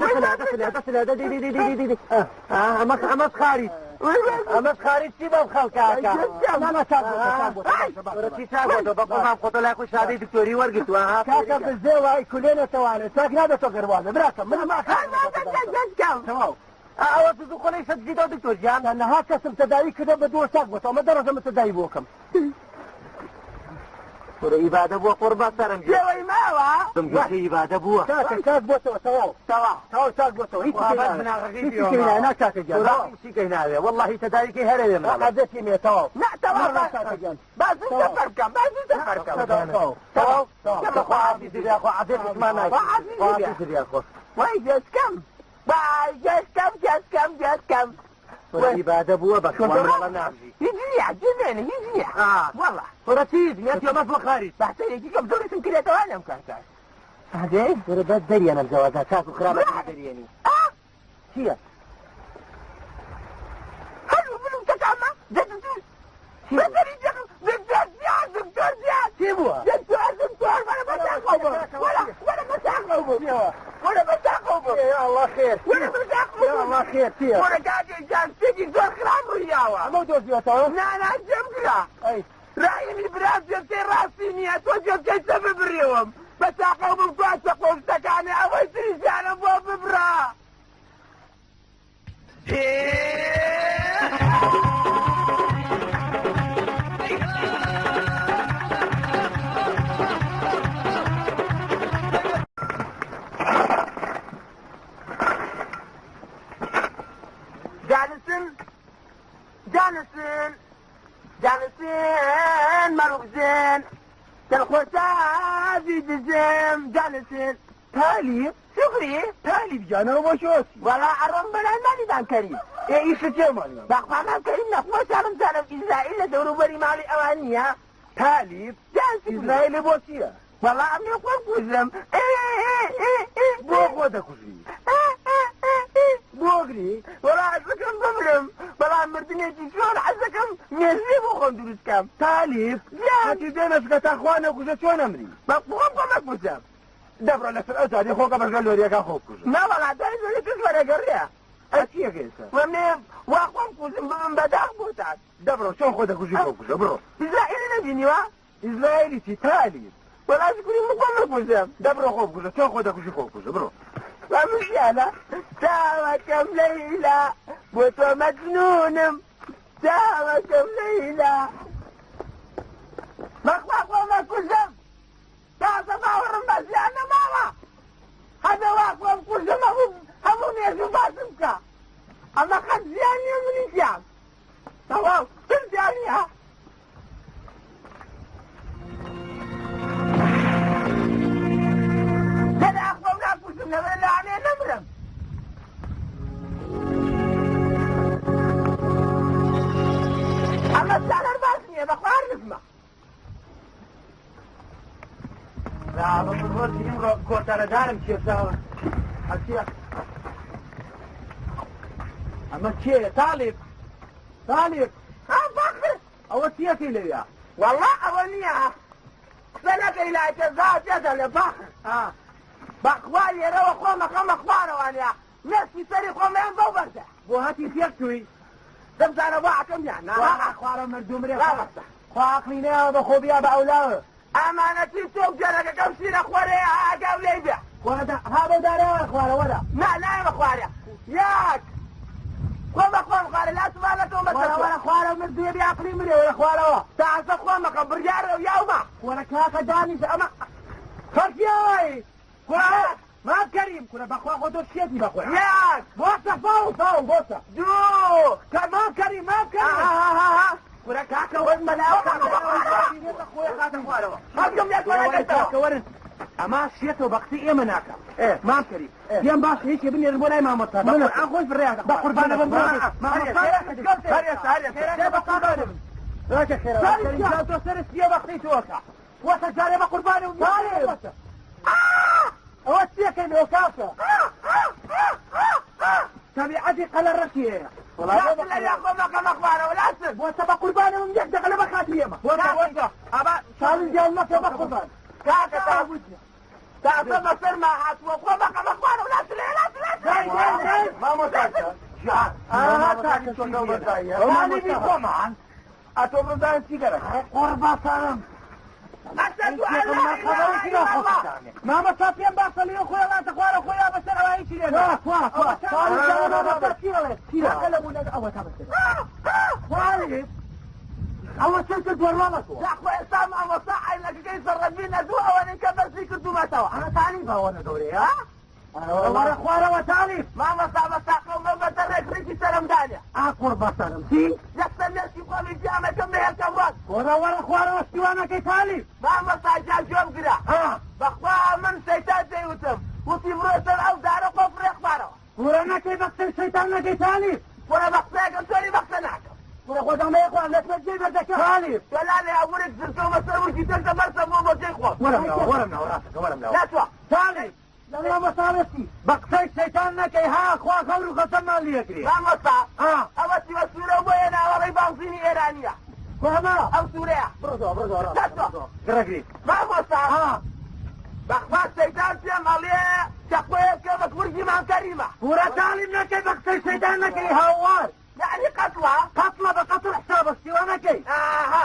ئەمە خارج ئەمە خارج چی بەم خەڵکاکە نا چاک بۆتە چی چاک بۆتە بە قوربان خۆتە لای خۆی شادەی دکتۆری وەرگرتووە ها کاکە بزێ وای کولێنەتەوانێ چاک نابێتەوە گەروانە براکەم من ئەمە گوێچکەم تەواو ئەوە سوزو خۆڵی سەدزیدەوە دکتۆر گیان نەها کەسم تەداوی کردە بە دووە چاک بۆتەوە ئەمە دەڕۆژە من تەداوی بۆکەم کورە ئیبادە بووە قوربان سەرم گوێ پێوەی ماوە بم گوێ ئیبادە بووە کاکە چاک بۆتەوە تەواو تەواو تەواو چاک بۆتەوە هیچ وا بەس مناڵەکەی هیچ پێوە شتێکی ماوە. نا کاکە گیان قوربان شتێکی ناوێ واللهی تەداویکەی هەرەوێ مناڵە عادەتی مێ تەواو نا تەواو کاکە گیان با زوو سەفەر بکەم با زوو سەفەر بکەم تەواو تەواو تەواو بەخوا عافیزی بیا خۆ عادەتمان ناکەی. خوا عافیزی خوا بیا. عافیزی بیا خۆ وای گوێچکەم وای گوێچکەم گوێچکەم گوێچکەم کورە ئیبادە بووە بە خوا مناڵە ناژی هیچ نییە جنێنە هیچ نییە آه. والله کورە چیت نێتیۆ بەس بۆ خارج بەحسەیەکی کەم زۆریشم کرێتەوە لەم کاتە هەدەی کورە بەس دەریەنە جەوازە چاک و خراپە دەریەنی چییە هەلو بلوم تەکامە دەتوو بەسەری جەخم دکتۆر زیاد دکتۆر زیاد چی بووە دکتۆر دکتۆر وەرە بەتاقەو بم وەرە وەرە بەتاقەو بم وەرە بەتاقەو بم يا الله خير وەرە بەتاقەو يا بم الله خير چییە وەرە کاکێ گیان شتێکی زۆر خراپ ڕوویاوە ئەمە دۆزیەتەوە نا نا جێم کرا ئەی ڕایمی برا جێچەی ڕاستی نییە تۆ جێچەی چە ببڕیوم بەتاقەو بم کواتە قۆشتەکانە ئەوەی تریشیانە بۆ ببڕا دانسن دانسن دانسن مەڕوک زێن دڵخۆشازی دزێم دانسن تالیب شوکری تالیب گیانەوە بۆ شۆسی وەڵا ئەڕۆم بەلای ماڵیدان کەریم ئێ ئیشت چێ ماڵیان بەخوامان کەریم نەخۆشانم زانم ئیسرائیل لە دەوروبەری ماڵی ئەوان نییە تالیب دانسن ئیسرائیل بۆ چییە وەڵا ئەمێ خۆم کوژم ئێ ئێ ئێ ئێ بۆ خۆ دەکوژی ئێ ئێ ئێ بۆ گری وەڵا ئەزەکەم بمرم. نەکوژم. تالیب گیان. هەتی بێ مەشکە تا خوا نەکوژە چۆن ئەمری؟ بە خۆم خۆم ئەکوژم. دەبڕۆ لەسەر ئەو جادەی خۆکە بەشگە لۆریەکان خۆ بکوژە. نا وەڵا دای لۆری توش وەرەگەڕێ. ئەی چیەکە ئێستا؟ وەمێ وا خۆم کوژم ببم بەداخ بۆتان. دەبڕۆ چۆن خۆ دەکوژی خۆ بکوژە بڕۆ. ئیسرائیلی نەبینیوە؟ ئیسرائیلی چی تالیب؟ وەڵا شکری من خۆم ئەکوژم. دەبڕۆ خۆ بکوژە چۆن خۆ دەکوژی خۆ بکوژە بڕۆ. وا مشیانە چاوەکەم لەیلا بۆ تۆ مەجنونم چاوەکەم لەیلا بەخوا خۆم ئەکوژم. تازە باوەڕم بە زیان نەماوە. هەبێ وا خۆم کوژم هەموو مێژوو باسم بکە. ئەمە قەت زیان نییە منی تیام. تەواو تر زیان نییە. لەرە خۆم ناکوژم لەبەر لەوانەیە نەمرم. ئەمە سالار باش نییە بەخوا هەر نزمە. ڕۆژی ئیمڕۆ کۆتەرەدارم کێشاوە. ئەچیە؟ ئەمە کێیە؟ تالیب تالیب ها فەخر ئەوە چیەکەی لەویا؟ وەڵا ئەوە نییە قسە نەکەی لای کە زا پێ دەڵێ فەخر. بەخوا لێرەوە خۆمەخەمە خوارەوانە مێشکی سەری خۆمیان بەو بەردە. بۆ هەتی تێک چووی؟ دەمزانە بۆ عەکەم یان نا. خوارە مردوو مرێ. ڕاوەستە. خوا عەقڵی نەیاوە بە خۆ بیا بە ئەولاوە. ئامانەتی تۆ گەرەکەکەم شیرە خۆرێ ئاگام لێی بێ. خوارە ها بەو دارەوە خوارە وەرە. نا نایەمە خوارێ. یاک خۆم بە خۆم خوارێ لا سوبانەکەم بە وەرە وەرە خوارە مردوویە بێ عەقڵی مرێ وەرە خوارەوە. تازە خۆمەکە بڕیارە و یاومە. وەرە کاکە دانیشە ئەمە خەڵکی ئەوەی. کورە مام کەریم کورە بەخوا خۆ تۆ شێتی بەخۆی. یاک بۆسە فاو فاو بۆسە. دوو مام کەریم مام کەریم. کورە کاکە وەرن مەلاو کاکە خۆی خاتە خوارەوە. خەڵکم لێ کۆنەکەیتەوە. کاکە وەرن ئەما شێتەوە بە قسەی ئێمە ناکە. مام کەریم پێم باشە یەکێ بنێرن بۆ لای مامۆستا. بە خۆش بڕیاتە. بە قوربانە بم بڕۆ. مامۆستا هەر ئێستا هەر ئێستا. بە قوربانە بم. ڕاکە خێرا. تۆ سەرت سیە بە قسەی تۆکە. وەسە جارێ بە قوربانە و وەسە. ئەوە چیەکەی لەوە کاکە؟ تەبیعەتی قەلە ڕەشی هەیە. لا لا خۆمەکەمە خوارەوە لاسن. بۆسە بە قوربانە بم یەک دەقە لە بە خاتری ئێمە. بۆسە بۆسە. ئەبا چاڵنجیان مەکە بە قوربان. کاکە تازە بەسەرما هاتووە خۆمەکەمە خوارەوە لاسن لاسن لاسن. دای دای دای. مامۆستا تالیبی خۆمان. ئەتۆ بزانن چی گەرەکە. قوربا سەرم. أشهد أن لا إله إلا الله. مامۆستا پێم باشە لێ خۆی ڵاتە خوارە خۆی بەسەر ئەوە هیچی لێ ئەوە چەند کرد وەڕواڵەتەوە. لا خۆ ئێستا مامۆستا عەینەکەکەی زەڕەبی نەدوو ئەوەنەی کە بەرزی کردوومەتەوە. ئەمە تالیب ئەوەنە گەورەیە. وەرە خوارەوە تالیب. مامۆستا بە ساقەومە بەسەر ڕێکڕێکی سەرم دانێ. ئا قوربا سەرم چی؟ یەکسەر مێشکی خۆمی پیامەکەم بەهێڵکەم ڕۆت. وەرە وەرە خوارەوە شتیوانەکەی تالیب. مامۆستا گیان گوێم گرە. بەخوا من شەیتان پێیوتم وتی بڕۆ سەر ئەو دارە خۆ فڕێ خوارەوە. کورە نەکەی بە قسەی شەیتان نەکەی تالیب. کورە بە قسەیەکەم چۆنی بە قسە ناکەم. کورە خۆدامەیە خوار لەتمە جێی بەردەکە. تالیب. وەلانێ ئەورێک زرکەومە سەر ورکی تێکتە بەرسە بۆ بۆ جێی خۆم. وەرم ناوە وەرم ناوە ڕاستەکە وەرم ناوە. ناتوە. تالیب. لە مامۆستا بە قسەی شەیتان نەکەی ها خوا خەور و قەسەممان لێکرێ. مامۆستا ئەوە چیوە سوورە بۆ هێناوەڵەی بانزینی ئێرانییە. کۆمە ئەو سوورەیە. بڕۆ بڕۆ ناتوە. گڕەگری. مامۆستا بەخوا شەیتان پێم ئەڵێ چەقۆیە بکە بە ورگی مام کەریمە. کورە تالیب نەکەی بە قسەی شەیتان نەکەی هاوار. یعنی قەتڵە؟ قەتڵە بە قەتڵ حسابە شتیوە نەکەی. ئاها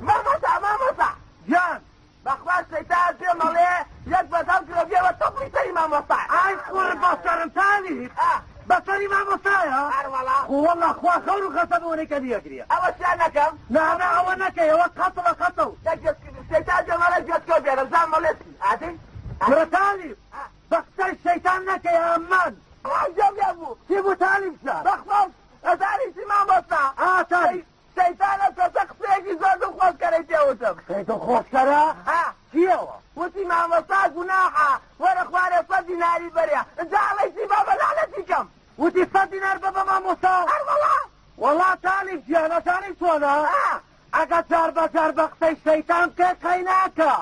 مامۆستا مامۆستا گیان بەخوا شەیتان پێم ئەڵێ یەک بەدەم کرۆبیەوە تەپڵی سەری مامۆستا. ئای قوربا سەرم تالیب. بە سەری مامۆستایە؟ هەر وەڵا. خۆ وەڵا خوا خەور و خەسەم ئەوەنەی کە لیەگریە. ئەوە چیان نەکەم؟ نا نا ئەوە نەکەی ئەوە قەتڵە قەتڵ. شەیتان پێم ئەڵێ گوێچکە بێنە بزانم ئەڵێ چی. ئادەی؟ کورە تالیب بە قسەی شەیتان نەکەی ئەمان. گوێم لێ بوو. چی بوو تالیب جان؟ بەخوا ئەزانی چی مامۆستا؟ تالیب. شەیتان ئەو کەسە قسەیەکی زۆر دڵخۆشکەرەی پێوتم. قسەی دڵخۆشکەرە؟ چیەوە؟ وتی مامۆستا گوناحە وەرە خوارێ 100 دیناری بەرێ. ئینجا ئەڵێ چی بابە لعنەتی کەم. وتی 100 دینار بە بە مامۆستا؟ هەر وەڵا. وەڵا تالیب گیان ئەزانی چۆنە؟ ئەگە جار بە جار بە قسەی شەیتان بکەی قەی ناکا.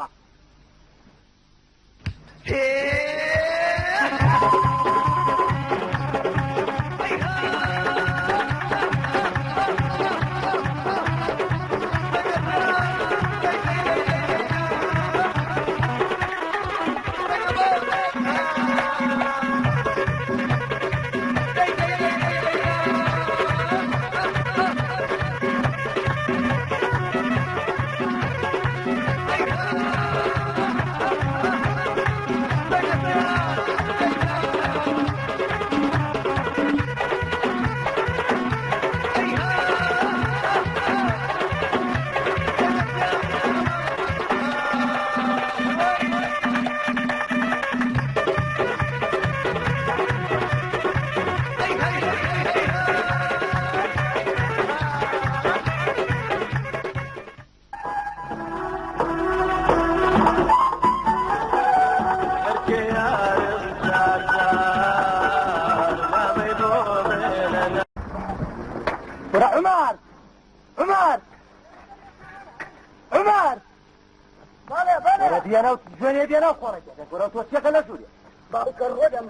بیاناو جوێنێ بیاناو خۆڕێک دەکەن کورە تۆ چیەکە لە ژوورێ باوکە ڕۆدەم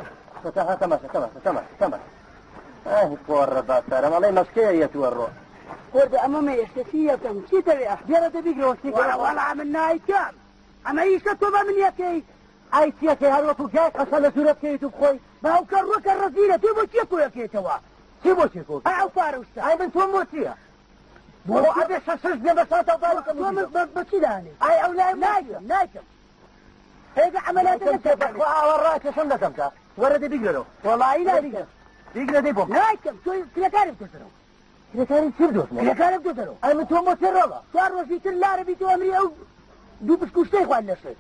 تەها تەماشا تەماشا تەماشا تەماشا ئاه پۆڕە باسارم ئەڵێ مەشکەیە یەتوە ڕۆ وەردە ئەمە مەیەشتە چی یەکەم چی دەوێ دێرە دەبیگرەوە چی وەڵا وەڵا من نایکەم ئەمە ئیشە تۆ بە من یەکەی ئای چیەکەی هەر وەکو گای قەسە لە ژوورە بکەویت و بخۆی باوکە ڕۆکە ڕەزیلە تۆ بۆ چیە کۆیەکەیتەوە چی بۆ چی کۆ ئەی ئەو پارە و شتە ئای من تۆم بۆ چییە بۆ ئەبێ شەش شەش بێ بە ساتە و پارە تۆ من بە چی دانێ ئای ئەو لای نایکەم نایکەم هێگە عەمەلاتە بەخوا ئاوا ڕاکێشم دەکەم تا وەرە دە بیگرەوە وەڵایی نایکەم بیگرە دەی بۆم نایکەم تۆ کرێکاری بدۆزەرەوە کرێکاری چی بدۆزمەوە کرێکاری بدۆزەرەوە ئەی من تۆم بۆ چێ ڕۆڵە چوار ڕۆژی تر لارە بیت و ئەمری ئەو دوو پشک و شتەی خوارد لە شەش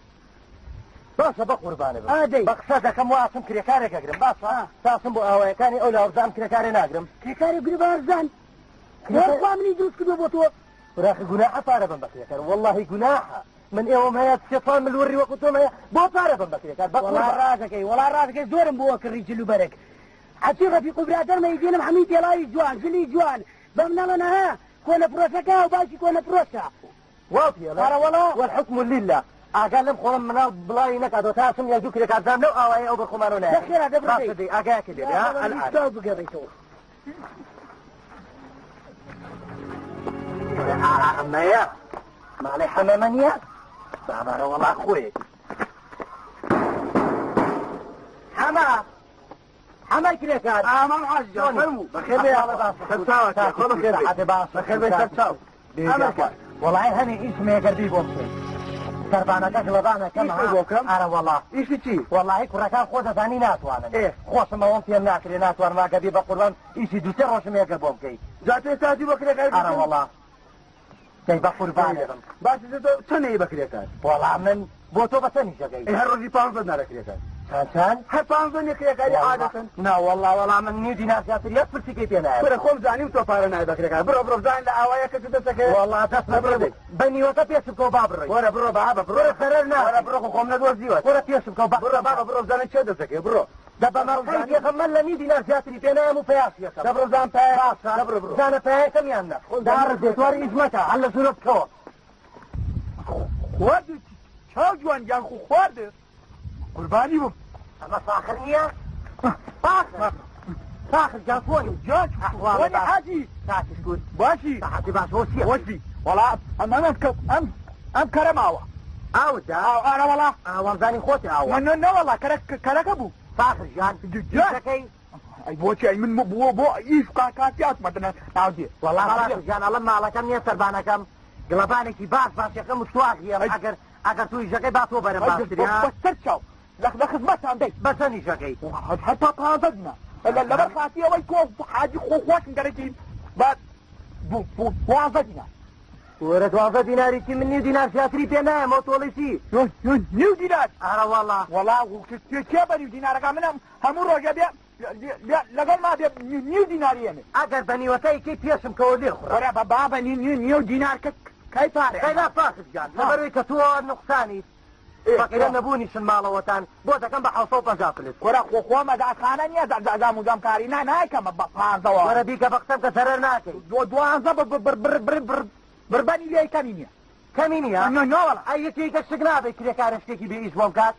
باشە بە قوربانە بم ئادەی. بە قسە دەکەم وا ئەچم کرێکارێک ئەگرم باشە تاسم بۆ ئاوایەکانی ئەو لاوەزام کرێکارێ ناگرم کرێکاری گری بە هەرزان خوا منی دروست کردووە بۆ تۆ وراخی گوناحە پارە بم بە کرێکار واللهی گوناحە من ئێوەم هەیە سێ چوار ملوڕی وەکو تۆم هەیە بۆ پارە بم بە کرێکار بە وەڵا قوربان. ڕازەکەی وەڵا ڕازەکەی زۆرم بۆ کڕی جل و بەرگ عەچی ڕەفیق و برادەرمە ئیدێنم هەمووی پێڵاوی جوان جلی جوان بەم نەڵێن ها کۆنە پرۆشەکە و باوکی کۆنە پرۆشە واو پێڵێ ئەرە وەڵا والحکم لله ئاگا لەم خۆڵم مناڵ بڵاوی نەکاتەوە تا ئەچم یەک دوو کرێکارزان لەو ئاوایە ئەو بەرخۆمانەوە نایە دە خێرا دە بڕۆ باشە دەی ئاگایەکە لێ بێ، ها الآن چاو بگەڕێتەوە ئەمەیە ماڵی حەمەمە نییە بابارە وەڵا خۆیەتی حەمە حەمەی کرێکار ئامان حاجی جان فەرموو بەخێر بێ سەرچاوە خۆ بەخێر بێ بەخێر بێ سەرچاو وەڵای هەنێ ئیشم هەیە گەر بی بۆم بکەی سەربانەکە گڵەبانەکەم ئیشی بۆ بکەم؟ ئارە وەڵا ئیشی چی؟ وەڵاهی کوڕەکان خۆ دەزانی ناتوانن ئێ. خۆشم ئەوەم پێم ناکرێ ناتوانم ئەگەر بی بە قوربان ئیشی دوو سێ ڕۆژم هەیە گەر بۆم بکەی جا تۆ ئێستا هاتی بۆ کرێکاری ئارە وەڵا دەی بە قوربانێ بم باشە تۆ چەند ئەی بە کرێکار وەڵا من بۆ تۆ بە چەند ئیشەکەی ئەی هەر ڕۆژی پانزە دینارە کرێکار چەند چەند هەر پانزە نییە کرێکاری عادەتەن نا وەڵا وەڵا من نیو دینار زیاتر یەک پرسیکەی پێ نایە کورە خۆم زانیم تۆ پارە نایە بە کرێکار بڕۆ بڕۆ بزانین لە ئاوایە کەس دەستەکەوێ وەڵا دەست بڕۆ دەی. بە نیوەکە پێش بکەوە با بڕۆی وەرە بڕۆ بابە بڕۆ وەرە سەرەر نا وەرە بڕۆ خۆ خۆم نەدۆزیوە وەرە پێش بکەوە با بڕۆ بابە بڕۆ بزانە کێ دەستەکەوێ بڕۆ دە بە مەڵقەی پێغەمبەر لە نیو دینار زیاتری پێ نایەم و پەیاش یەکەم دە بڕۆ بزان پایە باشە دە بڕۆ بڕۆ زانە پایەکەم یان نا داڕت دێت وەرە ئیش مەکە هەر لە ژوورە بکەوە خوارد چاو جوان گیان خو خوارد قوربانی بم ئەمە فاخر نییە فاخر فاخر گیان خۆنی گیان خۆنی حاجی تاکیش گوت باشی سەحەتی باش هۆ چییە خۆشی وەڵا ئەم ئەم ئەم ئەم کەرە ماوە ئاوت دا ئاو ئارە وەڵا ئاوامزانی خۆتی ئاوە نە نە وەڵا کەرە کەرەکە بوو فاخر گیان گیان. ئیشەکەی ئەی بۆچی ئەی من بۆ بۆ ئیش کاکاتی هاتمەتە ناو دێ وەڵا فاخر گیان ئەڵێم ماڵەکەم نییە سەربانەکەم گڵەبانێکی باش باشەکەم و سواغیەم ئەی. ئەگەر ئەگەر تو ئیشەکەی با تۆ بەرم باشتر یا بەسەر چاو لە خزمەتان دەی بە چەند ئیشەکەی هەتا پازە دینار لەبەر خاتی ئەوەی تۆ حاجی خۆ خۆشم گەرەکی بە 12 دینار وەرە 12 دیناری چی من نیو دینار زیاتری پێ نایەمەوە تۆڵی چی نیو دینار ئارە وەڵا وەڵا کێ بە نیو دینارەکە منم هەموو ڕۆژە بێ لەگەڵ ما بێ نیو دیناری ئێمێ ئەگەر بە نیوەکەی کەی پێشم کەوە لێ خوڕە وەرە بە بابە نیو دینار کە کەی پارێ کەی فاخر گیان لەبەرەوەی کە تۆ نوقسانیت فەقیرە نەبوونیشن ماڵەوەتان بۆ دەکەم بە 750 فلس وەرە خۆ خۆ مەزادخانە نییە زام و زامکاری نا نایکەمە بە پانزەوە وەرە بیکە بە قسەم کە زەرەر ناکەی دوانزە بر بر بر بر بربەنی لێی کەمی نییە کەمی نییە نۆ نۆ وەڵا ئەی یەکێکە شک نابێت کرێکارە شتێکی بێ ئیش بۆم کات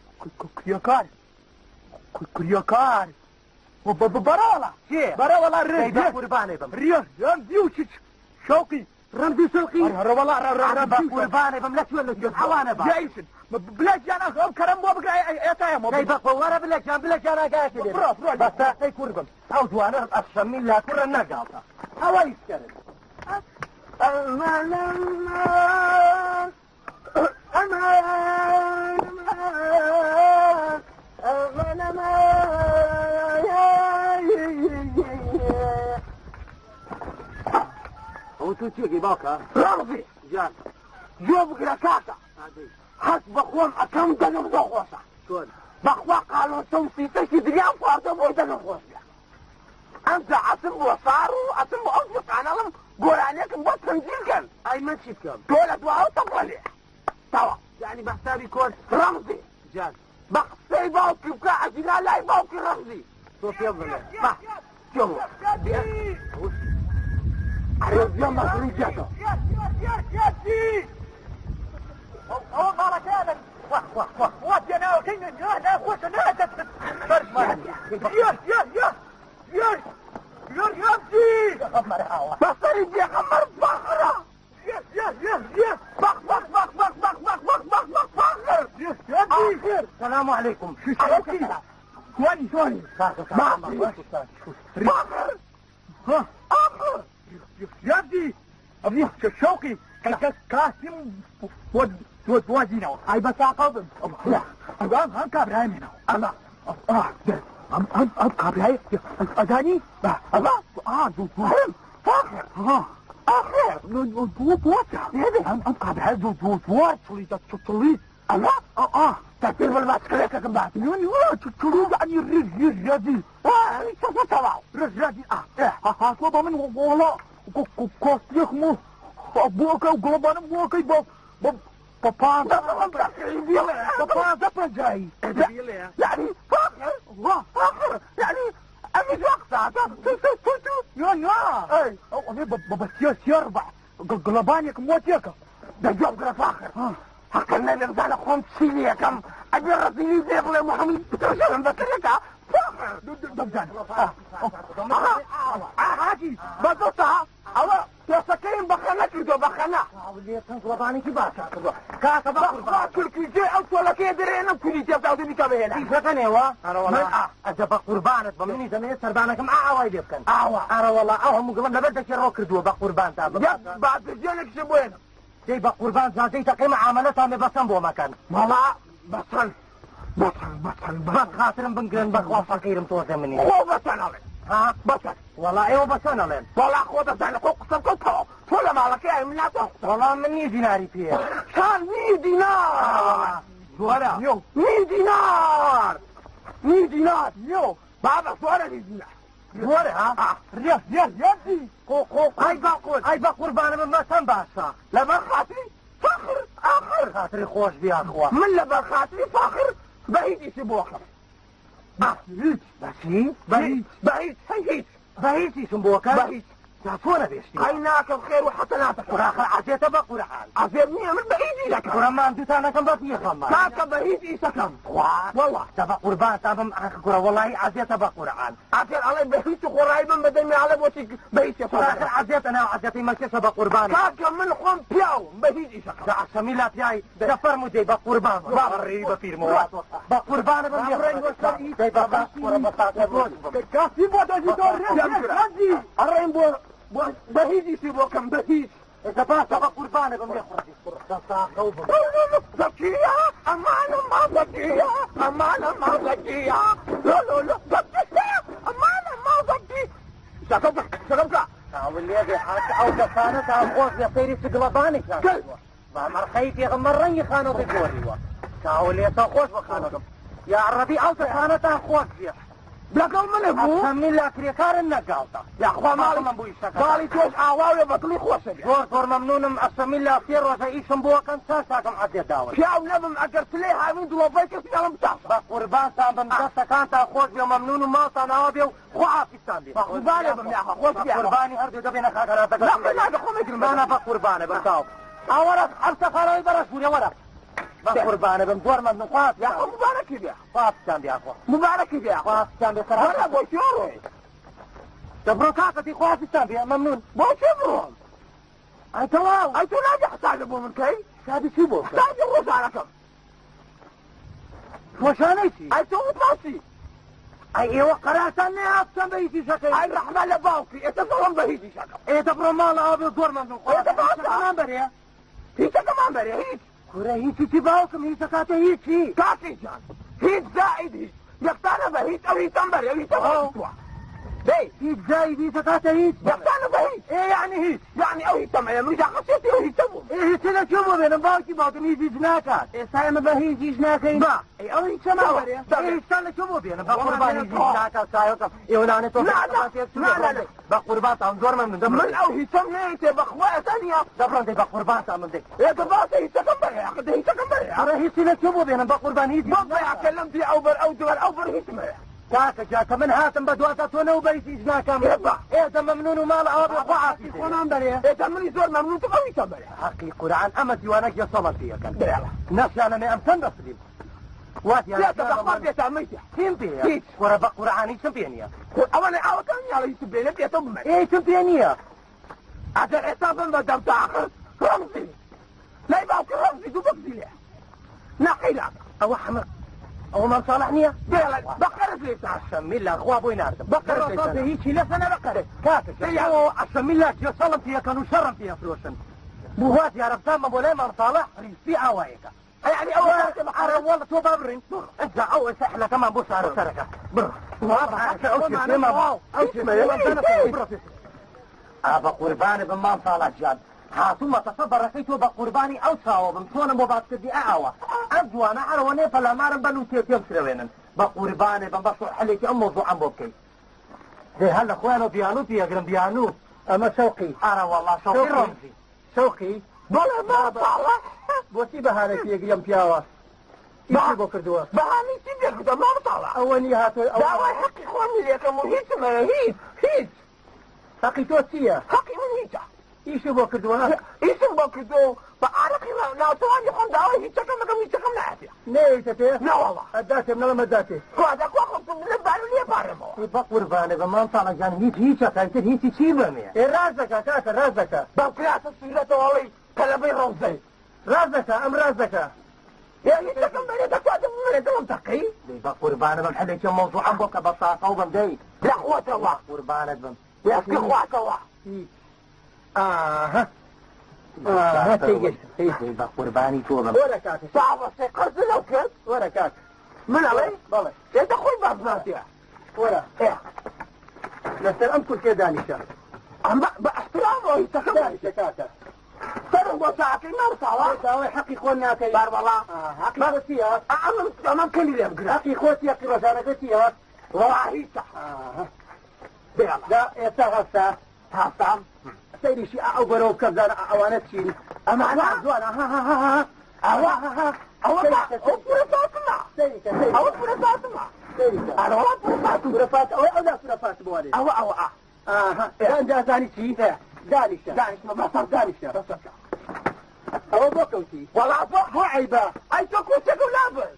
کرێکار کرێکار بەرە وەڵا چێ بەرە وەڵا دەی بە قوربانێ بم ڕەمزی و شەوقی ڕەمزی شەوقی هەرە وەڵا بە قوربانێ بم لە کوێ لە کوێ ئەوانە با جایشن بلە گیان ئەو کەرەم بۆ بگرە ئێتایەمەوە دەی بەخۆ وەرە بلە گیان بلە گیان ئاگایەکی لێ بڕۆ بڕۆ بە ساقەی کور بم ئەو دوانە ئەخشەمی لا کوڕە نەگاڵتە ئەوە ئیشکەرن ئەمان ئەمان ئەمان ئەمان ئەمان ئەوە تۆ چیەکەی باوکە ڕەمزی گیان گوێ بگرە کاکە هەست بە خۆم ئەکەم دەنگم زۆر خۆشە چۆن بەخوا قالۆچە و سیتەشی دریام خواردە بۆی دەنگم خۆش بێ ئەمجا ئەچم بۆ سار و ئەچم بۆ ئەو فرقانەڵم گۆرانیەکم بۆ تەنجیل کەن ئەی من چی بکەم تۆ لە دواوە تەپڵە لێ تەوا یعنی بە حسابی کۆن ڕەمزی گیان بە قسەی باوکی بکە ئەگینا لای باوکی ڕەمزی تۆ پێم بڵێ بە تۆ ئەرێ گیان مەسروف جێتەوە ئەوە ماڵەکەیانە خوا خوا خوا خوا پێناوەکەی نا نا خۆشە نادەست فەرمان يا يا يا يا يا يا بەسەری پێغەمبەر فاخرە يا يا يا يا بخ بخ بخ بخ بخ بخ بخ بخ بخ فاخر يا آخر السلام عليكم. ثواني ثواني فاخر ها آخر يا ابني ابني شوقي كاسم ود ود وادينا اي بس عقب لا ام هم كابراي منه الله اه ام ام ام كابراي اذاني الله اه دو فاخر ها اخر دو دو ام ام كابراي دو دو دو تولي تولي الله اه اه تكبير بالباسكليت كم بعد يوني تولي يعني الرجال اه تبع رجال اه ها ها من والله كوستيخ بوكا وقلبان بوكا ب بابا بابا جاي يعني فاخر فاخر يعني أمي وقتها يا يا اي أو بس يربع قلبانك موتيك ده جواب فاخر حقنا نرجع خمس سنين كم أبي رسيلي بيغلى محمد بترجع بكرك فاخر دبجان عادي بدوسها أو تسكين بخنا كده بخنا قلبانێکی باشە کردووە کاکە بە قوربان كل كي أو ولا كي درينا كل جي أو دي كابه هنا پیشەکەنێوە ئەجە بە قوربانت بە منی دەمەوێت سەردانەکەم ئاوای لێ بکەن ئاوا. ئارە وەڵا ئەو هەموو گڵم لەبەر دەکی ڕۆ کردووە بە قوربان تا يا بعد رجالك شبوين دەی بە قوربان زادەی تەقەی معاملەتان بێ بەسەم بۆ مەکەن والله بطل بطل بطل بەس خاترم بنگرن بەخوا فەقیرم تۆزە منی خو بطل علي ها بطل وەڵا ئێوە بەسەن ئەڵێن والله خو بطل خو قسم كنت ولا مالك يا من لا تقص وەڵا من نیو دیناری پێیە كان 100 دينار زۆرە 100 دينار 100 دينار يو بابا زۆرە 100 دينار زۆرە ها يا يا يا قو قو ئەی بە قور ئەی بە قوربانە من مەسەم باشە لەبەر خاطري فخر آخر خاتری خۆش بیا خوا من لەبەر خاطري فخر بەهیچ ئیشی بۆ بکەم هیچ بەچی بەهیچ بەهیچ هیچ بە هیچ ئیشم بۆکە بەهیچ تا چۆنە بێشتی ئەی ناکەم خێر و حەسەناتەکەم قوراخر عەزێتە بە قورعان عەزێت نییە من بەهیچ ئیشەکەم قورە ماندووتانەکەم بە پیخەمە کاکە بەهیچ ئیشەکەم خوا والله تا بە قوربان تا بم ئاخ کوڕە وەڵاهی عەزێتە بە قورعان عەزێت ئەڵێ بەهیچ خۆڕایی بم بەدەمی ئەڵێ بۆچی بەهیچ قوراخر عەزێتە ناو عەزێتی مەکێشە بە قوربان کاکە من خۆم پیاوم بەهیچ ئیشەکەم دە عەشەمی لا پیای دە فەرموو دەی بە قوربان بەڕی بە پیرمەوە بە قوربانە بم دەی بە قورە بە ساتە كاسي بۆ دەژی تۆ ئەڕێم بۆ بەهیچ ئیشی بۆکەم بەهیچ ئێستا باشە بە قوربانە بم لێ خۆ زكية أمانة ما زكية أمانة ما زكية لا لا لا زكية أمانة ما زكية شكرا شكرا چاولێ ئەو کەسانە تا خۆش لە سەیری سگڵەبانێکیان کردووە. بە مەرخەی پێغەمبەر ڕەنگی خانەوەی گۆڕیوە چاولێ تا خۆش بە خانەکەم یا عەرەبی ئەو کەسانە تا خۆش بێ لەگەڵ منە بوو ئەمین لا کرێکارن نەگاڵتە یاخوا ماڵی من بوو ئیشەکە ماڵی تۆش ئاواوێ بەدڵی خۆشە بێ زۆر زۆر مەمنونم ئەسەمین لا سێ ڕۆژە ئیشم بۆکەن چا چاکم عەزێت داون پیاو نەبم ئەگەر تلێ هاوین دڵۆپەی کەسی دەڵم بچاسە بە قوربانتان بم دەستەکانتان خۆش بێ مەمنون و ماڵتان ئاوا بێ و خوا عافیتان بێ بە قوربانە بم یاخوا خۆش بێ بە قوربانی هەردوو دەبێنە خاکەراتەکە لا لا خۆم ئەگرم نا بە قوربانە بم تاو ئاوەرە ئەم سەخارەوەی بەرەش بوونێ وەرە بە قوربانە بم زۆر مەمنون خوا یاخوا مبارەکی بێ خوا عافیتان بێ یاخوا مبارەکی بێ خوا عافیتان بێ سەر وەرە بۆ کوێ ڕۆی دەبڕۆ کاکەتی خوا عافیتان بێ مەمنون بۆ کوێ بڕۆم ئەی تەواو ئەی تۆ نابێ حسابی بۆ من کەی حسابی چی بۆ بکەم؟ حسابی ڕۆژانەکەم ڕۆژانەی چی ئەی تۆ وتماسی ئەی ئێوە قەرارتان نەیابتان بە هیچ ئیشەکەی ئەی ڕەحمە لە باوکی ئێستا دەڵم بە هیچ ئیشەکەم ئێ دەبڕۆ ماڵەوە بێ زۆر مەمنون خوا ئێ دەباشە. هیچەکەمان بەرێ هیچەکەمان بەرێ هیچ کورە هیچی چی باوکم هیچەکاتە هیچی کاکی جان هیچ زائد هیچ یەکتانە بە هیچ ئەو هیچەم بەرێ ئەو هیچەم هەڵگرتووە دەی هیچ زاید هیچەکاتە هیچ یەکتانە بە هیچ ئێ یعنی هیچ یعنی ئەو هیچەم هەیە من خەسێتی ئەو هیچە بووم ئێ هیچ لە کوێ بۆ بێنم باوکی باوکم هیچ هیچ ناکات ئێستا ئێمە بە هیچ هیچ ناکەین با ئەی ئەو هیچەمان بەرێ دەبێ. ئێ هیچتان لە کوێ بۆ بێنم بە قوربانی هیچ ناکات چایەکەم ئێوە لانێ تۆ لا، لا، لا، لا، لا. بە قوربانتان زۆر مەمنون دەبڕۆ من ئەو هیچەم نەیتێ بەخوا ئێستا نییە دەبڕۆن دەی بە قوربانتان من دەی ئێ کە باسە هیچەکەم بەرێ یاخە دە هیچەکەم بەرێ ئەرە هیچی لە کوێ بۆ بێنم بە قوربان هیچ بۆ بەیاکە لەم دی ئەو بەر ئەو دووەر ئەو بەر هیچم هەیە کاکە جا کە من هاتم بە دواتا تۆ نەو بەریت هیچ ناکەم. ئێ دە مەمنون و ماڵ ئەوە بێ خوا عافی خۆمان بەرێ. ئێ دە منی زۆر مەمنون تم ئەویتان بەرێ. حەقی قورئان ئەمە دیوانە گێسەڵە پێیەکەن. بەڵێ. نەشیانەمێ ئەم چەند دەسریم. وا دیارە پێتە بەخوا پێتە ئەمەیتە. چیم پێیە؟ هیچ. کوڕە بە قورئان هیچم پێ نییە. خۆ ئەوانە ئاوەکان نیاڵە هیچم پێ نییە پێتە بمەرێ. ئێ هیچم پێ نییە. ئەگەر ئێستا بم بە دەم تا ئاخر ڕەمزی لای باوکی ڕەمزی دوو بەکزی لێ ناقەی لاکە. ئەوە حەمە ئەوە مام ساڵح نییە؟ بێڵێ بە قەرز لێ سا. عەشەمیلا خوا بۆی ناردم. بە قەرز لێ سا. هیچی لەسە نە بە قەرز. کاکە ئەوە عەشەمیلا گێسەڵم پێیەکەن و شەڕم پێ ئەفرۆشن. بوو وا دیارە بزانمە بۆ لای مام ساڵح ڕیزی ئاوایەکە. يعني ئەوە ئەرە وەڵ تۆ با بڕین. ئەجا ئەو ئێستا حلەکەمان بۆ چارەسەرەکە. بڕ. ئەو کێشەیە ئەو کێشەیە ئا بە قوربانە بم مام ساڵح گیان. هاتوومە تەسەبەڕەکەی تۆ بە قوربانی ئەو چاوە بم چۆنم بۆ باسکردی ئاوە ئەم جوانە ئەرەوە نێ پەلامارم بەن و تێ پێم سرەوێنن. بە قوربانێ بم بە حلێکی ئەم مۆزوعەم بۆ بکەی. دێ هەر لە خۆیانەوە بیانوو پێگرم بیانوو. ئەمە شەوقی. ئارە وەڵا شەوقی ڕەمزی. شەوقی؟ بەڵێ مام ساڵح. بۆچی بەهانە پێگرم پیاوە؟ هیچی بۆ کردووە؟ بەهانەی چی پێ کردووە مام ساڵح؟ ئەوە نییە هاتووە ئەوە داوای حەقی خۆم لێکەم و هیچم هەیە هیچ هیچ. حەقی تۆ چییە؟ حەقی من هیچە. ئیشی بۆ کردووە؟ ئیشم بۆ کردووە و بە ئارەقی ناوچەوانی خۆم داوای هیچەکەم ئەکەم هیچەکەم نایەتێ. نەیەیتە پێ؟ نەوەڵا. ئەداتێ منەڵم ئەداتێ. کوا دەکوا خۆم لە بارو لێ پارێمەوە. ئێ بە قوربانێ بە مام ساڵح گیان هیچ هیچەکە ئیتر هیچی چی بەمێ؟ ئێ ڕاست دەکا کاکە ڕاست دەکا. بەم کراسە سوورەتەوە ئەڵێی تەلەبەی ڕەوزەی. ڕاست دەکا ئەم ڕاست دەکا. ئێ هیچەکەم بەرێ دەکوا دەبمەرێ دڵم تەقی. دەی بە قوربانە بم حلێکی مەوزوعەم بۆ کە بە ساقەو بم دەی. لە خۆتەوە. قوربانت بم. ئێسکی خواتەوە. هیچ. ئاها. ئاها تێگەشتم. دەی بە قوربانی تۆ بم. وەرە کاکە. ساوە سێ قەرز لەو کرد؟ وەرە کاکە. من ئەڵێ؟ بەڵێ. ئێ دە خۆی باس ناتێ. وەرە. ئێ. لەسەر ئەم کورسیە دانیشە. ئەم بە ئەحترامەوە هیچەکەم دانیشە کاکە. سەرم بۆ ساعەکەی مام ساڵح. داوای حەقی خۆ ناکەی. باربەڵا. حەقی خۆ چییە؟ ئەمەم کەلی لێ بگرە. حەقی خۆ چییە؟ حەقی ڕۆژانەکە چییە؟ وەڵا هیچە. بێڵە. دا ئێستا هەستا. هەستام. سەیریشی ئەو بەرەو بکە بزانە ئەوانە چین. ئەمانە؟ جوانە. ها ها ها ها. ئەوە ئەوە ئەو پورە فاتمە. سەیریکە سەیریکە. ئەوە پورە فاتمە. سەیریکە. ئەرە وەڵا پورە فاتمە. پورە فاتمە. ئەوەی ئەو لا پورە فاتمە وانێ. ئەوە ئەوە ئا. ئاها. ئەنجا زانی چی؟ دانیشە. دانیشمە بەسەر دانیشە. بەسەر. ئەوە بۆ کەوتی؟ وەڵا بۆ بۆ عەیبە. ئەی تۆ کورسیەکەم لابرد.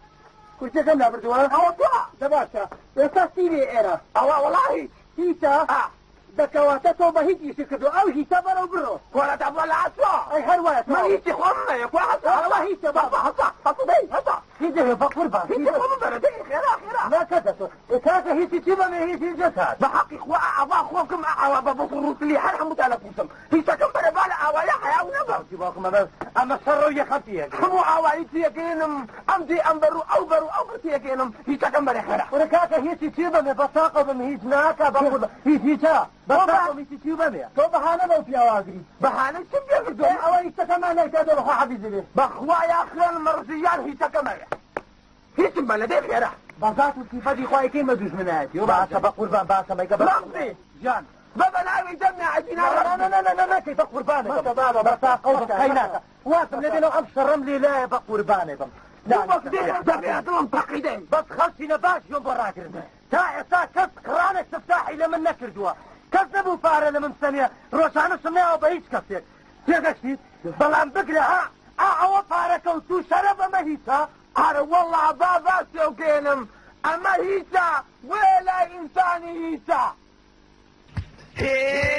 کورسیەکەم لابردووە؟ ئەوە تۆ. دە باشە. ئێستا چی لێ ئێرە؟ ئەوە وەڵا هیچ. هیچە؟ ئا. دەکەواتە تۆ بە هیچ ئیشی کردو ئەو هیچە بەرەو بڕۆ. کۆرە دە بۆ لاسۆ. ئەی هەر وایە من هیچی خۆم مەیە. کوا هەستا؟ ئەوە هیچە بابا. هەستا هەستا دەی هەستا. هیچ دەوێ بە قوربان. هیچی خۆم بەرە دەی خێرا خێرا. ناکاتە تۆ. کاکە هیچی چی بەمێ هیچ هیچ نەکات. بە حەقی خوا ئاوا خۆکم ئاوا بە بۆ ڕووسلی هەر هەمووتان ئەکوشم. هیچەکەم بەرە با لە ئاوایە حەیا و نەبم. باوکم ئەمە ئەمە شەڕە و یەخەم پێگرم. هەموو ئاوایی تێگەێنم ئەم دێ ئەم بەر و ئەو بەر و ئەو بەر تێگەێنم هیچەکەم بەرە خێرا. وەرە کاکە هیچی چی بەمێ بە ساقە بم هیچ ناکا بە قوربان. هیچ هیچە. بە ساقە هیچی چی بەمێ. تۆ بەهانە بەو پیاواگری. بەهانە چیم پێ کردووە؟ ئەوە هیچەکەمان نایکاتەوە بەخوا حەفیزی بێ. بەخوا یا خوێن مەڕزیان هیچەکەم هەیە. هیچم بە لەدەی خێرا. بە ذات و سیفەتی خوای کەی مە دوژمنایەتی. باشە بە قوربان باشە مەیکە بە ڕەمزی. گیان. بە بەناوی دەمی عەجینا نا نا نا نا نا ناکەی بە قوربانێ بم. مەکە بابە، بە ساقە و بە مەکە. قەی ناکە. واتم لێ بێنەوە ئەم شەڕەم لێ لایە بە قوربانێ بم. دڵم تەقیدەی. بەس خەڵکی نە باش گوێم بۆ ڕاگرن. تا ئێستا کەس قڕانێک سفتاحی لە من نەکردووە. کەس نەبوو پارە لە من سەنێ. ڕۆژانەشم ناوە بە هیچ کەسێک. تێگەشتیت؟ بەڵام بگرە ها ئا ئەوە پارە کەوت و شەرە بەمە هیچە. ئەرە وەڵا با باسیەوکێنم ئەمە هیچە وێ لای ئینسانی هیچە. Hey!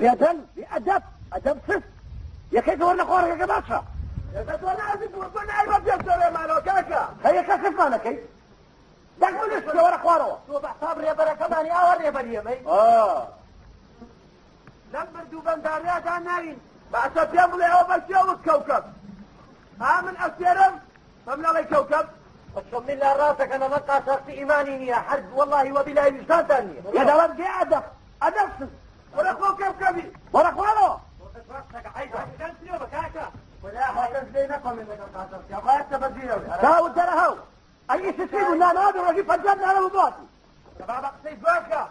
بێدەنگ بێئەدەب ئەدەب سست یەکێک وەرنە خۆڕەکەکە باشە. ئێستا تۆ نازی بوو تۆ نای بە پێش دەرێمانەوە کاکە. هەیە کەسمانەکەی دەنگ بنووسە وەرە خوارەوە. تۆ بە حساب ڕێبەرەکەمانی ئاوا ڕێبەری ئێمەی؟ لەم برد و بەنداریادا ناوین. باشە پێم بڵێ ئەوە بە کێ وت کەوکەب؟ ها من ئەستێرم بەم نەڵێی کەوکەب؟ ئەقسم بالله ڕاستەکەن ئەمە قاچاخچی ئیمانی نییە هەر وەڵڵاهی وەبیلاهی ویژدانتان نییە. یە دەڵێم بێ ئەدەب ئەدەب سست. وەرە خۆ کەوکەبی. وەرە خوارەوە. داود دەرەهەو ئەی ئیشت چی بوو نانەوە ڕۆژی 50 دانە بوو بۆ بابا قسەی جوان کە.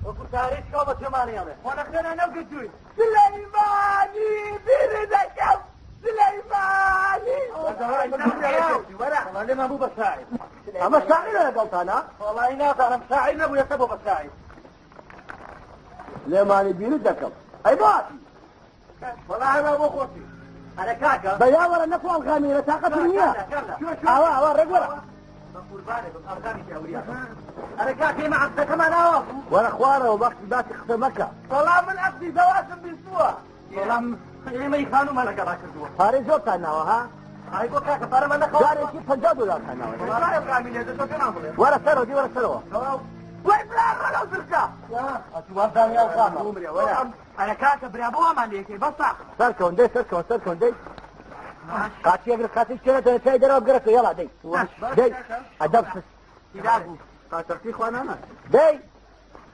وەکو تاریخ کاو بە پێمانی ئەڵێ. خۆ نەخێرا نەوگرتووی. سلەیمانی بیری دەکەم سلەیمانی. وەڵا لێمان بوو بە شاعیر. ئەمە شاعیرە لەگەڵتانە؟ وەڵی نازانم شاعیر نەبوو ئێستا بۆ بە شاعیر. لێمانی بیرت دەکەم ئەی بۆ هاتی؟ وەڵا هەروا بۆ خۆشی. ئەرە کاکە. بە یاوەرە نەکو ئەڵغامیرە تاقەتم نییە. ئاوا ئاوا ڕێک وەرە. بە قوربانێ بم ئەڵغامی تیاوریا. ئەرە کاکە ئێمە عەقدەکەمان ئاوا بوو. وەرە خوارەوە وەختی باسی قسە مەکە. وەڵا من عەقدی زەواجم بیستووە. وەڵام ئێمەی خانوومان لەگەڵا کردووە. پارەی زۆرتان ناوە ها؟ ئای بۆ کاکە پارەمان نەخواردووە. جارێکی 50 دۆلارتان ناوە. وەڵا ئەڵغامی لێ دەتۆ پێمان بڵێ. وەرە سەرەوە دی وەرە سەرەوە. وەی برا ڕەگەڵ زرکە. وازانی ئەڵغامە. ئەرە کاکە برا بۆ وامان لێکەی بەس تاقم. سەرکەون دەی سەرکەون سەرکەون دەی. قاچی ئەگرە قاچی چێنە تەنە چای دەرەوە بگەرەکە یەڵا دەی. دەی ئەدەب سست. قاچاخچی خوا نانا. دەی.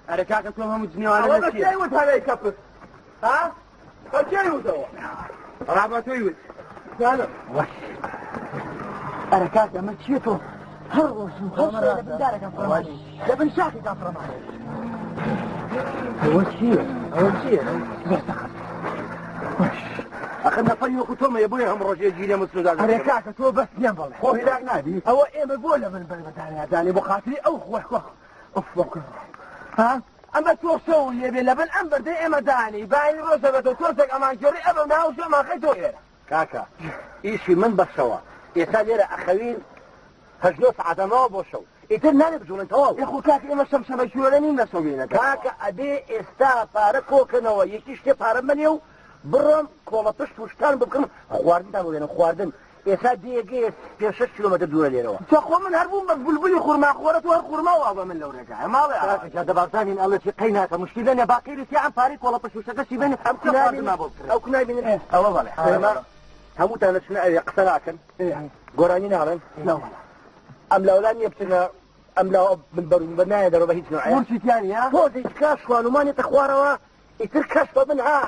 ئەرە کاکە تۆ هەموو جنێوانە ئەوە بە لە چییە؟ کێی وت هەرەی کەپس؟ ها؟ بە کێی وتەوە؟ ڕا بە تۆی وت. ئەرە کاکە ئەمە چییە تۆ هەر ڕۆژ و هەر شەو لە بن دارەکان فڕمانی لە بن شاخێکان فڕمانی. ئەوە چییە؟ ئەوە چییە؟ ئەخە نەفەری وەکو تۆمەیە بۆیە هەم ڕۆژێ گیرێ مسنودا. ئەرێ کاکە تۆ بەس پێم بڵێ. خۆ هیلاک نابی؟ ئەوە ئێمە بۆ لە بن بەردانیادانی بۆ خاتری ئەو خۆ خۆ ئوف بۆ ها؟ ئەمە تۆ شەو لێبێ لە بن ئەم بەردەی ئێمە دانی باین ڕۆژە بە تۆ تۆزێک ئەمان گێڕی ئەبە ناو شەمان خەی تۆ ئێرە. کاکە ئیشی من بەشەوە ئێستا لێرە ئەخەوین 8 سەعاتەمەوە بۆ شەو ئیتر نابێ بجوڵێن تەواو. ئێ خۆ کاکە ئێمە شەمشەمە کوێرە نین لە شەو بێنە. کاکە ئەبێ ئێستا پارە کۆکەنەوە یەکی شتێ پارە مەنێ و بڕۆم کۆڵە پشت وشتان بکەم خواردنتان بۆ بێنم خواردن. ئێستا دێگەیە 5-6 کیلۆمەتر دوورە لێرەوە. تۆ خۆ من هەر بووم بە بولبولی خورما خۆرە تۆ هەر خورما وا بە من لەو ڕێگایە ماڵێ. کاکە جادە بابزانین ئەڵێ چی قەی ناکە مشکلە نییە باقیری تیا ئەم پارەی کۆڵە پشت وشتەکەشی بێنێ ئەم خواردنما بۆ بکڕێ. ئەو کنای بینن. ئەوە بەڵێ. ئێمە هەمووتان لەچنە ئەوێ قسە ناکەن گۆرانی ناڵێن ئەم لاولا نییە بچنە ئەم لاوە من بەرون بە نایە دەرەوە بە هیچ نوعێ. ورچی تیا نییە؟ تۆزێک کە شوانومانێتە خوارەوە ئیتر کەش بە من ها.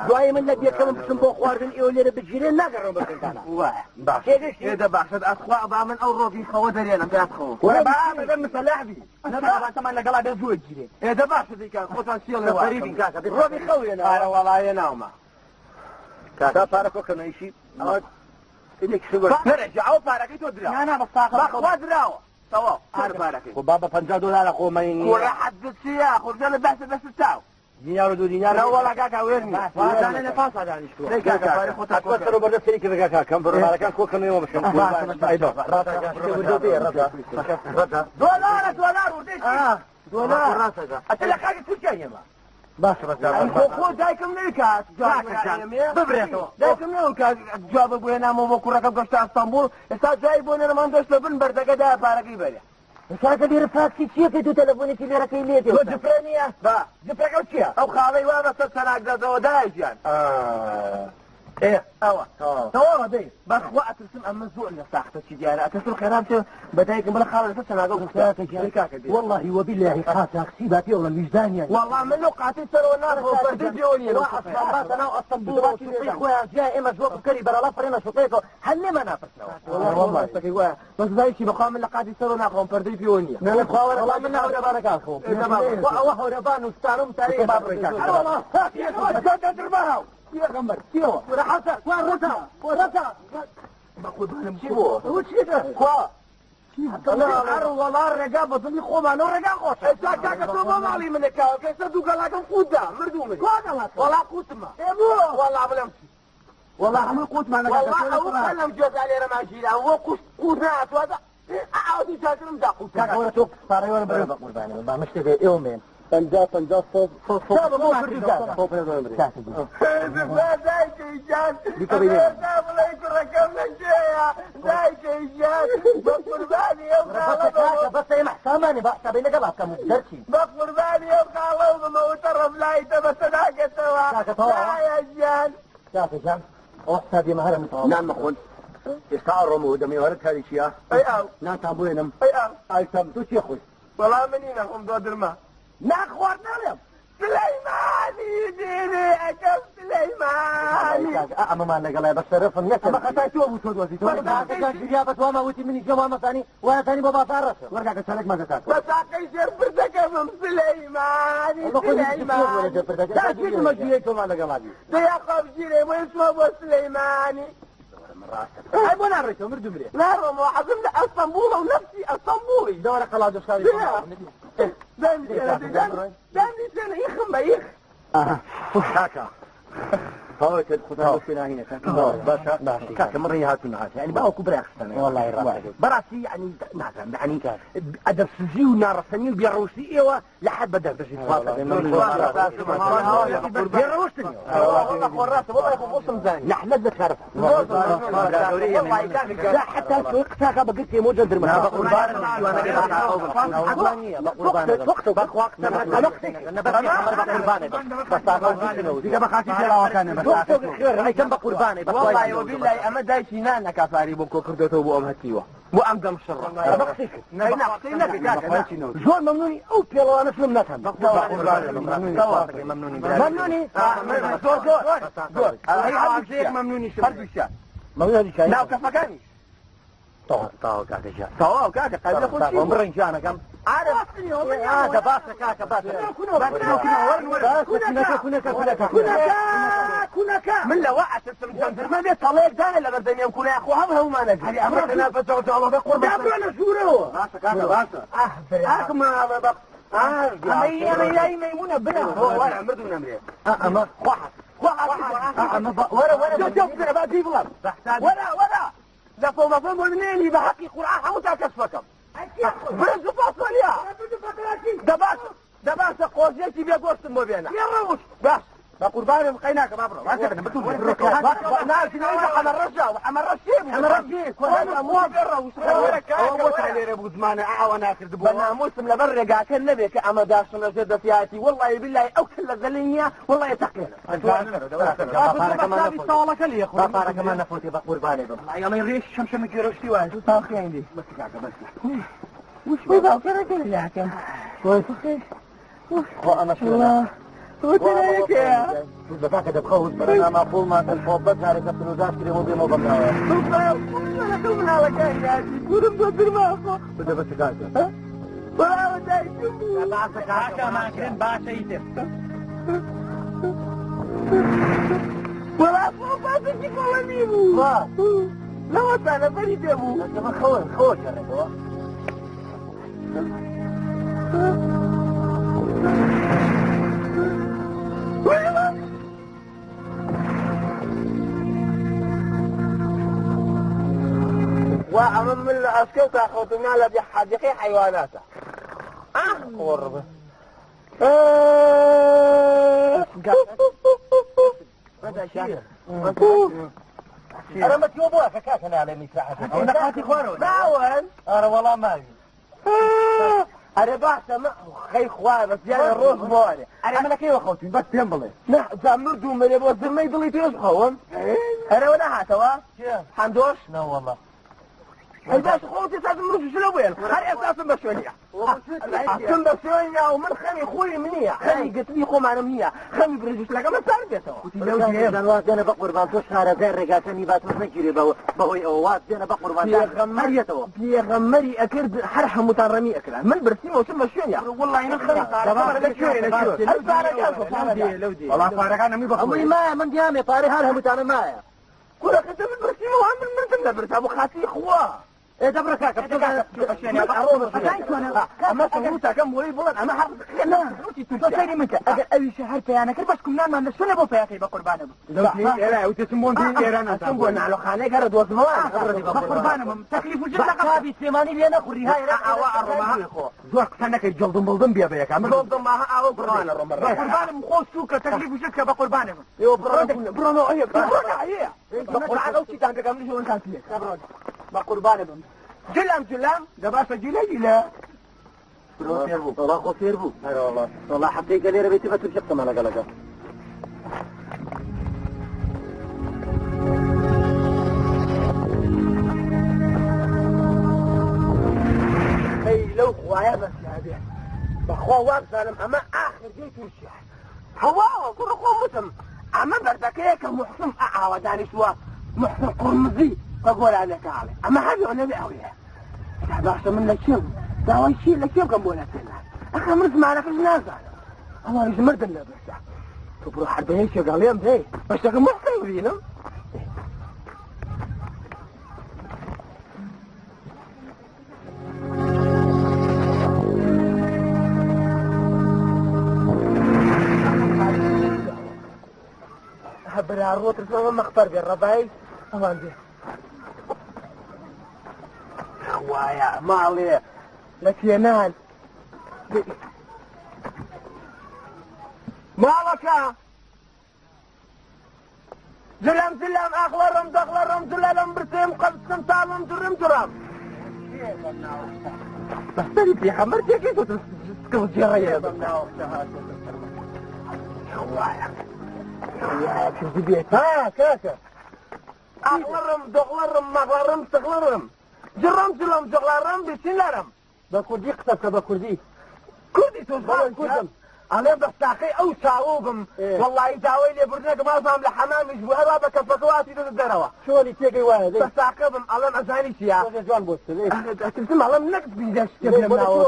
دوای من لە بێکەم بچم بۆ خواردن ئێوە لێرە بگیرێن ناگەڕم بە خوێندانە. وایە. باش. تێگەشتی؟ ئێ دە باشە ئەخوا با من ئەو ڕۆژی خەوە دەرێنم بیان خەوە. وەرە با بەدەم مسەلەح بی. نەباتەمان لەگەڵا بێ زووە گیرێ. ئێ دە باشە دیکە خۆتان سیڵێ وایە. سەفەری بین کاکە، بێ ڕۆژی خەوێنە. ئارە وەڵا ناومە. کاکە پارە کۆکەنەوە ئیشی. ئەوە ئینێکی شووە. نەرەجە ئەو پارەکەی تۆ دراوە. نا نا بەس تاقە. بەخوا دراوە. تەواو پارە پارەکەی. خۆ بابە 50 دۆلارە خۆ مەنی نییە. کوڕە حەد چییە؟ خۆ بزانە بەسە بەسە چاو. دینار و 2 دینار. لا وەڵا کاکە وێر نییە. وازانە لە پاسا دانیشتووە. دەی کاکە پارەی خۆتان ئەتوە سەر و بەردە سەرێکی ڕێگا کاکەم بڕمارەکان کۆکەنەوە بشم. دۆلارە دۆلار وردەی چی؟ دۆلار. ئەتە لە خاکی تورکیا ئێمە. باشە ڕەزا. خۆ خۆ دایکم نەیکات ببرێتەوە. دایکم نەیکات جوابە بۆ هێنامەوە بۆ کوڕەکەم گەشتە ئەستەنبوڵ ئێستا جای بۆ نێرەمان دەشت لە بن بەردەکەدا پارەکەی بەرێ. کاکە لێرە فاکسی چییە کە تۆ تەلەفۆنێکی لێرەکەی لێ تۆ جفرە نییە؟ با جفرەکە چییە؟ ئەو خاڵەی وا بەسەر چەناک دەدەوە دایکیان. ئێ ئەوە تەواوە دەی. بەخوا ئەترسم ئەمە زۆر لە ساختە چی دیارە ئەترسم خێرا بچێ بە دایکم بڵێ خاڵە لەسەر چەناگە و والله وبالله قاچاخچی با پێ وڵم ویژدانیان. والله من لەو قاتەی سەرەوە ناخەوە بەردەی پێوە نییە لەو ئەسڵان باتە ناو ئەستەنبوڵ و شوقەی خۆیان جیا ئێمەش وەکو کەری بەرەڵا فڕێنە شوقەیەکەوە هەر لێمان ناپرسنەوە. والله وایە بەس دایکی بەخوا من لە قاتی سەرەوە ناخەوم پەردەی پێوە نییە. نە خوا وەرە والله من هەورەبانەکان خەوم. ئەوە هەورەبان و ستانم تارێ. والله پێغەمبەر چیەوە؟ وەرە حەسەن وا ڕەتا ڕەتا. بە قوربانم چی بوو؟ ئەوە چییە؟ خوا هەر وەڵا ڕێگا بە دڵی خۆمانەوە ڕێگا خۆشە. ئێستا کاکە تۆ بۆ ماڵی منە کاوە کە ئێستا دوو گەڵاکەم قووت دا مردوو من. کوا گەڵاکە؟ وەڵا قووتمە. ئێ بۆ؟ وەڵا بڵێم چی؟ وەڵا هەمووی قووتمان لەگەڵ وەڵا ئەو قەلەم گوێزا لێرەمان گیرا وە قووت قووت نەهاتووە ئەو دوو چاکرم دا قووت. کاکە وەرە تۆ پارەی وەرە بەرە بە قوربانی من با مشتێ بێ ئێوە مێن. 50 50 100 بس يا محساماني بقى حسابي لقى بقى كم درتي بقرباني يا خالة وموتر بلايته بس ذاك سوا يا جان كاكا جان وحسابي مهرة متواضع نعم مخون استعرموا ودمي ورد هذه الشيء اي او نعم بوينم اي او اي تم يا اخوي والله منينا هم دودر ما ناخوار نعم سليماني ديني اكل سليماني اما ما لقى بس رفن يكل اما خطايتو ابو تود وزيتو كان بس وما وتي مني جوا ما ثاني وانا ثاني بابا صارت ورجع كسلك ما تاكل بس اقي شربتك من سليماني سليماني لا جيت ما جيتو ما لقى ماجي يا قوم جيري مو اسمه ابو سليماني اي بو ناريتو مردو مري نارو مو عظم اسطنبول ونفسي اسطنبولي دورة قلاج وشاري دام دام سنة يخم بيخ كاكا فوت الخطوة هنا باشا كاكا مرة هاتو نهات يعني باو كبرى أخسنا والله يراسي براسي يعني نعم يعني أدب سجي ونارسني بيروسي إيوه لحد بدأ بس بيروسني والله خراس والله يخم قسم زاني نحن لذة شرف لا حتى وقتها بقيت موجود درما وقت وقت وقت والله وبالله اما دايشي نانا كفاري بوكو كردوتو بو ام هتيوا بو ام دم شر زۆر ممنونی ئەو پێڵەوانە فلم نەکەن ممنونی زۆر زۆر زۆر ممنونی هەردووشیان ممنونی ناو کەفەکانیش تەواو کاکە گیان تەواو کاکە قابلە خۆشی تەواو بڕین گیانەکەم عارف هذا باشا كاكا باشا كنكا كنكا كنكا من لو وقعت الجندرمه بيت طليق دانا اللي بدني يكون يا اخو هم ما نجي هذه امرك فتوت الله بقرب انا شورو باشا كاكا باشا اكما بق انا يا ميمونه بنا هو وانا مردو نمري اما واحد اما ورا ورا شوف شوف انا بجيب لك ورا ورا لا فوق فوق منين بحقي قرآن حموت كشفكم برز فاصوليا دباس دباس قوزيتي بيا قوست مو بينا يا روش باش بقربان بقيناك ما برو لا شنو حمر رجع وحمر رشيب حمر رشيب وانا مو بيروش بناموس لبر قاعد النبي كأما داشن جد سياتي والله بالله او كل ذلنيا والله يتقينا بارك ما نفوتي بقرباني يلا يريش شمشم كيروشتي واحد طاقي عندي بس كاكا بس وش بيبقى كده يا حكم كويس انا شو الله وتلاقيك يا بفاك دبخوز برنا ما قول ما تنفوبت هاري كابتن وزاش كريم وبيمو بمناوة بدي بس كاكا باشا ماكرن باشا يتم ولا فوقاتك ولا لا وطنا فريد ابو ما خور خور يا رب وأمام الأسكوت أخوتنا لدي حديقي حيواناته قرب أنا ما تيوبوها كاكا أنا على مساحة أنا قاتي خوارو باون أنا والله ما أنا بحث ما خي خوار بس يعني الروح مالي أنا ملك أيوة خوتي بس تنبلي نعم زمردو من يبغى زمي يضل يتوز خوم أنا ولا هاتوا حندوش لا والله الباش خوتي لازم نروح شنو وين هل اساس بشونيا اصلا بشونيا ومن خلي خوي منيا خلي قلت لي خو معنا منيا خلي برجوش لك ما صار بيتوا واز دێنە بە قوربان تۆ شارەزای ڕێگاکانی باش نەگیرێ بەهۆی ئەوە واز دێنە بە قوربان هەریەتەوە پێغەمبەری ئەکرد هەر هەمووتان ڕەمی ئەکرا من برسیم وتم بە شوێنیا والله من خلي هەر پارەکان والله پارەکان هەمووی بەخۆی هەمووی مایە من دیامێ پارەی هەر هەمووتانە مایە کوڕە کە من برسیم و هەم من مردم لە برسا بۆ خاتی خوا. ئێ دەبڕە کاکە ئەمە سەروتەکەم بۆی بڵێن ئەمە هەر تۆ سەیری من کە ئەگەر ئەویش هەر پەیانە کرد بەشکم نانمان لە شوێنە بۆ پەیاکەی بە قوربانە بم. ئەچم بۆ نالۆخانەیەک هەرە دۆزمەوە. بە قوربانە بم تەکلیف و جل لەقەڵ بابی سلێمانی لێ نەخوڕی های ئەوە ئەڕۆمە زۆر قسە نەکەی جڵدم بڵدم بێ بە یەکە جڵدم ماها ئاوە بڕوانە ڕۆمە بە قوربانم خۆ سووکە تەکلیف و جل کە بە قوربانە بم. ئێوە بڕۆنەوە ئەیە بڕۆنە ئەیە بە قورعان ئەو چیتان پێکەم منیش ئەوەتان پێکەم. بە قوربانە بم جلام جلام دەباشە جلە جلە. وەڵا خۆ فێر بوو. هەرە وەڵا. وەڵا هەفتەیەکە لێرە بێتی بە تورکی قسەمان لەگەڵەکە. ئەی لەو خوایە بەسیا بێ بەخوا وابزانم ئەمە ئاخر جێی تورکیا تەواوە کوڕە خۆم وتم ئەمە بەردەکەیە کە محسن ئاوا دانیشتووە محسن قورمزی بە گۆرانەکە ئەڵێ ئەمە هەر نەبێ ئەوەیە. باشە من لە کێ بوو داوای چی لە کێ بکەم بۆ لەتێنان؟ ئەخە من زمانەکەش نازانم، ئەوانیش مردن لە برسا. تۆ بڕۆ هەر بە یەکێک ئەڵێم هەی بەشەکە محسن ببینم. برا ڕۆ ترسمەوە مەخبەر بێ ڕەبای ئەوان بێ. خوایە ماڵێ لە تێنان ماڵەکە جلم جلم ئاخڵەڕم دەخڵەڕم جلەلم برسێم قەبسم تاڵم جڕم جڕم. بەسەری پێخەمبەر تێکەی تۆ سکڵ جێڕەیە. خوایە خوایە کردی بێت. ها کاکە ئاخڵەڕم دۆخڵەڕم ماخڵەڕم سخڵەڕم جڕم جڵم جغڵەڕم بسینلەرم. بە کوردی قسە بکە بە کوردی. کوردی تۆش بەڵێ کوردم. ئەڵێ بە ساقەی ئەو چاوە بم وەڵڵاهی داوای لێبوردنەکەم وازانم لە حەمامیش بوو هەروا بە کەفەکە واتی دەدە دەرەوە. چۆنی تێگەی وایە دەی؟ بە ساقە بم ئەڵێم ئەزانی چییە؟ تۆزێ جوان بۆ چ دەی؟ ئەترسم ئەڵێم نەک بیدە شتێک لەم ناوە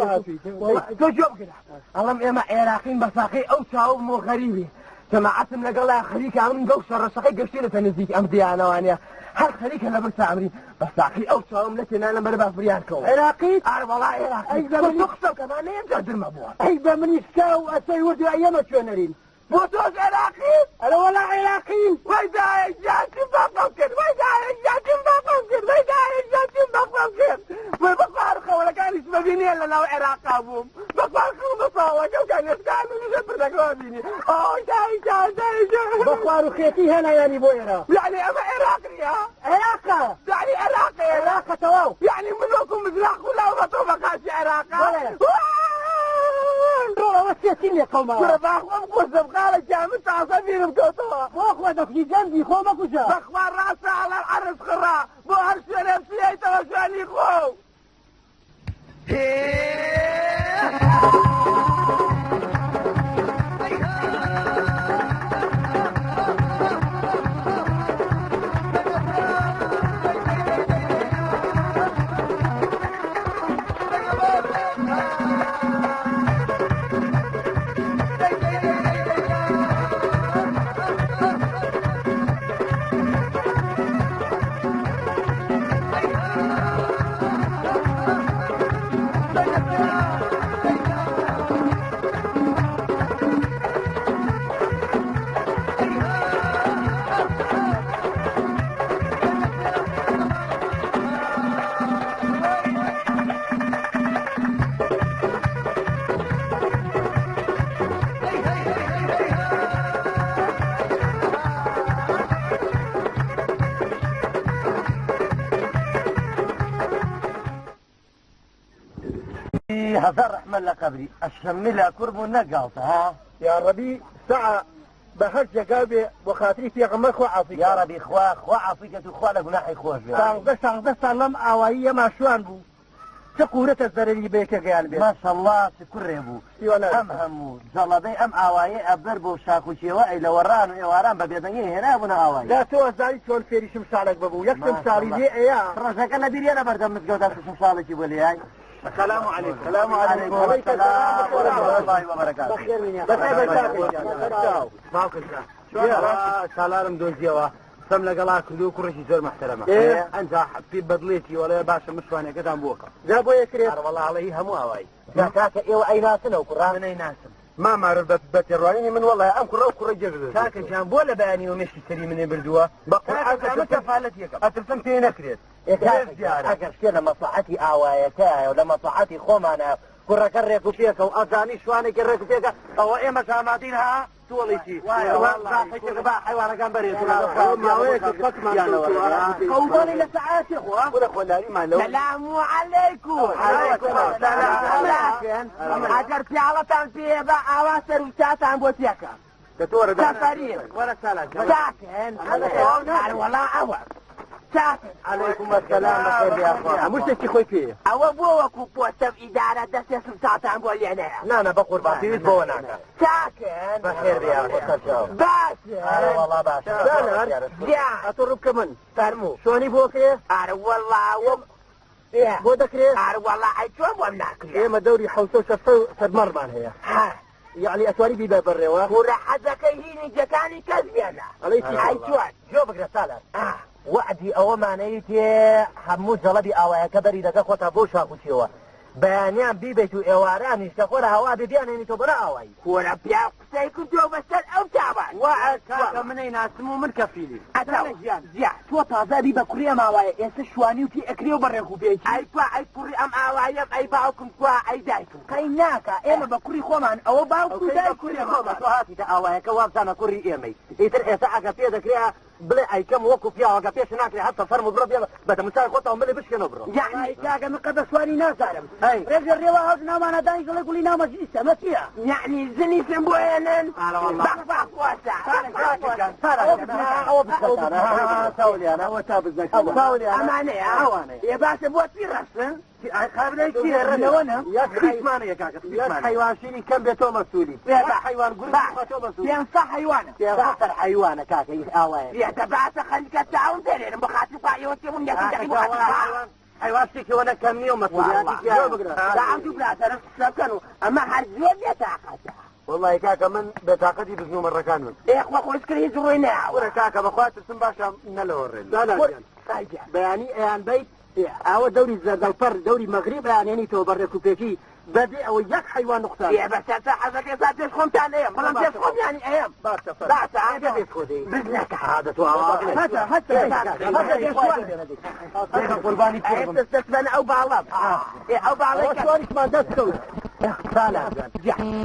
تۆ گوێ بگرە ئەڵێم ئێمە عێراقین بە ساقەی ئەو چاوە بم و غەریبی جەماعەتم لەگەڵا خەریکە من بەو شەڕەشەقەی گەشتینەتە نزیک ئەم دیانەوانە هەر خەریکە لەبەر سامری بە ساقی ئەو چاوم لە تێنانم بەرە بافریان کەوە. عێراقی؟ ئارە وەڵا عێراقی. ئەی بە منی تۆ قسە بکە با نەیەم جار درمە بووە. ئەی بە منی سکا و ئەسەی ورد و ئەیەمە کوێ نەرین؟ بۆ تۆش عێراقی؟ ئەرە وەڵا عێراقین. وەی دایە گیان چیم باخەم کرد، وەی دایە گیان چیم باخەم کرد، وەی دایە گیان چیم باخەم کرد. وەی بە خوار خەوەرەکانیش بەبینیە لەناو عێراقا بووم. بە خوار خەومە ساڵەکەم کە نێشتان منیش بردەکەوە بینی. ئۆی دایە گیان، دایە گیان. بە خوار و خێتی هێنایانی بۆ ئێرە. یعنی ئەمە عێراق نییە؟ عێراقە. یعنی عێراقێ؟ عێراقە تەواو. یعنی من وەکو مزراق و لاومەتەوە بە خاکی عێراقە؟ بەڵێ. ڕۆڵەوە سێتین لێ قەوماوە. کوڕە با خۆم کوشتم خاڵە گیان من تازە بیرم کەوتەوە. بۆ خۆ دەکوژی گەنجی خۆ مەکوژە. بەخوا ڕاستە ئەڵێم عەرز خڕا بۆ هەر شوێنێ بچیتەوە شوێنی خۆ. هزار رحمة لقبري الشملة كرب نقالت ها يا ربي ساعة بەهەر جێگا بێ بۆ خاتری پێغەمبەر خوا عافی يا ربي خوا خوا عافيك خوا لە گوناحی خۆش بێ. 16 ساڵ لەم ئاواییە ماشوان بوو چ قورەتە زەرەری بە یەکێکیان بێ. ماشەڵڵا چ کوڕێ بوو. ئەم هەموو جەڵەبەی ئەم ئاوایەی ئەبەر بۆ شاخ و شێوە ئەی لە وەڕان و ئێواران بە بێدەنگی هێنابوونە ئاوایی. لا تۆ ئەزانی چۆن فێری شمشاڵێک ببوو یەک شمشاڵی لێ ئەیا. ڕۆژەکە لە بیریە لە بەردەم مزگەوتا چ شمشاڵێکی بۆ لێیای. السلام عليكم. السلام عليكم السلام ورحمة الله وبركاته. بەخێر بێن. سالارم دۆزیەوە. قسەم لەگەڵا کردو کوڕێکی زۆر محتەرەمە. ئەنجا پێ بەدڵێتی وەڵێ باشە من شوانەکەتان بۆکە. جا بۆ یەکرێ؟ ئەرە وەڵا ئەڵێ هی هەموو ئاوایی. جا کاکە ئێوە ئەیناسن ئەو کوڕە؟ من ئەیناسم. مامارە بە تێڕوانینی من وەڵا ئەم کوڕە ئەو کوڕەی جێ دەدەێت. کاکە گیان بۆ لە بەیانیەوە مێشکی سەری منێ بردووە؟ بە قورئان کە کەفالەت یەکەم. ئەترسم پێ نەکرێت. ئەگەر شتێ لە مەسڵەحەتی ئاوایەکەیە و لە مەسڵەحەتی خۆمانە کوڕەکە ڕێک و پێکە و ئەزانی شوانێکی ڕێک و پێکە ئەوە ئێمەش ئامادین ها تۆڵێکی با حیوانەکان بەرێت قوباڵی لە سەعاتی خوا کوڕە خۆلاریمان لەوە. سلام عەلەیکم. ئەگەر پیاڵەتان پێ بە ئاوا سەر و چاتان بۆ تێکە. سەفەرین. وەرە چالاک. چاکن. ئەرە وەڵا ئەوە. چاکن. عەلەیکم ئەسەلام بەخێر بێ ئاخوا. هەموو شتێکی خۆی پێیە. ئەوە بۆ وەکوو پۆستەم ئیدارە دەستێسم چاتان بۆ لێنەیە. نا نا بە قوربان پێویست بەوە ناکا. چاکن. بەخێر بێ ئاخوا سەرچاو. باشن. ئەرە وەڵا باشە. گیان. ئەتۆ ڕوو بکە من. فەرموو. شوانی بۆ کرێ؟ ئەرە وەڵا وەک بۆ دەکرێ؟ ئەرە وەڵا ئەی چۆن بۆم ناکرێ؟ ئێمە دەوری 700 600 سەرمەڕمان هەیە. ها. یعنی ئەتوانی بیبە بەڕێوە؟ کوڕە حەزەکەی هینی جەکانی کەس بێنە. ئەڵێی چی؟ ئەی چۆن؟ گوێ بگرە سالار. وەعدی ئەوەمانەیتێ هەموو جەڵەبی ئاوایەکە بەری دەکە خۆتا بۆ شاخوچیەوە. بەیانیان بیبیت و ئێوارانیش کە خۆرە هەوا بێ بیانێنیتەوە بەرە ئاوایی. کوڕە پیاو قسەی کردووە بەسەر ئەو تاوان. وەعد کاکە منەی ناسم و من کەفیلی. ئەتەوە گیان. تۆ تازە بی بە کوڕی ئەم ئاوایە ئێستا شوانی و پێ ئەکرێ و بە ڕێک و پێکی. ئەی کوا ئەی کوڕی ئەم ئاوایەم ئەی باوکم کوا ئەی دایکم. قەی ناکا ئێمە بە کوڕی خۆمان ئەوە باوک و دایک کوڕی خۆمان تۆ هاتیتە ئاوایەکە وابزانە کوڕی ئێمەی. ئیتر ئێستا ئەگە پێ دەکرێ بڵێ ئەیکەم وەکو پیاوەکە پێش ناکرێ هەستە فەرموو بڕۆ بێ بە دەموچاوی خۆتەوە ملی بشکێنەوە بڕۆ. یعنی کاکە من قەت بە شوانی نازانم. ئەی. ڕێژە ڕێوە هەڵ ناومانە دانی دڵێ گوڵی ناو مەجلیسە ئەمە چییە؟ یعنی زنیشم بۆ هێنن؟ ئەرە وەڵا. بەخوا خۆشە. ئەوە بزنەکانە. ئەوە تا بزنەکانە. ئەمانەیە؟ ئەوانەیە. ئێ باشە بۆ چی ڕەشن؟ قابلەی چییە؟ لەوەنە؟ یەک خیشمانەیە کاکە یەک حەیوان شیری کەم بێ تۆ مەسوولی. یەک حەیوان گورگ تۆ مەسوولی. 500 حەیوانە. 500 حەیوانە کاکە هیچ ئاوایە. ئێ باشە خەریکە چاوم دەرێنم بۆ خاتری خوا ئێوە تێبوون یەکی دەقی بۆ خاتری خوا. حەیوان شتێکی وەنە کەم نییە و مەسوولیاتی تیایە. دا ئەم دوو برادەرم قسە بکەن و ئەمە هەر زۆر بێتاقەتە. وەڵڵاهی کاکە من بێتاقەتی بزن و مەڕەکان من. ئێ خوا خۆشکرد هیچ ڕووی نەیاوە. کوڕە کاکە بەخوا ترسم باشە نەلەوەڕێن. بەیانی ئەیان بیت ئاوە دەوری زەردەڵپەڕ دەوری مەغریب ئەیانێنیتەوە بە ڕێک و پێکی بەبێ ئەوە یەک حەیوان نوقسان. ئێ بەسەر تا حەزەکەی سا پێش خۆمتان ئەیەم بەڵام پێش خۆم یانی ئەیەم. باشە باشە پێش خۆ دەی. بزنەکە. هذا تو هەتە هەتە هەتە هەتە قوربانی ئێ دەست بەنە ئەو باڵام. ئێ ئەو باڵەی کە شوانیشمان دەست کەوت. سالار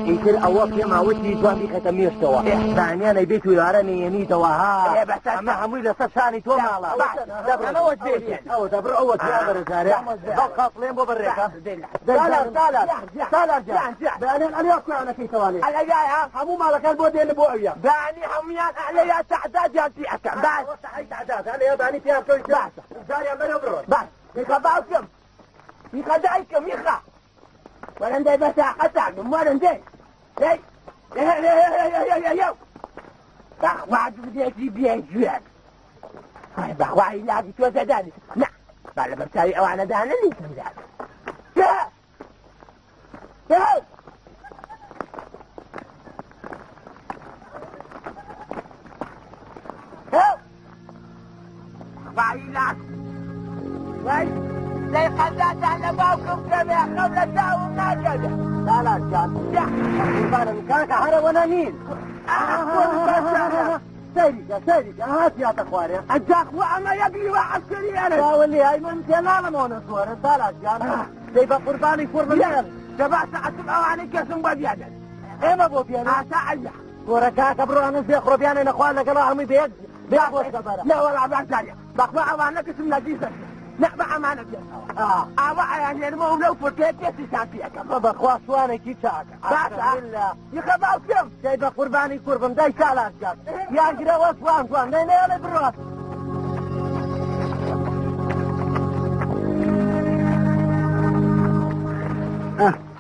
ئیتر ئەوە پێماوتی جوان بیخەتە مێشتەوە. بەیانیان ئەیبێت و ئێوارە نەیەنیتەوە ها. ئێ بەسەر ئەمە هەمووی لەسەر شانی تۆ ماڵە. ئەمە وەجبێتیان. ئەوە دەبڕ ئەوە تیا بەرە جارێ. بەو قافڵێن بۆ بەرێکە. سالار سالار سالار گیان. بەیانیان ئەلیا کویانەکەی تەوالێ. ئەلەیایە هەموو ماڵەکان بۆ دێن بۆ ئەویا. بەیانی هەموویان ئەلەیا تەعدادیان پێ ئەکەم. باش هەلەیە بانی پێیان بکەویت. باشە. جاریان بەرە بڕۆن. باش میخە باوکم میخە دایکم میخە وەرن دەی بەتاقەتان وەرن دەی دەی بەخوا دوودێکی بێگوێن بەخوا هیلاکی تۆ زەدانی نا با لە بەرچاوی ئەوانە دانەنیشم دان خوا هیلاک وای دەی قەزاتان لە باوکم کەوێ خەو لە چاوم ناکەوێ. سالار گیان. قوربانم کاکە هەرەوەنە نین. سەیریکە سەیریکە هاتیاتە خوارێ. ئەجا خوا ئەمە یەک لیوا عەسکەری ئەرێ. باوەلی ئەی من تێناڵم ئەوە سوارە سالار گیان. دەی بە قوربانی کوڕم یان دە باشە ئەچم ئەوانەی کەسم بۆ بیانن. ئێمە بۆ بیانن؟ ئاسا ئەیا. کوڕە کاکە بڕۆ ئەنە زێ خڕۆ بیانێ نەخوا لەگەڵا هەمووی بەیەک بێ بۆ سەبەرە. نا وەڵا باشداریە بەخوا ئەوانە کەسم نەگیزە. نا بە ئەمانە بێتەوە. ئاوە ئەیانێنمەوە لەو فۆتۆیە پێسیشان پێ ئەکەم. بەخوا شوانێکی چاکە. باشە. یخە باوکم. دەی بە قوربانی کوڕبم دای سالار گیان. یان گرەوە جوان جوان نەی نەیەڵێ بڕۆ.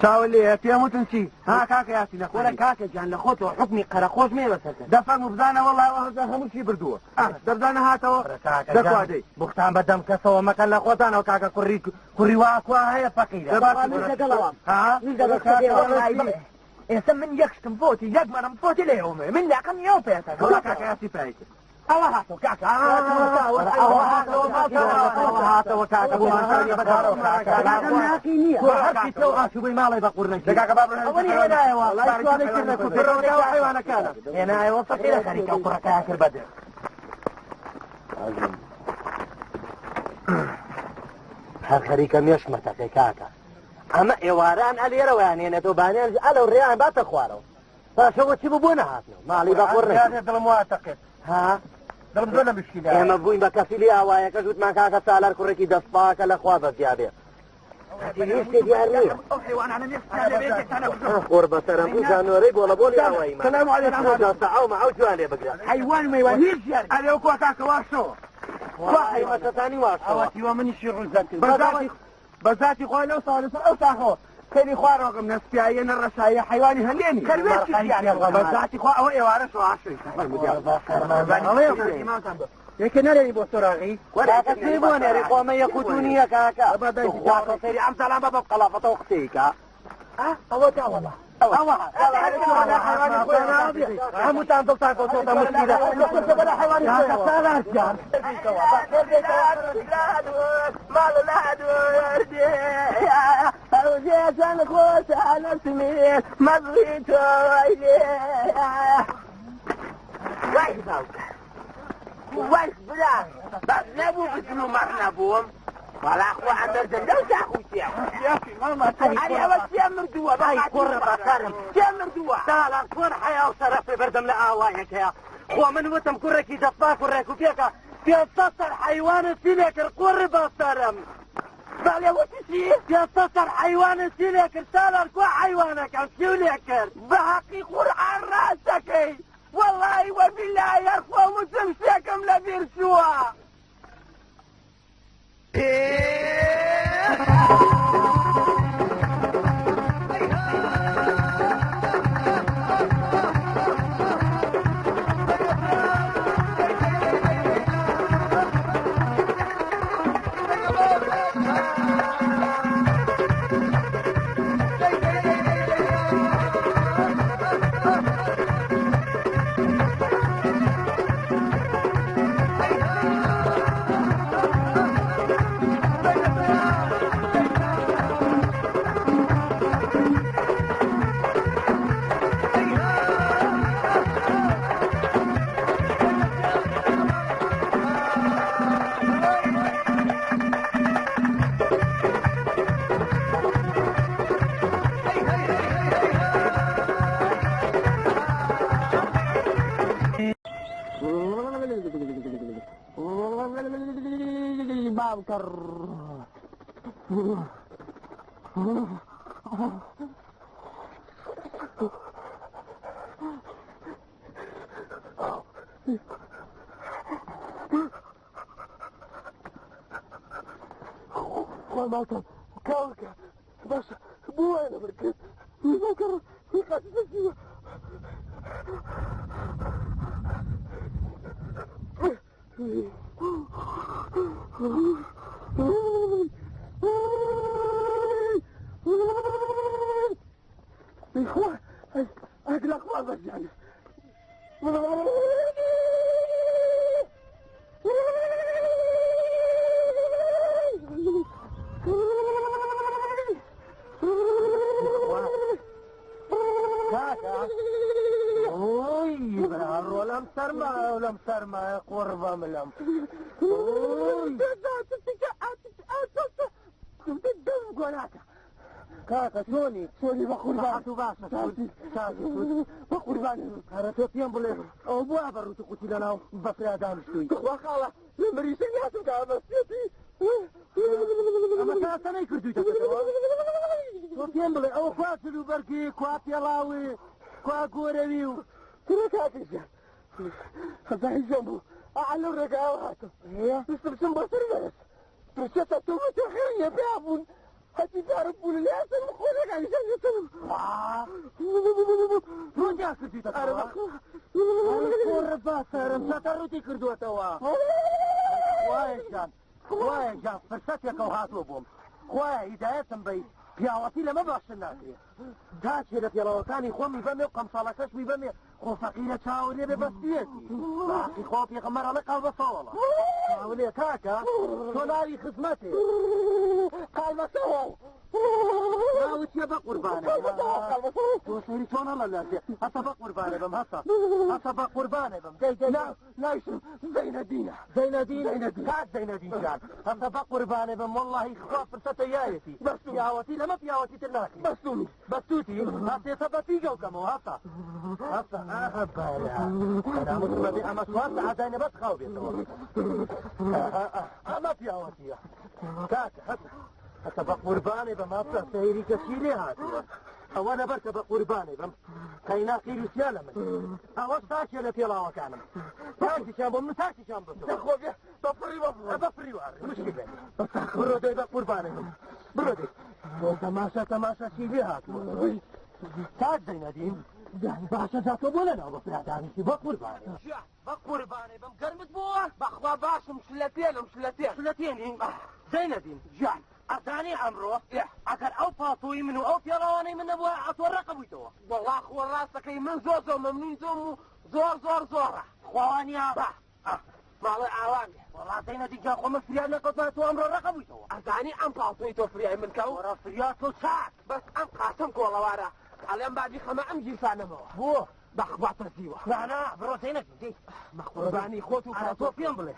چاوە لێیە پێم وتن چی؟ ها کاکە یاسی لە وەرە کاکە گیان لە خۆتەوە حوکمی قەرەقۆش مێ بەسەرکەن. دەفەرموو بزانە وەڵا هەموو چی بردووە. دەبزانە هاتەوە دەخوادەی. بوختان بە دەم کەسەوە مەکەن لە خۆتانەوە کاکە کوڕی کوڕی وا کوا هەیە فەقیرە. ها؟ ئێستا من یەک شتم فۆتی یەک مەرم فۆتی لێ ئەومێ من لاقم یەو پێتە. وەڵا کاکە یاسی پای کرد. ئەوە هاتەوە کاکە ئەوە هاتەوە ئەوە هاتەوە کاکە بۆ نییە هەرچی تۆ ئاشوبەی ماڵی بە قورنەکی ئەوە هێنایەوە حیوانەکانە هێنایەوە فەقیرە خەریکە و کوڕەکەیان کرد بە دێ هەر خەریکە مێشمەتەکەی کاکە ئەمە ئێواران ئەلێرەوەیان هێنێتەوە بانیان ئەلەو ڕێیان باتە خوارەوە باشەوە چی بوو بۆ نەهاتنەوە ماڵی بە قوڕ دڵم وا تەقێت ها دڵم زۆر لە مشکیلە ئێمە بووین بە کەفیلی ئاوایەکە وتمان کاکە سالار کوڕێکی دەستپاکە لە خوا بەزیا بێ هیچ دیار نییە خۆر بەسەرم بوو جانوەرەی بۆڵە بۆڵی ئاواییمان سلام علیکم سەعاو مەعاو جوان لێ بگرە حیوان مەیوان هیچ دیار ئەرێ وەکو کاکە واشەوە خوا حیوانەتانی واشەوە تیوا منیشی ڕووزان کرد بە ذاتی خوا لەو ساڵ لەسەر ئەو ساخەوە خێری خوارەوەکەم نە سپیاییە نە ڕەشاییە حیوانی هەندێنی بە ذاتی خوا ئەوە ئێوارە شەو عاشری یەکێ نەرێنی بۆ سۆراغی کاکە سێ بۆ نێری خۆ ئەمە یەک و دوو نییە کاکە خوا تۆ سەیری ئەم سەلام بە بە قەڵافەتەوە قسەیکە ئەوە تا وەڵا ئەوە هەمووتان دڵتان کەوتۆتە مشکیلە کاکە سالار گیان وای برا بەس نەبوو بزن و مەڕ نەبووم وەڵا خوا ئەمەردن لەو ساخوتیە ئەرێ ئەوە کێ مردووە ئای کوڕە بەسەرم کێ مردووە ساڵان چۆن حەیا و شەرەفێ بەردەم لە ئاوایەک هەیە خۆ من وتم کوڕێکی دەستپاک و ڕێک و پێکە 500 سەر حەیوانت چی لێ کرد قوڕی بەسەرم بەڵێ وتی چی 500 سەر حەیوانت چی لێ کرد ساڵان کوا حەیوانەکەم چی لێ کرد بە حەقی قورئان ڕاست دەکەی وەڵڵاهی وەبیللاهی هەر خۆم وتم شتێکم لەبیر چووە. خوا ماڵتان کاوکە باشە بۆ وای لەبەر کرد خوا ئەگرە خوا بەزیانە کاکە ئۆی برا لەم سەرمایە و لەم سەرمایە قوڕ بە ملم کاکە چۆنی چۆنی بە قوربان تو باشە بە قوربان هەرە تۆ پێم بڵێ ئەو بووە بە ڕووت و قوتی لەناو بەفرا دانیشتووی خوا خاڵە لە مریشک ناتم کا بەسیەتی ئەمە تا سەنەی کردوویتەوە تۆ پێم بڵێ ئەوە کوا جل و بەرگی کوا پێڵاوی کوا گۆرەوی و کوڕە کاکەشیان خەزای ژەم بوو ئا لەو ڕێگاوە هاتم ویستم بچم بۆ سەر بەرز پرسێتە تۆ بە تۆ خێریە پێ بوون هەچی دارم بوون لێسەر خۆلەکانیشان لێسەر ڕووتیان کردوویتەوە کوڕە باسەرم چەتە ڕووتی کردووەتەوە خوایە گیان خوایە گیان فرسەتێکەوە هاتووە بۆم خوایە هیدایەتم بەی پیاوەتی لەمە باشتر ناکرێ تا چێ لە پێڵەوەکانی خۆمی بەمێ و قەمساڵەکەشمی بەمێ. خۆ فەقیرە چاو لێ بێ بەستیەتی باقی خوا پێغەمبەر ئەڵێ قاڵ بە سەوەڵە چاو لێ کاکە تۆ ناوی خزمەتێ قاڵ بە سەوەڵ ناوت چیە بە قوربانێ تۆ سەیری چۆن ئەڵە لەرزێ هەسە بە قوربانێ بم هەسە هەسە بە قوربانێ بم دەی دەی ناویشم زەینەدینە زەینەدین کاک زەینەدین جان هەسە بە قوربانێ بم وەڵڵاهی خوا فرسەتە یایەتی پیاوەتی لەمە پیاوەتی تر ناکەی بەستومی بەستوتی هەستێتە بە پیگەو کەمەوە هەسە هەسە ئاهە بالا ناموسم بەبێ ئەمە چوار سەعات داینە بەس خاو بێتەوە ئەمە پیاوەتیە کاکە هەسە هەسە بە قوربانێ بەم هەسە سەیری کە چی لێ هاتووە ئەوە لەبەرکە بە قوربانێ بم قەینا قیروسیا لە من ئەوە ساکێ لە پێڵاوەکانم تاکیشیان بۆ من تاکیشیان بۆ خۆ بێ بە فڕی بە فڕی بە فڕی وارێ مشکلە بڕۆ دەی بە قوربانێ بم بڕۆ دەی بۆ تەماشا تەماشا چی لێ هاتووە کاک زەینەدین باشە جا تۆ بۆ لەناو بەفرا دانیشتی بە قوربانێ بە قوربانێ بم گەرمت بووە بەخوا باشم شلەتێنم شلەتێن شلەتێنی زەینەدین گیان ئەزانی ئەمڕۆ ئەگەر ئەو پاڵتۆی من و ئەو پێڵاوانەی من نەبووە ئەتۆ ڕەقە بوویتەوە وەڵا خۆ ڕاستەکەی من زۆر زۆر مەمنون تۆم و زۆر زۆر زۆرە خواوانیە ماڵێ ئاوان بێ وەڵا زەینەدین جان خۆ من فریا نەکەوتمە تۆ ئەمڕۆ ڕەقە بوویتەوە ئەزانی ئەم پاڵتۆی تۆ فریای من کەوت وەرە فریا تۆ چاک بەس ئەم قاتەم کۆڵەوارە ئەڵێم با بیخەمە ئەم گیرفانەمەوە بۆ بەخوا تەزیوە نا نا بڕۆ زەینەدین دەی بە قوربانی خۆت و ئەرە تۆ پێم بڵێ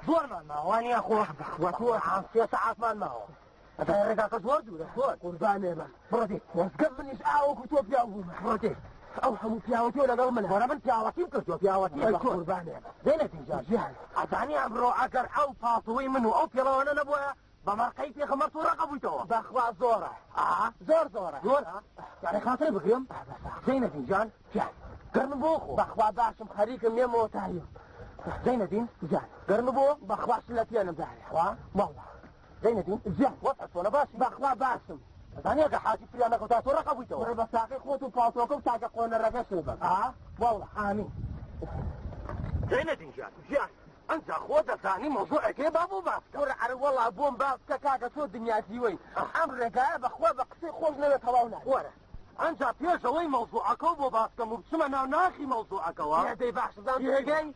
زۆرمان ماوە وانیە خۆ بەخوا تۆ سێ سەعاتمان ماوە ئەزانی ڕێگاکە زۆر دوورە زۆر قوربانێ بم بڕۆ دەی خۆزگە منیش ئاوەکو تۆ پیاو بوومە بڕۆ دەی ئەو هەموو پیاوەتیەوە لەگەڵ منە وەرە من پیاوەتیم کردووە پیاوەتی ئەی قوربانێ بم زەینەدین جان گیان ئەزانی ئەمڕۆ ئەگەر ئەو پاڵتۆی من و ئەو پێڵاوانە نەبووایە بە مەرقەی پێغەمبەر تۆ ڕەقە بوویتەوە بەخوا زۆرە ئا زۆر زۆرە زۆرە یعنی خاتر بگرم زەینەدین جان گیان گەرم بۆ خۆ بەخوا باشم خەریکم یەمەوە تایم زەینەدین گیان گەرم بۆ بەخوا شلەتێنم دارێ خوا والله زەینەدین گیان وەزعت چۆنە باشی بەخوا باشم ئەزانی ئەگەر حاجی فریا نەکەوتا تۆ ڕەقە بوویتەوە کوڕە بە ساقی خۆت و پاڵتۆکە و تاکە قۆنەرەکەشم بەم ئا والله ئامین زەینەدین جان گیان ئەنجا خۆ دەزانی مەوزوعێکێ با بۆ باس کوڕە ئەرە وەڵا بۆم باس بکە کاکە تۆ دنیا زیوەی ئەم ڕێگایە بەخوا بە قسەی خۆش نەوێ تەواو نابێ وەرە ئەنجا پێشەوەی مەوزوعەکە و بۆ باسکەم و بچمە ناو ناخی مەوزوعەکەوە دەی باشە زان تێگەی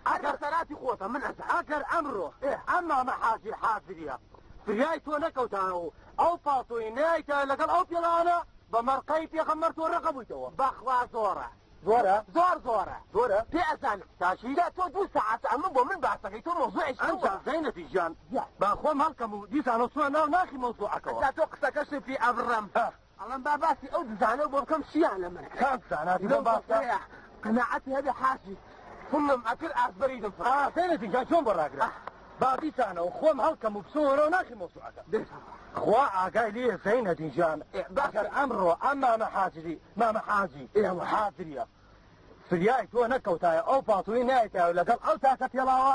ئەگەر سەراتی خۆتە من ئەزانم ئەگەر ئەمڕۆ ئەم مامە حاجی حازریە فریای تۆ نەکەوتایە و ئەو پاڵتۆی نایتە لەگەڵ ئەو پێڵانە بە مەرقەی پێغەمبەر تۆ ڕەقە بوویتەوە بەخوا زۆرە زۆرە زۆر زۆرە زۆرە پێ ئەزانم تاشی تا تۆ دوو سەعات ئەمە بۆ من باسەکەی تۆ مەوزوعێکی ئەنجا زەینەتی گیان با خۆم هەڵکەم و دیسانەوە چووە ناو ناخی مەوزوعەکەوە تا تۆ قسەکەشت پێ ئەبڕم ئەڵێم با باسی ئەو دزانە بۆ بکەم چیان لە من کام دزاناتی لەو بۆم باس بکە؟ بەسەیە قەناعەتی هەبێ حاجی فمم ئەکرد ئاسبەریدم فڕ ئا زەینەتی گیان چۆن بۆ ڕاگرە با دیسانەوە خۆم هەڵکەم و بچمەوە ناو ناخی مەوزوعەکە خوا ئاگای لێ زەینەدین گیان ئەگەر ئەمڕۆ ئەم مامە حاجری مامە حاجی ئێوە حاجریە فریای تۆ نەکەوتایە ئەو پاڵتووی نایتایە لەگەڵ ئەو تاکە پێڵاوە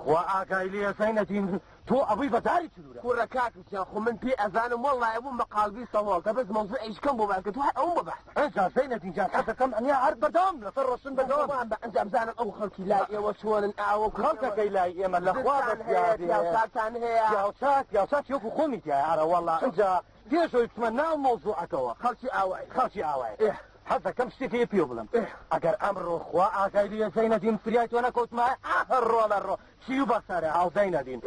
خوا ئاگای لێ زەینەدین تۆ ئەبووی بە داری چلورە کوڕە کاکە گیان خۆ من پێ ئەزانم وەڵڵا ئەبووم بە قاڵبی سەواڵ کە بەس مەوزوعێکی کەم بۆ باس کە تۆ هەر ئەوم بۆ باس ئەنجا زەینەدین گیان حەزەکەم ئەنیا هەر بەردەوام لەسەر ڕۆشن بەردەوام بەردەوام بە ئەنجام بزانم ئەو خەڵکی لای ئێوە چۆنن ئاوە خەڵکەکەی لای ئێمە لە خوا بەسیابێ پیاوچاکتان هەیە پیاوچاک پیاوچاک وەکو خۆمی تایە ئەرە وەڵا ئەنجا پێشەوەی بچمە ناو مەوزوعەکەوە خەڵکی ئاوای خەڵکی ئاوای حەزەکەم شتێکی پێ بڵم ئەگەر ئەمڕۆ خوا ئاگای لێ زەینەدین فریای تۆ نەکەوتمایە ئاه ڕۆڵە ڕۆ چی و بەسەرە ئاو زەینەدین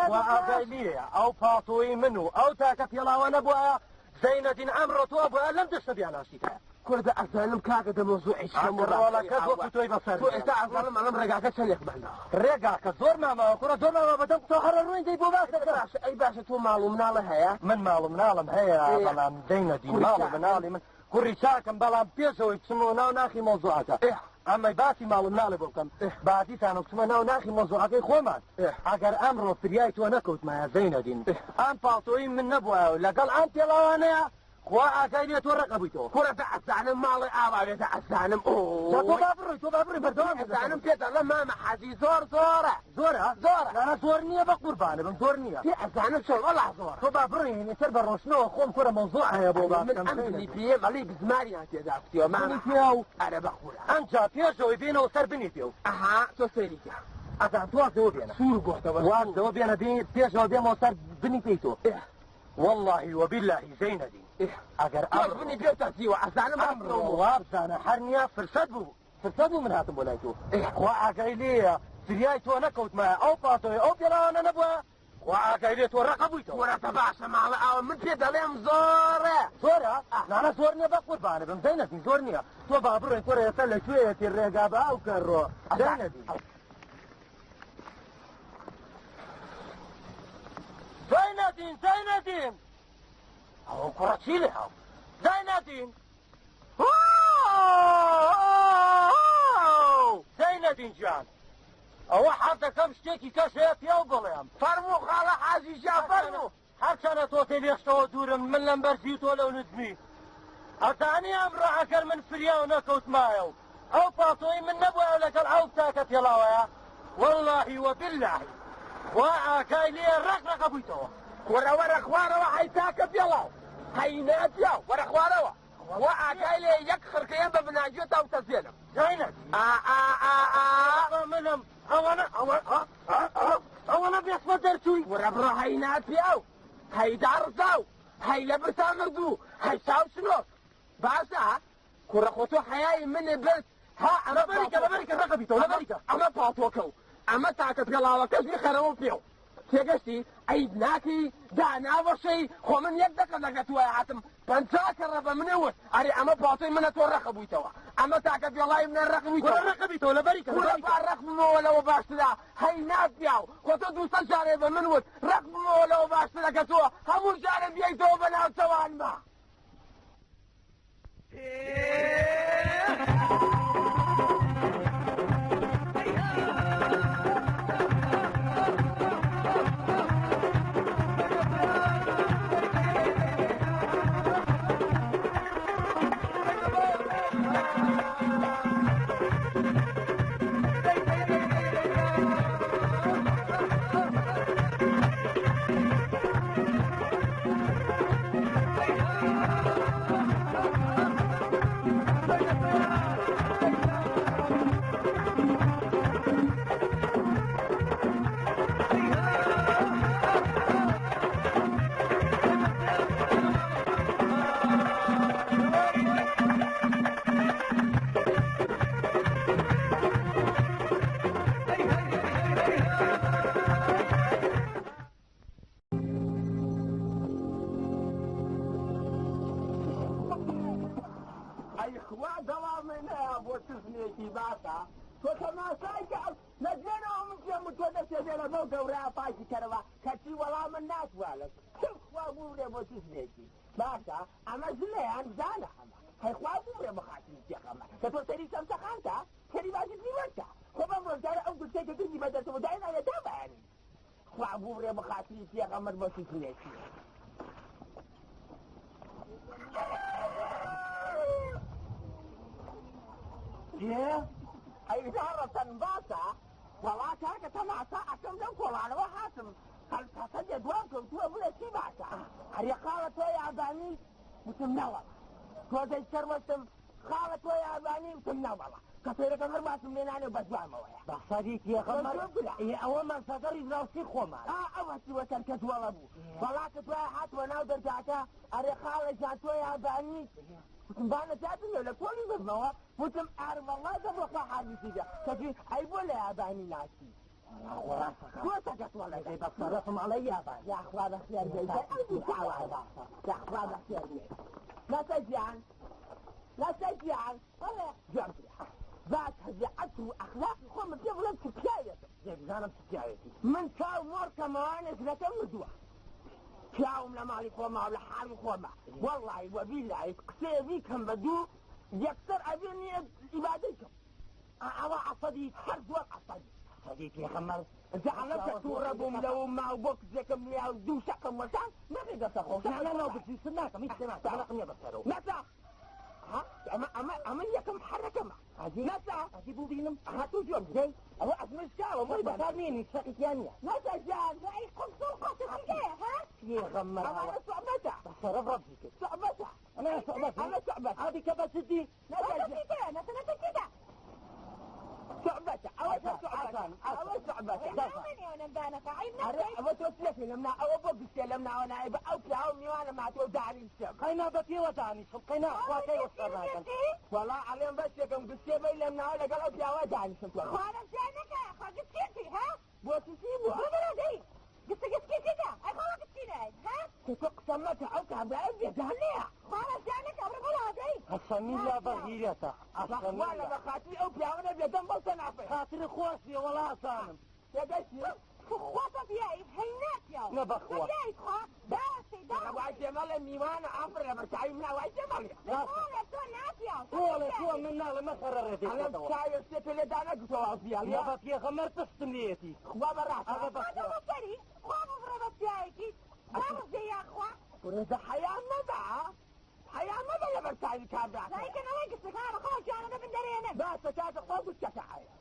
خوا ئاگای لێیە ئەو پاڵتۆی من و ئەو تاکە پێڵاوە نەبوایە زەینەدین ئەمڕۆ تۆ بوایە لەم دەشتە بیاناشیتایە کوردە ئەزانم کاکە دە مەوزوعی کەم بۆ ڕۆڵەکە وەکو تۆی بەسەر تۆ ئێستا ئەزانم ئەڵێم ڕێگاکە چەندێکمان ماوە ڕێگاکە زۆر ماماوە کوڕە زۆر ماماوە بەدەم تۆ هەرە ڕۆین دەی بۆ باسەکە باشە ئەی باشە تۆ ماڵ و مناڵە هەیە من ماڵ و مناڵم هەیە بەڵام زەینەدین کوڕی ماڵ و چاکم. مناڵی من کوڕی چاکم بەڵام پێشەوەی بچمەوە ناو ناخی مەوزوعەکە ئەمەی باسی ماڵ و مناڵی بۆ بکەم با دیسانەوە بچمە ناو ناخی مەوزوعەکەی خۆمان ئەگەر ئەمڕۆ فریای تۆ نەکەوتمایە زەینەدین ئەم پاڵتۆی من نەبوایە و لەگەڵ ئەم پێڵاوانەیە خوا ئاگای لێ تۆ ڕەقە بوویتەوە کوڕە دە ئەزانم ماڵی ئاوا بێ دە ئەزانم ئۆ جا تۆ با بڕۆی تۆ با بڕۆی بەردەوام ئەزانم پێ دەڵێم مامە حاجی زۆر زۆرە زۆرە زۆرە نا زۆر نییە بە قوربانە بم زۆر نییە پێ ئەزانم چۆن وەڵا زۆرە تۆ با بڕۆی سەر بە ڕۆشنەوە خۆم کوڕە مەوزوع هەیە بۆ من باسکەم ئەم بنی پێیە بەڵی بزماریان تێدا کوتیوە مامە بنی پێ و ئەرە بەخورە ئەنجا پێشەوەی بێنەوە سەر بنی پێ و ئەها تۆ سەیری کە ئەزان تۆ وازەوە بێنە سوور بۆتەوە وازەوە بێنە بێ پێشەوە بێمەوە سەر بنی پێی تۆ. وەڵڵاهی وەبیللاهی زەینەدین ئەگەر تۆش منی پێ تەزیوە ئەزانم ئەمڕۆ وابزانە هەر نییە فرسەت بوو فرسەت بوو من هاتم بۆ لای تۆ. خوا ئاگای لێیە فریای تۆ نەکەوتمایە ئەو پاتۆیە ئەو پێڵاوانە نەبووە خوا ئاگای لێ تۆ ڕەقە بوویتەوە. وەرە تە باشە ماڵە ئاوە من پێ دەڵێم زۆرە. زۆرە؟ نانا زۆر نییە بە قوربانە بم زەینەدین زۆر نییە تۆ با بڕۆین کورە ئێستا لە کوێیەتی ڕێگا بە ئەو کەڕۆ زەینەدین. زەینەدین زەینەدین ئەوە کوڕە چی لێ هاو زەینەدین زەینەدین گیان ئەوە حەزەکەم شتێکی کەش هەیە پیاو بڵێم. فەرموو خاڵە حاجی گیان فەرموو. هەرچەنە تۆ تێ لێشتەوە دوورم من لەم بەرزی و تۆ لەو نزمی. ئەزانی ئەمڕۆ ئەگەر من فریاو نەکەوتمایە و ئەو پاڵتۆی من نەبوایە لەگەڵ ئەو تاکە پێڵاوەیە وەڵڵاهی وەبیللاهی خوا ئاگای لێیە ڕەق ڕەقە بوویتەوە. کوڕە وەرە خوارەوە هەی تاکە پێڵاو هەی ناپیاو وەرە خوارەوە. خوا ئاگای لێیە یەک خڕکەیەم بە بناگوێتا و تەزێنم. زەینەب. ئا ئا ئا ئا. بابا منم ئەوەنە ئەوە ئا ئا ئا ئەوەنە بێسمە دەرچووی. وەرە بڕۆ هەی ناپیاو هەی داڕزاو هەی لە برسا مردوو هەی چاو چنۆک. باشە کوڕە خۆ تۆ حەیای منت برد ها ئەمە لەبەریکە لەبەریکە ڕەقە بیتەوە لەبەریکە. ئەمە پاڵتۆکە و ئەمە تاکە پێڵاوەکەش بخەرەوە پێو. تێگەشتی عەیب ناکەی داناوەشەی خۆ من یەک دەقە لەگە توای هاتم 50 کەڕە بە منێ وت ئەرێ ئەمە پاڵتۆی منە تۆ ڕەقە بوویتەوە ئەمە تاکە پێڵاوی منە ڕەق بوویتەوە کوڕە ڕەقە بیتەوە لەبەریکە کوڕە با ڕەق بمەوە لەوە باشترە هەی ناپیاو خۆ تۆ 200 جارێ بە من وت ڕەق بمەوە لەوە باشترە کە تۆ هەموو جارێ بیەیتەوە بە ناوچەوانمە. ئەی خوا دەواڵمێ نەیا بۆ تزنێکی باشە تۆ تەماشای کە لە دوێنەوە من پێم وتووە دەستێ بێرە بەو گەورەیە پاکی کەرەوە کەچی وەڵا من ناتوانم خوا بوورێ بۆ تزنێکی باشە ئەمە ژنە یان زانە ئەمە هەی خوا بوورێ بۆ خاتری پێغەمبەر کە تۆ سەری چەمچەخانتە سەری باجی پیوەتە خۆ بەم ڕۆژگارە ئەو گورچەی کە گرنگی بەدەستەوە دایناوێ تا بەیانی خوا بوورێ بۆ خاتری پێغەمبەر بۆ تزنێکی. ئەی ڕەسەن باشە وەڵا کاکە تەماشا ئەکەم لەو کۆڵانەوە هاتم هەڵپەسەندێ دوام کەوتووە بڵێ چی باشە هەرێ خاڵە تۆ یابانی وتم نەوەڵا تۆزەی سەروەستم خاڵە تۆ یابانی وتم نەوەڵا کە سەیرەکەم هەر واسم لێ نانێ بە دوامەوەیە بەخسەری پێغەمبەر ئەوە مەنسەدەڕی دراوسی خۆمان ئەوە چی وەسەر کەس وەڵە بوو وەڵا کە دوای هاتووە ناو دەرگاکە ئەرێ خاڵە گیان تۆ یابانی وتم با نەجاتم لە کۆڵی ببمەوە وتم ئار وەڵا دەبۆ خوا حاجی تیدا کەچی ئەی بۆ لە یابانی ناچی بۆ سەگەت وەڵە بەسەرفم ئەڵێ یابان یاخوا بەخێر بێی ئەو دوو چاوانە یاخوا بەخێر بێی نەسە گیان نەسە گیان گوێم بگرە با تەبیعەت و ئەخلاقی خۆمم پێ بڵێم چ پیاوێکم بزانم چ پیاوێکی من چاو مۆڕ کەمەوانێ ژنەکەم مردووە پیاوم لە ماڵی خۆما و لە حاڵی خۆما وەڵڵاهی وەبیللاهی قسەیە بیکەم بە دوو یەکسەر ئەبێ نییە ئیبادەی کەم ئەوە عەسەبی هەر زۆر عەسەبی عەسەبی پێغەمبەر جا کە تووڕە بووم لەو ماو بۆ کچێکم لیا و دوو شەقم وەشان نەبێ دەستە خۆش نا نا نا بچی ناکەم هیچ شتێ ناکەم عەلاقم نییە بەسەرەوە نەسا ئەمە ئەمە ئەمە یەکەم حەرەکەمە نەسا ئەجی بوو بینم هاتوو جۆم دەی ئەوە ئەزمش کاوە مۆی بەکار نێنی شەقی تیا نییە نەسا گیان ئەی قومسڵ قۆتە چیکەیە ها پێغەمبەر ئەوانە سوعبەتە بەشەرەف ڕەبی کرد سوعبەتە ئەمە سوعبەتە ئەمە سوعبەتە ئەدی کە بە جدی نەسا گیان نەسا نەسا چیکە سوعبەتە ئەوە سوعبەتە ئەوە سوعبەتە ئەرێ ئەوە تۆ چیەکەی لەم نا ئەوە بۆ گشتێ لەم ناوە نایبە ئەو پیاوە میوانە ماتۆ دانیشتم قەینا بە پێوە دانیشم قەینا خواکەی وەسەر ناکەن وەڵا ئەڵێم بەس یەکەم گشتێ بەی لەم ناوە لەگەڵ ئەو پیاوە دانیشم تۆ بۆ چی بووە تۆ قسە مەکە ئەو کابرایە بێگانەیە ئەسەمیلا بەغیرەتە بەخوا لە بەخاتری ئەو پیاوە نەبێتم بەو تەنافەیە خاتر خۆش بێ وەڵا ئەزانم تێگەشتی نە بەخوا وای پێ مەڵێ میوانە ئافر لە بەرچاوی منە وای پێ مەڵێ تۆڵێ تۆ من ناڵێ مەخەرە ئەڵێم ڕێتێکەوە چاوێ شتێ لێ دانەگوتەوە ئەو یا پیاوە بە پێغەمبەر پشتم لێیەتی خوا بەڕاست ئەوە بەخوا ورزە حەیا مەبە حەیا مەبە لە بەرچاوی کابرا باشە کاکە خۆ گوتکەکە ئایا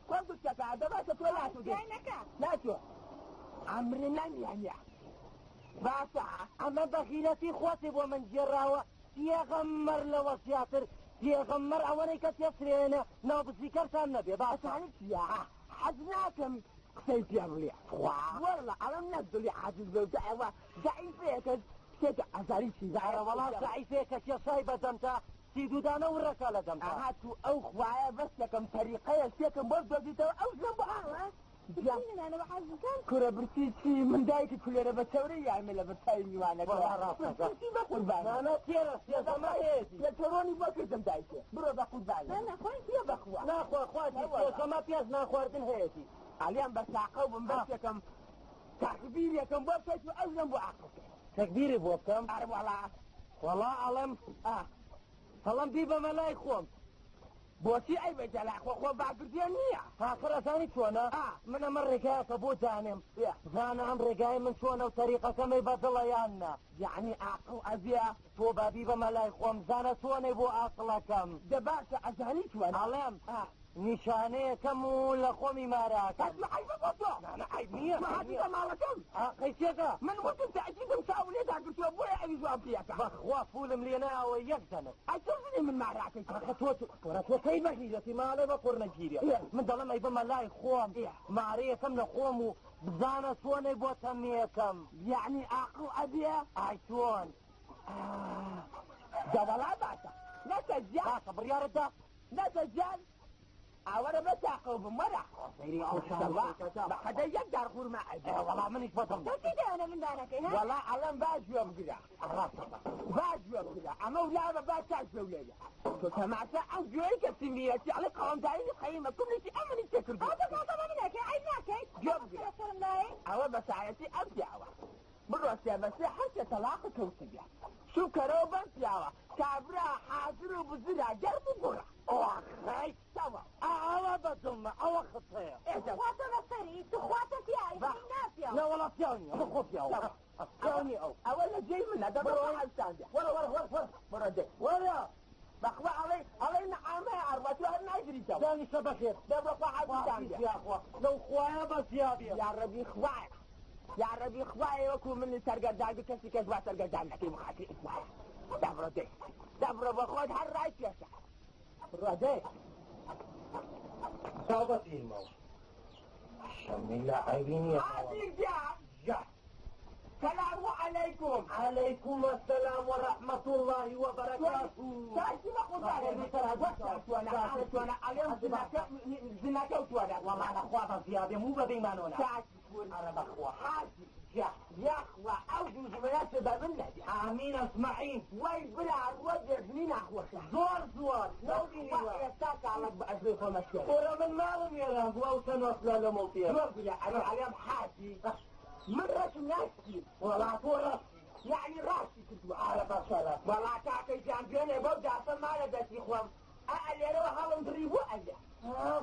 خۆ گوتکەکە دە باشە تۆ لاتو دێ لاتو ئەمری نەمیانە باشە ئەمە بەغیرەتی خۆتی بۆ من گێڕاوە پێغەمبەر لەوە زیاتر پێغەمبەر ئەوەنەی کە تێسرێنە ناوبزیکەرتان نەبێ باشە ئەزانی چییە حەز ناکەم قسەی پێ بڵێ خوا وەڵا ئەڵەم نەک دڵی عاجز بێ ئەوە زەعیفەیەکە شتێکە ئازاری چی ئەرە وەڵا زەعیفەیە کە کێشای بەدەمتا سیدودانە وڕەکە لە دەمتا ئەها تو ئەو خوایە بەس یەکەم تەریقەیە شتێکم بۆ دۆزیتەوە ئەو ژنم بۆ ئاوە کورە برسی چی من دایکی کولێرە بە چەورەی یارمە لە بەرچاوی میوانەکە وەڵا ڕاستە. برسی بە قوربان نانا تێرە سێزەمە هەیەتی لە چۆرۆنی بۆ کردم دایکێ بڕۆ بە قوربان یە بەخوا ناخوا خواتی سێزەمە پێش ناخواردن هەیەتی ئەلیان بە ساقە بم بەس یەکەم تەکبیر یەکەم بۆ بکەیت و ئەو ژنم بۆ عاقڵ کرد تەکبیری بۆ بکەم ئەرە وەڵا وەڵا ئەڵێم هەڵم بیبەمە لای خۆم بۆچی ئەی بەیتە لای خۆ خۆ باگردیان نییە ئاخر ئەزانی چۆنە من ئەمە ڕێگایەکە بۆ دانێم زانە ئەم ڕێگای من چۆنە و تەریقەکەمەی بەدڵە یان نا یعنی عاقڵ ئەبێ تۆ بابی بەمە لای خۆم زانە چۆنەی بۆ عاقڵەکەم دە باشە ئەزانی چۆنە ئەڵێم نیشانەیەکەم و لە خۆمی ماراکەم بەس عەیبە بۆ تۆ نانا عەیب نییە تۆ هاتیتە ماڵەکەم قەیسێکە من وتم تەئکیدم چاو لێ داگرتووە بۆیە ئەوی جواب پێیەکە بەخوا فولم لێ ناوە یەک دەنە ئەی چۆن ژنی من ماراکەی ئاخە تۆ کورە تۆ کەی بەغیرەتی ماڵێ بە قورنەگیریە من دەڵێم ئەی بمە لای خۆم مارەیەکەم لە خۆم و بزانە چۆنەی بۆ تەمیەکەم یعنی عاقڵ ئەبێ ئای چۆن دە وەڵا باشە نەتە گیان باشە بڕیارت دا نەتە گیان ئاوەرە بە تاقەو بم وەرە سەیری ئەو شانەکە بە حەدە یەک دار خورما ئەبێ وەڵا منیش بەدڵم وەڵا ئەڵێم با گوێ بگرە ڕاستە با گوێ بگرە ئەمە و لاوە با چاک گوێ لێیە تۆ تەماشا ئەو گوێی کە سیمیەتی ئەڵێ قەڵەمداری قەیمە کومێکی ئەمنی تێ کردووە گوێ بگرە ئەوە بە سایەتی ئەم پیاوە بڕۆ سێ بە سێ هەرسێ تەلاقە کەوتبێ شوکەرەوە بەم پیاوە کابرا حازر و بزرا گەرم و گوڕە ئاخی تەواو ئەوە بەدڵمە ئەوە خطەیە ئێجا لا وەڵا پیاو نییە بخۆ پیاوە پیاو نییە ئەو ئەوە لە جێی منە دە بڕۆ حەستان بێ وەرە وەرە وەرە وەرە بڕۆ دێ وەرە بەخوا ئەڵێ ئەڵێ نەعامەیە ئەڕوا تۆ هەر ناگریتەوە دانیشە بەخێر دە بڕۆ خوا حەزتان بێ یاخوا لەو خوایە بەس یابێ یا ڕەبی خوایە یا ڕەبی خوایە وەکو من سەرگەردان بی کەسی کەس وا سەرگەردان نەکەی بخاتری خوایە دە بڕۆ دێ دە بڕۆ بە خۆت هەر ڕای پێشە بڕۆ دێ چاو بەپیرمەوە شەمیلا عەیبی نییە حاجی گیان یا سلام علیکم عليكم السلام ورحمة الله وبركاته تاکی بە قوربانە توانە ئەڵێم زنەکە و توانە والله أنا خوا بەزیابێ مو بەبیمانۆنا تاکی کورد ئەرە بەخوا حاجی یاخوا ئەو دوژمنە بە من نەبێ ئامین ئەسمعین وای بلا ڕۆ دێژنی ناخۆشە زۆر زۆر لەو بینیوە ئێستا کاڵک بە ئەژێ خۆمەشێ کورە من ماڵم وێران بوو ئەو تەنۆسلە لە مڵتیە زۆر بلا ئەرێ ئەڵێم حاجی من ڕەشم ناشتی وەڵا تۆ ڕاستی یعنی ڕاستی کردووە ئارە بەشەرە وەڵا کاکەی جان دوێنێ بەو داسە مالە دەستی خۆم ئە لێرەوە هەڵم دڕی بۆ ئەلێ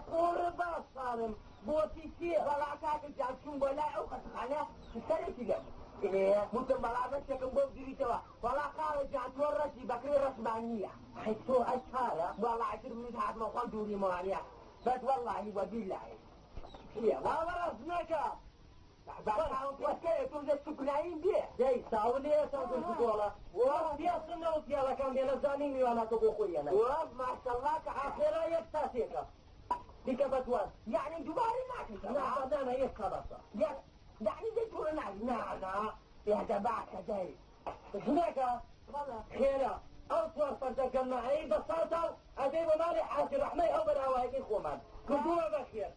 قوڕ باسانم بۆچی چییە وەڵا کاکەی جان چوون بۆ لای ئەو خەسخانە سەرێکی لێ بوو ئێ وتم بەڵا بەشێکم بۆ بدریتەوە وەڵا خاڵە جان تۆ ڕەشی بەکرێ ڕەشمان نییە ئەی تۆ ئەی چارە وەڵا ئیتر منیش هاتمە خۆم دووری مەوانیە بەس وەڵڵاهی وەبیللاهی چییە ئاوە ڕەزنەکە دەی ساولێ گۆڵە پێسنەوە پیاڵەکان بێ لە زانی میوانەکە بۆ خۆی یەنە ماشەڵڵا کە ئاخێرا یەک ساتێکە. دیکە بە دووان یعنی دووبارە ناکەیتەوە. نا نا نا ئێستا بەسە. یەک یعنی دەی تووڕە نابی. نا نا. ئێ دە باشە دەی. ژنەکە خێرا ئەو چوار فەردە گەممایەی بە ساڵتا و ئەدەی بۆ ماڵی حاجی ڕەحمەی ئەو بەر ئاوایەکەی خۆمان کردووە بە خێر.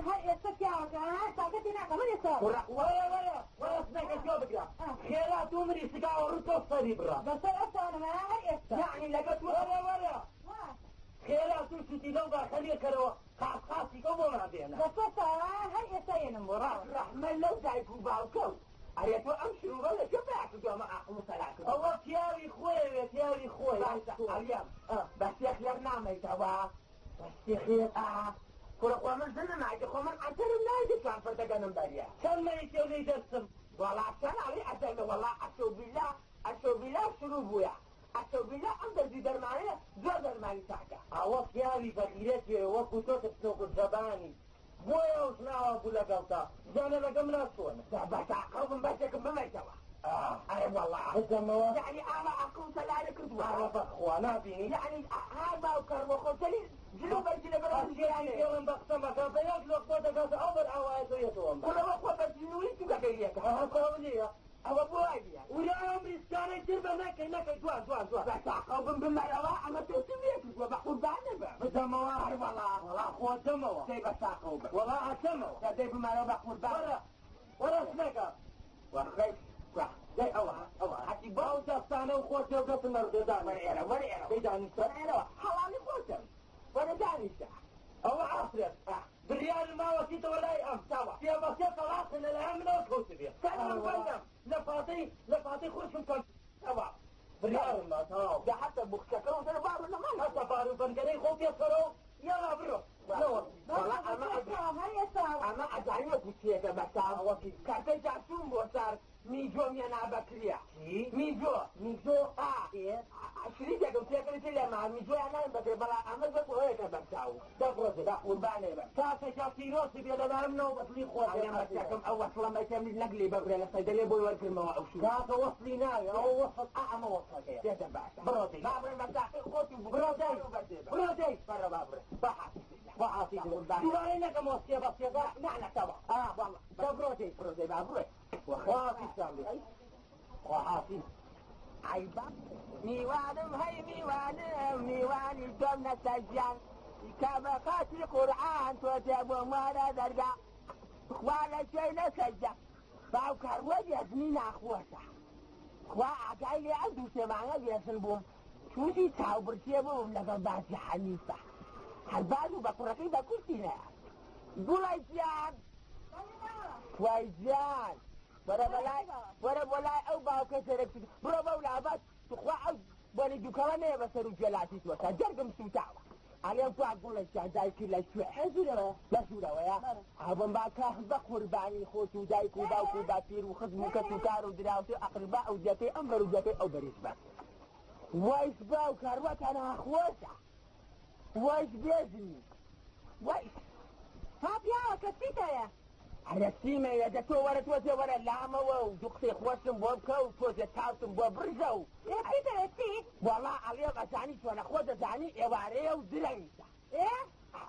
هەر ئێستا پیاوەکە تاقەتی ناکەم هەر ئێستا. وەرە وەرە وەرە ژنەکە گوێ بگرە خێرا دوو مریشکاوە ڕووتۆ سەری بڕە. بەسەر ئەسانم هەر ئێستا. یعنی لەگەڵ تۆ وەرە وەرە خێرا دوو شووتی لەو باخە لێکەرەوە خاس خاسیکە بۆمان بێنە. بەسەر هەر ئێستا یێنم بۆ ڕاو. ڕەحمە لەو دایک و باوکە و ئەرێ تۆ ئەم شروبە لە کوێ پیا کردووە ئەمە عاقڵ و سەلا کردووە؟ ئەوە پیاوی خۆیەوێ پیاوی خۆی. باشە ئەڵێم بەسێ خێر نامەیتەوە. بەسێ خێر؟ کوڕە خۆ من ژنم نایتە خۆ من عەتەرم نایتە چوار فەردەگەنم بەریە. چەند مەیتێ و لێی دەرچم؟ وەڵا چەند ئەڵێ ئەزەنە وەڵا ئەشەو بیلا ئەشەو بیلا شروع بوویە ئەشەو بیلا ئەم دەردی دەرمانەیە زۆر دەرمانی چاکە. ئەوە پیاوی بەغیرەت بێ وەکو تۆ ترسنۆک و زەبانی بۆیە ئەو ژناوە بوو لەگەڵتا بزانە لەگەڵ منا چۆنە. بەتاقەو بم بەشێکم بمەیتەوە. ئەرێ وەڵا بدەمەوە. یعنی ئاوا عەقڵ سەلارە کردووە. ئاوا بەخوا نابینی. یعنی ها باوکە ڕۆخۆتەلی جلو بەرگی لەبەر ئەو ژیانێ. پێڵم بە قسە مەکە بە یەک لۆ خۆ دەگاتە ئەو بەر ئاوایە تۆ یەتەوە. کوڕەوە خۆ بە جنووی چووکەکەی لێکە. ئەها کاولیە. ئەوە بۆ وای بیە. ورا ئەم ریسکانەی تر بە نەکەی نەکەی دوان دوان دوان. بەتاقەو بم بمەرەوە ئەمە تۆ چم لێ کردووە بە قوربانە بە. بدەمەوە. ئەرێ وەڵا. وەڵا خۆ دەمەوە. دەی بەتاقەو بە. وەڵا ئەتەمەوە. دەی بمەرەوە بە قوربان. وەرە وەرە ژنەکە. وەخەی دەی ئەوە ئەوە هەتی بۆ ئەو دەستانە و خۆت لەو دەستم نەڕدێ دانیشە. وەرە ئێرە وەرە ئێرە. دەی دانیشە. وەرە ئێرەوە حەڵاڵی خۆتم. وەرە دانیشە. ئەوە ئافرەت. بڕیار ماوە چیتەوە لای ئەم. سێ بە سێ تەڵاقە لەلایەن منەوە کەوتبێ. سەرم بەندەم. لە فاتەی لە فاتەی خوشم کەم. ئەوە. بڕیارم ما تەواو. دە حتى بوخچەکە و دەرە باڕ لە ماڵ. حتى بارو بەنگەرەی خۆ پێسەرەوە یاڵا بڕۆ. وەڵا ئەمە هەر ئێستا. ئەمە ئەزانی وەکو چیەکە بەساوە. کاتەی جاسوم بۆ سار میجۆم هێنا بەکریە. میجۆ. میجۆ. ئا. شریکێکم پێکردی لە ما میجۆیان نایم بەکرێ بەڵام ئەمە وەکو ئەوەیەکە بەرچاو. دەبڕۆ بە قوربانێ بە. کاتێکا پیرۆزی بێ لەلایەن منەوە بە دڵی خۆت. ئەڵێم بەچەکەم ئەو وەسڵە مەیتەم نەگلی بەبرێ لە سەیدەلێ بۆی وەرگرمەوە ئەو شوو. کاکە وەسڵی ناوێ ئەوە وەسڵ ئا ئەمە وەسڵەکەیە. دێتە باشە. بڕۆ دەی. با بڕێ بەساقی خۆت و بڕۆ دەی. بڕۆ دەی. بڕۆ با بڕێ. با حافظ. با حافظ. دووبارەی نەکەمەوە سێ بە سێ بە. نا نا تەوا. ئا والله. دەبڕۆ دەی. بڕۆ دەی با بڕێ. خوا حافظتان بێ. خوا حافظ. عیبە. میوانم هەی میوانم میوانی تۆم نەسەجیان کە بە خاتی قورئان تۆ تێ بۆم وارە دەرگا خوا لە کوێی نەسەجە باوکە ڕوە بێژنی ناخۆشە خوا ئاگای لێ ئەم دوو سێ مانگە بێژن بووم تووشی چاوبرسیە بووم لەگەڵ باسی حەنیفە هەر باز و بە کوڕەکەی بە کوشتی نەیە گوڵای گیان وای گیان وەرە بەلای وەرە بۆ لای ئەو باوکە زەرەک بڕۆ بەو لابات تخوا ئەو بۆنی دووکەڵە نەیە بەسەر و گوێلاتی تۆکە جەرگم سووتاوە ئەڵێم کوا گوڵێکیان دایکی لە کوێ لە ژوورەوەیە ئەوم باکە بە قوربانی خۆت و دایک و باوک و باپیر و خزم و کەس و کار و دراوسێ و ئەقربا ئەو جەکەی ئەم بەر و جەکەی ئەو بەریش بە وایش باوکە ڕوەتان ناخۆشە وایش بێژنی وایش ها پیاوەکە چیتەیە؟ ئەرە سیمەیە دە تۆ وەرە تۆزێ وەرە لامەوە و دوو قسەی خۆشم بۆ بکە و تۆزێ تاوتم بۆ بڕژە و ئێ چیتەیە چی؟ وەڵا ئەڵێم ئەزانی چۆنە خۆ دەزانی ئێوارەیە و درەنگە. ئێ؟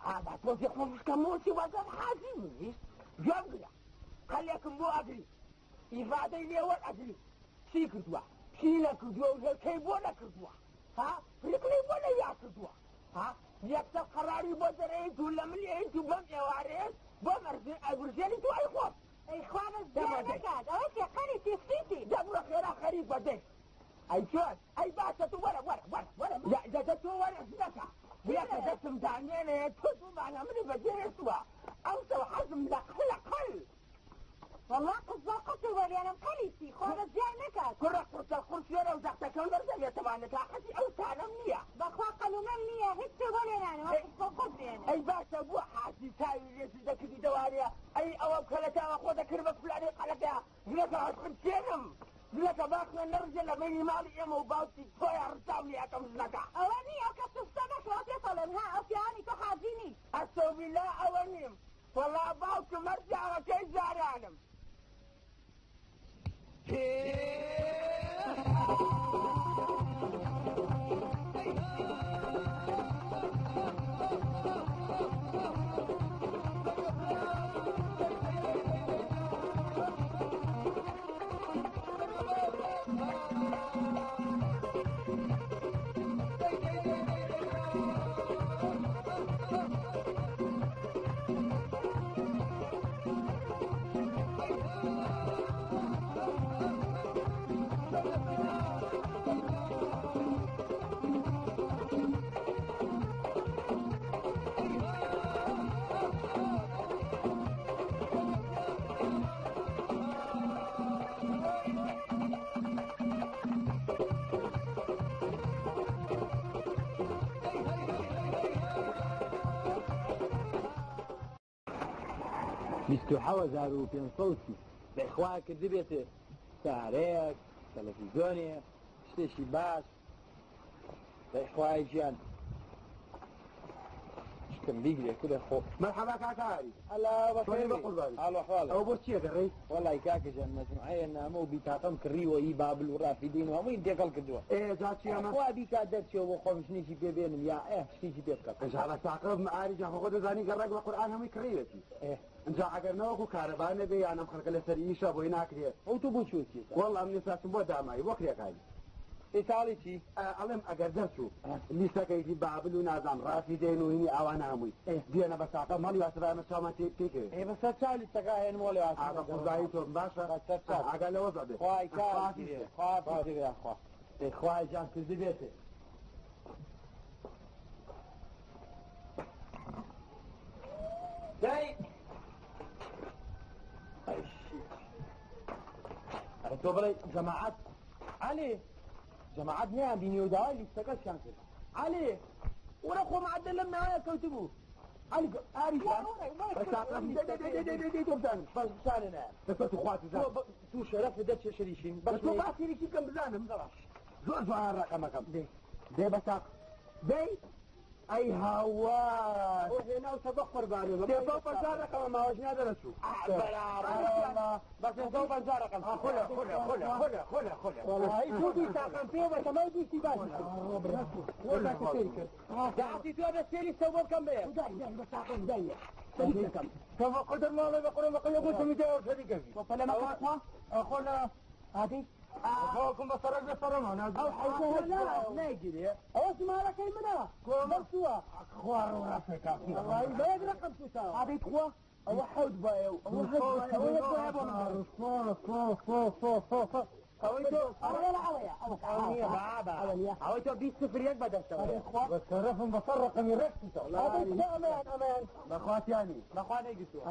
ئابا تۆزێ خۆ بشکەم مۆچی وەزەم حازی منیش گوێم گرە قەلێکم بۆ ئەگری ئیفادەی لێ وەرئەگری چی کردووە چی نەکردووە و هێلکەی بۆ نەکردووە ها ڕیقلەی بۆ نەویا کردووە ها یەکسەر قەراری بۆ دەرەیت و لە ملی و بەم ئێوارەیەش بۆ ئەورژێنی تو ئەی خۆم. ئەی خوا بەس زیان نەکات ئەوە چیە قەری تیسیتی. دەبڕۆ خێرا خەریک بە دەی. ئەی چۆن ئەی باشە تو وەرە وەرە وەرە وەرە دەدە تۆ وەرە ژنەکە یەکە دەستم دانێنێ تۆ دوومانە منی بەجێهێشتووە ئەو شەو حەزم لە قلە قل. والله قزا قتل وەریانم قەلیسی خوا بەس زیان نەکات. کوڕە قورسە قورسێرە و زەختەکەم بەرزەبێتەوانە تاقەتی ئەو تانەم نییە. بەخوا قەلومەم نییە هیچ چێ بۆ لێنانەوە قزا قورس بێنە. ئەی باشە بووە حاجی چاوی لێ دەکردی دەوانەیە ئەی ئەوە بکە لە تاوە خۆ دەکرد بە فلانی قەلەکە ژنەکە هەشخرچێنم ژنەکە با خوێن نەڕژێ لە بەینی ماڵی ئێمە و باوکی تۆیان ڕچاو لێ ئەکەم ژنەکە. ئەوە نییە ئەو کەس سوستە مەکە ئەو پێتەڵێم ها ئەو پیاوانی تۆ حاجی نی. ئەستەوبیلا ئەوە نیم وەڵا باوکم هەر پیاوەکەی جارانم. 27530. بەخوا کردبێتێ سارەیەک، تەلەفیزیۆنێ، شتێکی باش. بەخوای گیان شتم بیگرێ کورە خۆ. مەرحەبا کاکە ئاری. ئەلا چۆنی بە قوربانی؟ حاڵ و حواڵە. ئەوە بۆ چییە گەڕێی؟ وەڵای کاکە جان مەجموعەیە نامە و بیتاقەم کڕیوە ئی بابل و ڕافیدەین و هەموویم تێکەڵ کردووە. ئێ جا چی ئەمە؟ خوا بیکات دەرچێ بۆ خۆم ژنێکی پێ بێنم یا ئێ شتێکی پێ بکەم. ئەجا بە ساقە ئاری جان خۆ خۆ دەزانی گەڕەک بە قورئان هەمووی کڕیوێتی. ئێ ئینجا ئەگەر نەوەکو کارەبا نەبێ یان ئەم خەڵکە لەسەر ئیشە بۆی ناکرێ. ئەو تۆ بۆ چۆتیە؟ وەڵا من ئێستا بۆ دامایی بۆ کرێکاری. ئیتاڵی چی؟ ئەڵێم ئەگەر دەرچوو لیستەکەیتی بابل و نازام ڕافیدەین و هینی ئاوانە هەمووی دێنە بە ساقە مەڵی واسە بە ئەمە چاومان تێکەوێ. ئێ بەسەر چاو لیستەکە هێنم وەڵێ واسە. ئا بە قوربانی تۆ باشە. بەسەر چاو. ئاگا لەوە زەبێ. خوای کار خوا حافیزێ یاخوا. ئێ خوای جان کردبێتێ. دای ئەی شیت. ئەرە تۆ بڵێ جەماعەت عەلی جەماعەت نەیان بینی و داوای لیستەکەشیان کرد. عەلی وەرە خۆ معەدە لەم ناوەیە کەوتبوو. عەلی ئاری جان بە ساقە دەی تۆ بزانم. بەس بزانە نایە. بەس تۆ خوات بزانم. تۆ شەرەف دەچێ شەریشین. بەس تۆ با سەیرێکی بکەم بزانم. زۆر جوان ڕەقەمەکەم. دێ بە ساق. دەی ئەی هاوار. ئەو هێناو سەبە قوربانی. 350 ڕەقەمە ماوەش نادەرەچوو. بەس 350 ڕەقەم. خولە خولە خولە خولە خولە خولە. وەڵی تۆ بیتاقەم پێ بە تەمای دووسی باش. داعتی تۆ بە سێری سەوبە بکەم بێ. كما قدر الله لا بقول ما قل يقول سميته أو شريكه وفلما أخوة أخونا هذه أخوكم بصرك بصرم أنا أو حيث لا لا يجري أو اسمع لك منا مرسوة خوار وراسك والله ما يدري رقم شو هذه تخوة أو حود بايو أو حود بايو أو صو صو صو صو صو صو ئەوەی تۆ 20 صفر یەک بەدەستەوە. بەشەرەفم بەسەر ڕەقەمی ڕێکتەوە. ئەمان ئەمان بەخواتیانی. بەخوا نەیگرتووە.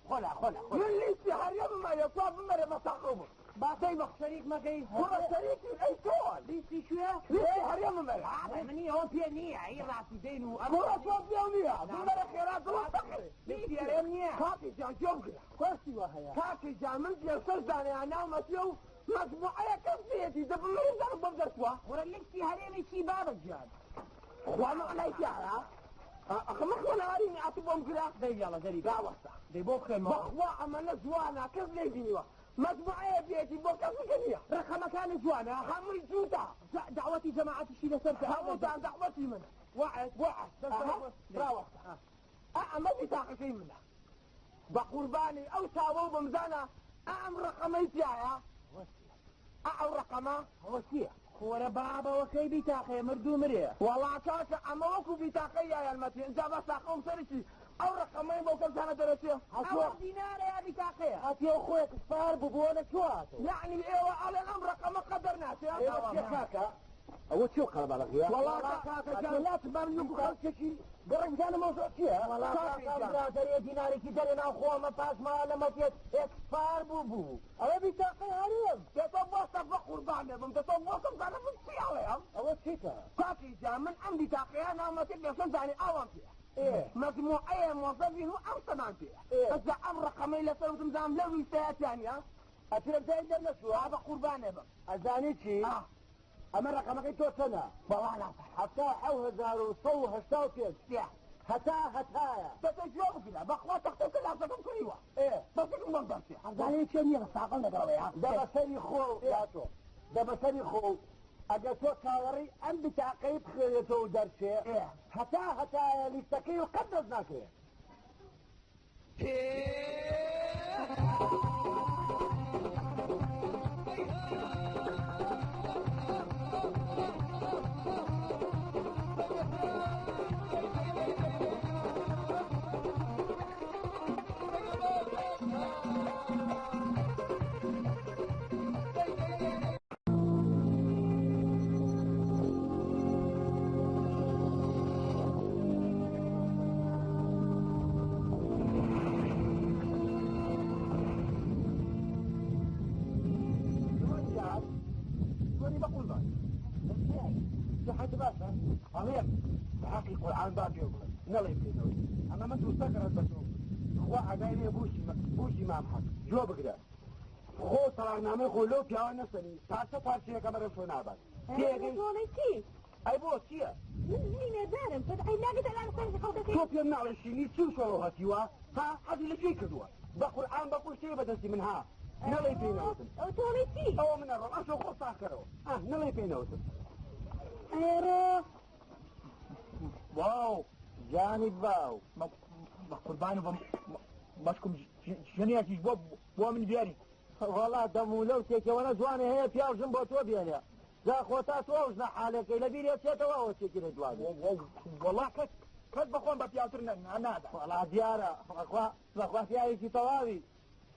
خلا خلا من ليس حريم ما يطلب من ما تعقبه باتەی بە شەریک مەکەی. كرة شريك اي سؤال لیستی کوێ؟ ليس حريم ما منی ئەوە پێ نییە ئەی ڕاستیدەین و ئەم كرة شوف يومية من خيرات الله تقري لیستی هەرێم نییە. كاكي جان جوبك کۆستی وا هەیە. كاكي جان من جلسة داني انا ومسيو مجموعة كفيتي دبل من ببدأ سوا وەرە لیستی هەرێمی چی بابە گیان؟ وانا عليك يا أخمخ ولا هاريني أعطبهم كلا دەی یاڵە دەری لا وسع دەی بۆ بخوێنمەوە. بەخوا ئەمە لە جوانە کەس نەیبینیوە مجموعەیە بێتی بۆ کەس نییە ڕەقەمەکانی جوانە. هەمووی جووتە دعوەتی جەماعەتیشی لەسەر کە. هەمووتان دەعوەتی منە وعد وعد ڕاوەستە ئەمە بیتاقەکەی منە بە قوربانی ئەو چاوە و بمزانە ئەم ڕەقەمەی تایە ئەو ڕەقەمە ئەوە چییە؟ خۆرە بابەوەکەی بیتاقەیە مردوو مرێ. وەڵا کاکە ئەمە وەکو بیتاقەی یا یارمەتی ئینجا بە ساقەم سەرکی ئەو ڕەقەمەی بۆ کەسانە دەرەچێ ئەوە دینارە یا بیتاقەیە؟ هاتیەوە خۆی کسپار بوو بۆ لەکوێ هاتەوە؟ یعنی ئێوە ئەڵێن ئەم ڕەقەمە قەدەر ناچێ ئێوە چیە کاکە؟ ئەوە چیە قەرەباڵغیە؟ وەڵا کاکە جان لا تبان لوکو خەڵکێکی گەڕەنگانە مەوزوع چییە؟ وەڵا کاکە کاکە جان. برادەرێ دینارێکی دەرێ ناو خۆمە پاش ماوە لە مەتێت ئێکسپار بوو بوو ئەوە بیتاقەی هەرێم. دەتۆ بۆستە بە قوربان بم دەتۆ بۆستم زانە من چی ئەڵێم ئەوە چیتە؟ کاکی جان من ئەم بیتاقەیە ناومەتێت بێسەن زانی ئاوام پێ ئێ مجموعەیە مۆزەفین و ئەم سەمان پێ ئێ. ئەجا ئەم ڕەقەمەی لەسەر وتم زانم لەو ویستایەتیانە ئەترم زای دەرنەچووە؟ بە قوربانێ بم ئەزانی چی؟ آه. ئەمە ڕەقەمەکەی تۆ چەنە؟ وەڵا نازانم. 7185 پێ. هەتا هەتایە. دەتۆ گوێ بگرە بەخوا تەختەکە لاسەکەم کڕیوە ئێ بەسێکم بەم دەرچێ ئەزانی چێ نییە بە ساقەم لەگەڵەیە؟ دە بەسەری خۆ یا تۆ دە بەسەری خۆ ئەگەر تۆ چاوەڕێی ئەم بتاقەی بخوێنێتەوە و دەرچێ ئێ. هەتا هەتایە لیستەکەی و قەت دەست ناکەوێ. صحت باشە ئەڵێم بە حەقی قورئان با پێ بڵێم نەڵێ پێنەوە ئەمە من دووسە گەڕەت بە تۆ خوا ئاگای لێ بووشی بووشی مام حەق گوێ بگرە خۆ تەڵاقنامەی خۆ لەو پیاوە نەسەنی پارچە پارچەیەکە مەرم تۆ نابات تێگەی تۆڵەی چی؟ ئەی بۆ چییە؟ من ژنی مێردارم تۆ عەیب ناکەیت ئەلان سەرنجی خەڵکەکەی تۆ پێم ناڵێ شیرینی چی و شۆڕەو هەتیوە ها حەزی لە کوێی کردووە بە قورئان بە قوشتەیە بە دەستی من ها نەڵێی پێی نەوتم ئەو تۆڵەی چی؟ ئەوە من ئەڕۆم ئەمشەو خۆ ساغ کەرەوە ئاه نەڵێی پێی نەوتم ئەیڕۆ واو جانی باو بە قوربان بم بەشکم ژنێکیش بۆ بۆ من بێری وەڵا دەم و لەو تێکەوەنە جوانە هەیە پیاو ژن بۆ تۆ بێنێ جا خۆتا تۆ ئەو ژنە حالەکەی لە بیرێ چێتەوە ئەوە تێکی لە جوابێ وەڵا کەس کەس بە خۆم بە پیاوتر نادا وەڵا دیارە بەخوا بەخوا پیاوێکی تەواوی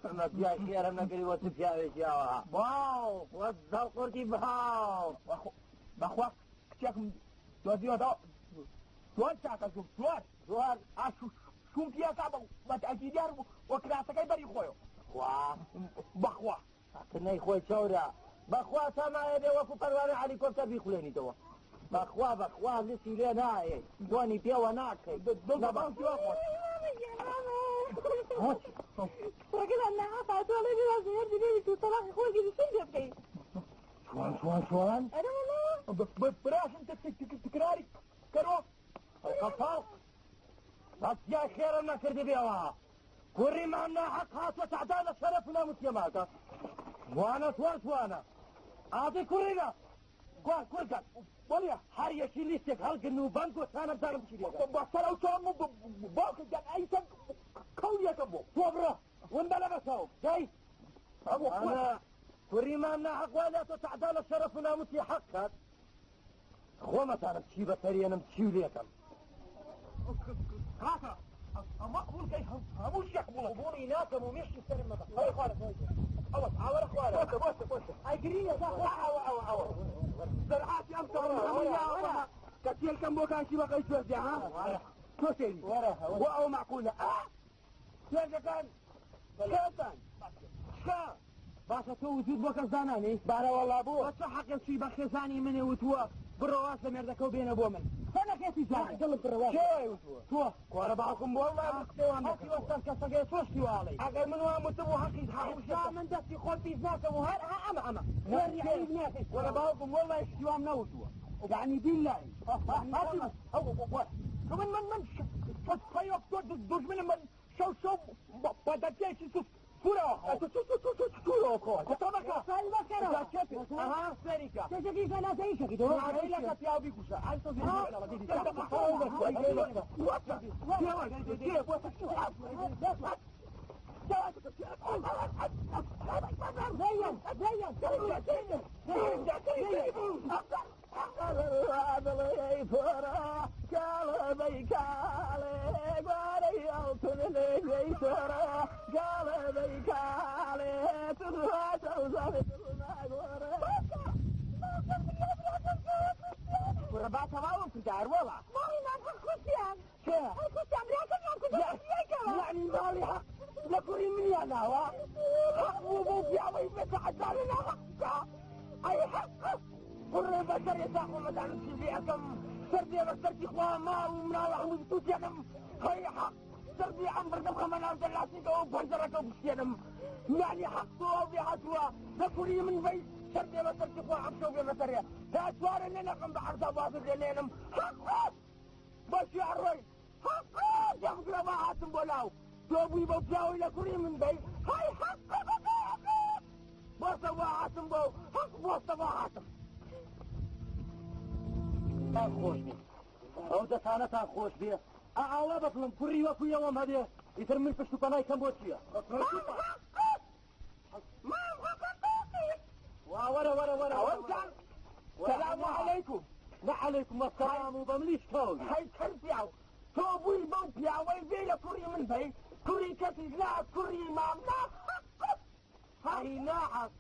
ئەمە پیاوی خێرم نەکردی وە چ پیاوێکی ئاوەها واو وە دەڵقورتی باو بەخوا کچێکم دۆزیوەتەوە زۆر چاکە زۆر زۆر زۆر شوم پیاکا بە تەئکیدیار وە کراسەکەی بەری خۆیەوە خوا بەخوا کنەی خۆی چەورە بەخوا سامایە بێ وەکو پەروانە هەلیکۆپتەر بیخولێنیتەوە بەخوا بەخوا لسی لێ نایەی بۆنی پێوە ناکەی دڵ بە باوکی وا خۆش کوڕەکەتان ناحەق هاتووە ئەڵێ بێ واز لە مێردی بێنیت و تەڵاقی خۆی گیری چیم پێ بکەی؟ چۆن چۆن چۆن ئەرێ وەڵا براشم تکراری کەرۆ قەپاڵ بەس یا خێرم نەکردی بێوە کوڕی مام ناحەق هاتووە تەعدا لە شەرەف و ناموسیە ماکە جوانە چوار جوانە ئادی کوڕینە گوان کوڕگەن بەڵێ هەر یەکی لیستێک هەڵگرن و بەم گۆچانە بزانم چی لێ بەسەر ئەو چۆن باوکە گیان ئەی سەگ کەولیەکەم بۆ تۆ بڕۆ ون بە لەبەرچاوم دەی ئەنا کوڕی مام ناحەق وا لە تۆ تەعدا لە شەرەف و ناموسی حەق کات خۆمەتانم چی بەسەرێنم چی و لێکەم کاکە ئەمە قبوڵکەی هەموو شتێک قبوڵە قبوڵی ناکەم و مێشکی سەرم مەبە ئەوە خوارە ئەوە ئاوەرە خوارە بۆسە بۆسە بۆسە ئەی گرینە دا خۆ ئەوە ئەوە ئەوە زەرعاتی ئەم سەرم هەموو یاوە کە تێلکەم بۆ کانکی بەقەی سوێردیا ها تۆ سەیری بۆ ئەوە معقولە ئا سوێردەکان کێتان شکا باشە تۆ وجود بۆ کەس دانانی بارە وەڵا بۆ بە چ حەقێک چووی بە خێزانی منێ وتووە بڕۆ واز لە مێردەکەو بێنە بۆ من چەنەکێتی جارێ دڵم بڕۆ واز کێ وای وتووە تۆ کوڕە باوکم بۆ وەڵا من قسەی وام هەڵکی نەکردووە وەستان کەسەکەی تۆ شتی واڵێی ئەگەر من وام وتبوو حەقی هەموو ئێستا شتێکم من دەستی خۆت پیس ناکەم و هەر ها ئەمە ئەمە زۆری عەیب ناکەی وەرە باوکم وەڵای شتی وام نەوتووە یعنی بیللەهی من من من دوژمنم من شەو شەو بە دەرکێکی سوورەوە خۆ کوڕە با تەواوم کردار وەڵا ماڵی مام حەق کوشتیان کێ؟ هەر کوشتیان براکەمیان کوشت یەکەوە یعنی ماڵی حەق لە کوڕی منیان ناوە حەق بوو بەو پیاوەی بێتەعەدانە ناحەق بکا ئەی حەق کوڕێ بەسەر ئێستا خۆمەدانم چی لێ ئەکەم سەر بێ بەسەرکی خوا ماڵ و مناڵە هەمووی بتووتێنم هەی حەق سەر بێ ئەم بردم خەمە ناو دەلاسیکەوە و پەنجەرەکە بشکێنم یعنی حەق تۆ بێ هاتووە لە کوڕی من بەی سەر بێ بەسەرکی خوا ئەمشەو بێ بەسەرێ تا چوارە لێ نەکەم بە عەرزا بازر لێ نێنم حەق بەشی ئەڕۆی حەق دەمگرە با هاتم بۆ لاو تۆ بووی بەو پیاوەی لە کوڕی من بەی هەی حەق بۆسە وا هاتم بۆ حەق بۆسە وا هاتم تان خۆش بێ ئەو دەسانەتان خۆش بێ ئاوا بەدڵم کوڕی وەکو ئێوەم هەبێ ئیتر من پشت و پەنای کەم بۆ چییە وا وەرە وەرە وەرە ئەوەتان سلام عەلەیکم وعليكم السلام و بەملیش کەوت هەی کەر پیاو تۆ بووی بەو پیاوەی بێ لە کوڕی من بەی کوڕی کەسیش نا کوڕی مام نا هەی ناحەق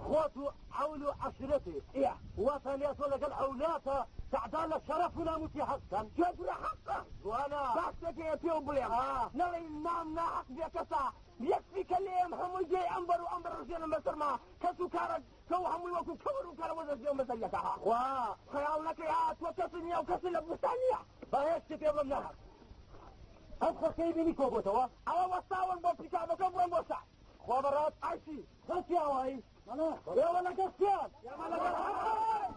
خۆت و عەول و عەشرەتێ ئیە واتان لێ تۆ لەگەڵ ئەولاتە تەعدا لە شەرەف و ناموسی حەق کەن گوێ حەقە جوانە باشتێکەیە پێو بڵێم آه. نەڵێی مام ناحەق بێ کەسا یەک فیکە لێم هەمووی دێی ئەمبەر و ئەمبەر ڕژێنم بەسەرما کەس و کارە کەو هەمووی وەکو کەور و کەرەوە دەژێم بەسەر یەکە ها. خوا خەیاڵ نەکەی ها تۆ کەسی نییە و کەسی لە بوستان نییە. با هێچ شتێ پێ بڵێم ناهات. ئەم خەڵکەی بینی کۆبۆتەوە؟ ئەوە وەستاون بۆ پیکابەکە بڕۆن بۆ شار. خوا بەڕاست ئایسی خەڵکی ئاوایی ئێوە لەگەڵ چیان؟ ئێمە لەگەڵ حەقن.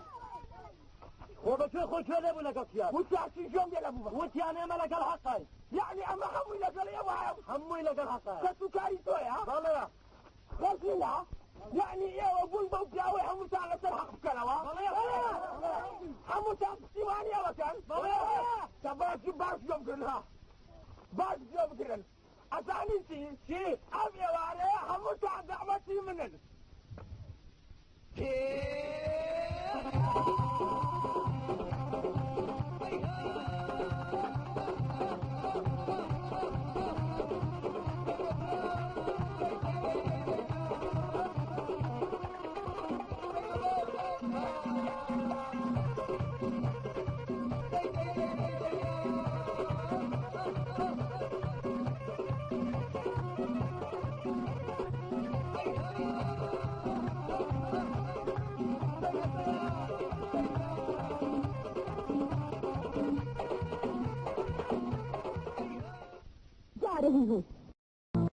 خۆ بە کوێ خۆی کوێ لێبوو لەگەڵ چیان؟ وتیان چی گوێم لێ نەبوو. وتیان ئێمە لەگەڵ حەقین. یعنی ئەمە هەمووی لەگەڵ ئێوە هەیە؟ هەمووی لەگەڵ حەقە. کەس و کاری تۆیە؟ بەڵێ. خەڵکینە؟ یعنی ئێوە بوون بەو پیاوەی هەمووتان لەسەر حەق بکەنەوە؟ بەڵێ. هەمووتان پشتیوانی ئەوەکەن؟ بەڵێ. کە باش باش گوێ بگرن ها، باش گوێ بگرن. ئەزانی چی؟ چی؟ ئەم ئێوارەیە هەمووتان دەعوەتی منن.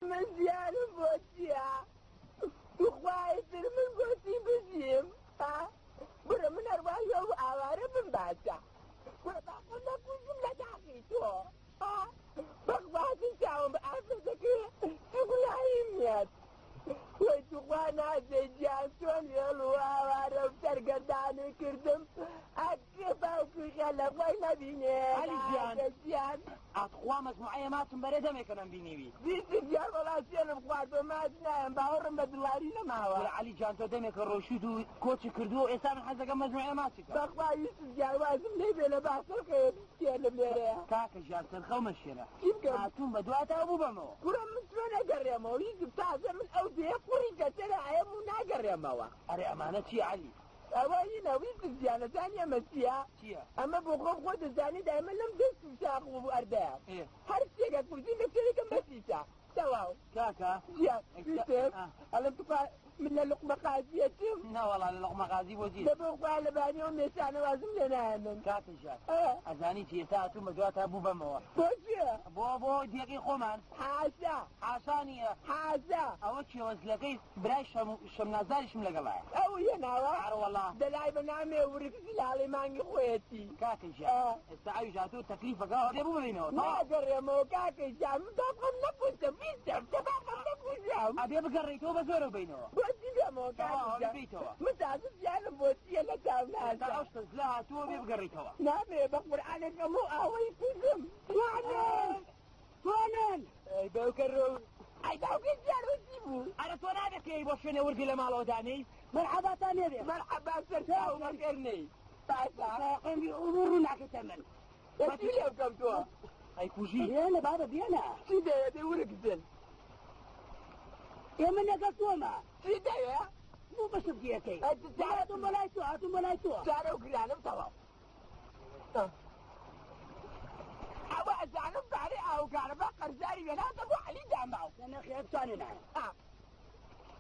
من زیانم بۆ چییە؟ توخوای تر من بۆچی بژیم؟ ها؟ بڕە من هەروای ئەو ئاوارە بم باشە. کوڕە با خۆم نەکوژم لە داخی تۆ. ها؟ بەخواتی چاوم بە ئافرەتەکەی چ گوناهیم نییە. وەی توخوا نازێ گیان چۆن وێڵ و ئاوارە و سەرگەردانی کردم ئەکێ باوکی خێر لە خۆی نەبینێ. عەلی گیان. نازێ گیان. ئاتخوا مەجموعەیە ماچم بەرێ دەمێکە نەمبینیوی. بیست گیان وەڵا سوێنم خواردووە ماچ نایەم باوەڕم بە دڵاری نەماوە. وەرە عەلی گیان تۆ دەمێکە ڕۆیشتوویت و کۆچی کردووە و ئێستا من حەز دەکەم مەجموعەیە ماچی بکەم. بەخوا یوسف گیان وازم لێ بێ لە باسەڵکەوە بشکێنم لێرەیە. کاکە گیان سەرخەو مەشێنە. چی بکەم؟ هاتووم بە دواتا بوو بەمەوە. کوڕە من چۆن ئەگەڕێمەوە یوسف تازە من ئەو دێیە قوڕی کەچەرە ئەیەم و ناگەڕێمەوە. ئەرێ ئەمانە چییە عەلی؟ ئەوە هینە یوسف گیان ئەزانی ئەمە چییە؟ چییە؟ ئەمە بۆ خۆم خۆ دەزانی دایمە لەم دەست و شاخ و ئەردەیە. ئێ. هەر شتێکە کوژی لە شوێنێکم بەسیتە. تەواو. کاکە. گیان یوسف ئەڵێم توخوا من لە لوقمە قازیە چم؟ نەوەڵا لە لوقمە قازی بۆ چی؟ لە بۆ خوا لە بانی ئەو مێشانە وازم لێ نایەنن. کاکە گیان ئەزانی چی ئێستا هاتووم بە دواتا بوو بەمەوە. بۆ چییە؟ بۆ بۆ دێکەی خۆمان. حاشا. حاشا نییە. حاشا. ئەوە کێوەزلەکەی برای شەمنازاریشم لەگەڵایە. ئەو هێناوە؟ ئەرە وەڵا. دەلای بە نامێ ورگ زلاڵی مانگی خۆیەتی. کاکە گیان ئێستا ئەویش هاتوو تەکلیفەکە هەبێ بوو ببینەوە. ناگەڕێمەوە کاکە گیان من باخۆم نەکوژم بیستم کە باخۆم نەکوژم. ئەبێ بگەڕێیتەوە بە زۆرەوە بینەوە. بۆچی بێمەوە کاکە گیان؟ بیتەوە. من تازە زیانم بۆ چییە لە چاو نازە. ئەو شتە زلە هاتووە بێ بگەڕێیتەوە. نابێ بە قورئانێک هەموو ئاوەی کوژم. توانن توانن. ئەی باوکە ڕۆ ئەی باوکە گیان ئەو چی بوو؟ ئەرە تۆ نابێ کەی بۆ شوێنێ وردی لە ماڵەوە دانێی؟ مەرحەباتان لێبێ. مەرحەبا سەرچاو بەخێر نەی. باشە. قەمی ئومور ڕوو ناکەیتە من. چی لێ بکەم تۆ؟ ئەی کوژی. بێنە بابە بێنە. چی دەوێ دەی ورگ زل. ئێمە لەگەڵ تۆمە. چی دەوێ؟ بۆ بەشم گیەکەی. هاتوم بۆ لای تۆ هاتوم بۆ لای تۆ. چارە و گرانم تەواو. ئەوە ئەزانم پارەی ئاو و کارەبا قەرزاری وێناتە بۆ عەلی داماو. نەخێر بتوانێ نایە.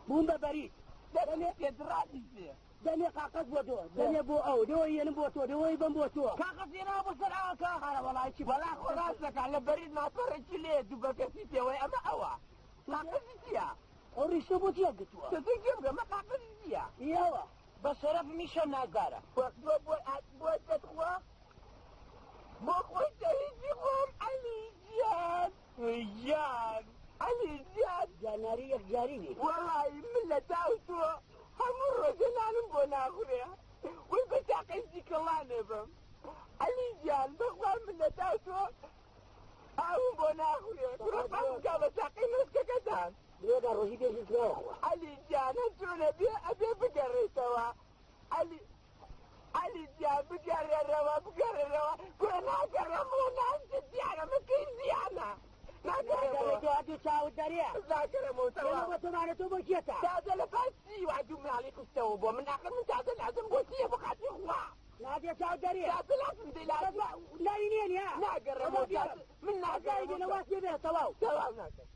بووم بە بەریت. دەمێ پێدڕاتی پێ. دەمێ قاقەز بۆ تۆ دەمێ بۆ ئەو دەوەی یەنم بۆ تۆ دەوەی بەم بۆ تۆ. کاغەز هێناوە بۆ سەر ئاوەکە. ئەرە وەڵای چی وەڵا خۆ ڕاست دەکات لە بەریت ماتۆڕێکی لێ دوو بە کەسی پێوەی ئەمە ئەوە. قاقەزی چییە؟ ئەو ڕیشە بۆ چیە گرتووە؟ تۆ چی بکەم ئەمە قاقەزی چییە؟ ئێوە. بە شەرەفمی شەم نازدارە. بۆ بۆ بۆ دەتخوا بۆ خۆی شەهیدی خۆم عەلی گیان گیان عەلی گیان. جاناری یەکجاری بی. وەڵی من لە تاو تۆ هەموو ڕۆژێ نانم بۆ ناخورێ وەی بە تاقی جیکەڵانێ بم عەلی گیان بەخوا من لە تاو تۆ ئاوم بۆ ناخورێ کوڕە قەم بکە بە تاقی مەسکەکەتان. لێدا ڕۆژی پێشی کراوە خوا. عەلی گیان هەرچۆنە بێ ئەبێ بگەڕێیتەوە عەلی عەلی گیان بگەڕێرەوە بگەڕێرەوە کوڕە ناگەڕێمەوە ناچێت زیانە من کەی زیانە ناگەڕێمەوە. تۆ هاتوو چاوت دەرێ. ناگەڕێمەوە تەواو. ئێمە بۆ تۆمانە تۆ بۆ کێتە؟ تازە لە پاش چی وا دوو مناڵی خستەوە بۆ من ئاخر من تازە لازم بۆ چییە بۆ خاتری خوا. نادێ چاوت دەرێ. تازە لازم دەی لازم. ناوی نییە نییە؟ ناگەڕێمەوە من ناگەڕێمەوە. واز لێ بێ تەواو. تەواو ناگەڕێم.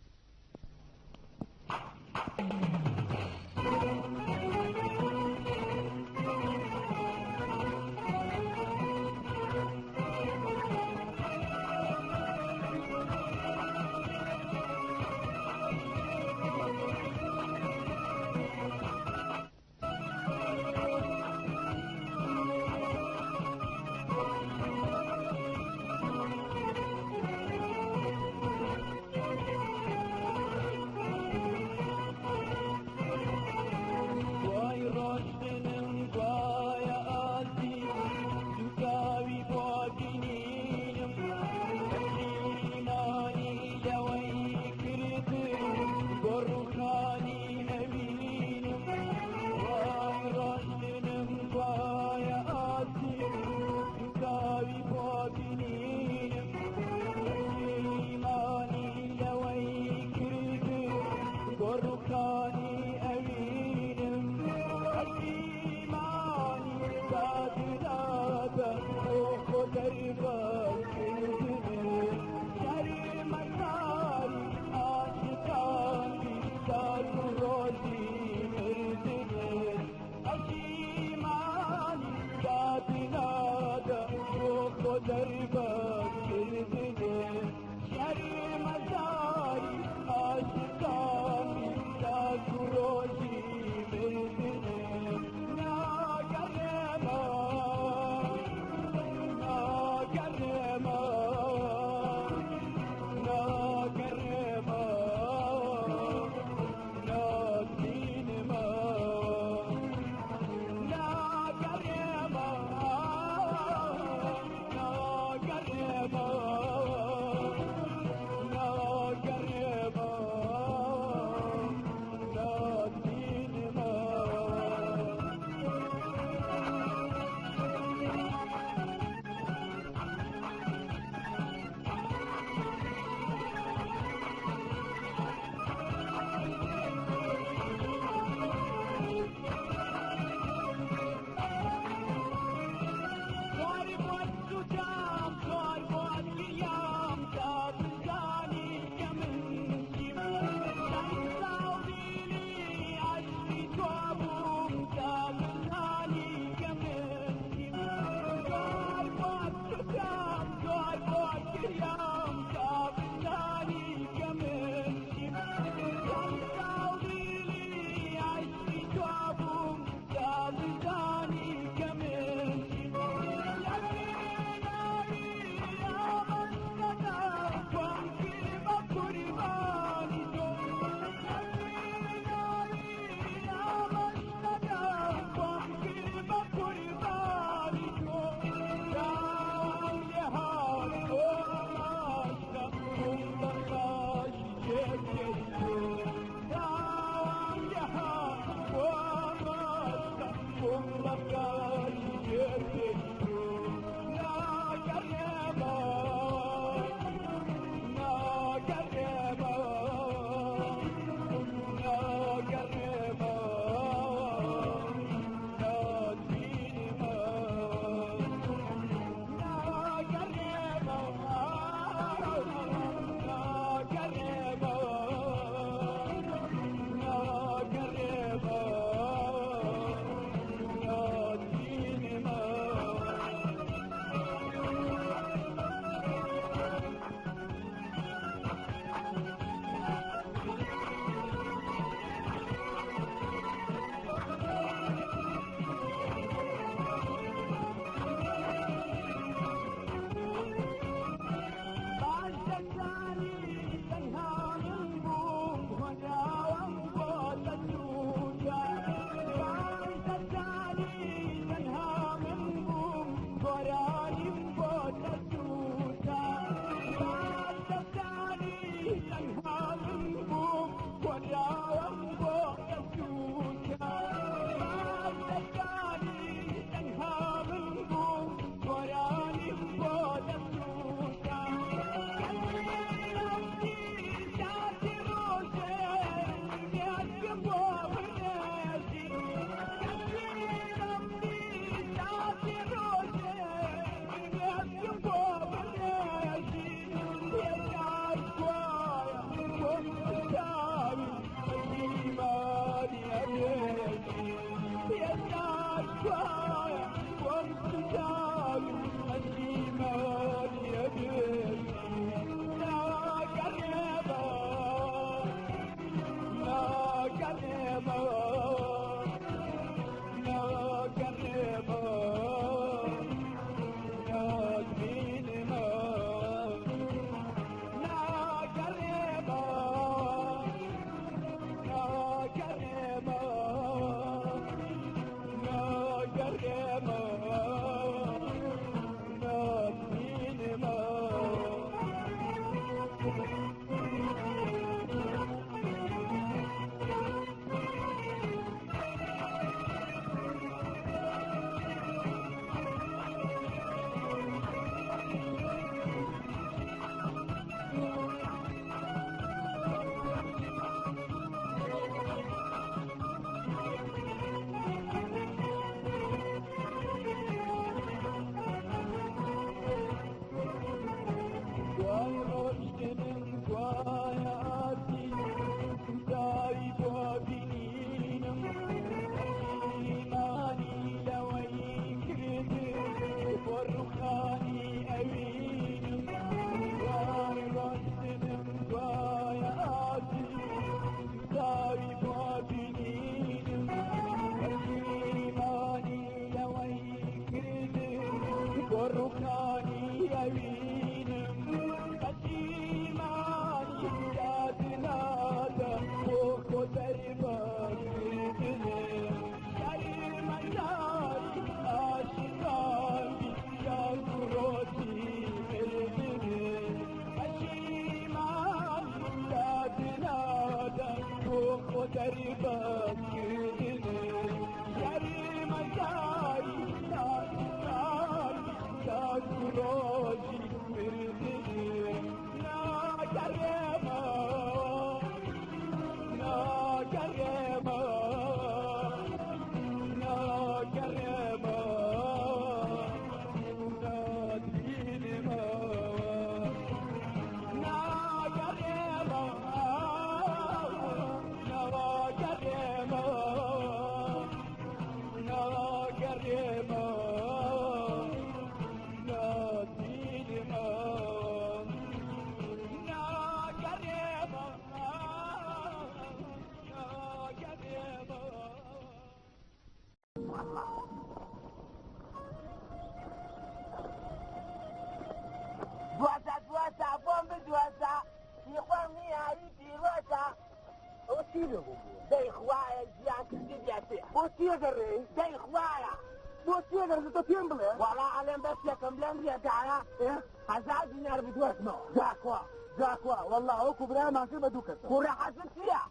والله وەکو برامان کرد بە دوو کەس کوڕە حەزت چییە؟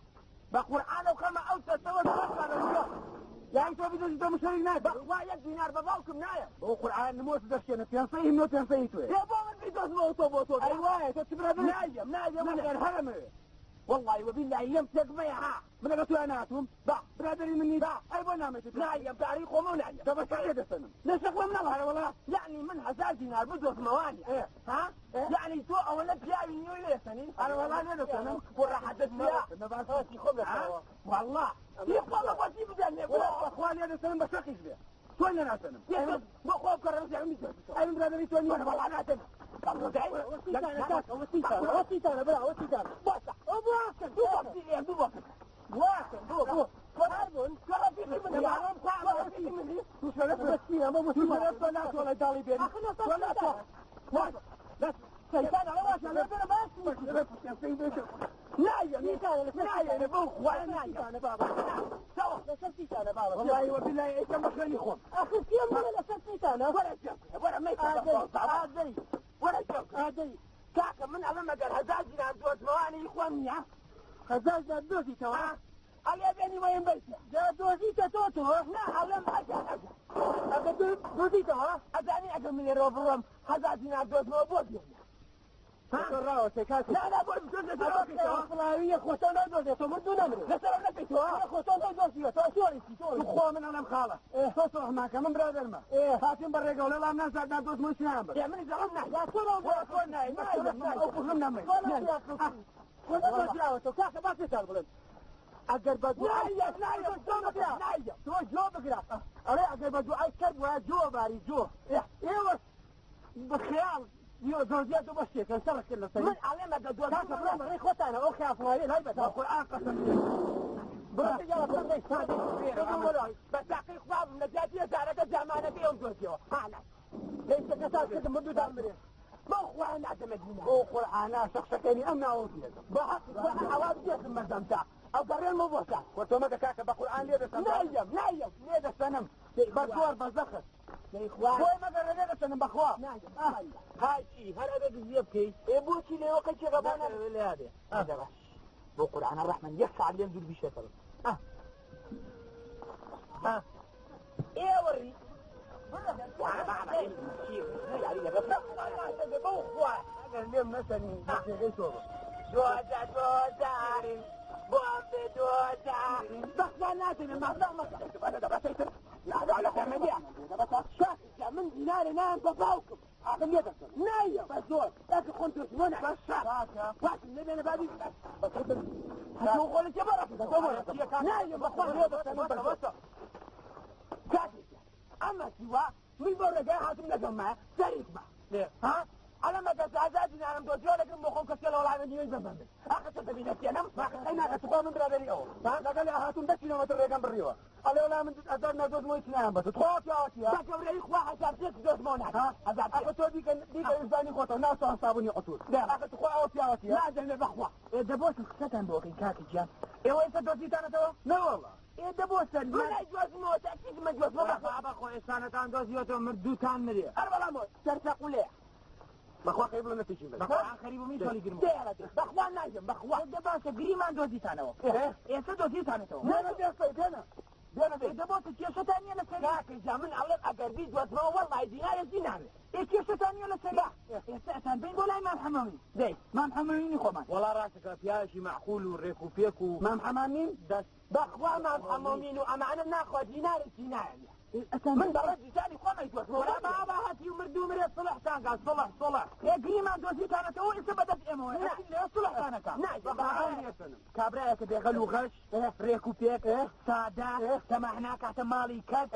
بە قورئان و خەمە ئەو سەرتەوە یان تۆ بدەست تۆ مشەری نابێ بەخوا یەک دینار بە باوکم نایە بۆ قورئان نمۆت دەشکێنە پێنسەی منۆ پێنسەی توێ يا بابا بدۆزمەوە تۆ بۆ تۆ ئەی وایە تۆ چ برا نایم نایم نەخێر هەرمەوێ والله وبالله يم تقمي ها من لەگە توێ ناتوم با برادری منی با ئەی بۆ نامێت نایم تاریخ خۆمە نایم دە بەشەڕێ دەسەنم نەشەخۆم نەڵ وەڵا يعني من هزار دينار بدۆزمەوانی ها يعني تۆ ئەوەنە پیاوی نوێ لێسەنی ئەرە وەڵا لێ دەسەنم کوڕە حەدەت والله يخوى بۆچی بدەنێ بەخوا لێ دەسەنم بە شەقیش بێ تۆ لێ ناسەنم بۆ خۆ بکەڕە ئەی من برادری تۆ نییە وەڵا ناتەنە وەسیتانە برا وەسیتانە باشە ئەو بواکەن دوو بۆکسی لێم دوو بۆکس بواکەن بۆ بۆ والله وبالله ايش مخلني خون اخي كيف ولا لسرتيتانا ولا ولا ما عادي ولا عادي كاكا من على قال هزاز دينار دوز مواني اخواني هزاز دينار دوزي توا على بيني وين بيتي جا دوزي تتوتو لا علم اجل اجل اجل دوزي توا ازاني اجل من الروب الروم هزاز دينار دوز مو بوز لا لا بۆ فڵاویە خۆتۆ نادۆزێتەوە مردوو نەمرێ لەسەر نەکەیتەوە خۆتۆ نادۆزیەوە تۆ تۆریسی تۆ خوا من ئەڵێم خاڵە تۆ سڵحماکە من برادەرمە هاتین بە ڕێگەوە لەڵام نازاد نادۆزمەوە چنان بە من زەڵم نا یا تۆ تۆ نای ئەو کوژم نەمرێ خۆ نەدۆزراوەتەوە کاکە با پێتان بڵێم ئەگەر بە دوعای تۆ جۆ بگرە ئەڵێ ئەگەر بە دوعای کەر وایە جۆ باری جۆ ئێوە بەخیاڵ دۆزیات و بەشتێکە سەرت کرد لەسەر من ئەڵێم ئەگەر کاکە بڕۆ بەڕێی خۆتانە ئەو خیاڵ لای بە قورئان قەسەم بە تاقی خوا بم لە جیاتی هەزارەکە جامانەکەی ئەو دۆزیەوە قالە لەیسە کەسان کردم مردوو دامرێ بەو خوا نادەمە دینار ئەو قورئانە شەخشەکەنی ئەم ناوە پێدەم بە حەقی خوا ئەوا بدێتم مەردەمتا ئەو گەڕێنمەوە بۆتە خۆ تۆ مەکە کاکە بە قورئان لێ دەسەنم نایم نایم لێ دەسەنم بە زۆر بە زەخت دەیخوا خۆی مەگەڕێ لێ دەسەنم بەخوا نایم هاچی هەر ئەبێ گزیە بکەی ئێ بۆچی لێوە قەچێکە بۆ لێ بۆ قورئانە ڕەحمەن یەک ساعت لێم دوور بیشێتەوە ئێوە ڕی ئەگەر لێم نەسەنی جێگەی تۆ بە دۆزە دۆزارین بۆم بێ دۆزە بەخوا ناتێنێ من دینارێ نام بە باوکم ئاخر لێ دەسەنم نایم بە زۆر تاکە خۆم دۆزمۆ نا باشم لێ بابی خۆلە نایم بەخوا لێ دەسەنم بە زۆر کاکێکە ئەمە سیوا من بۆ ڕێگای هاتم لەگەڵ مایە سەریک بە ها ئەلە مەگە ئازاد دینارم دۆزیەوە لەگرم بۆ خۆم کەسێ لە وەڵامە نیوەی بەم من ئاخە چۆن دەبینە تێنم ئەی ناکە تخوا من برادەری ئەوە لەگەڵ هاتوم 10 کیلۆمەتر ڕێگەم بڕیوە ئەڵێ وەڵا من ئەزار نادۆزمەوەی چنایان بەتو تخوا پیاوەتیە بە گەورەی خوا هەزار پێک دۆزمەوە ناکە هەزار ئەخە تۆ دیکە دیکە ویژدانی خۆتەوە ناچوان سابوونی عوتور ئەخە تخوا ئەوە پیاوەتیە نادەمێ بەخوا ئێ دەبۆسن قسەتان بۆ بکەین کاکە گیان ئێوە ئێستا دۆزیتانەتەوە نەوەڵا ئێ دەبۆسن من دۆزمەوە تەئکید من دۆزمەوە بەخوا بەخۆ ئێستانەتان دۆزیوەتەوە مردووتان مرێ هەر بەڵام سەرتەقولەیە بەخوا قەی بڵێ نەتێکی بن بەخوا خەریب و من تۆلی گرم بەخوا نایم بەخوا دە باشە گریمان دۆزیتانەوە ئێستا دۆزیتانەتەوە نانە دێسەی بێنە بێنە دێ دەبۆسە کێشەتان نییە لەسەر کاکە جا من ئەڵێم ئەگەر بیدۆزمەوە وەڵڵاهی دینارێکی نامێ ئێ کێشەتان نییە لەسەر ئێستا ئەتان بین بۆ لای مام حەماوی دەی مام حەماوینی خۆمان وەڵا ڕاستەکە پیاوێکی مەعقول و ڕێک و پێک و مام حەمامین دەست بەخوا مام حەمۆمین و ئەمانە ناخوا دینارێکی نایەنێ من بەڕێز دیتانی خۆم ئەیدۆزمەوە وەڵا بابا هەتی و مردوو مرێ سڵحتان کا سڵح سڵح ئێ گریمان دۆزیتانەتەوە ئێستا بەدەست ئێمەوە لێ سڵحتانەکە کابرایەکە بێغەل و غەش ڕێک و پێک سادە تەماح ناکاتە ماڵی کەس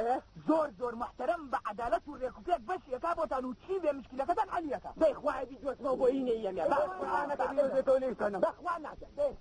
زۆر زۆر محتەرم بە عەدالەت و ڕێک و پێک بەشیەکا بۆتان و چی بێ مشکلەکەتان حەلیەکە دەی خوایە بیدۆزمەوە بۆ هی نەیەمێ قورئانەکە بیدۆزێتەوە لێی سەنم بەخوا نادەم دەی